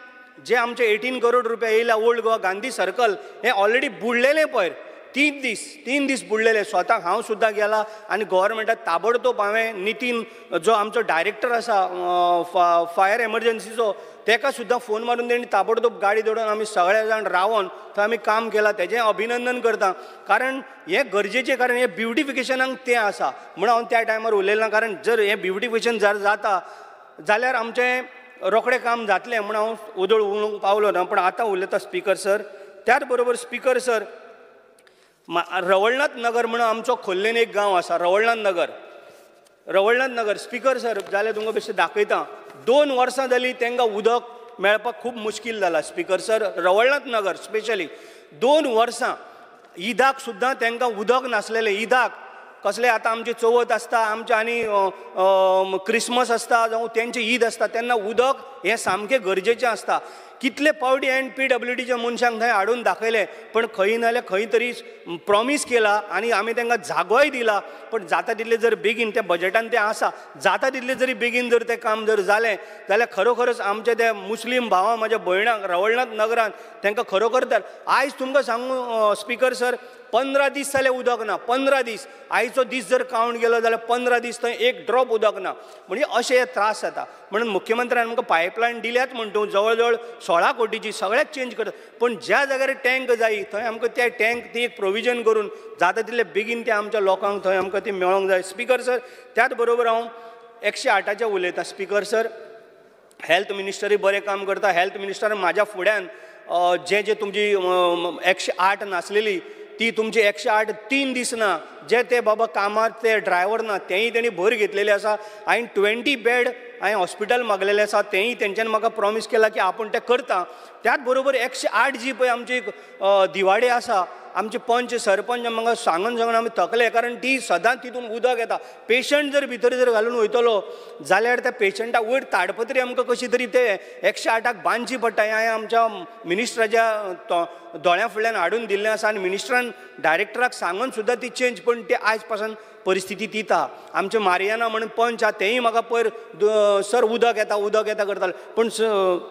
जे आमचे 18 करोड रुपया येयल्या ओल्ड गोवा गांधी सर्कल हें ऑलरेडी बुडलेलें पयर 3 दीस बुडलेले स्वताक हांव सुद्दां गेला आनी गव्हर्मेंटाक ताबडतोब हांवें नितीन जो आमचो डायरेक्टर आसा फायर एमर्जन्सीचो तेका सुद्दां फोन मारून तेणी ताबडतोब गाडी दवरून आमी सगळे जाण रावन थंय आमी काम केलां तेजें अभिनंदन करता कारण हें गरजेचें कारण हें ब्युटिफिकेशनाक तें आसा म्हणून हांव त्या टायमार उलयलें ना कारण जर हें ब्युटिफिकेशन जर जाता जाल्यार आमचें रोखडें काम जातलें म्हूण हांव ओदोळ उलोवंक पावलो ना पण आतां उलयता स्पीकर सर. त्याच बरोबर स्पीकर सर रवळनाथ नगर म्हणून आमचो खोल्लेन एक गांव आसा रवळनाथ नगर स्पीकर सर जाल्यार तुमकां बेश्टें दाखयता 2 वर्सां जालीं तांकां उदक मेळपाक खूब मुश्कील जाला speaker sir. Ravalnath Nagar specially 2 वर्सां ईदाक सुद्दां तांकां उदक नासलेलें. ईदाक कसले आतां आमची चवथ आसता आमचे आनी क्रिसमस आसता जावं तेंचे ईद आसता तेन्ना उदक हें सामकें गरजेचें आसता. कितले पावटी हांवें पी.डब्ल्यू.डीच्या मनशांक थंय हाडून दाखयलें पण खंय ना जाल्यार खंय तरी प्रॉमीस केला आनी आमी तांकां जागोय दिला पण जाता तितले जर बेगीन त्या बजेटान तें आसा जाता तितले जरी बेगीन जर तें काम जर जालें जाल्यार खरोखरच आमचे ते मुस्लीम भावां म्हाज्या भयणांक रवळनाथ नगरान तांकां खरोखर तर आयज तुमकां सांगू स्पीकर सर 15 दीस जाले उदक ना 15 दीस आयचो दीस जर कावंट गेलो जाल्यार 15 दीस थंय एक ड्रॉप उदक ना म्हणजे अशे हे त्रास जाता. म्हणून मुख्यमंत्र्यान आमकां पायपलायन दिल्यात म्हण तूं जवळ जवळ 16 कोटीची सगळ्याक चेंज करता पण ज्या जाग्यार टँक जाय थंय आमकां त्या टँक ती एक प्रोविजन करून जाता तितले बेगीन ते आमच्या लोकांक थंय आमकां ती मेळोंक जाय स्पीकर सर. त्याच बरोबर हांव 108 उलयतां स्पीकर सर. हेल्थ मिनिस्टरूय बरें काम करता. हेल्थ मिनिस्टर म्हाज्या फुड्यान जे जे तुमची 108 नासलेली ती तुमची 108 3 दीस ना जे ते बाबा कामार ते ड्रायव्हर ना तेंय तेणी भर घेतलेले आसा. हांवें 20 बेड हांवें हॉस्पिटल मागलेलें आसा तेंय तेंच्यांनी म्हाका प्रॉमीस केला की आपूण तें करता. त्याच बरोबर 108 जी पळय आमची दिवाडे आसा आमचे पंच सरपंच म्हाका सांगून सांगून आमी थकले कारण ती सदांच तितून उदक येता. पेशंट जर भितर जर घालून वयतलो जाल्यार त्या पेशंटाक वयर ताडपत्री आमकां कशी तरी ते 108 बांदची पडटा हें हांवें आमच्या मिनिस्टराच्या दोळ्या फुडल्यान हाडून दिल्लें आसा आनी मिनिस्टरान डायरेक्टराक सांगून सुद्दां ती चेंज पण ती आयज पासून परिस्थिती दिता. आमचे मारियाना म्हणून पंच आहा तेंय म्हाका पयर सर उदक येता उदक येता करताले पण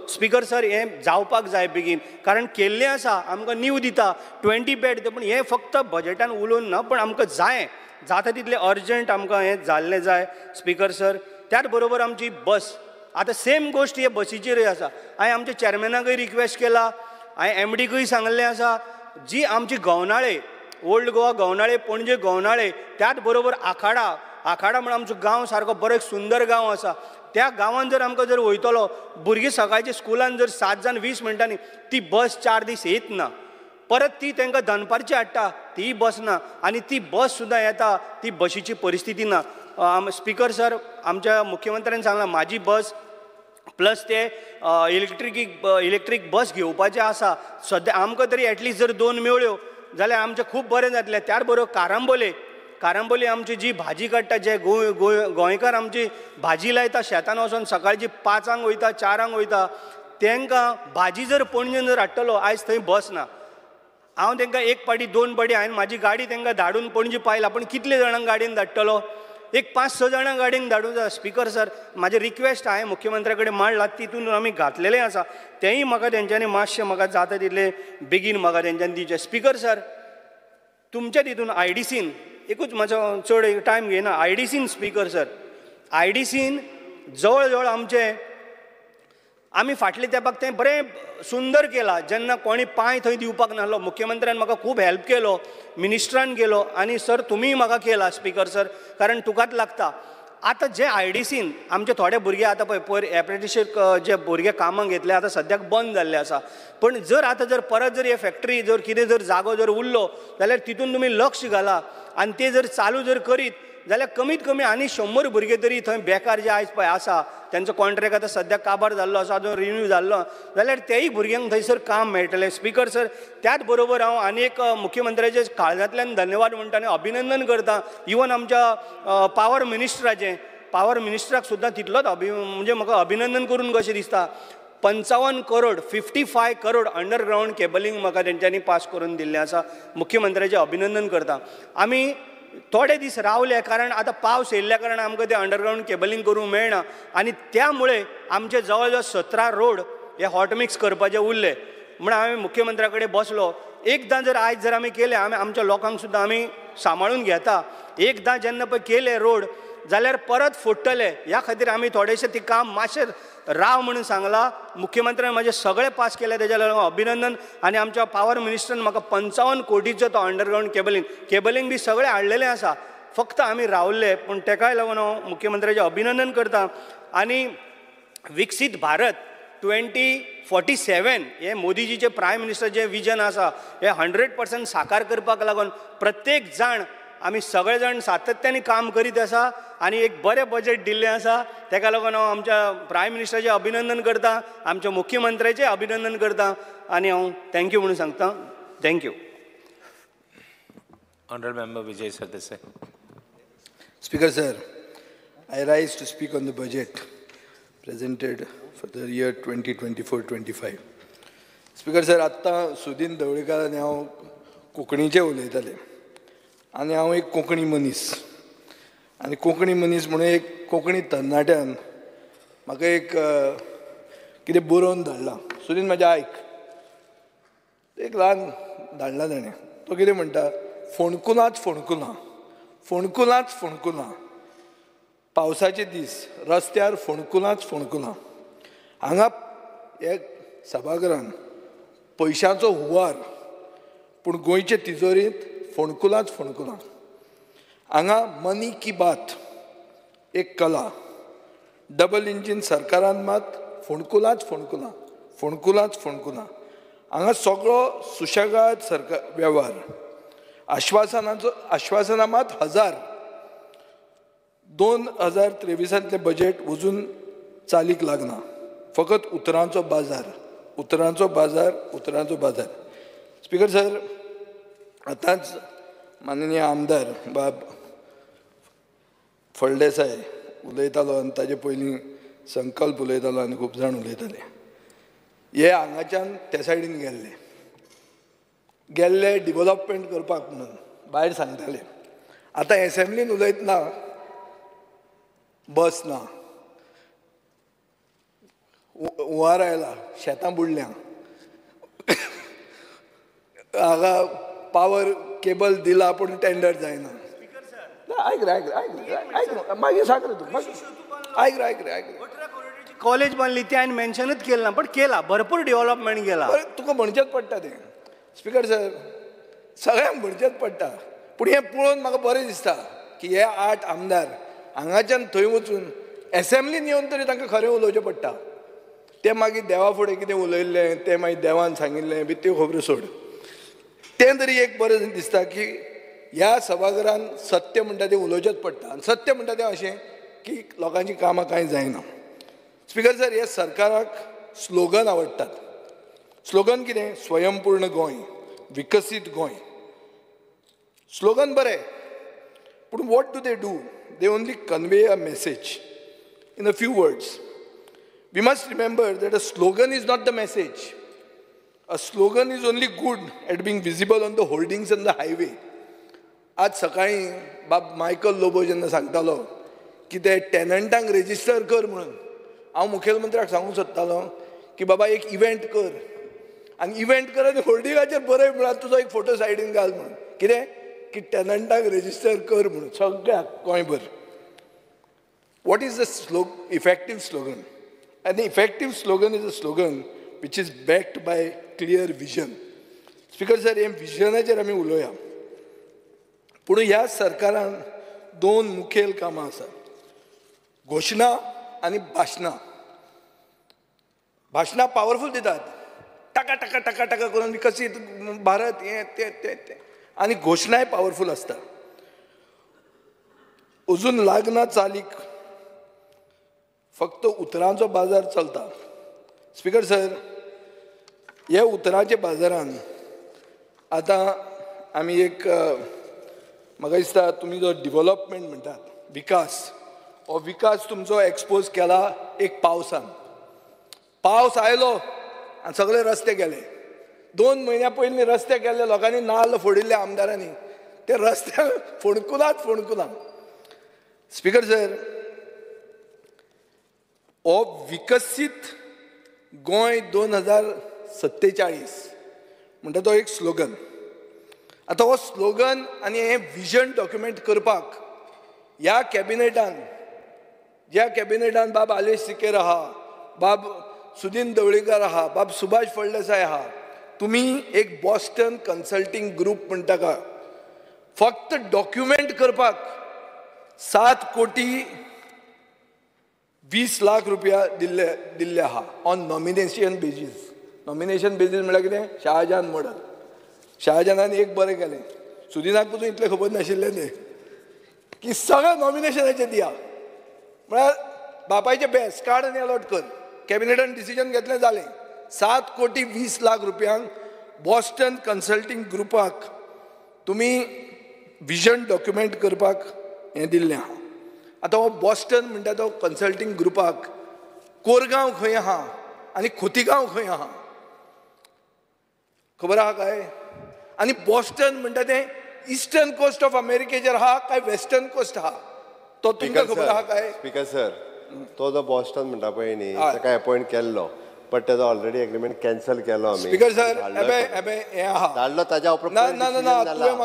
स्पीकर सर हें जावपाक जाय बेगीन कारण केल्लें आसा आमकां नीव दिता 20 बेड पूण हें फक्त बजेटान उलोवन ना पण आमकां जाय जाता तितलें अर्जंट आमकां हें जाल्लें जाय स्पीकर सर. त्याच बरोबर आमची बस आतां सेम गोश्ट हे बसीचेरूय आसा. हांवें आमच्या चॅरमॅनाकूय रिक्वेस्ट केला हांवें एम.डीकूय सांगलें आसा जी आमची गवनाळे ओल्ड गोवा गवनाळे पणजे गवनाळे त्याच बरोबर आखाडा आखाडा म्हण आमचो गांव सारको बरो एक सुंदर गांव आसा त्या गांवान जर आमकां जर वयतलो भुरगीं सकाळची स्कुलान जर 7 जावन 20 मिनटांनी ती बस 4 दीस येत ना परत ती तांकां दनपारची हाडटा ती बस ना आनी ती बस सुद्दां येता ती बशीची परिस्थिती ना. स्पीकर सर आमच्या मुख्यमंत्र्यान सांगलां म्हाजी बस प्लस ते इलेक्ट्रीक बस घेवपाचे आसा. सद्या आमकां तरी एटलिस्ट जर 2 मेळ्ळ्यो जाल्यार आमचें खूब बरें जातलें. त्याच बरोबर कारांबोले, कारांबोले आमची जी भाजी काडटा, जे गोंयकार आमची भाजी लायता शेतान वचोन सकाळची 5 वयता 4 वयता, तांकां भाजी जर पणजेन जर हाडटलो आयज थंय बस ना. हांव तांकां 1 पाटी 2 पाटी हांवें म्हाजी गाडी तांकां धाडून पणजे पायला, पूण कितले जाणांक गाडयेन धाडटलो? एक 5-6 जाणांक गाडयेन धाडूं जाय. स्पीकर सर, म्हाजें रिक्वेस्ट हांवें मुख्यमंत्र्या कडेन मांडलां, तितून आमी घातलेलें आसा, तेंय म्हाका तेंच्यांनी मातशें म्हाका जाता तितलें बेगीन म्हाका तेंच्यांनी दिवचें. स्पीकर सर, तुमच्या तितून आयडीसीन एकूच म्हाजो चड टायम घेयना, आयडीसीन स्पीकर सर, आयडीसीन जवळ जवळ आमचे आमी फाटले तेंपाक तें बरें सुंदर केलां. जेन्ना कोणी पांय थंय दिवपाक नासलो, मुख्यमंत्र्यान म्हाका खूब हेल्प केलो, मिनिस्टरान केलो, आनी सर तुमीय म्हाका केला स्पीकर सर, कारण तुकाच लागता. आतां जे आयडीसीन आमचे थोडे भुरगे आतां पळय पयर एप्रेंटिशीप जे भुरगे कामाक घेतले आतां सद्याक बंद जाल्ले आसा, पण जर आतां जर परत जर हे फॅक्टरी जर कितें जर जागो जर उरलो जाल्यार तितून तुमी लक्ष घाला आनी ते जर चालू जर करीत जाल्यार कमीत कमी आनी 100 भुरगे तरी थंय बेकार जे आयज पळय आसा, तेंचो कॉन्ट्रॅक्ट आतां सद्याक काबार जाल्लो आसा, अजून रिन्यू जाल्लो, जाल्यार तेय भुरग्यांक थंयसर काम मेळटलें. स्पीकर सर, त्याच बरोबर हांव आनी एक मुख्यमंत्र्याचे काळजांतल्यान धन्यवाद म्हणटा आनी अभिनंदन करता. इवन आमच्या पावर मिनिस्टराचें, पावर मिनिस्टराक सुद्दां तितलोच म्हणजे म्हाका अभिनंदन करून कशें दिसता. 55 करोड 55 करोड अंडरग्रावंड केबलिंग म्हाका तेंच्यांनी पास करून दिल्लें आसा. मुख्यमंत्र्याचें अभिनंदन करता. आमी थोडे दीस रावले कारण आतां पावस येयल्ल्या कारणान आमकां तें अंडरग्रावंड केबलिंग करूंक मेळना आनी त्यामुळे आमचे जवळ जवळ 17 रोड हे हॉटमिक्स करपाचे उरले. म्हण हांवें मुख्यमंत्र्या कडेन बसलो. एकदां जर आयज जर आमी केले, आमी आमच्या लोकांक सुद्दां आमी सांबाळून घेता. एकदां जेन्ना पळय केले रोड जाल्यार परत फोडटले, ह्या खातीर आमी थोडेशें ती काम मातशें राव म्हणून सांगलां. मुख्यमंत्र्यान म्हाजें सगळें पास केलें, तेज्या लागून अभिनंदन. आनी आमच्या पावर मिनिस्टरान म्हाका 55 कोटीचो तो अंडरग्रावंड केबलिंग, केबलिंग बी सगळें हाडलेलें आसा, फक्त आमी रावले. पूण तेकाय लागून हांव मुख्यमंत्र्याचें अभिनंदन करता. आनी विकसीत भारत 2047 हे मोदीजीचे प्रायम मिनिस्टर जे विजन आसा हे 100% साकार करपाक लागून प्रत्येक जाण आमी सगळे जाण सातत्याने काम करीत आसा आनी एक बरें बजेट दिल्लें आसा. तेका लागून हांव आमच्या प्रायम मिनिस्टराचें अभिनंदन करता, आमच्या मुख्यमंत्र्याचें अभिनंदन करता आनी हांव thank you म्हणून सांगता. Thank you. Honourable member Vijay Sardesai. Speaker sir, I rise to speak on the budget presented for the year 2024-25. Speaker sir, आत्तां सुदीन ढवळीकार आनी हांव कोंकणीचें उलयताले आनी हांव एक कोंकणी मनीस आनी कोंकणी मनीस म्हणून एक कोंकणी तरणाट्यान म्हाका एक कितें बरोवन धाडलां. सुदीन म्हाजें आयक, एक ल्हान धाडलां ताणें. तो कितें म्हणटा, फोणकुलांच फोणकुलां, फोणकुलांच फोणकुलां, पावसाचे दीस रस्त्यार फोणकुलांच फोणकुलां. हांगा एक सभाघरान पयशांचो हुंवार, पूण गोंयचे तिजोरींत फोणकुलांच फोणकुलां. हांगा मनी की बात एक कला, डबल इंजीन सरकारान मात फोणकुलांच फोणकुलां, फोणकुलांच फोणकुलां. हांगा सगळो सुशेगाद सरकार वेव्हार, आश्वासनाचो आश्वासनां मात हजार. 2023 बजेट अजून चालीक लागना, फकत उतरांचो बाजार, उतरांचो बाजार, उतरांचो बाजार. स्पीकर सर, आतांच माननीय आमदार बाब फळदेसाय उलयतालो आनी ताजे पयलीं संकल्प उलयतालो आनी खूब जाण उलयताले. हे हांगाच्यान त्या सायडीन गेल्ले, गेल्ले डिवलॉपमेंट करपाक म्हणून भायर सांगताले. आतां एसेंब्लीन उलयतना बस ना, हुंवार आयला, शेतां बुडल्या, हांगा पावर केबल दिला पूण टेंडर जायना. आयक रे, आयक रे, आयक रे, मागीर सांग रे तूं, आयक रे, आयक रे, आयक रे. कॉलेज बांदली ते हांवें मेन्शनूच केलें ना, पण केला भरपूर डेव्हलपमेंट केला. तुका म्हणचेंच पडटा तें स्पीकर सर, सगळ्यांक म्हणचेंच पडटा. पूण हें पळोवन म्हाका बरें दिसता की हे 8 आमदार हांगाच्यान थंय वचून एसेंब्लीन येवन तरी तांकां खरें उलोवचें पडटा. तें मागीर देवा फुडें कितें उलयल्लें तें मागीर देवान सांगिल्लें बी त्यो खबऱ्यो सोड. तें तरी एक बरें दिसता की ह्या सभाघरान सत्य म्हणटा तें उलोवचेंच पडटा. आनी सत्य म्हणटा तें अशें की लोकांचीं कामां कांय जायना. स्पीकर सर, हे सरकाराक स्लोगन आवडटात. स्लोगन कितें? स्वयंपूर्ण गोंय, विकसीत गोंय. स्लोगन बरें, पूण what do they do? They only convey a message in a few words. We must remember that a slogan is not the message. A slogan is only good at being visible on the hoardings and the highway. आज सकाळी बाब Michael Lobo जेन्ना सांगतालो की ते टेनंटांक register कर म्हणून, हांव मुखेलमंत्र्याक सांगूंक सोदतालो की बाबा एक इव्हेंट कर आनी इव्हेंट कर आनी होर्डिंगाचेर बरय म्हळ्यार तुजो एक फोटो सायडीन घाल म्हणून. कितें की टेनंटांक रेजिस्टर कर म्हणून सगळ्याक गोंयभर. What is the effective slogan? An effective slogan is a slogan which is backed by clear vision. Speaker sir, हे विजनाचेर आमी उलोवया. पूण ह्या सरकारान दोन मुखेल कामां आसात, घोशणा आनी भाशणां. भाशणां पावरफूल दितात, टाका टाका टाका टाका करून विकसीत भारत हें तें तें तें, आनी घोशणाय पावरफूल आसता. अजून लागना चालीक, फक्त उतरांचो बाजार चलता. स्पीकर सर, ह्या उतरांच्या बाजारान आतां आमी एक, म्हाका दिसता तुमी जो डिवलपमेंट म्हणटात, विकास, हो विकास तुमचो एक्सपोज केला एक पावसान. पावस आयलो आनी सगळे रस्ते गेले. 2 म्हयन्या पयलीं रस्ते गेल्ले, लोकांनी नाल्ल फोडिल्ले आमदारांनी, ते रस्त्या फोंडकुलांच फोंडकुलां. स्पीकर सर, हो विकसीत गोंय 2047 म्हणटा तो एक स्लोगन. आतां हो स्लोगन आनी हें विजन डॉक्युमेंट करपाक ह्या कॅबिनेटान, ज्या कॅबिनेटान बाब आलेश सिकेर आहा, बाब सुदीन दवळीकर आहा, बाब सुभाष फळदेसाय आहा, तुमी एक बॉस्टन कन्सल्टींग ग्रूप म्हणटा का, फक्त डॉक्युमेंट करपाक 7,20,00,000 रुपया दिल्ले आहा on nomination basis. Nomination basis म्हळ्यार कितें? शाहजहान मॉडल. शाहजहानान एक बरें केलें, सुदिनाक पसून इतलें खबर नाशिल्लें तें, की सगळें नॉमिनेशनाचेर दिया, म्हळ्यार बापायचें बेस काड आनी अलॉट कर. कॅबिनेटान डिसिजन घेतलें, जालें. 7,20,00,000 रुपयांक बॉस्टन कन्सल्टींग ग्रुपाक तुमी विजन डॉक्युमेंट करपाक हें दिल्लें आहा. आतां हो बॉस्टन म्हणटा तो कन्सल्टींग ग्रुपाक कोरगांव खंय आहा आनी खोतीगांव खंय आहा खबर आहा काय? आनी बॉस्टन म्हणटा तें इस्टर्न कोस्ट ऑफ अमेरिकेचेर आहा काय वेस्टर्न कोस्ट आहा तो तुमकां खबर आहा काय? स्पीकर सर, तो जो बॉस्टन म्हणटा पळय न्ही, ताका अपॉयंट केल्लो, बट तेजो ऑलरेडी एग्रीमेंट कॅन्सल केलो आमी. स्पीकर सर, एबे हें आहा धाडलो ताज्या उपरांत. ना ना ना, तुवें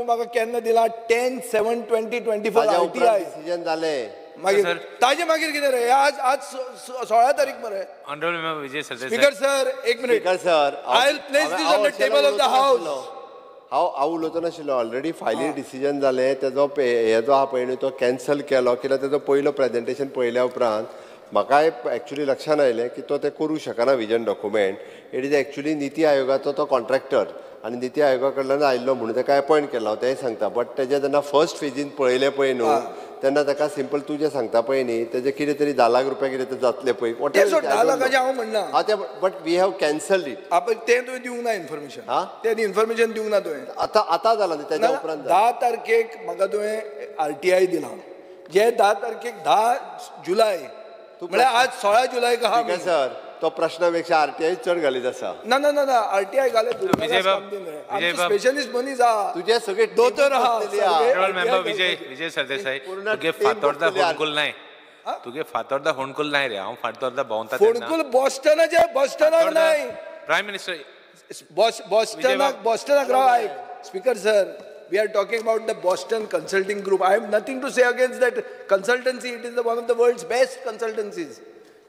म्हाका केन्ना दिला? 10/7/2024 RTI decision जालें. मागीर ताजे मागीर कितें रे? आज आज 16 तारीख मरे. Honourable member Vijay Sardesai. Speaker sir, एक minute. Speaker sir, I will place this on the table of the house. हांव उलयतो नाशिल्लो, ऑलरेडी फायली डिसिजन जालें. तेजो हे जो आहा पळय न्ही तो कॅन्सल केलो, कित्याक तेजो पयलो प्रेजेंटेशन पळयल्या उपरांत म्हाकाय एक्चुली लक्षान आयलें की तो तें करूंक शकना vision document. It is actually NITI आयोगाचो तो कॉन्ट्रॅक्टर आनी निती आयोगा कडल्यान आयिल्लो म्हणून ताका अपॉयंट केलो, हांव तेंय सांगता. बट तेजें जेन्ना फर्स्ट फेजीन पळयलें पळय न्हू, तेन्ना ताका सिंपल तूं जें सांगता पळय न्ही तेजें कितें तरी 10 लाख रुपया कितें तरी जातलें पळय. धा लाखाचें हांव म्हणना, but we have cancelled it. तें तुवें दिवंक ना इन्फॉर्मेशन, तें इन्फॉर्मेशन दिवंक ना तुवें. आतां आतां जालां न्ही तेज्या उपरांत. 10 तारखेक म्हाका तुवें RTI दिलां, जे 10 तारखेक 10 जुलय म्हळ्यार आज 16 जुलय आहा. सर, तो प्रश्ना पेक्षा RTI चड घालीत आसा. ना ना ना, RTI घाले स्पेशलिस्ट मनीस आहा, तुजे सगळे दोतोर आहा. विजय सरदेसाई, तुगे फातोर्दा फोंडकुल नाय, तुगे फातोर्दा फोंडकुल नाय रे. हांव फातोर्दा भोंवता. फोंडकुल बॉस्टनाचे, बॉस्टनाक नाय. प्रायम मिनिस्टर बॉस्टनाक, बॉस्टनाक राव. आयक speaker sir, we are talking about the Boston Consulting Group. I have nothing to say against that consultancy. It is the one of the world's best consultancies.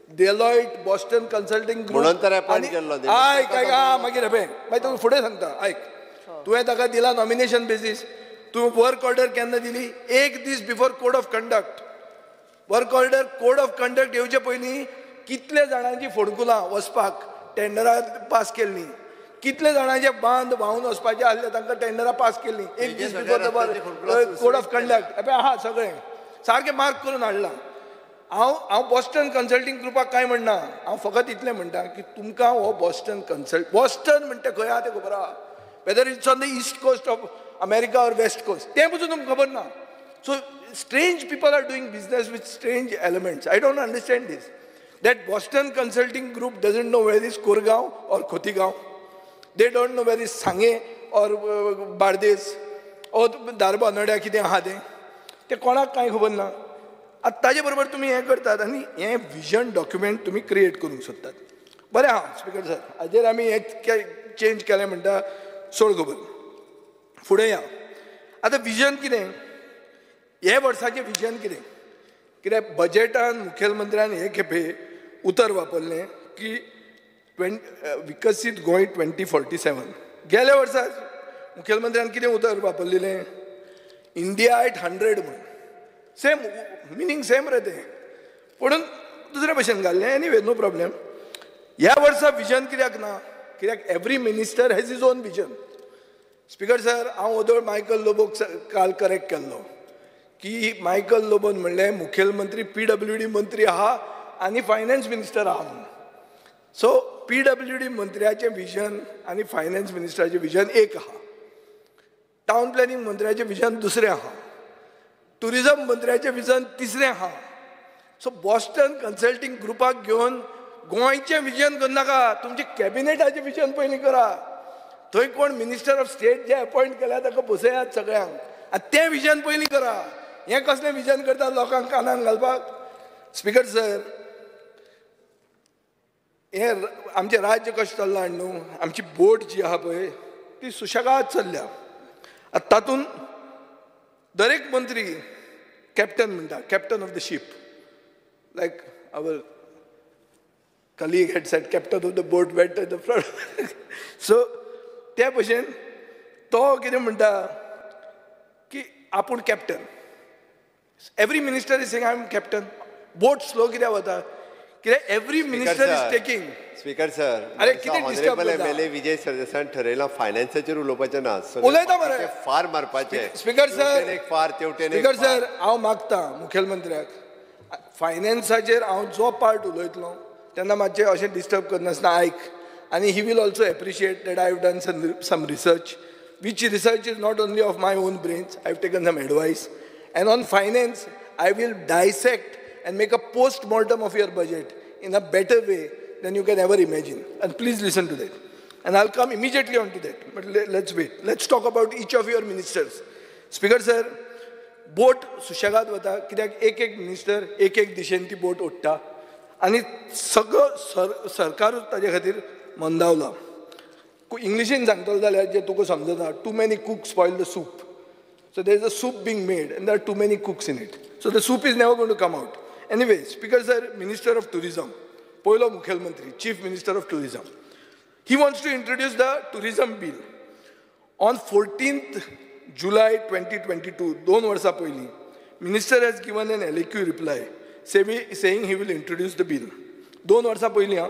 Deloitte, Boston Consulting Group. म्हणून तर appoint केल्लो. आयक आयक, मागीर हें मागीर तुका फुडें सांगता. आयक, तुवें ताका दिला नॉमिनेशन बेसीस. तुवें वर्क ऑर्डर केन्ना दिली? एक दीस before code of conduct. Work order code of conduct येवचे पयलीं कितले जाणांची फोडकुलां वचपाक टेंडरां पास केल्लीं, कितले जाणांचे बांद व्हांवन वचपाचे आसले तांकां टेंडरां पास केल्लीं एक दीस before the code of conduct. आहा सगळें सारकें मार्क करून हाडलां. हांव बॉस्टन कन्सल्टींग ग्रुपाक कांय म्हणना, हांव फकत इतलें म्हणटा की तुमकां हो बॉस्टन कन्सल्ट, बॉस्टन म्हणटा खंय आहा तें खबर आहा, whether it's on the east coast of America or west coast तें पसून तुमकां खबर ना. So strange people are doing business with strange elements. I don't understand this. That Boston Consulting Group doesn't know where is Korgaon or Khotigaon. They don't know where is Sange or Bardez or Darbanoda कितें आहा तें, तें कोणाक कांय खबर ना. आतां ताजे बरोबर तुमी हें करतात आनी हें विजन डॉक्युमेंट तुमी क्रिएट करूंक सोदतात. बरें आहा स्पीकर सर, हाजेर आमी हें चेंज केलें म्हणटा सोड खबर, फुडें या. आतां विजन कितें, हे वर्साचें विजन कितें? कित्याक बजेटान मुखेलमंत्र्यान हे खेपे उतर वापरलें की विकसीत गोंय 2047. गेल्या वर्सा मुखेलमंत्र्यान कितें उतर वापरलें? इंडिया एट 100 म्हणून. सेम मिनींग सेम रे तें, पूण दुसरे भशेन घाल्लें. Anyway no problem. ह्या वर्सा विजन कित्याक ना? कित्याक every minister has his own vision. Speaker sir, हांव ओदोळ मायकल लोबोक काल करेक्ट केल्लो की मायकल लोबोन म्हणलें मुखेलमंत्री PWD मंत्री आहा आनी फायनान्स मिनिस्टर आहा म्हणून. सो PWD मंत्र्याचें विजन आनी फायनान्स मिनिस्टराचें विजन एक आहा, टावन प्लॅनिंग मंत्र्याचें विजन दुसरें आहा, टुरिजम मंत्र्याचें विजन तिसरें आहा. सो बॉस्टन कन्सल्टींग ग्रुपाक घेवन गोंयचें विजन करनाका, तुमचें कॅबिनेटाचें विजन पयलीं करा. थंय कोण minister of state J appoint केल्या ताका बसयात सगळ्यांक आनी तें विजन पयलीं करा. हें कसलें विजन करता लोकांक कानान घालपाक? स्पीकर सर, हें आमचें राज्य कशें चल्लां न्हू, आमची बोट जी आहा पळय ती सुशेगाद चल्ल्या. आतां तातूंत दरेक मंत्री कॅप्टन म्हणटा, captain of the ship, like our colleague had said captain of the boat went at the front. So ते भशेन तो कितें म्हणटा की आपूण captain. Every minister is saying I am captain. Boat slow कित्याक वता? कित्याक every minister is taking. Speaker sir, अरे कितें डिस्टर्ब करता? एमएलए विजय सरदेसायान ठरयलां फायनान्साचेर उलोवपाचें ना, उलयता मरे, फार मारपाचें. स्पीकर सर, एक फार तेवटेन. स्पीकर सर, हांव मागता मुखेलमंत्र्याक फायनान्साचेर हांव जो पार्ट उलयतलो तेन्ना मातशें अशें डिस्टर्ब करनासतना आयक. आनी he will also appreciate that I have done some research, which research is not only of my own brains, I have taken some advice. And on finance, I will dissect and make a post-mortem of your budget in a better way than you can ever imagine. And please listen to that. And I'll come immediately onto that. But let's wait. Let's talk about each of your ministers. Speaker sir, boat सुशेगाद वता कित्याक एक एक minister एक एक दिशेन ती बोट ओडटा आनी सगळो सरकारूच ताजे खातीर मंदावला. इंग्लिशीन सांगतलो जाल्यार जे तुका समजना, too many cooks spoil the soup. So there is a soup being made and there are too many cooks in it. So the soup is never going to come out. Anyway, Speaker sir, Minister of Tourism, Poilo Mukhyamantri, Chief Minister of Tourism, he wants to introduce the tourism bill. On 14th July 2022, 2 varsa poyli, Minister has given an LAQ reply saying he will introduce the bill. 2 varsa poyli, ha?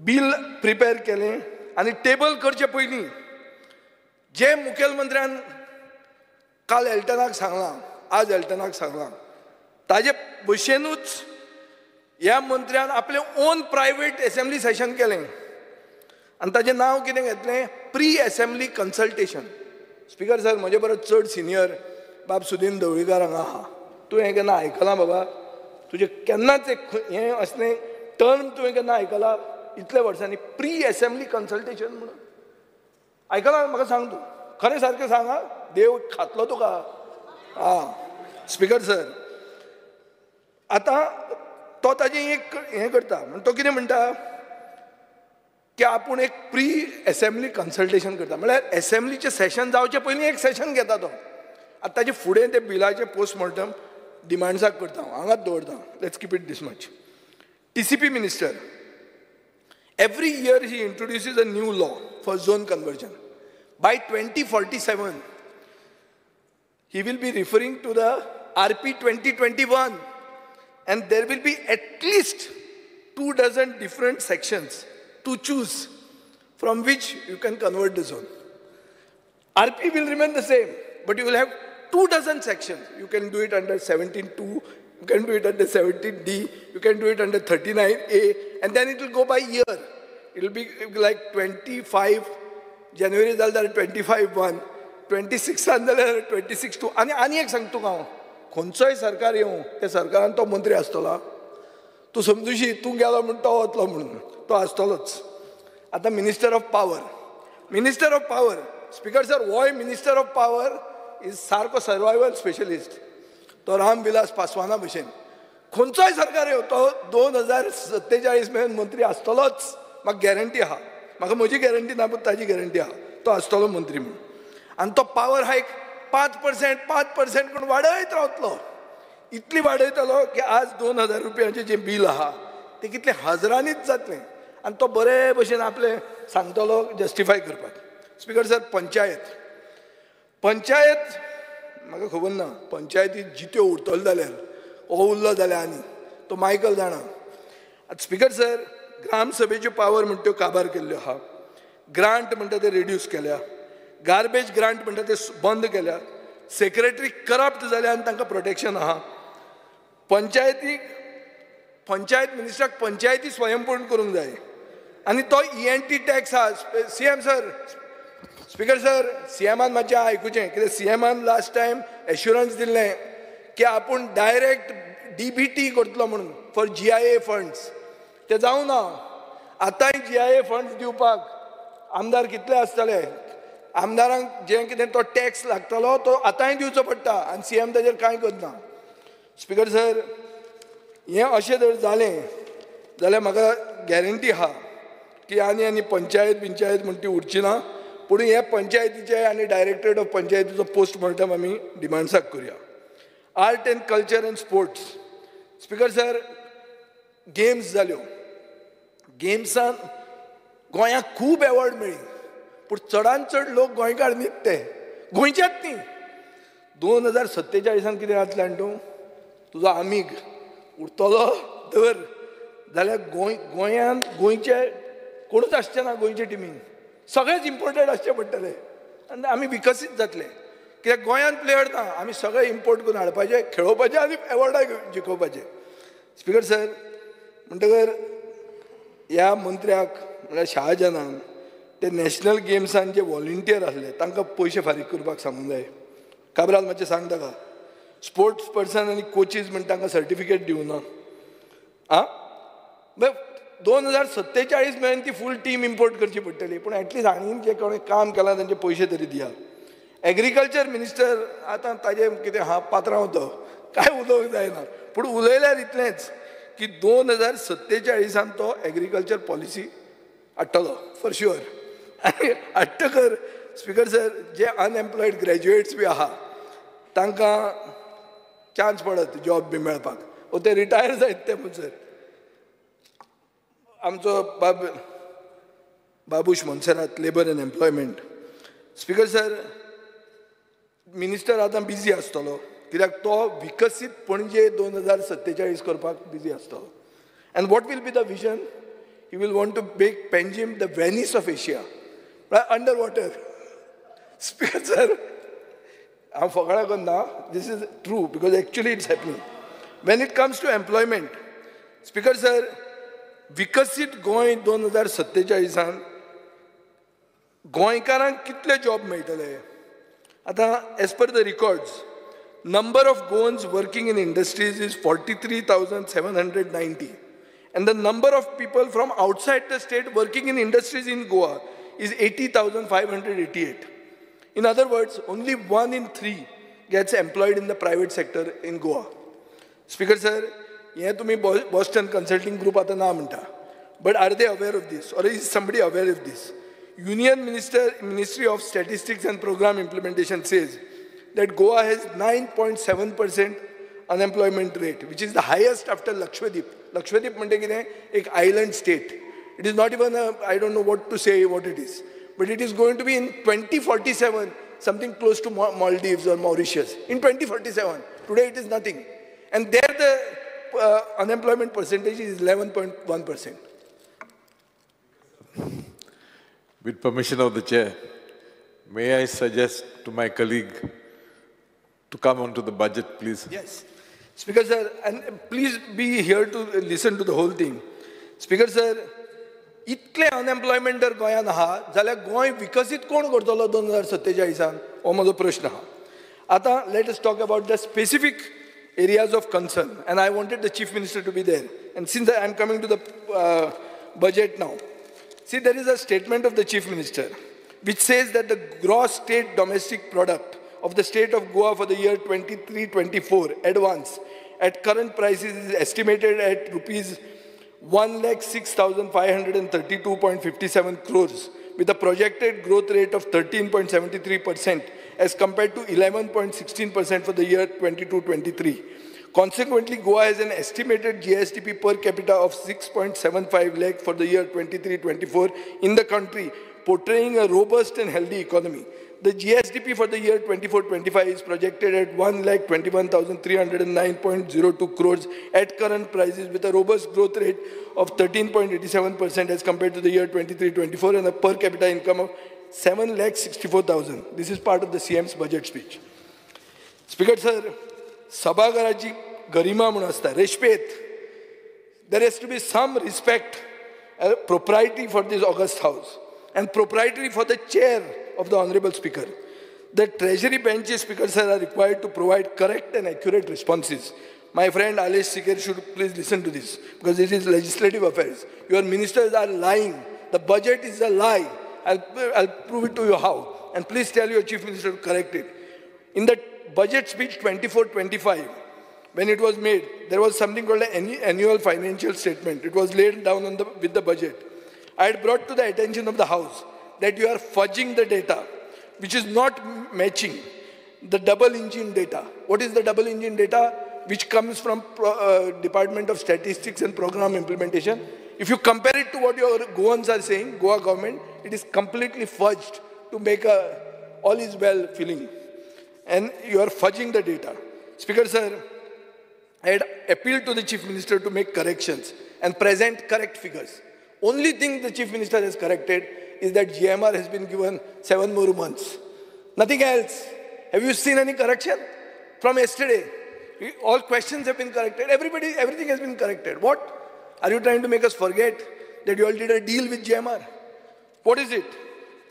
Bill prepare kele ani table karche poyli, जे मुखेलमंत्र्यान काल एल्टनाक सांगलां, आज एल्टनाक सांगलां, ताजे भशेनूच ह्या मंत्र्यान आपलें own private assembly Seshan केलें आनी ताजें नांव कितें घेतलें? Pre assembly consultation. Speaker sir, म्हजे परस चड सिनियर बाब सुदीन ढवळीकार हांगा आहा. तुवें हें केन्ना आयकलां बाबा? तुजें केन्नाच एक हें असलें टर्म तुवें केन्ना आयकलां इतल्या वर्सांनी? प्री एसेंब्ली कन्सल्टेशन म्हणून आयकलां? म्हाका सांग तूं खरें सारकें सांग, देव खातलो तुका. आं स्पीकर सर, आतां तो ताजें एक हें करता म्हण तो कितें म्हणटा की आपूण एक प्री एसेंब्ली कन्सल्टेशन करता, म्हळ्यार एसेंब्लीचें सेशन जावचे पयलीं एक सेशन घेता तो. आतां ताजे फुडें ते बिलाचें पोस्टमॉर्टम डिमांड्साक करता, हांव हांगाच दवरता. Let's keep it this much. TCP minister, every year he introduces a new law for zone conversion. By 2047 he will be referring to the RP 2021 and there will be at least 24 different sections to choose from which you can convert the zone. RP will remain the same, but you will have 24 sections. You can do it under 17(2), you can do it under 17D, you can do it under 39A, and then it will go by year. It will be like 25 January जालें जाल्यार 25/1, 26 जाल्यार 26/2. आनी आनी एक सांगता तुका हांव, खंयचोय सरकार येवं त्या सरकारान तो मंत्री आसतलो. तूं समजुशी तूं गेलो म्हूण तो वतलो म्हणून, तो आसतलोच. आतां minister of power, minister of power, speaker sir, होय मिनिस्टर ऑफ पावर is सारको सर्वायवल स्पेशलिस्ट. तो रामविलास पासवाना भशेन. खंयचोय सरकार येवं तो 2047 मेरेन मंत्री आसतलोच, म्हाका गॅरंटी आहा. म्हाका म्हजी गॅरंटी ना पूण ताजी गॅरंटी आहा, तो आसतलो मंत्री म्हणून. आनी तो पावर हायक 5% 5% करून वाडयत रावतलो. इतली वाडयतलो की आज 2000 रुपयांचें जें बील आहा तें कितलें हजरांनीच जातलें. आनी तो बरे भशेन आपलें सांगतलो जस्टिफाय करपाक. स्पीकर सर, पंचायत, पंचायत म्हाका खबर ना पंचायती जित्यो उरतलो जाल्यार हो उरलो जाल्यार आनी तो मायकल जाणा. आतां स्पीकर सर, ग्रामसभेच्यो पावर म्हणटा त्यो काबार केल्ल्यो आहा, ग्रांट म्हणटा ते रिड्यूस केल्या, गार्बेज ग्रांट म्हणटा ते बंद केल्या, सेक्रेटरी करप्ट जाल्या आनी तांकां प्रोटेक्शन आहा. पंचायतीक, पंचायत मिनिस्टराक पंचायती स्वयंपूर्ण करूंक जाय आनी तो ENT tax आहा. CM sir, speaker sir, सीएमान मातशें आयकुचें कित्याक सीएमान लास्ट टायम एश्युरन्स दिल्लें की आपूण डायरेक्ट DBT करतलो म्हणून फॉर GIA funds. ते जावं ना. आतांय GIA funds दिवपाक आमदार कितले आसतले, आमदारांक जें कितें तो टॅक्स लागतलो तो आतांय दिवचो पडटा आनी सीएम ताजेर कांय करना. स्पीकर सर, हें अशें जर जालें जाल्यार म्हाका गॅरंटी आहा की आनी आनी पंचायत बिंचायत म्हण ती उरची ना. पूण हे पंचायतीचे आनी डायरेक्टरेट ऑफ पंचायतीचो पोस्टमॉर्टम आमी डिमांड्साक करुया. Art and culture and sports, speaker sir, games जाल्यो, गेम्सान गोंयाक खूब एवॉर्ड मेळ्ळी पूण चडान चड लोक गोंयकार न्हीत, ते गोंयच्याच न्ही. 2047 कितें जातलें जाणा तूं, तुजो आमीग उरतलो तर जाल्यार गोंयान गोंयचे कोणूच आसचे ना, गोंयचे टिमीन सगळेच इम्पोर्टेड आसचे पडटले आनी आमी विकसीत जातले. कित्याक गोंयांत प्लेयर ना, आमी सगळे इम्पोर्ट करून हाडपाचे, खेळोवपाचे आनी एवॉर्डां जिखोवपाचे. स्पीकर सर, म्हणटकर ह्या मंत्र्याक म्हणल्यार शाहजहानान ते नॅशनल गेम्सान जे वॉलंटियर आसले तांकां पयशे फारीक करपाक सांगूंक जाय. काब्राल मातशें सांग ताका. स्पोर्ट्स पर्सन आनी कोचीज म्हण तांकां सर्टिफिकेट दिवना. आं, 2047 मेरेन ती फूल टीम इम्पोर्ट करची पडटली, पूण एटलिस्ट हांणी जे कोणें काम केलां तांचे पयशे तरी दियात. एग्रीकल्चर मिनिस्टर आतां ताजें कितें हा पात्रांव तो कांय उलोवंक जायना, पूण उलयल्यार इतलेंच की 2047 तो एग्रीकल्चर पॉलिसी हाडटलो फॉर शुअर. आनी हाडटकर स्पीकर सर, जे अनएम्प्लॉयड ग्रॅज्युएट्स बी आहा तांकां चान्स पडत जॉब बी मेळपाक, वो ते रिटायर जायत ते म्हणसर. आमचो बाब Babush Monserrate, labour and employment. Speaker sir, minister आतां बिजी आसतलो कित्याक तो विकसीत पणजे 2047 करपाक बिजी आसतलो. And what will be the vision? He will want to make Panjim the Venice of Asia, under water. Speaker sir, हांव फकाणां करना, this is true because actually it's happening. When it comes to employment, speaker sir, विकसीत गोंय 2047 गोंयकारांक कितले job मेळटले? आतां as per the records, number of Goans working in industries is 43,790 and the number of people from outside the state working in industries in Goa is 80,588. In other words, only 1 in 3 gets employed in the private sector in Goa. Speaker sir, हें तुमी Boston consulting group आतां ना म्हणटा, but are they aware of this or is somebody aware of this? Union Ministry of Statistics and Program Implementation says that Goa has 9.7% unemployment rate, which is the highest after Lakshadweep. Lakshadweep म्हणजे कितें, एक island state. It is not even I don't know what to say what it is, but it is going to be in 2047 something close to Maldives or Mauritius. In 2047, today it is nothing. And there the unemployment percentage is 11.1%. With permission of the chair, may I suggest to my colleague to come onto the budget, please? Yes. Speaker sir, and please be here to listen to the whole thing. Speaker sir, इतले unemployment जर गोंयांत आहा जाल्यार गोंय विकसीत कोण करतलो 2047 हो म्हजो प्रश्न आहा. आतां let us talk about the specific areas of concern, and I wanted the Chief Minister to be there. And since I am coming to the budget now, see, there is a statement of the Chief Minister which says that the gross state domestic product of the state of Goa for the year 23-24 advance at current prices is estimated at rupees 1,06,532.57 crores with a projected growth rate of 13.73% as compared to 11.16% for the year 22-23. Consequently, Goa has an estimated GSDP per capita of 6.75 lakh for the year 23-24 in the country, portraying a robust and healthy economy. The GSDP for the year 24-25 is projected at 1,21,309.02 crores at current prices, with a robust growth rate of 13.87% as compared to the year 23-24 and a per capita income of 7,64,000. This is part of the CM's budget speech. Speaker sir, सभागराची गरिमा म्हणून आसता, रेस्पेत. There has to be some respect, propriety for this august house and propriety for the chair of the Honorable Speaker. The Treasury benches, Speaker sir, are required to provide correct and accurate responses. My friend Alesh Sikir should please listen to this, because it is legislative affairs. Your ministers are lying. The budget is a lie. I'll prove it to you how. And please tell your Chief Minister to correct it. In the budget speech 24-25, when it was made, there was something called an annual financial statement. It was laid down on with the budget. I had brought to the attention of the House that you are fudging the data, which is not matching the double engine data. What is the double engine data? Which comes from Department of Statistics and Program Implementation. If you compare it to what your Goans are saying, Goa government, it is completely fudged to make a all is well feeling. And you are fudging the data. Speaker sir, I had appealed to the Chief Minister to make corrections and present correct figures. Only thing the Chief Minister has corrected is that GMR has been given 7 more months. Nothing else. Have you seen any correction? From yesterday, all questions have been corrected. Everything has been corrected. What? Are you trying to make us forget that you all did a deal with GMR? What is it?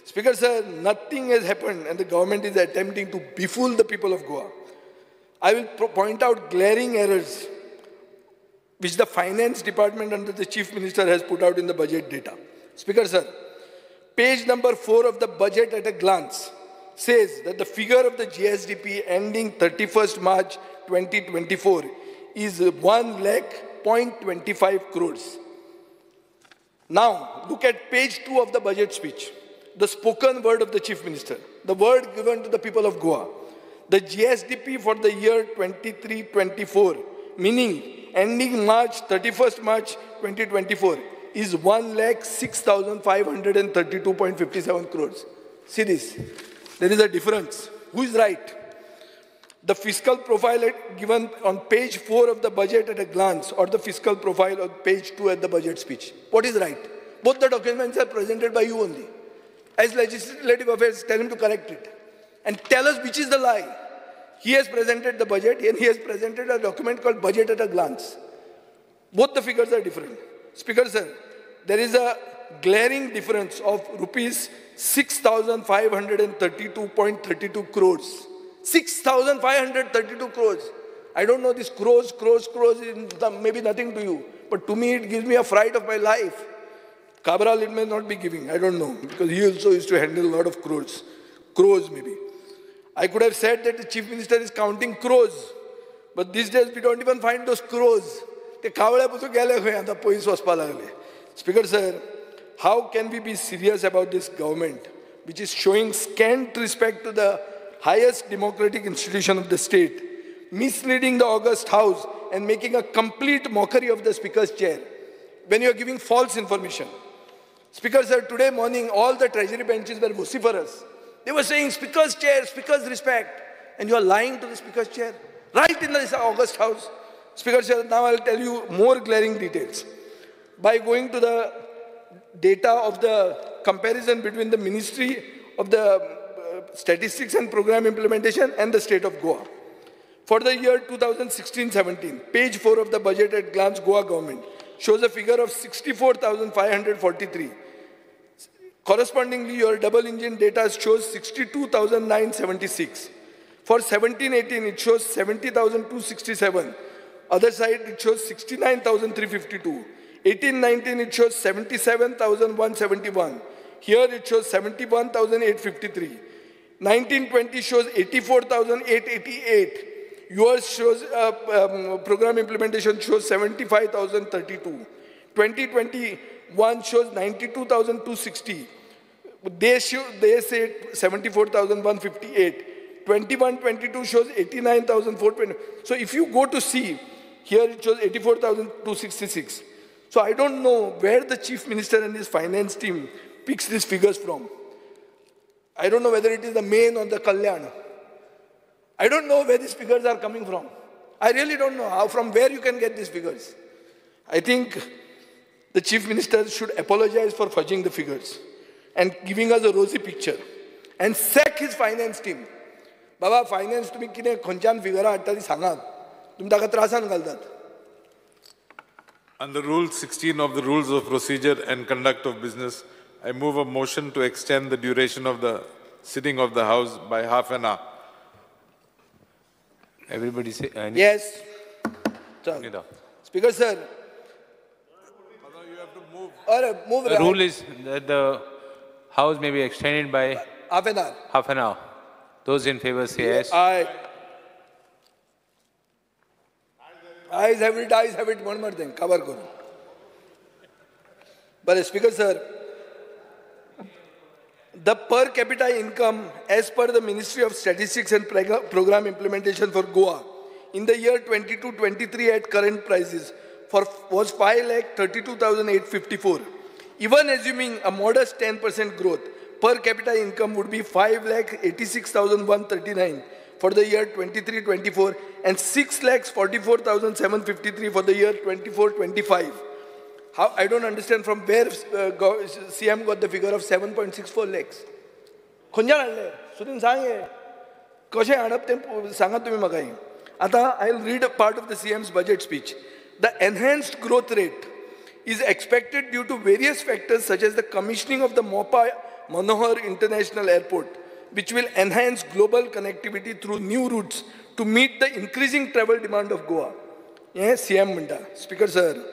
Speaker sir, nothing has happened and the government is attempting to befool the people of Goa. I will point out glaring errors which the finance department under the Chief Minister has put out in the budget data. Speaker sir, page number 4 of the budget at a glance says that the figure of the GSDP ending 31st March 2024 is 1,00,000.25 crores. Now, look at page 2 of the budget speech, the spoken word of the Chief Minister, the word given to the people of Goa. The GSDP for the year 23-24, meaning ending March, 31st March 2024, is 1,06,532.57 crores. See this, there is a difference. Who is right? The fiscal profile given on page 4 of the budget at a glance, or the fiscal profile on page 2 at the budget speech. What is right? Both the documents are presented by you only. As legislative affairs, tell him to correct it. And tell us which is the lie. He has presented the budget and he has presented a document called budget at a glance. Both the figures are different. Speaker sir, there is a glaring difference of rupees 6,532.32 crores. 6,532 crores. I don't know this crores, crores, crores, maybe nothing to you. But to me, it gives me a fright of my life. Cabral, it may not be giving, I don't know, because he also used to handle a lot of crores. Crores maybe. I could have said that the Chief Minister is counting crows, but these days we don't even find those crows. Speaker sir, how can we be serious about this government, which is showing scant respect to the highest democratic institution of the state, misleading the august house and making a complete mockery of the Speaker's chair when you are giving false information? Speaker sir, today morning all the treasury benches were vociferous. They were saying Speaker's chair, Speaker's respect. And you are lying to the Speaker's chair, right in this august house. Speaker sir, now I'll tell you more glaring details. By going to the data of the comparison between the Ministry of the Statistics and Program Implementation and the state of Goa. For the year 2016-17, page 4 of the budget at glance Goa government shows a figure of 64,543. Correspondingly, your double engine data shows 62,976. For 17-18, it shows 70,267. Other side, it shows 69,352. 18-19, it shows 77,171. Here, it shows 71,853. 19-20 shows 84,888. Yours shows, program implementation shows 75,032. 2021 shows 92,260. They say 74,158. 21-22 shows 89,420. So if you go to see, here it shows 84,266. So I don't know where the Chief Minister and his finance team picks these figures from. I don't know whether it is the main or the Kalyan. I don't know where these figures are coming from. I really don't know how, from where you can get these figures. I think the Chief Minister should apologize for fudging the figures and giving us a rosy picture and sack his finance team. Baba, finance tumi kine khonjan figure हाडटा ती सांगात. तुमी ताका त्रासान घालतात. Under Rule 16 of the Rules of Procedure and Conduct of Business, I move a motion to extend the duration of the sitting of the House by half an hour. Everybody say... Yes. Speaker, sir. You have to move. Move. The rule is that the House may be extended by half an hour. Half an hour. Those in favor say yes. Aye. Ayes have it, ayes have it. One more thing. Cover karo. But Speaker, sir, the per capita income as per the Ministry of Statistics and Program Implementation for Goa in the year 22-23 at current prices was 5,32,854. Even assuming a modest 10% growth, per capita income would be 5,86,139 for the year 23-24 and 6,44,753 for the year 24-25. How, I don't understand from where CM got the figure of 7.64 lakhs. खंयच्यान हाडले? सुदीन सांग हे कशें हाडप तें सांगात तुमी म्हाका. आतां I will read a part of the CM's budget speech. The enhanced growth rate is expected due to various factors such as the commissioning of the Mopa Manohar International Airport, which will enhance global connectivity through new routes to meet the increasing travel demand of Goa. Yes, CM म्हणटा. Speaker sir,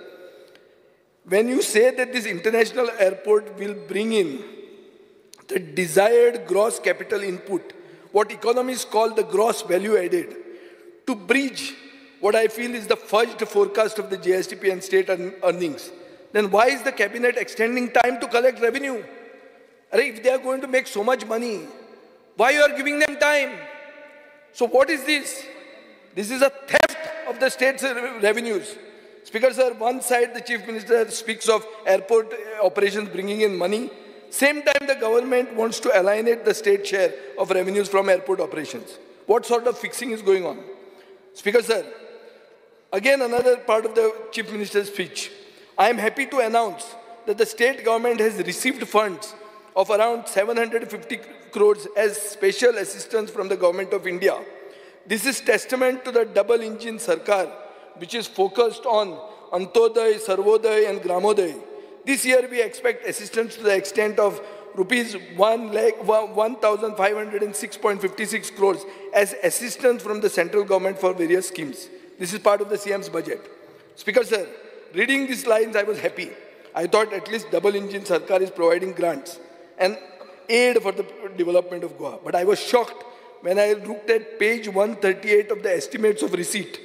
when you say that this international airport will bring in the desired gross capital input, what economists call the gross value added, to bridge what I feel is the fudged forecast of the GSDP and state earnings, then why is the cabinet extending time to collect revenue? If they are going to make so much money, why you are giving them time? So what is this? This is a theft of the state's revenues. Speaker sir, one side the Chief Minister speaks of airport operations bringing in money. Same time the government wants to alienate the state share of revenues from airport operations. What sort of fixing is going on? Speaker sir, again another part of the Chief Minister's speech. I am happy to announce that the state government has received funds of around 750 crores as special assistance from the Government of India. This is testament to the double engine Sarkar, which is focused on Antoday, Sarvoday and Gramoday. This year we expect assistance to the extent of rupees 1,506.56 crores as assistance from the central government for various schemes. This is part of the CM's budget. Speaker sir, reading these lines, I was happy. I thought at least double engine Sarkar is providing grants and aid for the development of Goa. But I was shocked when I looked at page 138 of the estimates of receipt.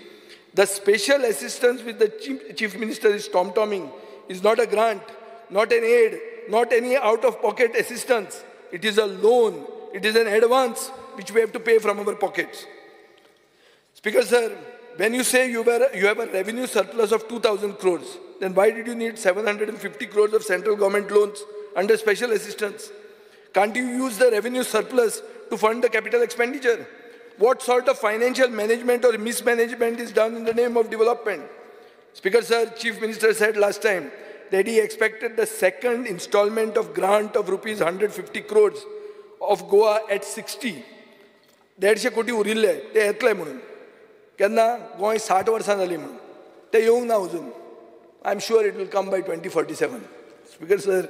The special assistance with the Chief Minister is tom-tomming is not a grant, not an aid, not any out-of-pocket assistance. It is a loan. It is an advance which we have to pay from our pockets. Speaker sir, when you say you have a revenue surplus of 2,000 crores, then why did you need 750 crores of central government loans under special assistance? Can't you use the revenue surplus to fund the capital expenditure? What sort of financial management or mismanagement is done in the name of development? Speaker sir, Chief Minister said last time that he expected the second installment of grant of rupees 150 crores of Goa at 60. 150 कोटी उरिल्ले ते येतले म्हणून. केन्ना गोंय 60 वर्सां जालीं म्हणून, तें येवंक ना अजून. I am sure it will come by 2047. Speaker sir,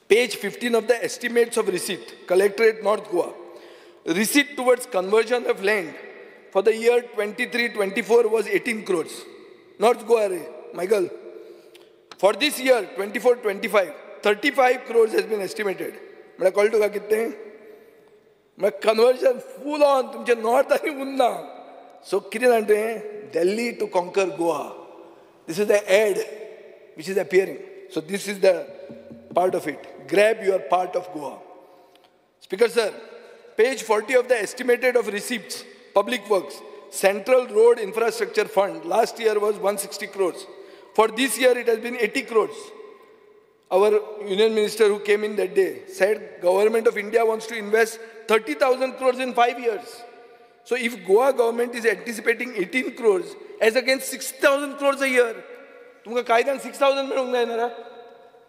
page 15 of the estimates of receipt, Collectorate North Goa. Receipt towards conversion of land for the year 23-24 was 18 crores. North Goa re, Michael. For this year, 24-25, 35 crores has been estimated. म्हळ्यार कळ्ळें तुका कितें? म्हळ्यार conversion full on तुमचें north आनी उरना. So कितें जाणा तुवें, Delhi to conquer Goa. This is the ad which is appearing. So this is the part of it. Grab your part of Goa. Speaker sir, page 40 of the estimated of receipts, public works, Central Road Infrastructure Fund last year was 160 crores. For this year it has been 80 crores. Our union minister who came in that day said government of India wants to invest 30,000 crores in 5 years. So if Goa government is anticipating 18 crores as against 6,000 crores a year, तुमकां कायद्यान 6,000 मेळूंक जाय न्ही रे?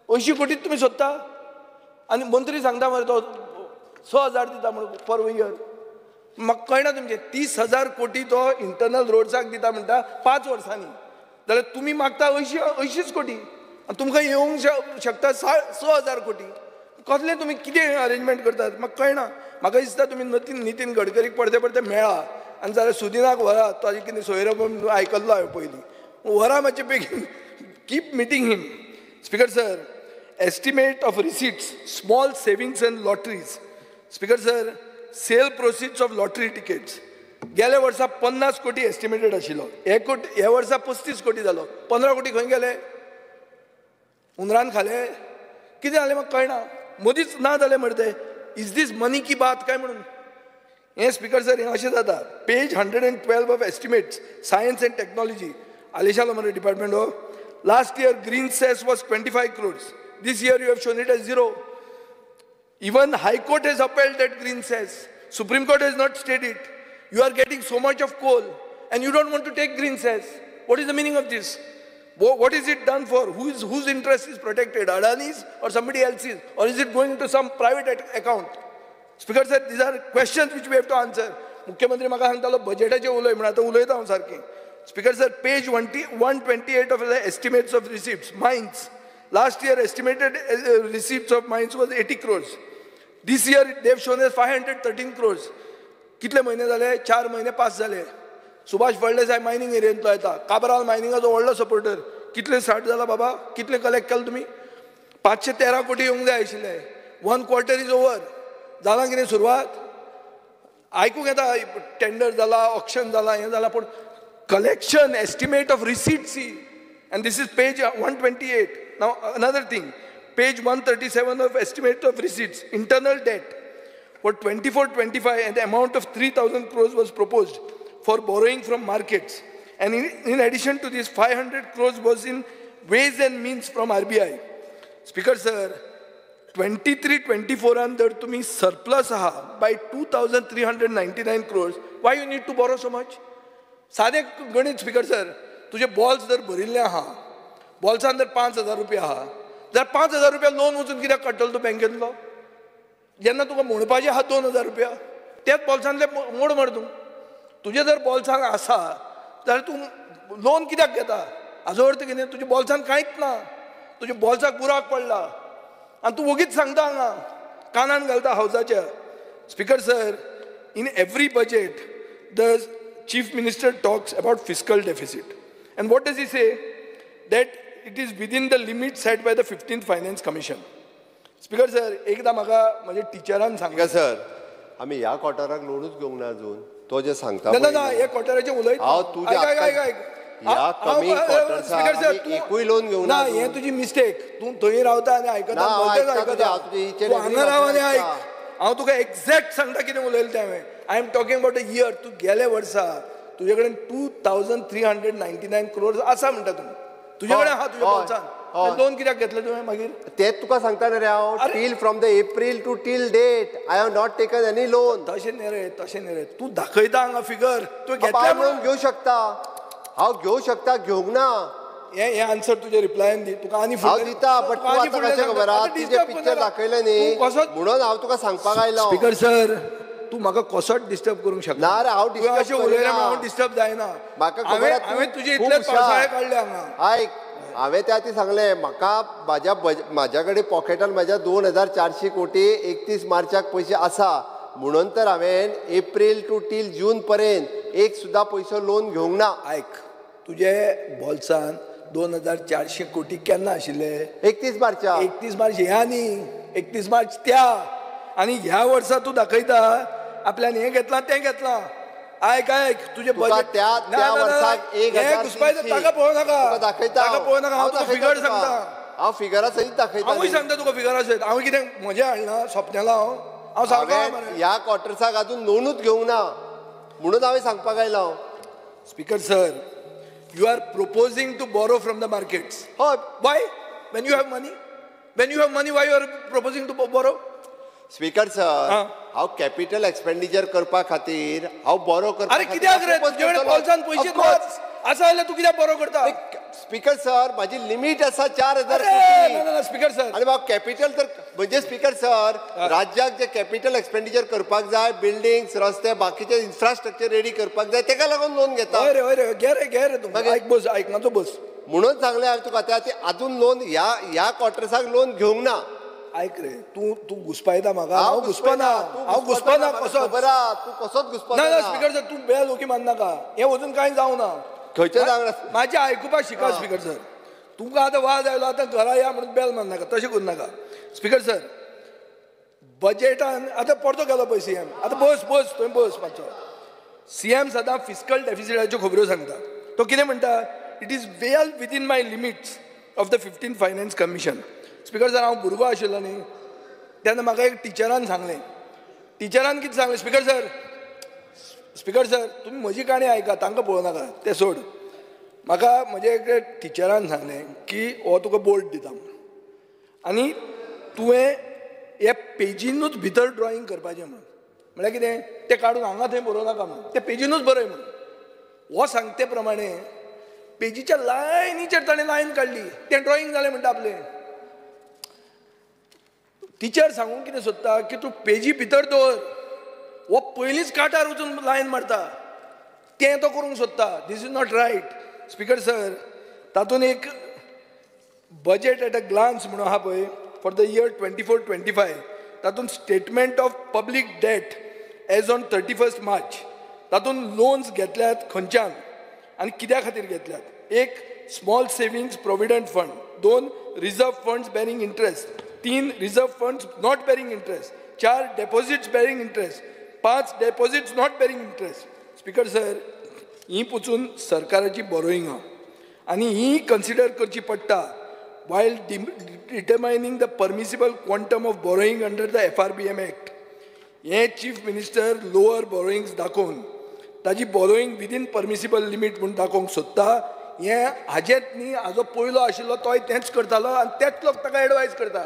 80 कोटीत तुमी सोदता आनी मंत्री सांगता मरे तो 6,000 दिता म्हणून पर इयर. म्हाका कळना तुमचें 30,000 कोटी तो इंटरनल रोड्साक दिता म्हणटा 5 वर्सांनी, जाल्यार तुमी मागता 80 कोटी आनी तुमकां येवंक शकता 6,000 कोटी. कसलें तुमी कितें अरेंजमेंट करतात म्हाका कळना. म्हाका दिसता तुमी नितीन गडकरीक परते परते मेळा आनी जाल्यार सुदिनाक व्हरा, ताजे कितें सोयरो आयकल्लो हांवें पयलीं, व्हरा मातशें बेगीन. Keep meeting him. Speaker sir, estimate of receipts, small savings and lotteries. Speaker sir, sale proceeds of lottery tickets गेल्या वर्सा 50 कोटी एस्टिमेटेड आशिल्लो, ह्या वर्सा 35 कोटी जालो. 15 कोटी खंय गेले? हुंदरान खाले? कितें जालें म्हाका कळना. मदींच ना जालें मरे ते. Is this money की बात काय म्हणून हें स्पीकर सर हें अशें जाता. Page 112 of estimates, science and technology, आलेशालो मरे डिपार्टमेंट हो. Last year green cess was 25 crores. This year you have shown it as 0. Even High Court has upheld that green cess. Supreme Court has not stated it. You are getting so much of coal and you don't want to take green cess. What is the meaning of this? What is it done for? Whose interest is protected? Adani's or somebody else's? Or is it going to some private account? Speaker sir, these are questions which we have to answer. मुख्यमंत्री म्हाका सांगतालो बजेटाचेर उलय म्हणून, आतां उलयता हांव सारकें. Speaker sir, page 128 of the estimates of receipts, mines. Last year estimated receipts of mines was 80 crores. This year they have shown us 513 crores. कितले म्हयने जाले? 4 म्हयने पास जाले. सुभाष फळदेसाय मायनिंग एरियेंतलो येता, काबराल मायनिंगाचो व्हडलो सपोर्टर. कितले स्टार्ट जाला बाबा? कितले कलेक्ट केले तुमी? 513 कोटी येवंक जाय आशिल्ले. 1 quarter is over. जालां कितें सुरवात? आयकूंक येता टेंडर जाला, ऑक्शन जाला, हें जाला, पूण collection estimate of receipts, see, and this is page 128. Now another thing, page 137 of estimate of receipts, internal debt for 24-25 and the amount of 3,000 crores was proposed for borrowing from markets. And in addition to this, 500 crores was in ways and means from RBI. Speaker sir, 23-24 under to me surplus aha by 2,399 crores. Why you need to borrow so much? सादे गणित speaker sir, तुझे balls जर भरिल्ले आहा, बॉल्सान जर 5,000 रुपया आहा जाल्यार 5,000 रुपया लोन वचून कित्याक काडटलो तूं बँकेंतलो? जेन्ना तुका म्हणपाचें आहा 2,000 रुपया, त्याच बॉल्सांतले मोड मर तूं. तुजें जर बॉल्सान आसा जाल्यार तूं लोन कित्याक घेता? हाजो अर्थ कितें? तुज्या बॉल्सान कांयच ना, तुज्या बॉल्साक बुराक पडला आनी तूं वगीच सांगता हांगा, कानान घालता हावजाच्या. Speaker sir, in every budget the Chief Minister talks about fiscal deficit. And what does he say? That it is within the limit set by the 15th Finance Commission. Speaker sir, एकदा म्हाका म्हज्या टिचरान सांगलें. Sir, आमी ह्या क्वॉर्टराक लोनूच घेवंक ना अजून. तो जे सांगता ना ना, ह्या क्वॉर्टराचें उलयता हांव तुज्या. आयक आयक ह्या कमी क्वॉर्टर्साक एकूय लोन घेवंक ना. हें तुजी मिस्टेक. तूं थंय रावता आनी आयकता, आयकता. तूं हांगा राव आनी आयक. हांव तुका एक्झॅक्ट सांगता कितें उलयलें तें हांवें. I am talking about a year. तूं गेले वर्सा तुजे कडेन 2,399 crores आसा म्हणटा तूं. तुजे कडेन आहा तुज्या बोल्सान. लोन कित्याक घेतलें तुवें मागीर? तेंच तुका सांगता न्ही रे हांव. Till from the April to till date I have not taken any loan. तशें न्ही रे, तशें न्ही रे. तूं दाखयता हांगा फिगर. तुवें घेतलें लोन घेवं शकता. हांव घेवं शकता, घेवंक ना. हें आन्सर तुज्या रिप्लायन दी. तुका आनी हांव दिता, बट तूं आतां कशें खबर आहा, तुजें पिक्चर दाखयलें न्ही म्हणून हांव तुका सांगपाक आयलो. स्पीकर सर, तूं म्हाका कसोच डिस्टर्ब करूंक शकना. ना रे, हांव डिस्टर्ब अशें उलयलें म्हूण हांव डिस्टर्ब जायना. म्हाका खबर, हांवें तुजे इतले पावसाळे काडले हांगा. आयक, हांवें त्या खातीर सांगलें, म्हाका म्हाज्या कडेन पॉकेटान म्हाज्या 2400 कोटी 31 मार्चाक पयशे आसा, म्हणून तर हांवें एप्रील टू टील जून पर्यंत एक सुद्दां पयसो लोन घेवंक ना. आयक, तुजे बोल्सान 2400 कोटी केन्ना आशिल्ले? 31 मार्चाक. 31 मार्च ह्या न्ही, 31 मार्च त्या. आनी ह्या वर्सा तूं दाखयता आपल्यान हें घेतलां तें घेतलां. आयक आयक, तुजें बजेट त्या वर्साक 1300. ताका पळोवं नाका, दाखयता, ताका पळोवं नाका. हांव तुका फिगर सांगता, हांव फिगरा सहीत दाखयता. हांवूय सांगता तुका फिगरा सयत. हांव कितें म्हजें हाडना स्वप्नेला? हांव सांगता ह्या क्वॉर्टर्साक अजून लोनूच घेवंक ना म्हणून हांवें सांगपाक आयलो. Speaker sir, you are proposing to borrow from the markets. हय. Why? When you have money? When you have money, why you are proposing to borrow? Speaker sir, हांव कॅपिटल एक्सपेंडिचर करपा खातीर हांव बोरो करपा. अरे कित्याक रे, तुजे कडेन बोल्सान पयशे नात आसा जाल्यार तूं कित्याक बोरो करता? स्पीकर सर, म्हाजी लिमीट आसा 4000 कोटी. स्पीकर सर, आनी म्हाका कॅपिटल तर म्हणजे स्पीकर सर, राज्याक जे कॅपिटल एक्सपेंडिचर करपाक जाय, बिल्डिंग्स, रस्ते, बाकीचे इन्फ्रास्ट्रक्चर रेडी करपाक जाय, तेका लागून लोन घेता. हय रे, हय रे, घे रे, घे रे तूं. आयक बस, आयक मातसो बस. म्हणून सांगलें हांवें तुका, त्या खातीर आजून लोन ह्या क्वॉर्टर्साक लोन घेवंक ना. आयक रे, तूं तूं घुसपायता म्हाका. हांव घुसपना, हांव घुसपना. कसो तूं कसोच घुसपना. ना स्पीकर सर, तूं बेल ओगी माननाका. हें वचून कांय जावना. खंयचें जावना? म्हाजें आयकुपाक शिका स्पीकर सर. तुमकां आतां वाज आयलो, आतां घरा या म्हणून बेल मारनाका, तशें करूं नाका. स्पीकर सर, बजेटान आतां परतो गेलो पळय सी एम. आतां बस बस, तुवें बस मातसो. सी एम सदां फिस्कल डेफिसिटाच्यो खबऱ्यो सांगता. तो कितें म्हणटा? It is well within my limits of the 15 finance commission. Speaker sir, हांव भुरगो आशिल्लो न्ही तेन्ना म्हाका एक टिचरान सांगलें. टिचरान कितें सांगलें? स्पीकर सर, स्पीकर सर, तुमी म्हजी काणी आयका, तांकां पळोवं नाका, तें सोड. म्हाका म्हजे एक टिचरान सांगलें की हो तुका बोर्ड दिता म्हणून, आनी तुवें हे पेजीनूच भितर ड्रॉइंग करपाचें म्हणून. म्हळ्यार कितें, तें काडून हांगा थंय बरोवं नाका म्हणून, तें पेजीनूच बरय म्हणून. हो सांगते प्रमाणे पेजीच्या लायनीचेर ताणें लायन काडली, तें ड्रॉइंग जालें म्हणटा आपलें. टिचर सांगूंक कितें सोदता की तूं पेजी भितर दवर, हो पयलींच काटार वचून लायन मारता, तें तो करूंक सोदता. This is not right. Speaker sir, तातूंत एक बजेट एट अ ग्लान्स म्हणून आहा पळय, फॉर the year 24-25, तातूंत statement of public debt as on 31 March, तातूंत लोन्स घेतल्यात खंयच्यान आनी कित्या खातीर घेतल्यात. एक, small savings provident fund. 2, reserve funds bearing interest. 3, reserve funds not bearing interest. 4, deposits bearing interest. 5, deposits not bearing interest. Speaker sir, ही पसून सरकाराची बोरोइंग आहा आनी ही कन्सिडर करची पडटा while determining the permissible quantum of borrowing under the FRBM Act. हे chief minister lower borrowings दाखोवन ताजी borrowing within permissible limit म्हूण दाखोवंक सोदता. हें हाजेंत न्ही, हाजो पयलो आशिल्लो तोय तेंच करतालो आनी तेच लोक ताका एडवायज करता.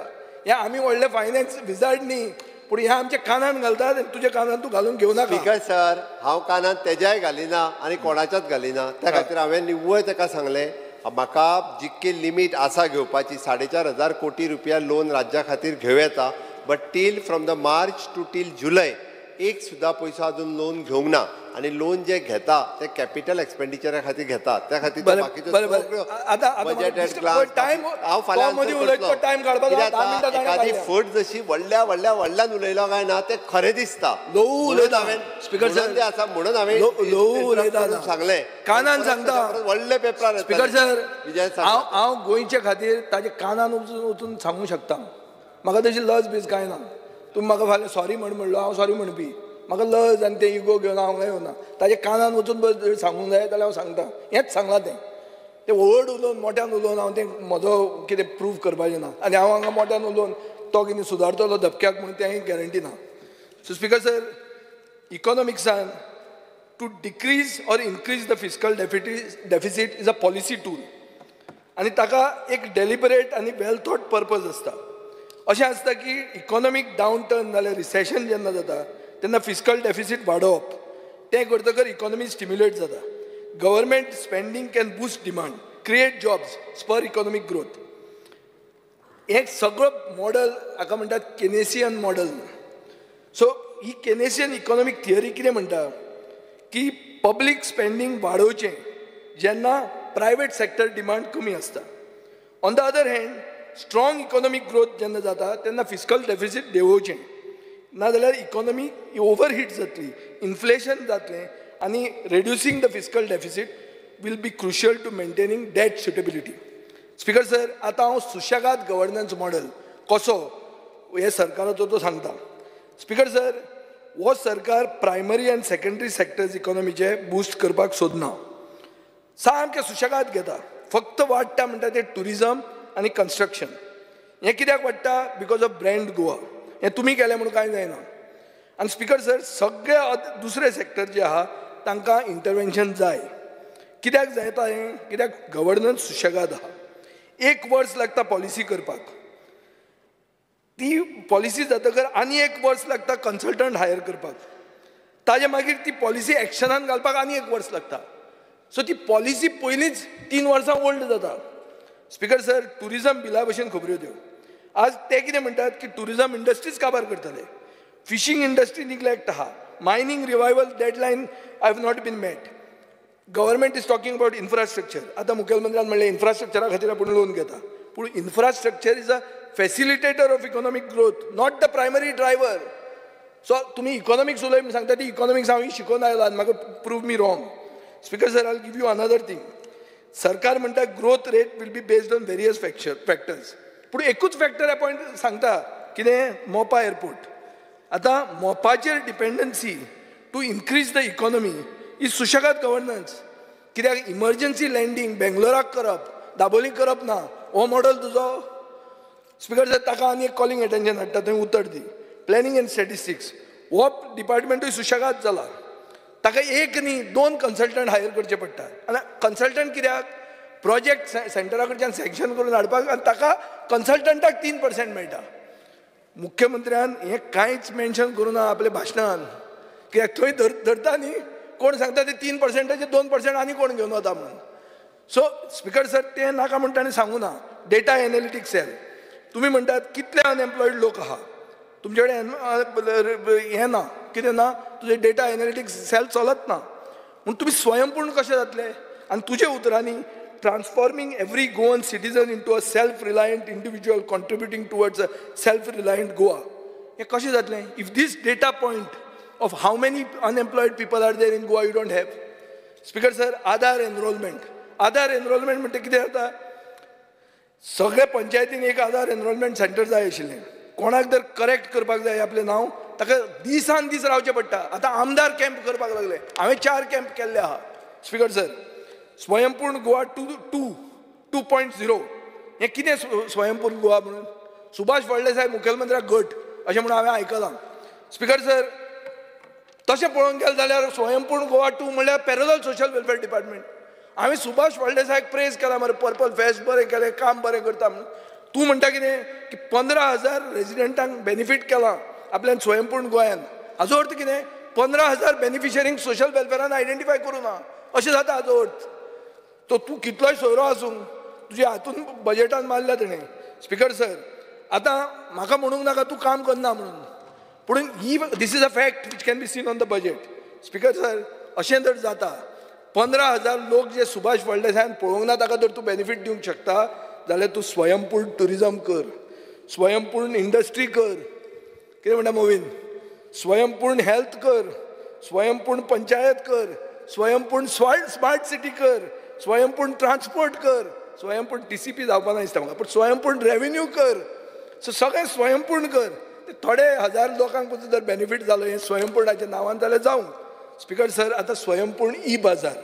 हें आमी व्हडले फायनान्स विजार्ड न्ही, पूण हें आमच्या कानान घालतात आनी तुज्या कानान तूं घालून घेवं नाका. स्पीकर सर, हांव कानान तेज्याय घालिना आनी कोणाच्याच घालिना. त्या खातीर हांवें निव्वळ ताका सांगलें, म्हाका जितकी लिमीट आसा घेवपाची 4500 कोटी रुपया लोन राज्या खातीर घेवं येता, but till from the March to till जुलय एक सुद्दां पयसो अजून लोन घेवंक ना. आनी लोन जे घेता ते कॅपिटल एक्सपेंडिचरा खातीर घेता, त्या खातीर हांव फाल्यां एखादी फट जशी व्हडल्या व्हडल्या व्हडल्यान उलयलो काय ना तें खरें दिसता. म्हणून आसा म्हणून हांवें सांगलें, कानान सांगता व्हडले पेपरार. स्पीकर सर, हांव गोंयचे खातीर ताजे कानान वचून वचून सांगूंक शकता. म्हाका तशी लज बीज कांय ना. तूं म्हाका फाल्यां सॉरी म्हण म्हणलो, हांव सॉरी म्हणपी. म्हाका लज आनी तें इगो घेवन हांव हांगा येवना. ताजे कानान वचून सांगूंक जाय जाल्यार हांव सांगता. हेंच सांगलां तें, तें व्हड उलोवन मोट्यान उलोवन हांव तें म्हजो कितें प्रूफ करपाचें ना. आनी हांव हांगा मोट्यान उलोवन तो कितें सुदारतलो धपक्याक म्हणून तें गॅरंटी ना. सो स्पीकर सर, इकॉनॉमिक्सान to decrease or increase the fiscal deficit is a policy tool, आनी ताका एक डेलिबरेट आनी वेल थॉट पर्पज आसता. अशें आसता की इकॉनॉमीक डावनटर्न जाल्यार रिसेशन जेन्ना जाता तेन्ना फिस्कल डेफिसीट वाडोवप, तें करतकर इकॉनॉमी स्टिम्युलेट जाता. Government spending can boost demand, create jobs, spur economic growth. हें सगळो मॉडल हाका म्हणटात केनेसियन मॉडल. सो ही केनेसियन इकॉनॉमीक थियरी कितें म्हणटा की पब्लीक स्पेंडींग वाडोवचें जेन्ना प्रायवेट सेक्टर डिमांड कमी आसता. On the other hand strong economic growth जेन्ना जाता तेन्ना फिस्कल डेफिसीट देंवोवचें, नाजाल्यार इकॉनॉमी ओवरहीट जातली, इन्फ्लेशन जातलें आनी reducing the fiscal deficit will be crucial to maintaining debt suitability. Speaker sir, आतां हांव सुशेगाद गव्हर्नन्स मॉडल कसो हे सरकाराचो तो सांगता. स्पीकर सर, हो सरकार प्रायमरी आनी सेकंडरी सेक्टर्स इकॉनॉमीचे बूस्ट करपाक सोदना, सामकें सुशेगाद घेता. फक्त वाडटा म्हणटा ते ट्युरिजम आनी कन्स्ट्रक्शन. हें कित्याक वाडटा? Because of brand Goa. हें तुमी केलें म्हणून कांय जायना. आनी स्पीकर सर, सगळे दुसरे सेक्टर जे आहा तांकां इंटरवेन्शन जाय. कित्याक जायता हें? कित्याक गव्हर्नन्स सुशेगाद आहा. एक वर्स लागता पॉलिसी करपाक, ती पॉलिसी जातकर आनी एक वर्स लागता कन्सल्टंट हायर करपाक, ताजे मागीर ती पॉलिसी एक्शनान घालपाक आनी एक वर्स लागता. सो ती पॉलिसी पयलींच 3 वर्सां ओल्ड जाता. स्पीकर सर, ट्युरिजम बिला भशेन खबऱ्यो त्यो. आज ते कितें म्हणटात की ट्युरिजम इंडस्ट्रीज काबार करतले, फिशींग इंडस्ट्री निग्लेक्ट आहा, mining revival deadline have not been met, government is talking about infrastructure. आतां मुखेलमंत्र्यान म्हणलें इन्फ्रास्ट्रक्चरा खातीर आपूण लोन घेता, पूण infrastructure is a facilitator of economic growth, not the primary driver. So तुमी इकॉनॉमिक्स उलय म्हूण सांगता, ती इकॉनॉमिक्स हांव शिकोवन आयला आनी म्हाका prove me wrong. Speaker sir, I give you another thing. सरकार म्हणटा growth rate will be based on various factors, पूण एकूच फॅक्टर अपॉयंट सांगता कितें? मोपा एअरपोर्ट. आतां मोपाचेर dependency to increase the economy is सुशेगाद गव्हर्नन्स. कित्याक इमर्जन्सी लँडींग बेंगलोराक करप, दाबोली करप ना, हो मॉडल तुजो. स्पीकर सर, ताका आनी एक कॉलिंग एटेन्शन हाडटा, थंय उतर दी. प्लॅनिंग एंड स्टॅटिस्टिक्स हो डिपार्टमेंटूय सुशेगाद जाला, ताका एक न्ही 2 कन्सल्टंट हायर करचे पडटा. आनी कन्सल्टंट कित्याक? प्रोजेक्ट सेंटरा कडच्यान सँक्शन करून हाडपाक, आनी ताका कन्सल्टंटाक 3% मेळटा. मुख्यमंत्र्यान हें कांयच मेन्शन करूं ना आपल्या भाशणान, कित्याक थंय धरता न्ही कोण सांगता ते 3%चे 2% आनी कोण घेवन वता म्हणून. सो स्पीकर सर, तें नाका म्हूण ताणें सांगूं ना. डेटा एनालिटिक्स सेल, तुमी म्हणटात कितले अनएम्प्लॉयड लोक आहा, तुमचे कडेन हें ना, कितें ना, तुजें डेटा एनालिटिक्स सेल चलत ना, म्हूण तुमी स्वयंपूर्ण कशें जातले? आनी तुजे उतरांनी transforming every Goan citizen into a self reliant individual contributing towards a self reliant Goa, हें कशें जातलें? If this data point of how many unemployed people are there in Goa you don't have. Speaker sir, Aadhaar enrolment. Aadhaar enrolment म्हणटा कितें जाता? सगळे पंचायतीन एक आधार enrolment centre जाय आशिल्लें. कोणाक जर करेक्ट करपाक जाय आपलें नांव, ताका दिसान दीस रावचें पडटा. आतां आमदार कॅम्प करपाक लागले, हांवें 4 कॅम्प केल्ले आहा. Speaker sir, Swayampurna Goa 2.0 हें कितें स्वयंपूर्ण गोवा म्हणून? सुभाष फळदेसाय मुखेलमंत्र्याक गट अशें म्हणून हांवें आयकलां. स्पीकर सर, तशें पळोवंक गेलें जाल्यार स्वयंपूर्ण गोवा 2 म्हणल्यार पॅरलल सोशल वेलफेअर डिपार्टमेंट. हांवें सुभाष फळदेसायाक प्रेज केला मरे, पर्पल फेस्ट बरें केलें, काम बरें करता म्हणून. तूं म्हणटा कितें की 15,000 रेजिडेंटांक बेनिफीट केलां आपल्यान स्वयंपूर्ण गोंयान. हाजो अर्थ कितें? 15,000 बेनिफिशरींक सोशल वेलफेअरान आयडेंटिफाय करूं ना अशें जाता हाजो अर्थ. तो तूं कितलोय सोयरो आसूं, तुज्या हातून बजेटान मारल्या तेणें. स्पीकर सर, आतां म्हाका म्हणूंक नाका तूं काम करना म्हणून, पूण ही this is a fact which can be seen on the budget. Speaker sir, अशें जर जाता 15,000 लोक जे सुभाष फळदेसायान पळोवंक ना ताका जर तूं बेनिफीट दिवंक शकता जाल्यार तूं स्वयंपूर्ण ट्युरिजम कर, स्वयंपूर्ण इंडस्ट्री कर, कितें म्हणटा मोवीन, स्वयंपूर्ण हेल्थ कर, स्वयंपूर्ण पंचायत कर, स्वयंपूर्ण स्मार्ट सिटी कर, स्वयंपूर्ण ट्रान्सपोर्ट कर, स्वयंपूर्ण TCP जावपा ना दिसता म्हाका, पूण स्वयंपूर्ण रेवेन्यू कर. सो सगळें स्वयंपूर्ण कर. ते थोडे हजार लोकांक पसून जर बेनिफीट जालो हें स्वयंपूर्णाच्या नांवान जाल्यार जावं. स्पीकर सर, आतां स्वयंपूर्ण ई बाजार.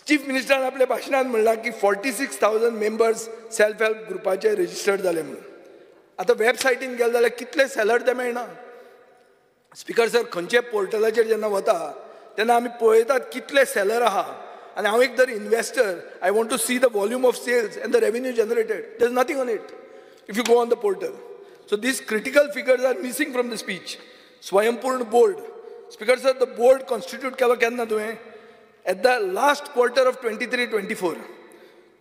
चीफ मिनिस्टरान आपल्या भाशणान म्हणलां की 46,000 मेंबर्स सेल्फ हेल्प ग्रुपाचे रजिस्टर्ड जाले म्हणून. आतां वेबसायटीन गेले जाल्यार कितले सेलर ते मेळना. स्पीकर सर, खंयच्या पोर्टलाचेर जेन्ना वता तेन्ना आमी पळयतात कितले सेलर आहा, आनी हांव एक जर investor, I want to see the volume of sales and the revenue generated. There is nothing on it if you go on the portal. So these critical figures are missing from the speech. Swayampurna board. Speaker sir, the board constitute केलो केन्ना तुवें? At the last quarter of 23-24.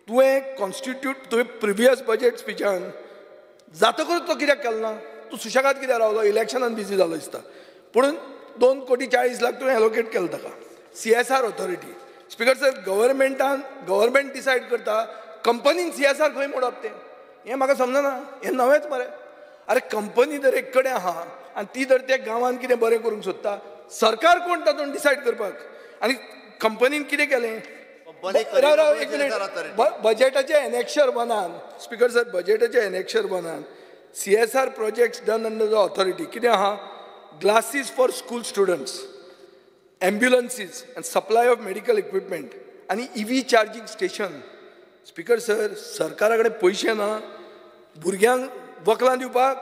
तुवें constitute, तुवें previous budget स्पिचान जातकच तो कित्याक केलो ना? तूं सुशेगाद कित्याक रावलो? इलेक्शनान बिजी जालो दिसता. पूण 2 कोटी 40 लाख तुवें एलोकेट केलो ताका. CSR authority speaker sir, गव्हर्मेंटान गव्हर्मेंट डिसायड करता कंपनीन CSR खंय मोडप तें, हें म्हाका समजना, हें नवेंच मरे. अरे कंपनी जर एक कडेन आहा आनी ती जर त्या गांवान कितें बरें करूंक सोदता, सरकार कोण तातूंत डिसायड करपाक? आनी कंपनीन कितें केलें? राव राव एक मिनीट. बजेटाचे एनेक्शर 1 स्पीकर सर, बजेटाचे annexure 1 CSR projects done under the authority कितें आहा? Glasses for school students, ambulances and supply of medical equipment आनी EV charging station. Speaker sir, सरकारा कडेन पयशे ना भुरग्यांक वकलां दिवपाक.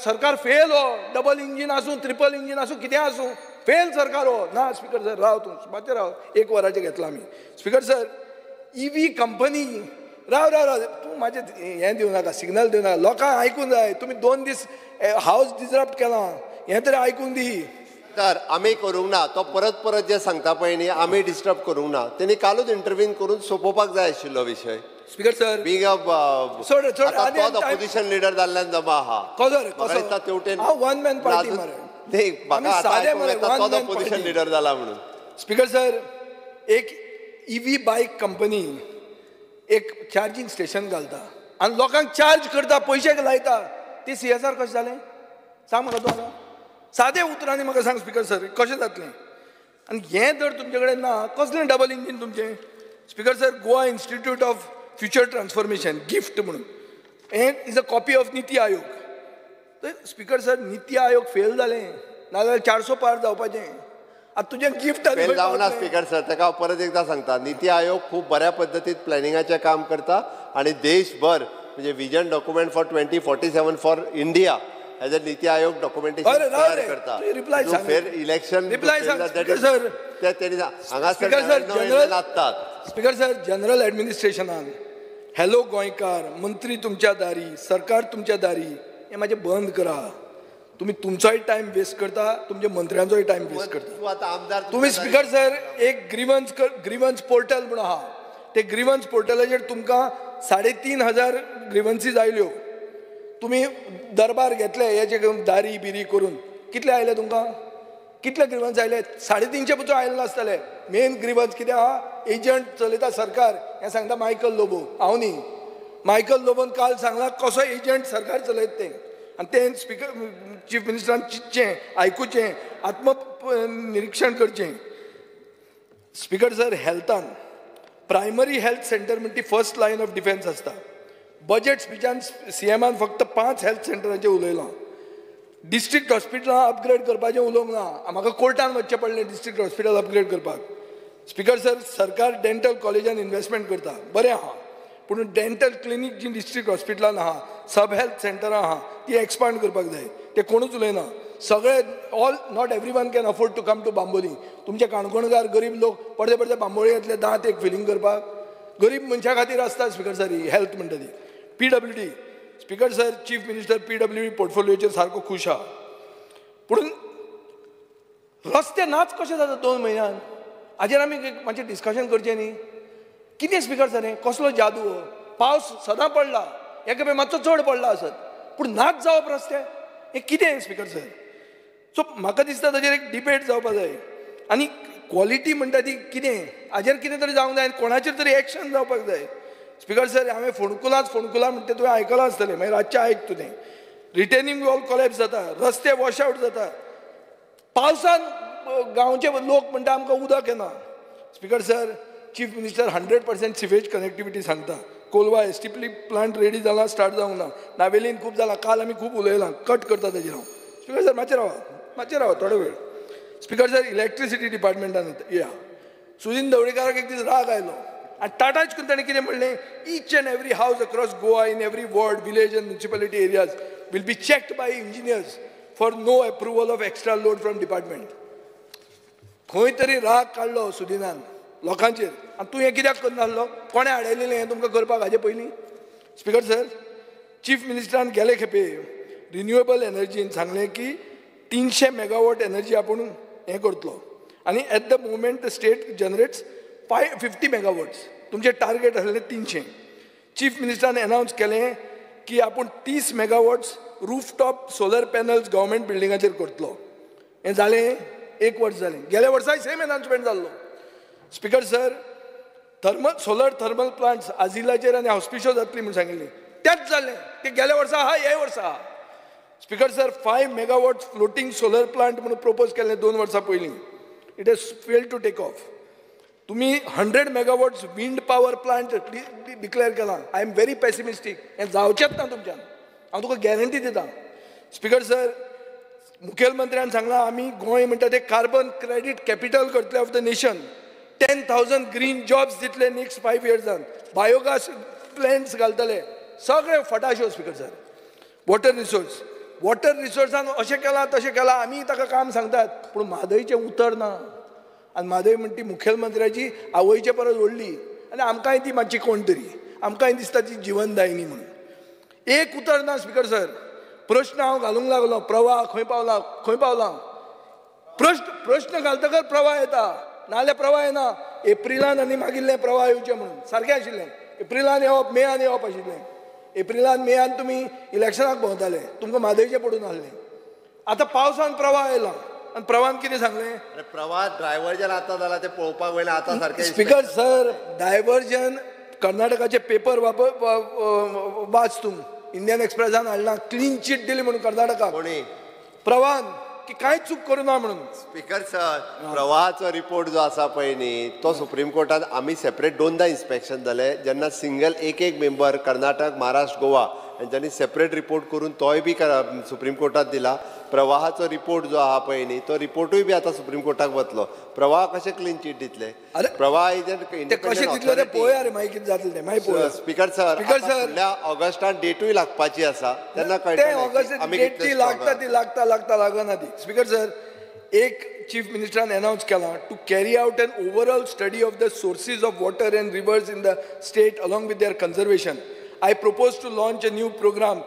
सरकार फेल हो, डबल इंजीन आसूं, ट्रिपल इंजीन आसूं, कितें आसूं, फेल सरकार हो. ना स्पीकर सर, राव तूं मातशें राव, 1 वराचें घेतलां आमी. स्पीकर सर, EV company, राव राव राव, तूं म्हाजें हें दिवं नाका, सिग्नल दिवं नाका, लोकांक आयकूंक जाय. तुमी 2 दीस हावस डिसरप्ट केलां, हें तरी आयकूंक दी. तर आमी करूंक ना, तो परत परत जे सांगता पळय न्ही, आमी डिस्टर्ब करूंक ना, तेणी कालूच इंटरवीन करून सोंपोवपाक जाय आशिल्लो विशय. स्पीकर सर, बींग तोच ऑपोजिशन लिडर जाल्ल्यान जमा आहा. कसो तेवटेन वन मॅन पार्टी मरे, म्हाका आतां आयकूंक येता तोच ऑपोजिशन लिडर जाला म्हणून. स्पीकर सर, एक EV बायक कंपनी एक चार्जींग स्टेशन घालता आनी लोकांक चार्ज करता, पयशे लायता, ती CSR कशें जालें सांग म्हाका तूं आतां. सादे उतरांनी म्हाका सांग स्पीकर सर, कशें जातलें? आनी हें जर तुमचे कडेन ना, कसलें डबल इंजीन तुमचें? Speaker sir, Goa institute of future transformation GIFT म्हणून, हें is a copy of NITI Aayog. तर speaker sir, NITI Aayog fail जालें, नाजाल्यार 400 पार जावपाचें. आतां तुजें गिफ्ट फेल जावना स्पीकर सर, ताका हांव परत एकदां सांगता, नीती आयोग खूब बऱ्या पद्दतीन प्लॅनिंगाचें काम करता आनी देशभर म्हणजे vision document for 2047 for India as a NITI Aayog documentation तयार करता. फेर इलेक्शन हांगासर लागतात. स्पीकर सर, जनरल एडमिनिस्ट्रेशनान हॅलो गोंयकार, मंत्री तुमच्या दारी, सरकार तुमच्या दारी, हें मातशें बंद करा. तुमी तुमचोय टायम वेस्ट करता, तुमच्या मंत्र्यांचोय टायम वेस्ट करता. तुमी स्पीकर सर, एक ग्रीवन्स पोर्टल म्हणून आहा, ते ग्रीवन्स पोर्टलाचेर तुमकां 3500 ग्रीवन्सीज आयल्यो. तुमी दरबार घेतले हेचे दारी बिरी करून, कितले आयले तुमकां? कितले ग्रीवन्स आयले? 350 पसून आयले नासतले. मेन ग्रीवन्स कितें आहा? एजंट चलयता सरकार, हें सांगता मायकल लोबो, हांव न्ही. मायकल लोबोन काल सांगलां कसो एजंट सरकार चलयता तें. आनी तें स्पीकर चीफ मिनिस्टरान चिंतचें, आयकुचें, आत्मनिरिक्षण करचें. स्पीकर सर, हेल्थान प्रायमरी हेल्थ सेंटर म्हणटी फर्स्ट लायन ऑफ डिफेन्स आसता. बजेट स्पिचान CMआन फक्त 5 हेल्थ सेंटरांचेर उलयलां. डिस्ट्रिक्ट हॉस्पिटलां अपग्रेड करपाचें उलोवंक ना, म्हाका कोर्टान वचचें पडलें डिस्ट्रिक्ट हॉस्पिटल अपग्रेड करपाक. स्पीकर सर, सरकार डेंटल कॉलेजान इन्वेस्टमेंट करता, बरें आहा, पूण डेंटल क्लिनीक जी डिस्ट्रिक्ट हॉस्पिटलान आहा, सब हेल्थ सेंटरां आहा, ती एक्सपांड करपाक जाय. ते कोणूच उलयना. सगळे all not every one can afford to come to Bambolim. तुमचे काणकोणकार गरीब लोक पडते पडते बांबोळी येतले दांत एक फिलींग करपाक. गरीब मनशा खातीर आसता स्पीकर सर ही हेल्थ म्हणटा ती. PWD speaker sir, chief minister PWD पोर्टफोलियोचेर सारको खूश आहा, पूण रस्ते नाच कशे जाता 2 म्हयन्यान? हाजेर आमी मातशें डिस्कशन करचें न्ही. कितें स्पीकर सर हें कसलो जादू हो? पावस सदां पडला, हे खेपे मातसो चड पडला आसत, पूण नाच जावप रस्ते हें कितें स्पीकर सर? सो म्हाका दिसता ताजेर एक डिबेट जावपा जाय. आनी क्वॉलिटी म्हणटा ती कितें, हाजेर कितें तरी जावंक जाय आनी कोणाचेर तरी एक्शन जावपाक जाय. स्पीकर सर, हांवें फोंडकुलांच फोंडकुलां म्हणटा तुवें आयकलां आसतलें, मागीर रातचें आयक तुवें. रिटेनिंग वॉल कोलॅप्स जाता, रस्ते वॉश आवट जाता, पावसान गांवचे लोक म्हणटा आमकां उदक येना. Speaker sir, chief minister 100% sewage connectivity सांगता. कोलवा STP plant ready जाला, स्टार्ट जावंक ना. नावेलीन खूब जाला, काल आमी खूब उलयलां, कट करता ताजेर हांव. स्पीकर सर, मातशें रावा, मातशें रावा थोडो वेळ. स्पीकर सर, इलेक्ट्रिसिटी डिपार्टमेंटान या सुदिन ढवळीकाराक एक दीस राग आयलो आनी टाटाच करून ताणें कितें म्हणलें, each and every house across Goa in every ward, village and municipality areas will be checked by engineers for no approval of extra load from department. खंय तरी राग काडलो सुदिनान लोकांचेर. आनी तूं हें कित्याक करनासलो? कोणें हाडयलेलें हें तुमकां करपाक हाजे पयलीं? स्पीकर सर, चीफ मिनिस्टरान गेले खेपे रिन्युएबल एनर्जीन सांगलें की 300 मेगावॉट एनर्जी आपूण हें करतलो आनी at the moment the state generates 550 megawatts. तुमचें टार्गेट आसलें 300. चीफ मिनिस्टरान अनावन्स केलें की आपूण 30 megawatts rooftop solar panels government बिल्डिंगाचेर करतलो. हें जालें एक वर्स जालें. गेल्या वर्साय सेम एनाउन्समेंट जाल्लो. Speaker sir, thermal solar thermal plants आझिलाचेर आनी हॉस्पिशो जातली म्हूण सांगिल्ली, तेंच जालें. ते गेल्या वर्सा आहा, ह्याय वर्सा आहा. Speaker sir, 5 megawatt floating solar plant म्हणून प्रपोज केल्लें 2 वर्सां पयलीं, it has failed to take off. तुमी 100 megawatts wind power plant declare केलां. I am very pessimistic, हें जावचेंच ना तुमच्यान, हांव तुका गॅरंटी दितां. स्पीकर सर, मुखेलमंत्र्यान सांगलां आमी गोंय म्हणटा ते कार्बन क्रेडीट कॅपिटल करतले of the nation, 10,000 green jobs दितले नेक्स्ट 5 इयर्सान, बायोगॅस प्लॅन्ट्स घालतले, सगळे फटाश्यो. Speaker sir, water resource, water रिसोर्सान अशें केलां तशें केलां, आमी ताका काम सांगतात, पूण म्हादयचें उतर ना. आनी म्हादय म्हणटी मुखेलमंत्र्याची आवयचे परस व्हडली, आनी आमकांय ती मातशी कोण तरी, आमकांय दिसता ती जिवनदायिनी म्हणून. एक उतर ना. स्पीकर सर, प्रश्न हांव घालूंक लागलो, प्रवाह खंय पावला, खंय पावला. प्रश्न घालतकर प्रवाह येता, नाजाल्यार प्रवाह येना. एप्रिलान आनी मागिल्लें प्रवाह येवचें म्हणून सारकें आशिल्लें. एप्रिलान येवप, मेयान येवप आशिल्लें. एप्रिलान मेयान तुमी इलेक्शनाक भोंवताले, तुमकां म्हादयचें पडून आसलें. आतां पावसान प्रवाह आयला आनी प्रवाहान कितें सांगलें, प्रवाह ड्रायव्हर्जन आतां जाला तें पळोवपाक वयलें आतां सारकें. स्पीकर सर, डायवर्जन कर्नाटकाचे पेपर वाच तूं, इंडियन एक्सप्रेसान हाडला, क्लीन चीट दिली म्हणून कर्नाटकाक प्रवाहान की कांय चूक करूं ना म्हणून. स्पीकर सर, प्रवाहाचो रिपोर्ट जो आसा पळय न्ही, तो सुप्रीम कोर्टान आमी सेपरेट 2दा इन्स्पेक्शन जालें, जेन्ना सिंगल एक एक मेंबर कर्नाटक, महाराष्ट्र, गोवा हेंच्यांनी सेपरेट रिपोर्ट करून तोय बी सुप्रीम कोर्टात दिला. प्रवाहाचो रिपोर्ट जो आहा पळय न्ही, तो रिपोर्टूय बी आतां सुप्रीम कोर्टाक वतलो. प्रवाह कशें क्लीन चीट दितले? प्रवाह कशें दितले ते पळोवया रे, मागीर कितें जातलें तें मागीर पळोवया. स्पीकर सर, फुडल्या ऑगस्टान डेटूय लागपाची आसा, तेन्ना कळटलें ऑगस्ट डेट ती लागता, ती लागता लागता लागना ती. स्पीकर सर, एक चीफ मिनिस्टरान अनाउन्स केलां to carry out an overall study of the sources of water and rivers in the state along with their conservation. I propose to launch a new program,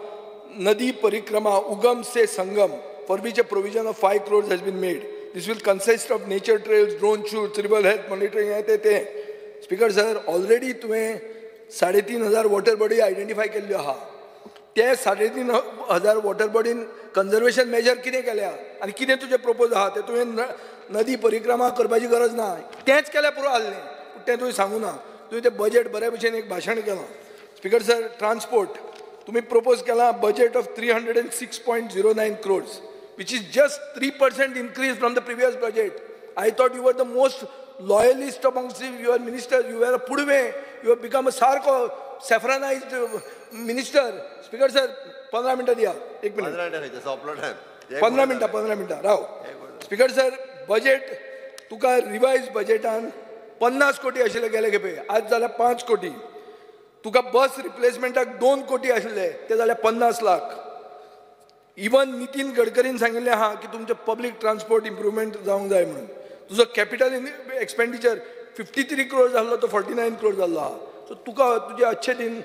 Nadi Parikrama Ugam Se Sangam, for which a provision of 5 crores has been made. This will consist of nature trails, drone shoots, river health monitoring. Speaker sir, already तुवें 3,500 water body identify केल्ल्यो आहा. ते 3,500 water बॉडीन conservation major कितें केल्या आनी कितें तुजें propose आहा तें तुवें नदी परिक्रमा करपाची गरज ना, तेंच केल्यार पुरो आहलें, पूण तें तुवें सांगूं ना. तुवें तें बजेट बऱ्या भशेन एक भाशण केलां. स्पीकर सर, ट्रान्सपोर्ट तुमी प्रपोज केलां budget of 306.09 crores, which is just 3% increase from the previous budget. I thought you were the most loyalist amongst your ministers. You were a Pudve, you have become a Sarko saffronized minister. Speaker sir, 15 मिनटां दिया, एक minute, 15 मिनटां, 15 मिनटां राव. Speaker sir, budget तुका revise बजेटान 50 कोटी आशिल्ले गेले खेपे, आज जाल्यार 5 कोटी. तुका बस रिप्लेसमेंटाक 2 कोटी आशिल्ले, ते जाल्यार 50 लाख. इवन नितीन गडकरीन सांगिल्लें आहा की तुमचें पब्लीक ट्रान्सपोर्ट इम्प्रुवमेंट जावंक जाय म्हणून. तुजो कॅपिटल एक्सपेंडिचर 53 क्रोर जाल्लो, तो 49 क्रोर जाल्लो आहा. सो तुका तुजे अच्छे दिन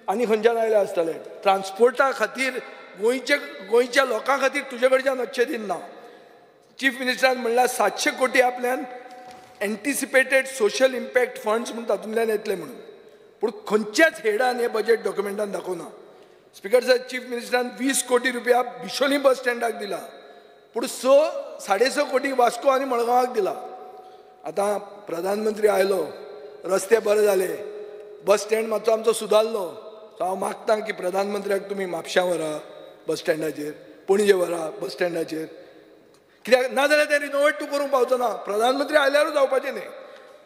आनी खंयच्यान आयले आसतले. ट्रान्सपोर्टा खातीर गोंयच्या लोकां खातीर तुजे कडच्यान अच्छे दिन ना. चीफ मिनिस्टरान म्हणल्यार 700 कोटी आपल्यान एन्टिसिपेटेड सोशल इम्पॅक्ट फंड्स म्हूण तातूंतल्यान येतले म्हणून, पूण खंयच्याच हेडान हे बजेट डॉक्युमेंटान दाखोवना. स्पीकर सर, चीफ मिनिस्टरान 20 कोटी रुपया बिशोली बस स्टँडाक दिला, पूण 6.5 कोटी वास्को आनी मडगांवाक दिला. आतां प्रधानमंत्री आयलो, रस्ते बरे जाले, बस स्टँड मातसो आमचो सुदारलो. सो हांव मागता की प्रधानमंत्र्याक तुमी म्हापश्यां व्हरा बस स्टँडाचेर, पणजे व्हरा बस स्टँडाचेर, कित्याक ना जाल्यार तें रिनोवेट तूं करूंक पावचो ना. प्रधानमंत्री आयल्यारूच जावपाचें न्ही.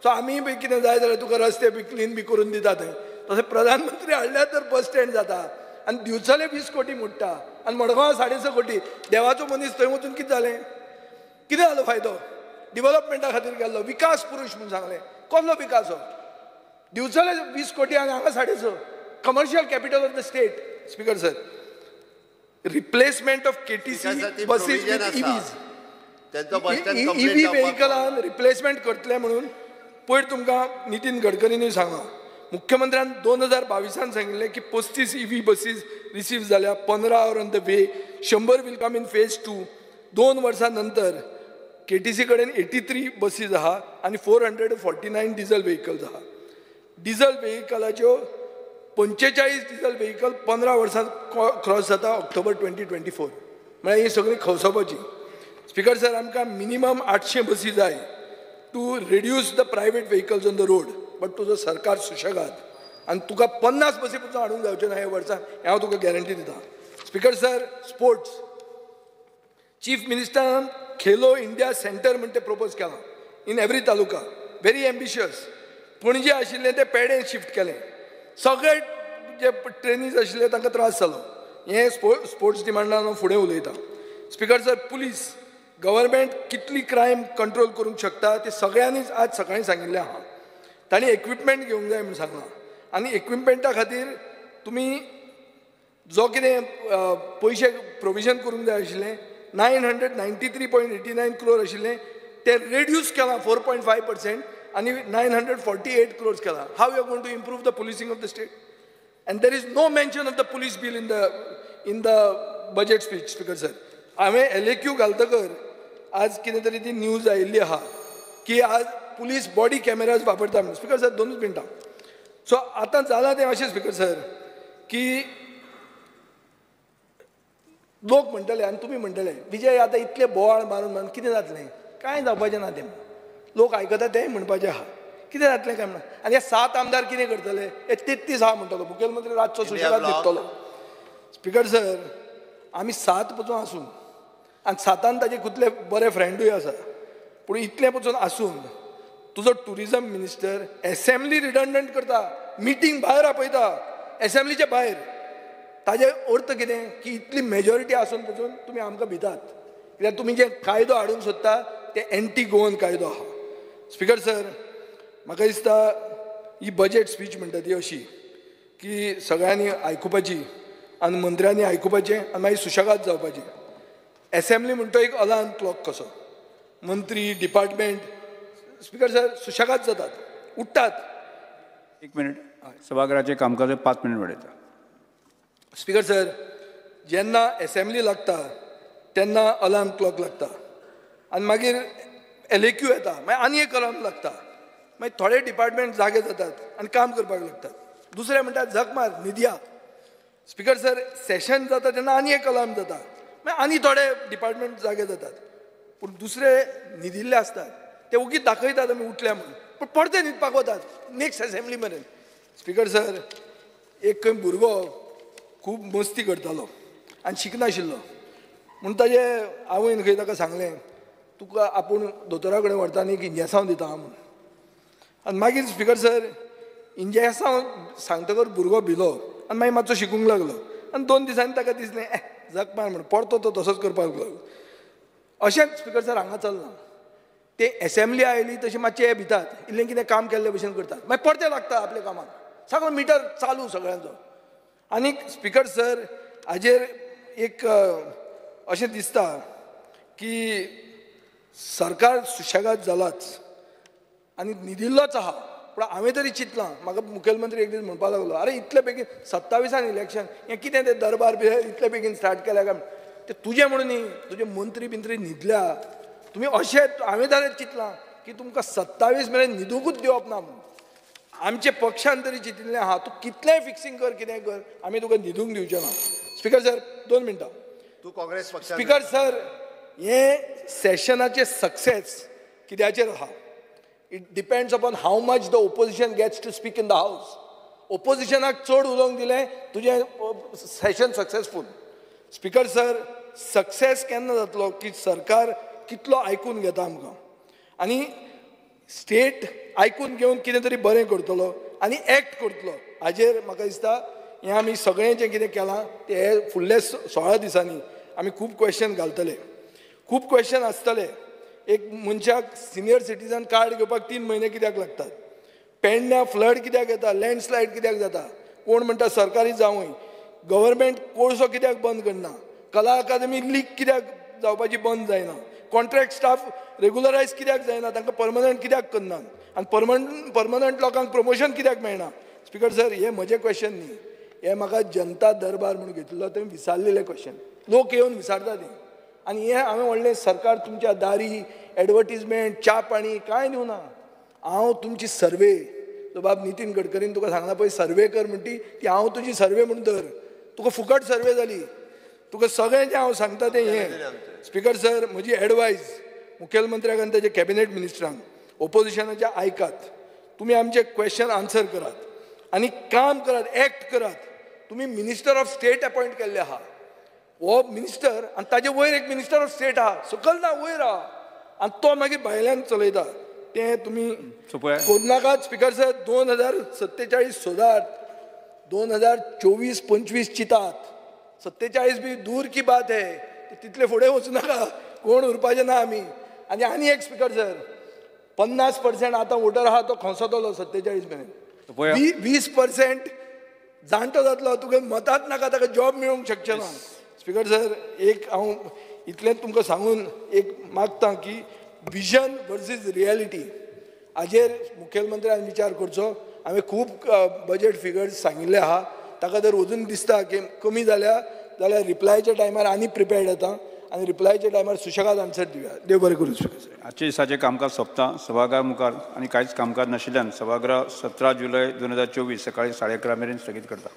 सो आमी बी कितें जाय जाल्यार तुका रस्ते बी क्लीन बी करून दिता थंय. तशें प्रधानमंत्री हाडल्यार तर बस स्टँड जाता आनी दिवचले 20 कोटी मोडटा आनी मडगांवां 6.5 कोटी. देवाचो मनीस थंय वचून कितें जालें, कितें जालो फायदो? डिवलपमेंटा खातीर गेल्लो, विकास पुरूश म्हूण सांगलें, कसलो विकास हो? दिवचले 20 कोटी आनी हांगा 6.5. Commercial capital of the state. Speaker sir, replacement of KTC buses with EVs, EV व्हेकलान replacement करतले म्हणून पयर तुमकां नितीन गडकरीनूय सांगलां. मुख्यमंत्र्यान 2022 सांगिल्लें की 35 EV buses receive जाल्या, 15 are on the way, 100 will come in phase 2. 2 वर्सां नंतर केटीसी कडेन 83 बसीस आहा आनी 449 डिझल व्हेकल्स आहा. डिझल व्हेकलाच्यो 45 डिझल व्हेकल 15 वर्सां क्रॉस जाता ऑक्टोबर 2024. म्हळ्यार ही सगळी खवसोवपाची. स्पीकर सर, आमकां मिनिमम 800 बसी जाय to reduce the private vehicles on the road. But तुजो सरकार सुशेगाद आनी तुका 50 बसी पसून हाडूंक जावचें ना ह्या वर्सा, हें हांव तुका गॅरंटी दिता. स्पीकर सर, स्पोर्ट्स चीफ मिनिस्टरान खेलो इंडिया सेंटर म्हण ते प्रपोज केलां in every taluka, very ambitious. Panaji आशिल्लें तें पेडें शिफ्ट केलें, सगळे जे ट्रेनीज आशिल्ले तांकां त्रास जालो. हें स्पोर्ट्स डिमांडान हांव फुडें उलयतां. स्पीकर सर, पुलीस गव्हर्मेंट कितली क्रायम कंट्रोल करूंक शकता ते सगळ्यांनीच आज सकाळीं सांगिल्लें आहा. तांणी इक्विपमेंट घेवंक जाय म्हूण सांगलां आनी इक्विपमेंटा खातीर तुमी जो कितें पयशे प्रोविजन करूंक जाय आशिल्लें 993.89 क्रोर आशिल्लें ते रेड्यूस केलां 4.5% आनी 948 क्रोर्स केलां. How you are going to improve the policing of the state? And there is no mention of the police bill in the budget speech. Speaker sir, हांवें LAQ घालतकर आज कितें तरी ती न्यूज आयिल्ली आहा की आज पुलीस बॉडी कॅमेराज वापरता म्हणून. स्पीकर सर, 2 मिनटां. सो आतां जालां तें अशें स्पीकर सर की लोक म्हणटले आनी तुमी म्हणटले विजय आतां इतले बोवाळ मारून मारून कितें जातलें, कांय जावपाचें ना तें. लोक आयकता तेंय म्हणपाचें आहा कितें जातलें काय म्हणून. आनी हे 7 आमदार कितें करतले, हे 33 आहा म्हणटलो मुखेलमंत्री रातचो सुशेगाद न्हिदतलो. स्पीकर सर, आमी 7 पसून आसून आनी 7 ताजे कितले बरे फ्रेंडूय आसा, पूण इतले पसून आसून तुजो टुरिजम मिनिस्टर एसेंब्ली रिडंडंट करता, मिटींग भायर आपयता एसेंब्लीच्या भायर. ताजे अर्थ कितें की इतली मेजॉरिटी आसून पसून तुमी आमकां भितात, कित्याक तुमी जे कायदो हाडूंक सोदता ते एंटी गोवन कायदो आहा. स्पीकर सर, म्हाका दिसता ही बजेट स्पीच म्हणटा ती अशी की सगळ्यांनी आयकुपाची आनी मंत्र्यांनी आयकुपाचें आनी मागीर सुशेगाद जावपाचें. एसेंब्ली म्हणटा एक अलार्म क्लॉक कसो, मंत्री डिपार्टमेंट स्पीकर सर सुशेगाद जातात, उठ्ठात. 1 मिनिट, सभागृहाचें कामकाज 5 मिनिट वाडयता. स्पीकर सर, जेन्ना एसेंब्ली लागता तेन्ना अलार्म क्लॉक लागता आनी मागीर LAQ येता, मागीर आनी एक अलार्म लागता, मागीर थोडे डिपार्टमेंट जागे जातात आनी काम करपाक लागतात. दुसरे म्हणटात झक मार न्हिदया. स्पीकर सर, सेशन जाता तेन्ना आनी एक अलार्म जाता, मागीर आनी थोडे डिपार्टमेंट जागे जातात, पूण दुसरे न्हिदिल्ले आसतात ते ओगीच दाखयतात आमी उठल्या म्हणून, पूण परते न्हिदपाक वतात नेक्स्ट एसेंब्ली मेरेन. स्पीकर सर, एक खंय भुरगो खूब मस्ती करतालो आनी शिकनाशिल्लो म्हूण ताजे आवयन खंय ताका सांगलें तुका आपूण दोतोरा कडेन व्हरता आनी एक इंजेसांव दिता म्हूण. आनी मागीर स्पीकर सर, इंजेसांव सांगतकर भुरगो भिलो आनी मागीर मातसो शिकूंक लागलो आनी 2 दिसांनी ताका दिसलें जग मार म्हूण, परतो तो तसोच करपाक लागलो. अशेंच स्पीकर सर हांगा चल्लां. ते एसेंब्ली आयली तशी मातशे हे भितात, इल्लें कितें काम केल्ले भशेन करतात, मागीर परते लागता आपल्या कामाक, सगळो मिटर चालू सगळ्यांचो. आनी स्पीकर सर, हाजेर एक अशें दिसता की सरकार सुशेगाद जालाच आनी न्हिदिल्लोच आहा. पूण हांवें तरी चिंतलां, म्हाका मुखेलमंत्री एक दीस म्हणपाक लागलो, अरे इतले बेगीन 27 इलेक्शन हें कितें तें दरबार बी इतले बेगीन स्टार्ट केल्या काय? ते तुजें म्हणून न्ही, तुजे मंत्री बिंत्री न्हिदल्या तुमी. अशें हांवें जाल्यार चिंतलां की तुमकां 27 मेरेन न्हिदुंकूच दिवप ना म्हणून. आमचे पक्षान तरी चिंतिल्लें आहा, तूं कितलेंय फिक्सिंग कर कितेंय कर, आमी तुका न्हिदूंक दिवचें ना. स्पीकर सर, 2 मिनटां. तूं काँग्रेस पक्षान. स्पीकर सर, हें सेशनाचें सक्सेस कित्याचेर आहा? It depends upon how much the opposition gets to speak in the house. ओपोजिशनाक चड उलोवंक दिलें तुजें session successful. Speaker sir, success केन्ना जातलो की सरकार कितलो आयकून घेता आमकां आनी स्टेट आयकून घेवन कितें तरी बरें करतलो आनी एक्ट करतलो. हाजेर म्हाका दिसता हें आमी सगळें जें कितें केलां तें हे फुडल्या 16 दिसांनी आमी खूब क्वेश्चन घालतले, खूब क्वेश्चन आसतले. एक मनशाक सिनियर सिटीजन कार्ड घेवपाक 3 म्हयने कित्याक लागतात? पेडण्या फ्लड कित्याक येता? लँडस्लायड कित्याक जाता? कोण म्हणटा सरकारी जावूय, गव्हर्मेंट कोळसो कित्याक बंद करना? कला अकादमी लीक कित्याक जावपाची बंद जायना? कॉन्ट्रॅक्ट स्टाफ रेगुलरायज कित्याक जायना? तांकां परमनंट कित्याक करना? आनी परमनंट लोकांक प्रमोशन कित्याक मेळना? स्पीकर सर, हे म्हजें क्वेश्चन न्ही, हे म्हाका जनता दरबार म्हणून घेतिल्लो तें विचारलेलें क्वेश्चन. लोक येवन विचारता तें. आनी हें हांवें व्हडलें सरकार तुमच्या दारी एडवर्टीजमेंट च्या पाणी कांय दिवना. हांव तुमची सर्वे, तो बाब नितीन गडकरीन तुका सांगला पळय सर्वे कर म्हणटी ती हांव तुजी सर्वे म्हूण धर, तुका फुकट सर्वे जाली. तुका सगळें जें हांव सांगता तें हें. स्पीकर सर, म्हजी एडवायज मुखेलमंत्र्याक आनी ताजे कॅबिनेट मिनिस्टरांक, ओपोजिशनाचे आयकात, तुमी आमचे क्वेश्चन आन्सर करात आनी काम करात, एक्ट करात. तुमी मिनिस्टर ऑफ स्टेट अपॉयंट केल्ले आहा, हो मिनिस्टर आनी ताजे वयर एक मिनिस्टर ऑफ स्टेट आहा, सकयल ना वयर आहा, आनी तो मागीर भायल्यान चलयता. तें तुमी करूं नाकात. स्पीकर सर, 2047 सोदात, 2024-25 चिंतात, 47 बी दूर की बात है, तितले फुडें वचूं नाका, कोण उरपाचें ना आमी. आनी आनी एक स्पीकर सर, 50% आतां वोटर आहा तो खोंसतलो 47 मेरेन, 20% जाणटो जातलो, तुका मतांच नाका, ताका जॉब मेळूंक शकचें ना. स्पीकर सर, एक हांव इतलेंच तुमकां सांगून एक मागता की विजन वर्सीस रियलिटी हाजेर मुखेलमंत्र्यान विचार करचो. हांवें खूब बजेट फिगर्स सांगिल्ले आहा, ताका जर अजून दिसता की कमी जाल्या जाल्यार रिप्लायच्या टायमार आनी प्रिपेर्ड येता आनी रिप्लायच्या टायमार सुशेगाद आन्सर दिवया. देव बरें करूं स्पीकर सर. आजच्या दिसाचें कामकाज सोंपता. सभाघरा मुखार आनी कांयच कामकाज नाशिल्ल्यान सभागृह 17 जुलय 2024 सकाळी 11:30 मेरेन स्थगीत करता.